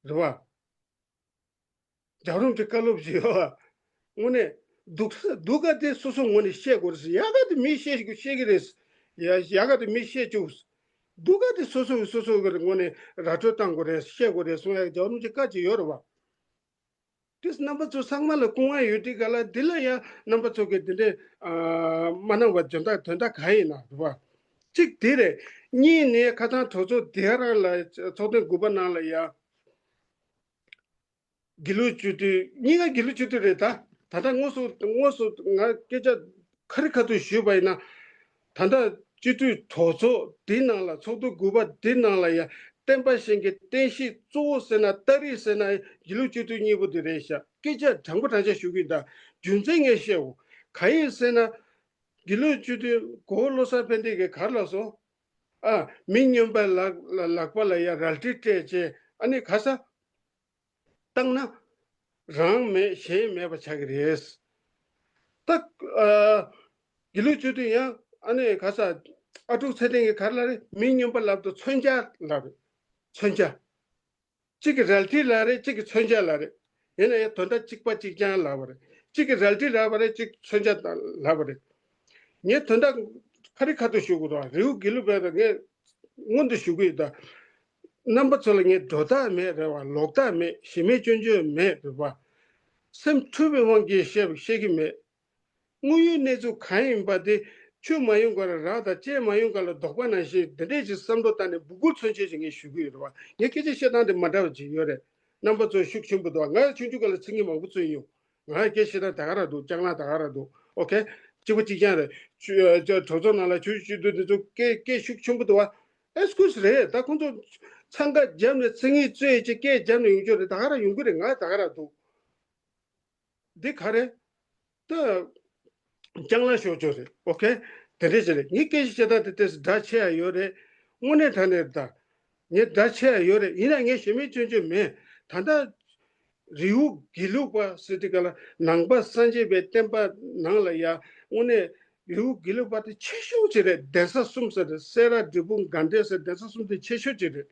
རེད་པ། རྒྱལ་བ་རིན་པོ་ཆེའི་བཀའ་སློབ་ཅིག་ཡོད། དངོས་གནས་སྡུག་སྡུག་ག་དེ་སོ་སོ་ངོས་ནས་བཤད་དགོས་རེད་ཟེར། ཡག་ག་དེ་མིས་བཤད་བཤད་ཀྱི་རེད། ཡ་ཡག་ག་དེ་མིས་བཤད་བཅུག་སྡུག་ག་དེ་སོ་སོ་སོ་སོ་གི་ངོས་ནས་ར་སྤྲོད་བཏང་དགོས་རེད། བཤད་དགོས་རེད་གསུང་ཡག་རྒྱལ་བ་རིན་པོ་ཆེའི་བཀའ་ཅིག་ཡོད་རེད་བ། དེ་རྣམ་པ་ཚོ་ཚང་མ་ལ་སྐུ་དབང་ཡོད་དུས་ག་ལ་འདི་ལ་ཡང་རྣམ་པ་ཚོ་གིས་འདི་འདྲའི་ཨ་མ་གནང་བ་དོན་དག་དོན་དག་གང་ཡིན་ན་རེད་བ། གཅིག་དེ་རེད། གཉིས་ནས་ཁ་སང་གྲོས་ཚོགས་དེ་རང་ལ་ཚོགས་ཐེངས་དགུ་པ་ནང་ལ་ཡང་དགེ་ལུགས་སྤྱི་འཐུས། གཉིས་ཀ་དགེ་ལུགས་སྤྱི་འཐུས་རེད། ད་ད་ལྟ་དངོས་སུ་དངོས་སུ་ང་སྐད་ཆ་ཁ་རི་ཁ་ཐུག་ཞུས་པ་ཡིན་ན། ད་ལྟ་སྤྱི་འཐུས་གྲོས་ཚོགས་འདི་ནང་ལ་ཚོགས་འདུ་དགུ་པ་འདི་ནང་ལ་ཡང་བསྟན་པ་ཆེན་གྱི་བསྟན་བཤིག་གཙོ་བོ་ཟེར་ན་སྟ་རེ་ཟེར་ན་དགེ་ལུགས་སྤྱི་འཐུས་གཉིས་པོ་འདི་རེད་ཤག་སྐད་ཆ་དྲང་པོ་དྲང་བཞག་ཞུ་གི་ཡིན། ད་རྒྱུ་མཚན་ངས་བཤད་འོ། ག་ཡིན་ཟེར་ན། དགེ་ལུགས་སྤྱི་འཐུས་གོ་བོ་བློ་བཟང་ཕན་བདེ་གིས་ག་རེ་ལབ་སོང་། ཨ། མི་སྨྱོན་པ་ལག་ལག་པ་ལ་ཡ་རལ་གྲི་སྤྲད་བྱས་ཨ་ནི་ག་ས་བཏང་ན་རང་མེད་གཞན་མེད་པ་ཆགས་ཀྱི་རེད། ད་ཨ་དགེ་ལུགས་སྤྱི་འཐུས་ཡང་ཨ་ནི་ག་ས་ཨ་ཀྲུག་ཚེ་བརྟན་གྱིས་ག་རེ་ལབ་རེད། མི་སྨྱོན་པ་ལབ་དུས་མཚོན་ཆ་ལབ་རེད། མཚོན་ཆ། གཅིག་གིས་རལ་གྲི་ལབ་རེད། གཅིག་གིས་མཚོན་ཆ་ལབ་རེད། ཡིན་ན་ཡང་དོན་དག་གཅིག་པ་གཅིག་རྐྱང་ལབ་པ་རེད། གཅིག་གིས་རལ་གྲི་ལབ་པ་རེད། གཅིག་མཚོན་ཆ་ལབ་པ་རེད། ངས་དོན་དག་ཁ་རི་ཁ་ཐུག་ཞུ་དགོས་དང་། རི་བོ་དགེ་ལུགས་པས་དང་ངས་སྔོན་དུ་ཞུ་གི་ཡོད། ད་རྣམ་པ་ཚོ་ལ་ངས་སྒྲོ་བཏགས་མེད་རེད་བ། ལོག་ལྟ་མེད། གཞི་མེད་སྐྱོན་བརྗོད་མེད་རེད་བ། སེམས་འཁྲུལ་པའི་དབང་གིས་བཤད་བཤད་ཀྱི་མེད། དངོས་ཡོད་གནས་ཚུལ་གང་ཡིན་པ་དེ་ཆོས་མ་ཡོང་གར་རག་དང་བཅད་མ་ཡོང་གར་ལ་དོགས་པ་ནང་བཞིན་དེ་འདྲས་ཀྱི་བསམ་བློ་བཏང་ནས་འབོད་སྐུལ་མཚོན་ཆེད་ཅིག་ངས་ཞུ་གི་ཡོད་རེད་བ། ངས་སྐད་ཆ་བཤད་སྟངས་དེ་མ་འདྲ་བ་ཅིག་ཡོད་རེད། རྣམ་པ་ཚོ་ཤུགས་ཆེན་པོ་འདུག་ང་ཆུང་ཆུང་སྒང་ལ་ཚིག་ངན་མང་པོ་བརྗོད་མྱོང་། ང་སྐད་བཤད་སྟངས་ད་ག་རང་འདུག་ལྕང་ལ་ད་ག་རང་འདུག་ཨོ་ཁེ། གཅིག་པ་གཅིག་རྐྱང་རེད། ཆུ་ཨ་ཅོ་གྲོས་ཚོགས་ནང་ལ་ཆོས་ཞུ་དུས་འདི་ཚོ་སྐད་སྐད་ཤུགས་ཆེན་པོ་འདུག་བ། ཨེ་སྐུ་སི་རེད། ད་ཁོང་ཚོ་འཚང་ཁ་བརྒྱབ་ནས་ཚིག་ངན་བརྗོད་བྱས་སྐད་བརྒྱབ་ནས་ཡོང་རྒྱུ་རེད། ད་ག་རང་ཡོང་གི་རེད། ང་ད་ག་རང་འདུག་འདི་ག་རེད། ད་ལྕང་ལ་ཤོག་ཆོག་རེད། ཨོ་ཁེ། དེ་འདྲས་ཅིག་རེད། ངའི་སྐད་ཆ་བཤད་སྟངས་དེ་ཏོག་ཙམ་འདྲ་ཆེ་ཡ་ཡོད་རེད། དངོས་གནས་དྲང་གནས་ད་ངས་འདྲ་ཆེ་ཡ་ཡོད་རེད། ཡིན་ན་ངས་གཞི་མེད་སྐྱོན་བརྗོད་མེད། ད་ལྟ་རི་བོ་དགེ་ལུགས་པ་ཟེར་དུས་སྒང་ལ་ནང་པ་སངས་རྒྱས་པའི་བསྟན་པ་ནང་ལ་ཡ་དངོས་གནས་རི་བོ་དགེ་ལུགས་པ་དེ་ཆེ་ཤོས་ཅིག་རེད། གདན་ས་གསུམ་ཟེར་རེད། སེ་ར་འབྲས་སྤུངས་དགའ་འབྲས་ཟེར་གདན་ས་གསུམ་དེ་ཆེ་ཤོས་ཅིག་རེད།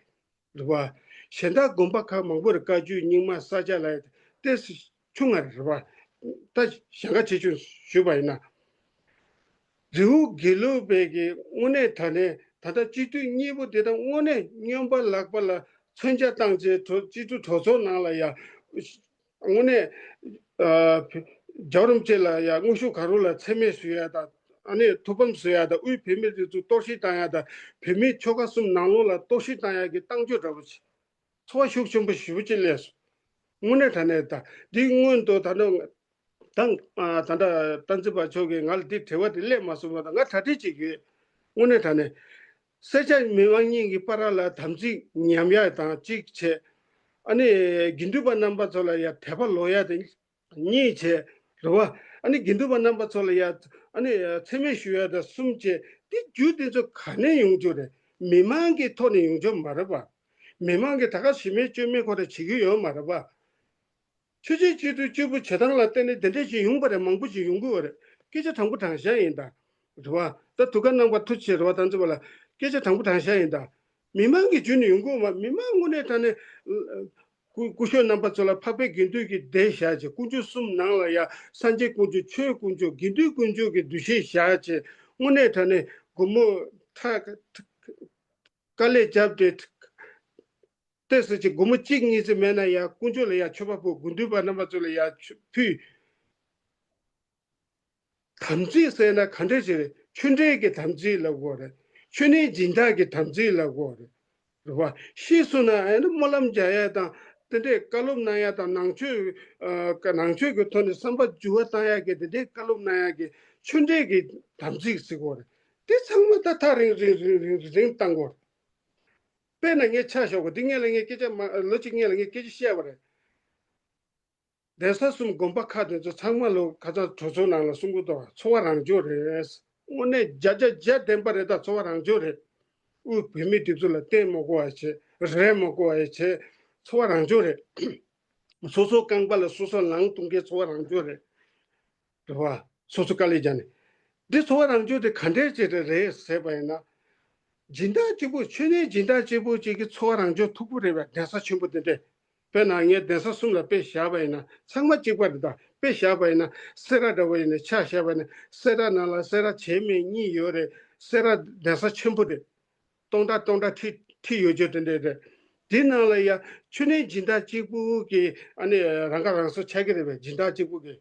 རེད་བ། གཞན་དག་དགོན་པ་ཁག་མང་པོ་རེད། བཀའ་བརྒྱུད་རྙིང་མ་ས་སྐྱ་ལ་ཡ་ཏོག་ཙམ་ཆུང་ང་རེད་བ། ད་གཞན་ཁ་ཆེ་ཆུང་ཞུས་པ་ཡིན་ན། རི་བོ་དགེ་ལུགས་པའི་གི་དངོས་གནས་དྲང་གནས་ད་ལྟ་སྤྱི་འཐུས་གཉིས་པོ་དེ་དག་དངོས་གནས་སྨྱོན་པ་ལག་པ་ལ་མཚོན་ཆ་བཏང་བྱས་གྲོས་སྤྱི་འཐུས་གྲོས་ཚོགས་ནང་ལ་ཡ། དངོས་གནས་ཨ་རྒྱལ་བ་རིན་པོ་ཆེ་ལ་ཡ་དངོས་ཤུགས་གང་རུང་ལ་མཚན་སྨད་ཞུ་ཡ་དང་། ཨ་ནི་ཐུགས་ཕམ་བཟོ་ཡ་དང་། དབུས་བོད་མི་དེ་ཚོ་གཏོར་བཤིག་བཏང་ཡ་དང་། བོད་མིའི་ཆོལ་ཁ་གསུམ་ནང་ལོགས་ལ་གཏོར་བཤིག་བཏང་ཡ་གི་གཏམ་བརྗོད་འདྲ་པོ་ཅིག་ཚོར་བ་ཤུགས་ཆེན་པོ་ཞེ་པོ་ཅིག་སླེབས་སོང་། དངོས་གནས་དྲང་གནས་ད་འདི་སྔོན་དུ་ད་ནི་ད་ད་ལྟ་བསྟན་འཛིན་པ་མཆོག་གིས་ང་ལ་འདི་དྲི་བ་དེ་སླེབས་མ་སོང་བ་དང་། ང་གྲ་སྒྲིག་བྱེད་ཀྱི་ཡོད། དངོས་གནས་དྲང་གནས་སེར་སྐྱ་མི་མང་གཉིས་ཀྱི་བར་ལ་དམ་ཚིག་ཉམས་ཡ་དང་གཅིག་བྱས། ཨ་ནི་དགེ་འདུན་པ་རྣམ་པ་ཚོ་ལ་ཡ་དད་པ་ལོག་ཡ་དེ་གཉིས་བྱས། རེད་བ། ཨ་ནི་དགེ་འདུན་པ་རྣམ་པ་ཚོ་ལ་ཡ་ཨ་ནི་མཚན་སྨད་ཞུ་ཡ་དང་གསུམ་བྱས། དེ་རྒྱུ་དེ་ཚོ་ག་ནས་ཡོང་རྒྱུ་རེད། མི་མང་གི་ཐོག་ནས་ཡོང་རྒྱུ་མ་རེད་པ། མི་མང་གིས་ད་ག་གཞི་མེད་སྐྱོན་མེད་ཁོ་རང་བྱེད་ཀྱི་ཡོད་མ་རེད་པ། ཆོས་བྱེད་སྤྱི་འཐུས་སྐྱོ་པོ་བྱེད་སྟངས་ལ་བརྟེན་ནས་དེ་འདྲས་ཞིག་ཡོང་པ་རེད། མང་པོ་ཞིག་ཡོང་གི་ཡོད་རེད། སྐད་ཆ་དྲང་པོ་དྲང་བཞག་ཡིན་ད། རེད་བ། ད་དུས་ཁ་གནང་བ་ཐུགས་རྗེ་ཆེ་རེད་བ། ད་ཚོ་བ་ལ་སྐད་ཆ་དྲང་པོ་དྲང་བཞག་ཡིན་ད། མི་མང་གི་རྒྱུད་ནས་ཡོང་གི་ཡོད་མ། མི་མང་དངོས་གནས་དྲང་གནས་སྐུ་སྐུ་ཞབས་རྣམ་པ་ཚོ་ལ་འཕགས་པའི་དགེ་འདུན་གྱི་སྡེ་བཞག་བྱས། དཀོན་མཆོག་གསུམ་ནང་ལ་ཡ་སངས་རྒྱས་དཀོན་མཆོག་ཆོས་དཀོན་མཆོག་དགེ་འདུན་དཀོན་མཆོག་གི་འདུ་ཤེས་བཞག་བྱས། དངོས་གནས་དྲང་གནས་སྒོར་མོ་ཁྲ་དཀའ་ལས་བརྒྱབ་སྟེ། ཏོག་ཙམ་ཅིག་སྒོར་མོ་གཅིག་གཉིས་ཙམ་མེད་ན་ཡང་དཀོན་མཆོག་ལ་ཡང་མཆོད་པ་ཕུལ། དགེ་འདུན་པ་རྣམ་པ་ཚོ་ལ་ཡང་ཕུལ། དམ་ཚིག་ཟེར་ན་ག་འདྲ་ཞིག་རེད། ཆོས་འབྲེལ་གྱི་དམ་ཚིག་ལབ་དགོས་རེད། ཆོས་གནས་སྦྱིན་བདག་གི་དམ་ཚིག་ལབ་དགོས་རེད། རེད་བ། ཤེས་སོང་ན་ཨ་ནི་སྨོན་ལམ་རྒྱག་ཡ་དང་དེ་འདྲའི་བཀའ་སློབ་གནང་ཡ་དང་། ནང་ཆོས་ཨ་ནང་ཆོས་ཀྱི་ཐོག་ནས་བསམ་པ་འགྱུར་བ་བཏང་ཡ་གི་དེ་འདྲའི་བཀའ་སློབ་གནང་ཡ་གི་ཆོས་འབྲེལ་གྱི་དམ་ཚིག་ཟེར་དགོས་རེད། དེ་ཚང་མ་ད་ཐག་རིང་རིང་རིང་རིང་རིང་བཏང་དགོས་རེད། དཔེར་ན་ངས་ཆ་བཞག་གོ། འདི་སྔོན་ལ་ངས་སྐད་ཆ་མ་ལོ་གཅིག་སྔོན་ལ་ངས་སྐད་ཆ་བཤད་པ་རེད། གདན་ས་གསུམ་དགོན་པ་ཁག་དེ་ཚོ་ཚང་མ་ལོ་ཁ་སང་གྲོས་ཚོགས་ནང་ལ་གསུང་གི་འདུག། འཚོ་བ་རང་སྦྱོར་རེད། དངོས་གནས་བརྒྱ་ཆ་བརྒྱ་བདེན་པ་རེད། ད་འཚོ་བ་རང་སྦྱོར་རེད། དབུས་བོད་མི་དེ་ཚོ་ལ་བསྟན་མ་དགོས་པ་བྱས། རེད་མ་དགོས་པ་བྱས། འཚོ་བ་རང་སྦྱོར་རེད། སོ་སོའི་རྐང་པ་ལ་སོ་སོ་ལངས་གཏོང་མཁན་འཚོ་བ་རང་སྦྱོར་རེད། རེད་བ། སོ་སོ་དཀའ་ལས་རྒྱག་ནས། འདི་འཚོ་བ་རང་སྦྱོར་དེ་ག་འདྲས་ཅིག་རེད་ཟེར་བ་ཡིན་ན། སྦྱིན་བདག་གཅིག་པུ། ཆོས་གནས་སྦྱིན་བདག་གཅིག་པུ་གཅིག་གིས་འཚོ་བ་རང་སྦྱོར་ཐུབ་ཀྱི་རེད་པས། གདན་ས་ཆེན་པོ་དེ་འདྲས། དཔེར་ན་ངས་གདན་ས་གསུམ་ལ་དཔེ་བཞག་པ་ཡིན་ན་ཚང་མ་གཅིག་པ་རེད། ད་དཔེ་བཞག་པ་ཡིན་ན་སེ་ར་འདྲ་བོ་ཡིན་ན། ཆ་བཞག་པ་ཡིན་ན་སེ་ར་ནང་ལ་སེ་ར་བྱེས་སྨད་གཉིས་ཡོད་རེད། སེ་ར་གདན་ས་ཆེན་པོ་རེད། སྟོང་ཕྲག་སྟོང་ཕྲག་ཁྲི་ཁྲི་ཡོད་རྒྱུ་དེ་འདྲས་རེད། དེ་ནང་ལ་ཡ་ཆོས་གནས་སྦྱིན་བདག་གཅིག་པུ་གིས་ཨ་ནི་རང་ཁ་རང་གསོ་ཆགས་ཀྱི་རེད་པས། སྦྱིན་བདག་གཅིག་པུ་གིས།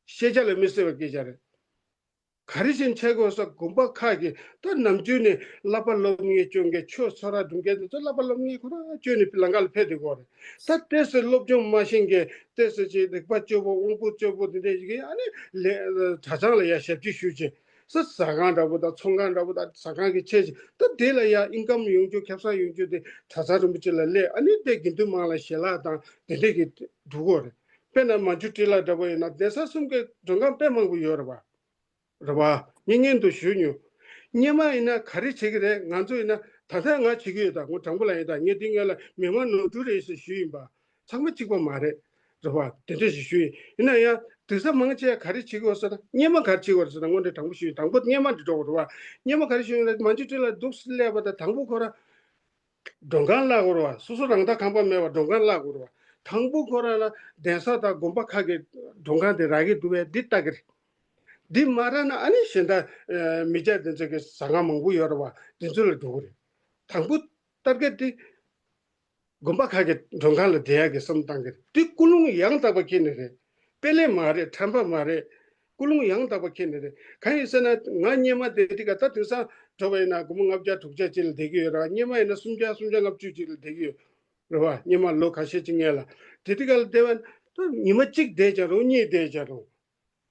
ཤེས་བྱ་ལ་མི་གསལ་བའི་སྐད་ཆ་རེད། ག་རེ་བྱས་ནས་ཆགས་ཀྱི་ཡོད་ཟེར། དགོན་པ་ཁག་གིས་ད་ནམ་རྒྱུན་ནས་བསླབ་པ་སློབ་གཉེར་སྐྱོན་མཁན། ཆོས་ཚོགས་ར་སྒྲུབ་མཁན་དེ་ཚོ་བསླབ་པ་སློབ་གཉེར་ཁོ་རང་སྐྱོན་ནས་ལམ་ཁ་ལ་ཕེབས་བསྡད་ཀྱི་ཡོད་རེད། ད་ཏོག་ཙམ་སློབ་སྦྱོང་མ་ཤེས་མཁན། ཏོག་ཙམ་ཅིག་རིག་པ་སྐྱོ་པོ། དབང་པོ་སྐྱོ་པོ་དེ་འདྲས་ཞིག་གིས་ཨ་ནི་ལས་གྲྭ་ཚང་ལ་ཡ་ཞབས་ཕྱི་ཞུས་བྱས། ས་ཟ་ཁང་འདྲ་པོ་དང་ཚོང་ཁང་འདྲ་པོ་དང་ཟ་ཁང་གི་ཆེད་ཅིག། ད་དེ་ལ་ཡ་ཨིན་ཀམ་ཡོང་རྒྱུ། ཁེ་བཟང་ཡོང་རྒྱུ་དེ་གྲྭ་ཚང་རིན་པོ་ཆེ་ལ་སླེབས། ཨ་ནི་དེ་དགེ་འདུན་མང་ལ་ཞལ་ལག་དང་དེ་འདྲས་ཀྱི་འགྲོ་གི་ཡོད་རེད། དཔེར་ན་མན་ཇུ་ཊི་ལ་འདྲ་པོ་ཡིན་ན་གདན་ས་གསུམ་གྱི་མགྲོན་ཁང་དཔེ་མང་པོ་ཡོད་རེད་བ། རེད་བ། ངས་སྔོན་དུ་ཞུས་མྱོང་། སྔོན་མ་ཡིན་ན་ག་རེ་བྱེད་ཀྱི་རེད། ང་ཚོ་ཡིན་ན་ད་ལྟ་ང་བྱེད་ཀྱི་ཡོད། ད་ངོ་དྲང་པོ་ལ་ཡིན། ད་ངས་འདི་སྔོན་ལ་མི་མང་ནོར་འཁྲུལ་རེད་ཟེར་ཞུས་ཡིན་པ། ཚང་མ་གཅིག་པ་མ་རེད། རེད་བ། དེ་འདྲ་ཞིག་ཞུས་ཡིན། ཡིན་ན་ཡང་དེང་སང་མང་ཆེ་བ་ག་རེ་བྱེད་ཀྱི་ཡོད་ཟེར་ན། སྔོན་མ་ག་རེ་བྱེད་ཀྱི་ཡོད་ཟེར་ན། དངོས་གནས་དྲང་པོ་ཞུས་ཡིན། དང་པོ་སྔོན་མ་འདི་འགྲོ་དགོས་རེད་བ། སྔོན་མ་ག་རེ་ཞུས་ཡིན་ན། མན་ཇུ་ཊི་ལ་འདུག་སླེབས་པ་དང་དང་པོ་ཁོ་རང་མགྲོན་ཁང་གླ་དགོས་རེད་བ། སོ་སོ་རང་ད་ཁང་པ་མེད་པ་མགྲོན་ཁང་གླ་དགོས་རེད་བ། དང་པོ་ཁོ་རང་ལ་གདན་ས་དང་དགོན་པ་ཁག་གི་མགྲོན་ཁང་དེ་རག་གི་འདུག་པས། འདི་ལྟ་གི་རེད། འདི་མ་རག་ན་ཨ་ནི་གཞན་དག་ཨ་མི་སྐྱ་དེ་ཚོ་གི་ཟ་ཁང་མང་པོ་ཡོད་རེད་བ། དེ་ཚོ་ལ་འགྲོ་གི་རེད། དང་པོ་ཊར་གེཊ་དེ་དགོན་པ་ཁག་གི་མགྲོན་ཁང་ལ་བསྡད་ཡག་གི་བསམ་བཏང་གི་རེད། འདི་ཀུན་སློང་ཡང་དག་པ་ཁྱེར་ནས་རེད། དཔེ་ལས་མ་རེད། ཁྲམ་པ་མ་རེད། ཀུན་སློང་ཡང་དག་པ་ཁྱེར་ནས་རེད། གང་ཡིན་ཟེར་ན་ང་སྔོན་མ་དེ་དུས་ཀ། ད་དེང་སང་འགྲོ་བ་ཡིན་ན་སྒོར་མོ་ལྔ་བརྒྱ་དྲུག་བརྒྱ་ཅིག་ལ་བསྡད་ཀྱི་ཡོད་རེད། སྔོན་མ་ཡིན་ན་སུམ་བརྒྱ་སུམ་བརྒྱ་ལྔ་བཅུ་ཅིག་ལ་བསྡད་ཀྱི་ཡོད་རེད་བ། སྔོན་མ་ལོ་ཁ་ཤས་ཅིག་སྔོན་ལ། དེ་དུས་ཀ་ལ་བསྡད་པ་ད་ཉི་མ་གཅིག་བསྡད་ཀྱང་རུང་། གཉིས་བསྡད་ཀྱང་རུང་།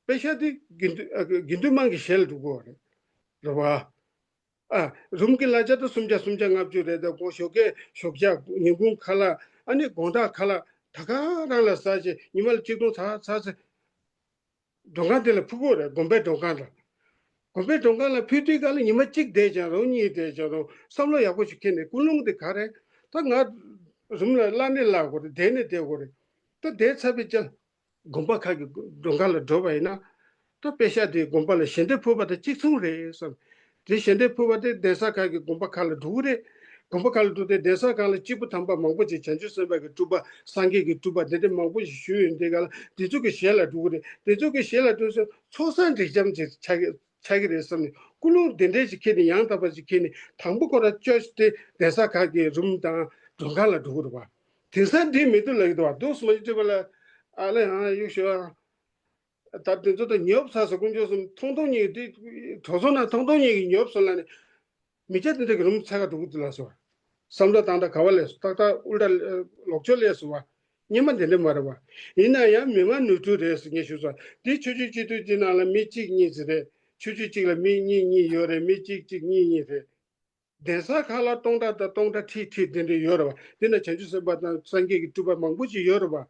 པེ་ཤ་དེ་དགེ་འདུན་ཨ་དགེ་འདུན་དམངས་ཀྱི་ཞལ་ལ་འགྲོ་གི་ཡོད་རེད། རེད་བ། ཨ། རུམ་གྱི་གླ་ཆ་ད་སུམ་བརྒྱ་སུམ་བརྒྱ་ལྔ་བཅུ་རེད། ད་ཁོང་ཞོགས་ཀས་ཞོགས་ཇ། ཉིན་གུང་ཁ་ལག། ཨ་ནི་དགོང་དག་ཁ་ལག་ད་ག་རང་ལ་ཟ་བྱས། ཉི་མ་ལ་ཆིག་སྟོང་ཚར་ཚར་ཚེ་མགྲོན་ཁང་དེ་ལ་ཕུལ་གྱི་ཡོད་རེད། དགོན་པའི་མགྲོན་ཁང་ལ། དགོན་པའི་མགྲོན་ཁང་ལ་ཕུལ་དུས་ཀ་ལ་ཉི་མ་གཅིག་བསྡད་ཀྱང་རུང་། གཉིས་བསྡད་ཀྱང་རུང་། བསམ་བློ་ཡག་པོ་ཞིག་འཁྱེར་ནས། ཀུན་སློང་དེ་ག་རེད། ད་ང་རུམ་ལ་གླ་ནི་གླ་དགོས་རེད། བསྡད་ནི་བསྡད་དགོས་རེད། ད་བསྡད་ཚར་བའི་རྗེས་དགོན་པ་ཁག་གི་མགྲོན་ཁང་ལ་འགྲོ་བ་ཡིན་ན། ད་པེ་ཤ་དེ་དགོན་པ་ལ་ཞལ་འདེབས་ཕུལ་བ་དང་གཅིག་མཚུངས་རེད་བསམ། དེ་ཞལ་འདེབས་ཕུལ་བ་དེ་གདན་ས་ཁག་གི་དགོན་པ་ཁག་ལ་འགྲོ་གི་རེད། དགོན་པ་ཁག་ལ་འགྲོ་དུས་གདན་ས་ཁག་ལ་སྐྱེས་བུ་དམ་པ་མང་པོ་ཅིག། བྱང་ཆུབ་སེམས་དཔའ་གི་སྤྲུལ་པ། སངས་རྒྱས་ཀྱི་སྤྲུལ་པ་དེ་འདྲ་མང་པོ་ཞིག་བཞུགས་ཡོད་དུས་ཀ་ལ། དེ་ཚོ་གི་ཞལ་ལ་འགྲོ་གི་རེད། དེ་ཚོ་གི་ཞལ་ལ་འགྲོ་ཚེ་ཚོགས་བསགས་སྒྲིབ་སྦྱང་ཅིག་ཆགས་ཀྱི་ཆགས་ཀྱི་རེད་བསམ་ནས། ཀུན་སློང་དེ་འདྲས་ཅིག་འཁྱེར་ནས། ཡང་དག་པ་ཅིག་འཁྱེར་ནས། དང་པོ་ཁོ་རང་བཅོས་ཏེ་གདན་ས་ཁག་གི་རུམ་དང་མགྲོན་ཁང་ལ་འགྲོ་གི་རེད་བ། དེང་སང་འགྲིག་མི་འདུག་ལབ་ཀྱི་འདུག་བ། འདུག་སེ་མ་བྱེད་པ་ལ། ཨ་ལས་ཨ་གཡུག་ཞོག་ཨ། ད་དེ་ཚོ་ད་ཉོབ་ཚར་སོང་། དཀོན་མཆོག་གསུམ་ཐོང་ཐོང་ཉིད་དེ། གྲོས་ཚོགས་ནང་ཐོང་ཐོང་ཉིད་ཀྱིས་ཉོབ་སོང་ལབ་ནས། མི་སྐྱ་དེ་འདྲ་གི་རུམ་འཚོལ་ག་འགྲོ་གི་འདུག་ལབ་སོང་། བསམ་བློ་བཏང་སྟངས་ག་པར་སླེབས་སོང་། ཏག་ཏག་ཨུལ་ཊ་ལོག་ཕྱོགས་སླེབས་སོང་བ། སྔོན་མ་དེ་འདྲ་མ་རེད་བ། ཡིན་ན་ཡང་མི་མང་ནོར་འཁྲུལ་རེད་ཟེར་ངས་ཞུས་སོང་། འདི་ཆོས་བརྒྱུད་སྤྱི་འཐུས་ཀྱི་ནང་ལ་མི་གཅིག་གཉིས་ཙམ་རེད། ཆོས་བརྒྱུད་གཅིག་ལ་མི་གཉིས་གཉིས་ཡོད་རེད། མི་གཅིག་གཅིག་གཉིས་གཉིས་རེད། གདན་ས་ཁག་ལ་སྟོང་ཕྲག་དང་སྟོང་ཕྲག་ཁྲི་ཁྲི་དེ་འདྲ་ཡོད་རེད་བ། དེ་ན་བྱང་ཆུབ་སེམས་དཔའ་དང་སངས་རྒྱས་ཀྱི་སྤྲུལ་པ་མང་པོ་ཅིག་ཡོད་རེད་བ།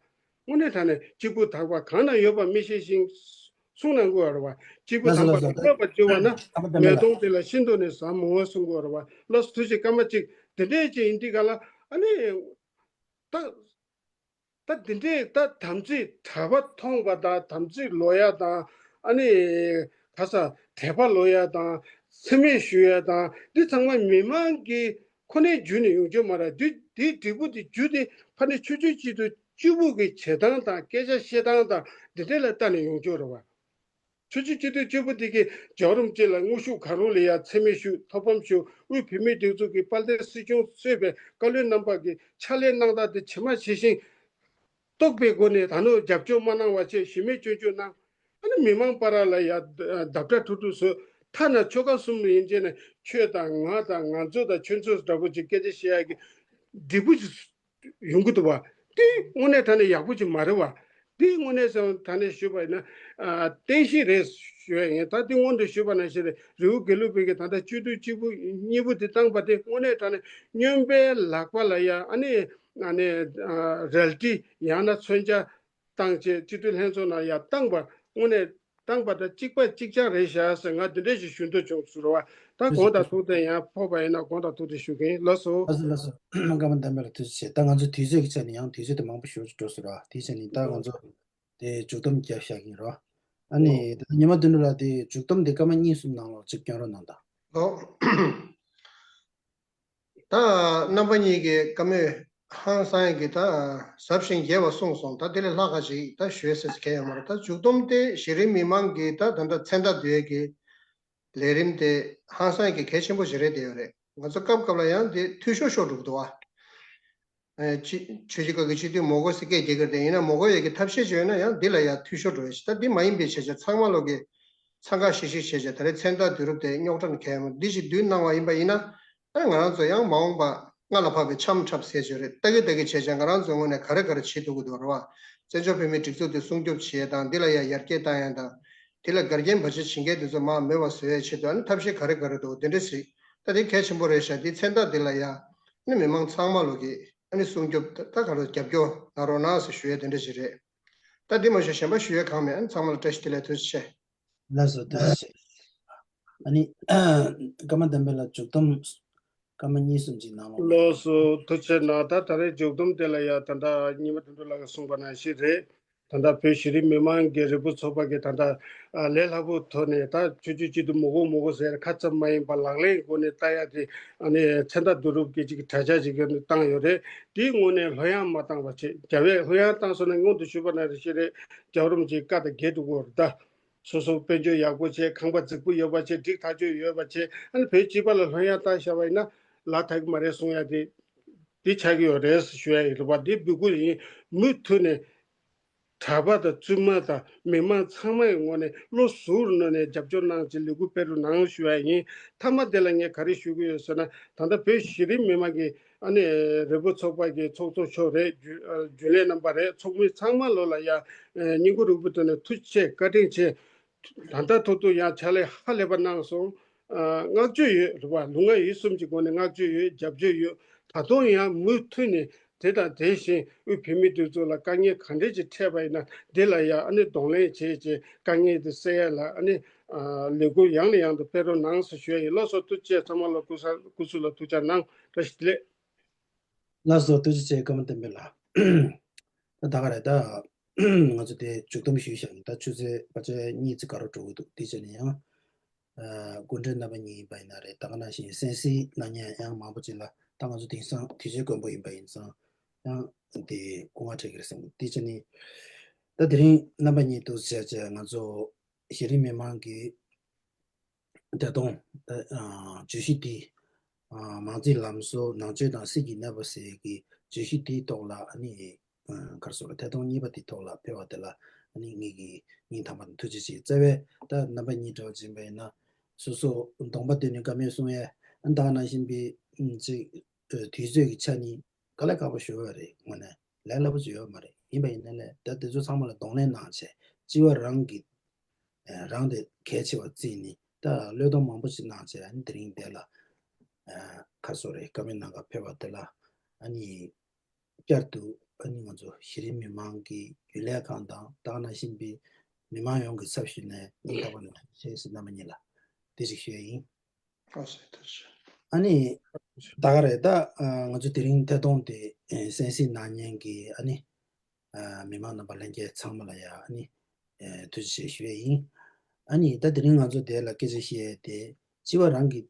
དངོས་གནས་དྲང་གནས་སྐྱེས་བུ་དམ་པ་གང་ན་ཡོད་པ་མི་ཤེས་ཤིང་གསུང་གནང་དགོས་རེད་བ། སྐྱེས་བུ་དམ་པ་ལ་བསླབ་པ་བཅོལ་བ་ན། མེ་དོང་དེ་ལ་ཤིན་ཏུ་ནས་ཟབ་མོ་གསུང་དགོས་རེད་བ། ལགས་སོ། ཐུགས་རྗེ། སྐར་མ་གཅིག་དེ་འདྲས་ཅིག་ཡིན་དུས་ག་ལ། ཨ་ནི་ད། ད་འདི་འདྲའི་ད་དམ་ཚིག་གྲྭ་པ་མཐོང་བ་དང་། དམ་ཚིག་ལོག་ཡ་དང་། ཨ་ནི་ག་ས་ དད་པ་ལོག་ཡ་དང་མཚན་སྨད་ཞུ་ཡ་དང་འདི་ཚང་མ་མི་མང་གི་ཁོ་ནའི་བརྒྱུད་ནས་ཡོང་རྒྱུ་མ་རེད། འདི་འདིའི་འབྲས་བུ་དེ་རྒྱུ་དེ་ཕ་ནི་ཆོས་བརྒྱུད་སྤྱི་འཐུས་བཅུ་པོ་གི་བྱེད་སྟངས་དང་སྐད་ཆ་བཤད་སྟངས་དང་འདི་འདྲ་ལ་ལྟ་ནས་ཡོང་རྒྱུ་རེད་བ། ཆོས་བརྒྱུད་སྤྱི་འཐུས་བཅུ་པོ་དེ་གིས་རྒྱལ་བ་རིན་པོ་ཆེ་ལ་དངོས་ཤུགས་གང་རུང་ལ་ཡ་མཚན་སྨད་ཞུ། ཐོབ་ཕམ་ཞུ། དབུས་བོད་མིའི་སྒྲིག་འཛུགས་ཀྱི་དཔལ་ལྡན་སྲིད་སྐྱོང་གཙོས་པའི་བཀའ་བློན་རྣམ་པ་གི་ཕྱག་ལས་གནང་སྟངས་དེ་ཇི་མ་ཇི་བཞིན་རྟོགས་པའི་སྒོ་ནས་ད་ནི་རྒྱབ་སྐྱོར་མ་གནང་བ་བྱས་གཞི་མེད་སྐྱོན་བརྗོད་གནང་། ཨ་ནི་མི་མང་བར་ལ་ཡ་བརྡབ་ཁྲ་ཁྲུག་ཁྲུག་བཟོས། ཐ་ན་ཆོལ་ཁ་གསུམ་ཡིན་ཅེ་ནས་ཁྱོད་དང་ང་དང་ང་ཚོ་དང་ཁྱོད་ཚོ་འདྲ་པོ་ཅིག་སྐད་ཆ་བཤད་ཡ་གི་འབྲས་བུ་ཅིག་ཡོང་གི་འདུག་བ། དེ་དངོས་གནས་དྲང་གནས་ཡག་པོ་ཅིག་མ་རེད་བ། དེ་དངོས་གནས་སེམས་དྲང་གནས་ཞུས་པ་ཡིན་ན་ཨ་བསྟན་བཤིག་རེད་ཞུ་ཡ་ཡིན། ད་དེ་སྔོན་དུ་ཞུས་པ་ནང་བཞིན་རེད། རི་བོ་དགེ་ལུགས་པའི་གི་ད་ལྟ་སྤྱི་འཐུས་གཅིག་པུ་གཉིས་པོ་དེ་བཏང་པ་དེ་དངོས་གནས་དྲང་གནས་སྨྱོན་པའི་ལག་པ་ལ་ཡ་ཨ་ནི་ཨ་ནི་ཨ་རལ་གྲི་ཡང་ན་མཚོན་ཆ་བཏང་བྱས་སྤྱི་འཐུས་ལྷན་ཚོགས་ནང་ཡ་བཏང་པ་དངོས་གནས་བཏང་པ་དང་གཅིག་པ་གཅིག་རྐྱང་རེད་ཤག་ཟེར་ང་འདི་འདྲ་ཞིག་ཞུ་འདོད་བྱུང་ཟེར་བ། ད་དགོངས་དག་ཐུགས་བདེ་ཡང་ཕོག་པ་ཡིན་ན་དགོངས་དག་ཐུགས་བདེ་ཞུ་གི་ཡིན། ལགས་སོ། ལགས་སོ་ལགས་སོ། བཀའ་མ་གདམས་པ་ལ་ཐུགས་རྗེ་ཆེ། ད་ང་ཚོ་དུས་ཚོད་ཀྱི་ཆ་ནས་ཡང་དུས་ཚོད་དེ་མང་པོ་ཞེ་པོ་ཅིག་འགྲོ་སོང་ར། དེའི་ཆ་ནས་ད་ང་ཚོ་དེ་མཇུག་སྡོམ་རྒྱབ་བཞག་གི་ཡིན་ར། ཨ་ནི་ད་ཉི་མ་བདུན་ལ་དེ་མཇུག་སྡོམ་དེ་སྐར་མ་གཉིས་གསུམ་ནང་ལོགས་ཅིག་སྐྱོན་རོགས་གནང་དང་། ལོ། ད་རྣམ་པ་གཉིས་ཀྱིས་བཀའ་མོལ་ཧང་སང་ཡ་གི་ད་ཟབ་ཞིང་རྒྱས་པ་གསུངས་སོང་། ད་དེ་ལས་ལྷག་ག་ཅིག་ད་ཞུ་ཡ་ཟེར་གལ་ཡོད་མ་རེད། ད་མཇུག་སྡོམ་དེ་གཞི་རིམ་མི་མང་གི་ད་ད་ལྟ་མཚན་རྟགས་བསྡུ་ཡ་གི་ལས་རིམ་དེ་ཧང་སང་ཡ་གི་གལ་ཆེན་པོ་ཞིག་རེད་བསྡད་ཡོད་རེད། ང་ཚོ་སྐབས་སྐབས་ལ་ཡང་དེ་འཐུས་ཤོར་ཤོར་འགྲོ་གི་འདུག་བ། ཨེ་ཆི་ཆོས་བརྒྱུད་ཁག་གི་སྤྱི་འཐུས་མོ་གོ་སི་སྐད་རྒྱག་གི་རེད། ཡིན་ན་མོ་གོ་ཡོད་ཀྱི་ཐབས་ཤེས་བྱས་ན་ཡང་འདི་ལ་ཡང་འཐུས་ཤོར་འགྲོ་ཡ་ཞིག་ད་འདི་མ་ཡིན་པའི་བྱས་བྱས་ཚང་མ་ལོག་གི་འཚང་ཁ་ཤིག་ཤིག་བྱས་བྱས་ད་རེས་མཚན་རྟགས་བསྡུ་རུབ་དེ་རྙོག་དྲ་ནི་གལ་མོ་འདི་ཞིག་བསྡུས་གནང་བ་ཡིན་པ་ཡིན་ན། ཨ་ང་རང་ཚོ་ཡང་མ་འོངས་པ་སྔ་ལ་བབས་པའི་འཆམ་འཁྲབ་ཟེར་བྱས་རེད། ལྟ་གི་ལྟ་གི་བྱས་བྱས་ང་རང་ཚོའི་ངོས་ནས་ག་རེ་ག་རེ་བྱེད་ཐུབ་ཀྱི་འདུག་རེད་བ། བཙན་བྱོལ་བོད་མིའི་སྒྲིག་འཛུགས་དེ་སྲུང་སྐྱོབ་བྱེད་ཡ་དང་འདི་ལ་ཡང་ཡར་རྒྱས་བཏང་ཡ་དང་། དེ་ལ་འགལ་རྐྱེན་བར་ཆད་བྱེད་མཁན་དེ་ཚོ་མར་མེད་པ་བཟོ་ཡའི་ཆེད་དུ་ཨ་ནི་ཐབས་ཤེས་ག་རེ་ག་རེ་འདུག་དེ་འདྲ་ཞིག་ད་དེ་གལ་ཆེན་པོ་རེད་ཤག་དེ་མཚན་རྟགས་དེ་ལ་ཡ་ཨ་ནི་མི་མང་ཚང་མ་ལོག་གིས་ཨ་ནི་སྲུང་སྐྱོབ་ད་ད་ག་རེ་རྒྱབ་སྐྱོར་གནང་རོགས་གནང་ཟེར་ཞུ་ཡ་དེ་འདྲ་ཞིག་རེད། ད་དེ་མ་ཞུ་གཞན་པ་ཞུ་ཡ་གང་མེད། ཨ་ནི་ཚང་མ་ལ་བཀྲ་ཤིས་བདེ་ལེགས། ཐུགས་རྗེ་ཆེ། ལགས་སོ། ཐུགས་རྗེ་ཆེ། ཨ་ནི་བཀའ་མ་གདམས་པ་ལ་མཇུག་སྡོམ་སྐར་མ་གཉིས་གསུམ་ཅིག་གནང་རོགས། ལགས་སོ། ཐུགས་རྗེ་ཆེ་གནང་། ད་ད་རེས་མཇུག་སྡོམ་དེ་ལ་ཡ་ད་ལྟ་ཉི་མ་དོན་གྲུབ་ལགས་ཀྱིས་གསུངས་པ་ནང་བཞིན་རེད། ད་ལྟ་བོད་གཞི་རིམ་མི་མང་གི་རིལ་བུ་ཚོགས་པ་གིས་ད་ལྟ་ཨ་ལས་སླ་པོའི་ཐོག་ནས་ད་ཆོས་བརྒྱུད་སྤྱི་འཐུས་མོ་གོ་མོ་གོ་ཟེར་ཁ་ཙམ་མ་ཡིན་པར་ལག་ལེན་སྒོ་ནས་ལྟ་ཡ་དེ་ཨ་ནི་མཚན་རྟགས་བསྡུ་རུབ་ཀྱི་ཅིག་དྲ་རྒྱ་ཅིག་བཏང་ཡོད་རེད། དེའི་ངོས་ནས་ལྷོད་ཡངས་མ་བཏང་བ་བྱེད། རྒྱ་བོད་ལྷོད་ཡངས་བཏང་སོང་ན་སྔོན་དུ་ཞུས་པ་ནང་བཞིན་རེད། རྒྱལ་བ་རིན་པོ་ཆེའི་བཀའ་དང་འགལ་འགྲོ་གི་རེད་ད། སོ་སོ་དཔལ་འབྱོར་ཡག་པོ་བྱས། ཁང་པ་རྫིག་པོ་ཡོད་པ་བྱས། སྒྲིག་ཐག་ཆོད་ཡོད་པ་བྱས། ཨ་ནི་བོད་སྤྱི་པ་ལ་ལྷོད་ཡངས་བཏང་བཞག་པ་ཡིན་ན་ལ་ཐག་གི་མ་རེད་གསུང་ཡ་དེ་དེ་ཆགས་ཀྱི་ཡོད་རེད་ཞུ་ཡ་ཡིན་རེད་པ། དེ་འབོད་སྐུལ་ཡིན། མུ་མཐུད་ནས་གྲྭ་པ་དང་བཙུན་མ་དང་མི་མང་ཚང་མའི་ངོས་ནས་བློ་གཟུ་བོར་གནང་ནས་རྒྱབ་སྐྱོར་གནང་བྱས་ལས་འགུལ་སྤེལ་རོགས་གནང་ཞུ་ཡ་ཡིན། མཐའ་མ་དེ་ལ་ངས་ག་རེ་ཞུ་གི་ཡོད་ཟེར་ན། ད་ལྟ་བོད་གཞི་རིམ་མི་མང་གི་ཨ་ནི་རིལ་བུ་ཚོགས་པ་གི་ཚོགས་གཙོ་མཆོག་རེད། རྒྱུན་ཨ་རྒྱུན་ལས་རྣམ་པ་རེད། ཚོགས་མི་ཚང་མ་ལོ་ལ་ཡ་ཨ་སྙིང་ཁུང་རུས་པའི་ཐོག་ནས་ཐུགས་རྗེ་ཆེ་བཀའ་དྲིན་ཆེ། ད་ལྟ་ཐོག་ཏུ་ཡང་ཕྱག་ལས་ཧ་ལས་པ་གནང་སོང་། ཨ་བསྔགས་བརྗོད་ཡོད་རེད་བ། ལུས་ངག་ཡིད་གསུམ་གྱི་སྒོ་ནས་བསྔགས་བརྗོད་ཡོད། རྒྱབ་བརྗོད་ཡོད། ད་དུང་ཡང་མུ་མཐུད་ནས་དེ་དང་དེ་བཞིན་དབུས་བོད་མིའི་སྒྲིག་འཛུགས་ལ་དཀའ་ངལ་ག་འདྲས་ཅིག་འཕྲད་པ་ཡིན་ན་འདི་ལ་ཡང་ཨ་ནི་གདོང་ལེན་བྱས་བྱས་དཀའ་ངལ་དེ་སེལ་ཡ་ལ་ཨ་ནི་ཨ་ལས་འགུལ་ཡང་ནས་ཡང་དུ་སྤེལ་རོགས་གནང་ཟེར་ཞུ་ཡ་ཡིན། ལགས་སོ། ཐུགས་རྗེ་ཆེ། ཚང་མ་ལ་སྐུ་ས་སྐུ་གཟུགས་ལ་ཐུགས་ཅག་གནང་། བཀྲ་ཤིས་བདེ་ལེགས། ལགས་སོ། ཐུགས་རྗེ་ཆེ་བཀའ་མ་བསྟན་པའི་ལགས། ད་ད་ག་རེད་ད། ང་ཚོ་དེ་མཇུག་སྡོམ་ཞུས་བཞག་ཡིན། ད་ཆུ་ཚོད་ཕལ་ཆེར་གཉིས་ཙམ་འགོར་འགྲོ་གི་འདུག་དེ་བྱས་ནས་ཡང་ཨ་སྐུ་མགྲོན་རྣམ་པ་གཉིས་ཡིན་པ་ཡིན་ན་རེད། ད་ག་ནང་བཞིན་གསན་གཟིགས་གནང་མཁན་ཡང་མང་པོ་ཅིག་ལ་ད་ང་ཚོ་དེང་སང་དུས་ཚོད་དཀོན་པོ་ཡིན་པ་ཡིན་ཙང་ཡང་དེ་སྐུ་ངལ་འཕྲད་ཀྱི་རེད་བསམ་གི། དེ་བྱས་ནས་ད་དེ་རིང་རྣམ་པ་གཉིས་འདུག་བྱས་བྱས་ང་ཚོ་གཞི་རིམ་མི་མང་གི་ཐད་གཏོང་ཨ་བརྗོད་གཞི་འདི་ཨ་མང་རྩིས་ལམ་བཟོ་ནང་ཆོས་དང་སྲིད་ཀྱི་གནས་བབ་ཟེར་གྱི་བརྗོད་གཞི་འདིའི་ཐོག་ལ་ཨ་ནི་ཨ་ག་རེ་ཟེར་ཐད་གཏོང་གཉིས་པ་འདིའི་ཐོག་ལ་ཕེབས་པ་དེ་ལ་ཨ་ནི་ངེད་ཀྱིས་སྙིང་ཐག་པ་ནས་ཐུགས་རྗེ་ཆེ། རྩ་བའི་ད་རྣམ་པ་གཉིས་འདྲ་བ་ཅིག་ཡིན་པ་ཡིན་ན་སོ་སོ་གདོང་པ་སྟོན་ནས་བཀའ་མོལ་གསུང་ཡས་ཨ་ནི་ད་ག་ནང་བཞིན་པའི་ཨ་ཅིག་ཨ་དུས་ཚོད་ཀྱི་ཆ་ནས་དཀའ་ལས་ཁག་པོ་ཞེ་པོ་རེད། དངོས་གནས་ལས་སླ་པོ་ཅིག་ཡོད་མ་རེད། ཡིན་པ་ཡིན་ན་ལས་ད་དེ་ཚོ་ཚང་མ་ལ་གདོང་ལེན་གནང་བྱས་སྤྱི་བ་རང་གི་ཨ་རང་དེ་གལ་ཆེ་བ་བརྩིས་ནས་ད་བློས་གཏོང་མང་པོ་ཞིག་གནང་བྱས་ཨ་ནི་དེ་རིང་དེ་ལ་ཨ་ག་རེ་ཟེར་བཀའ་མོལ་གནང་ག་ཕེབས་པ་དེ་ལ་ཨ་ནི་བསྐྱར་དུ་ཨ་ནི་ང་ཚོ་གཞི་རིམ་མི་མང་གི་རྒྱུན་ལས་ཁང་དང་ད་ག་ནང་བཞིན་པའི་མི་མང་ཡོངས་ཀྱི་ཚབ་ཞུས་ནས་སྙིང་ཐག་པ་ནས་ཐུགས་རྗེ་ཆེ་ཟེར་རྣམ་པ་གཉིས་ལ་དེ་ཞིག་ཞུ་ཡ་ཡིན། ཨ་ནི་ད་ག་རེད་ད་ང་ཚོ་དེ་རིང་ཐད་གཏོང་དེ་གསན་གཟིགས་གནང་མཁན་གྱི་ཨ་ནི་མི་མང་རྣམ་པ་ལྷན་རྒྱས་ཚང་མ་ལ་ཡ་ཨ་ནི་ཐུགས་རྗེ་ཆེ་ཞུ་ཡས་ཡིན། ཨ་ནི་ད་དེ་རིང་ང་ཚོ་དེ་ལ་སྐད་ཆ་བཤད་ཡས་དེ་སྤྱི་པ་རང་གི་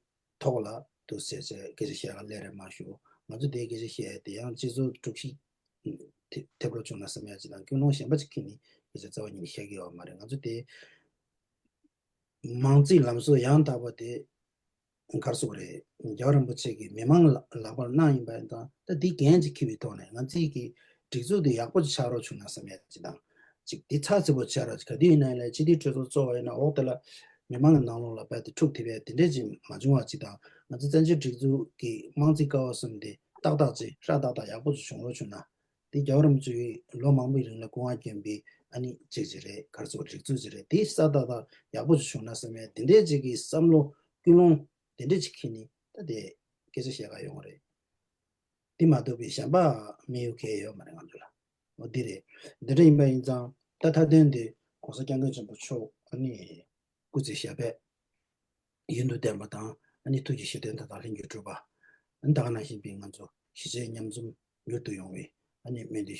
ཐོག་ལ་འདུག་ཟེར་བྱས་སྐད་ཆ་བཤད་ག་སླེབས་རེད་མ་ཞུ། ང་ཚོ་དེ་སྐད་ཆ་བཤད་ཡས་དེ་ཡང་སྤྱི་ཚོགས་དཀྲུག་ཤིང་ཐེབས་རོགས་བྱུང་ན་བསམ་ཡ་ཅིག་དང་། ཀུན་སློང་གཞན་པ་ཅིག་ཁྱེར་ནས་སྐད་ཆ་རྩ་བ་ཉིད་ནས་བཤད་ཀྱི་ཡོད་མ་རེད། ང་ཚོ་དེ་མང་རྩིས་ལམ་སྲོལ་ཡང་དག་པ་དེ་ག་རེ་ཟེར་དགོས་རེད། རྒྱལ་བ་རིན་པོ་ཆེ་གིས་མི་མང་ལ་ལག་པར་གནང་ཡིན་པ་ཡིན་ཙང་། ད་འདི་འགན་ཅིག་འཁྱེར་བའི་ཐོག་ནས་ང་ཚོའི་གི་སྒྲིག་འཛུགས་འདི་ཡག་པོ་ཅིག་ཆགས་རོགས་བྱུང་ན་བསམ་ཡ་ཅིག་དང་། ཅིག་འདི་ཚགས་ཚུད་པོ་ཆགས་རོགས། ག་དུས་ཡིན་ན་ཡིན་ལ་སྤྱི་འཐུས་གྲོས་ཚོགས་གཙོ་བོ་ཡིན་ན་འོག་དེ་ལ་མི་མང་གི་ནང་ལོགས་ལ་རྦད་དེ་འཁྲུག་ཐེབས་ཡ་དེ་འདྲས་ཅིག་མ་བྱུང་བ་ཅིག་དང་། ང་ཚོ་བཙན་བྱོལ་སྒྲིག་འཛུགས་ཀྱི་དམངས་རྩིས་ཀ་བ་གསུམ་དེ་ཏག་ཏག་ཅིག་ཧྲ་ཏག་ཏག་ཡག་པོ་ཅིག་བྱུང་རོགས་བྱུང་ན། དེ་རྒྱལ་བ་རིན་པོ་ཆེ་གིས་ལོ་མང་པོའི་རིང་ལ་སྐུ་དབང་བསྐྱོན་པའི་ཨ་ནི་ཅིག་ཅིག་རེད། ག་རེ་ཟེར་དགོས། སྒྲིག་འཛུགས་ཅིག་རེད། དེ་སྲ་ཏག་ཏག་ཡག་པོ་ཅིག་བྱུང་ན་བསམ་ཡས་དེ་འདྲས་ཅིག་གི་བསམ་བློ་ཀུན་སློང་དེ་འདྲས་ཅིག་འཁྱེར་ནས་ད་དེ་སྐད་ཆ་བཤད་ག་ཡོང་བ་རེད། དེ་མ་གཏོགས་པའི་གཞན་པ་དམིགས་ཡུལ་གང་ཡང་ཡོད་མ་རེད་ང་ཚོ་ལ། འོ་དེ་རེད། འདི་འདྲ་ཡིན་པ་ཡིན་ཙང་ད་མཐའ་དོན་དེ་༸གོང་ས་༸སྐྱབས་མགོན་ཆེན་པོ་མཆོག་ཨ་ནི་སྐུ་ཚེ་ཞབས་པད་ཡུན་དུ་བརྟན་པ་དང་། ཨ་ནི་ཐུགས་ཀྱི་བཞེད་དོན་མཐའ་དག་ལྷུན་གྱིས་གྲུབ་པ། ཨ་ནི་ད་ག་ནང་བཞིན་པའི་ང་ཚོ་གཞིས་བྱེས་མཉམ་འཛོམས་མྱུར་དུ་ཡོང་བའི་ཨ་ནི་སྨོན་འདུན།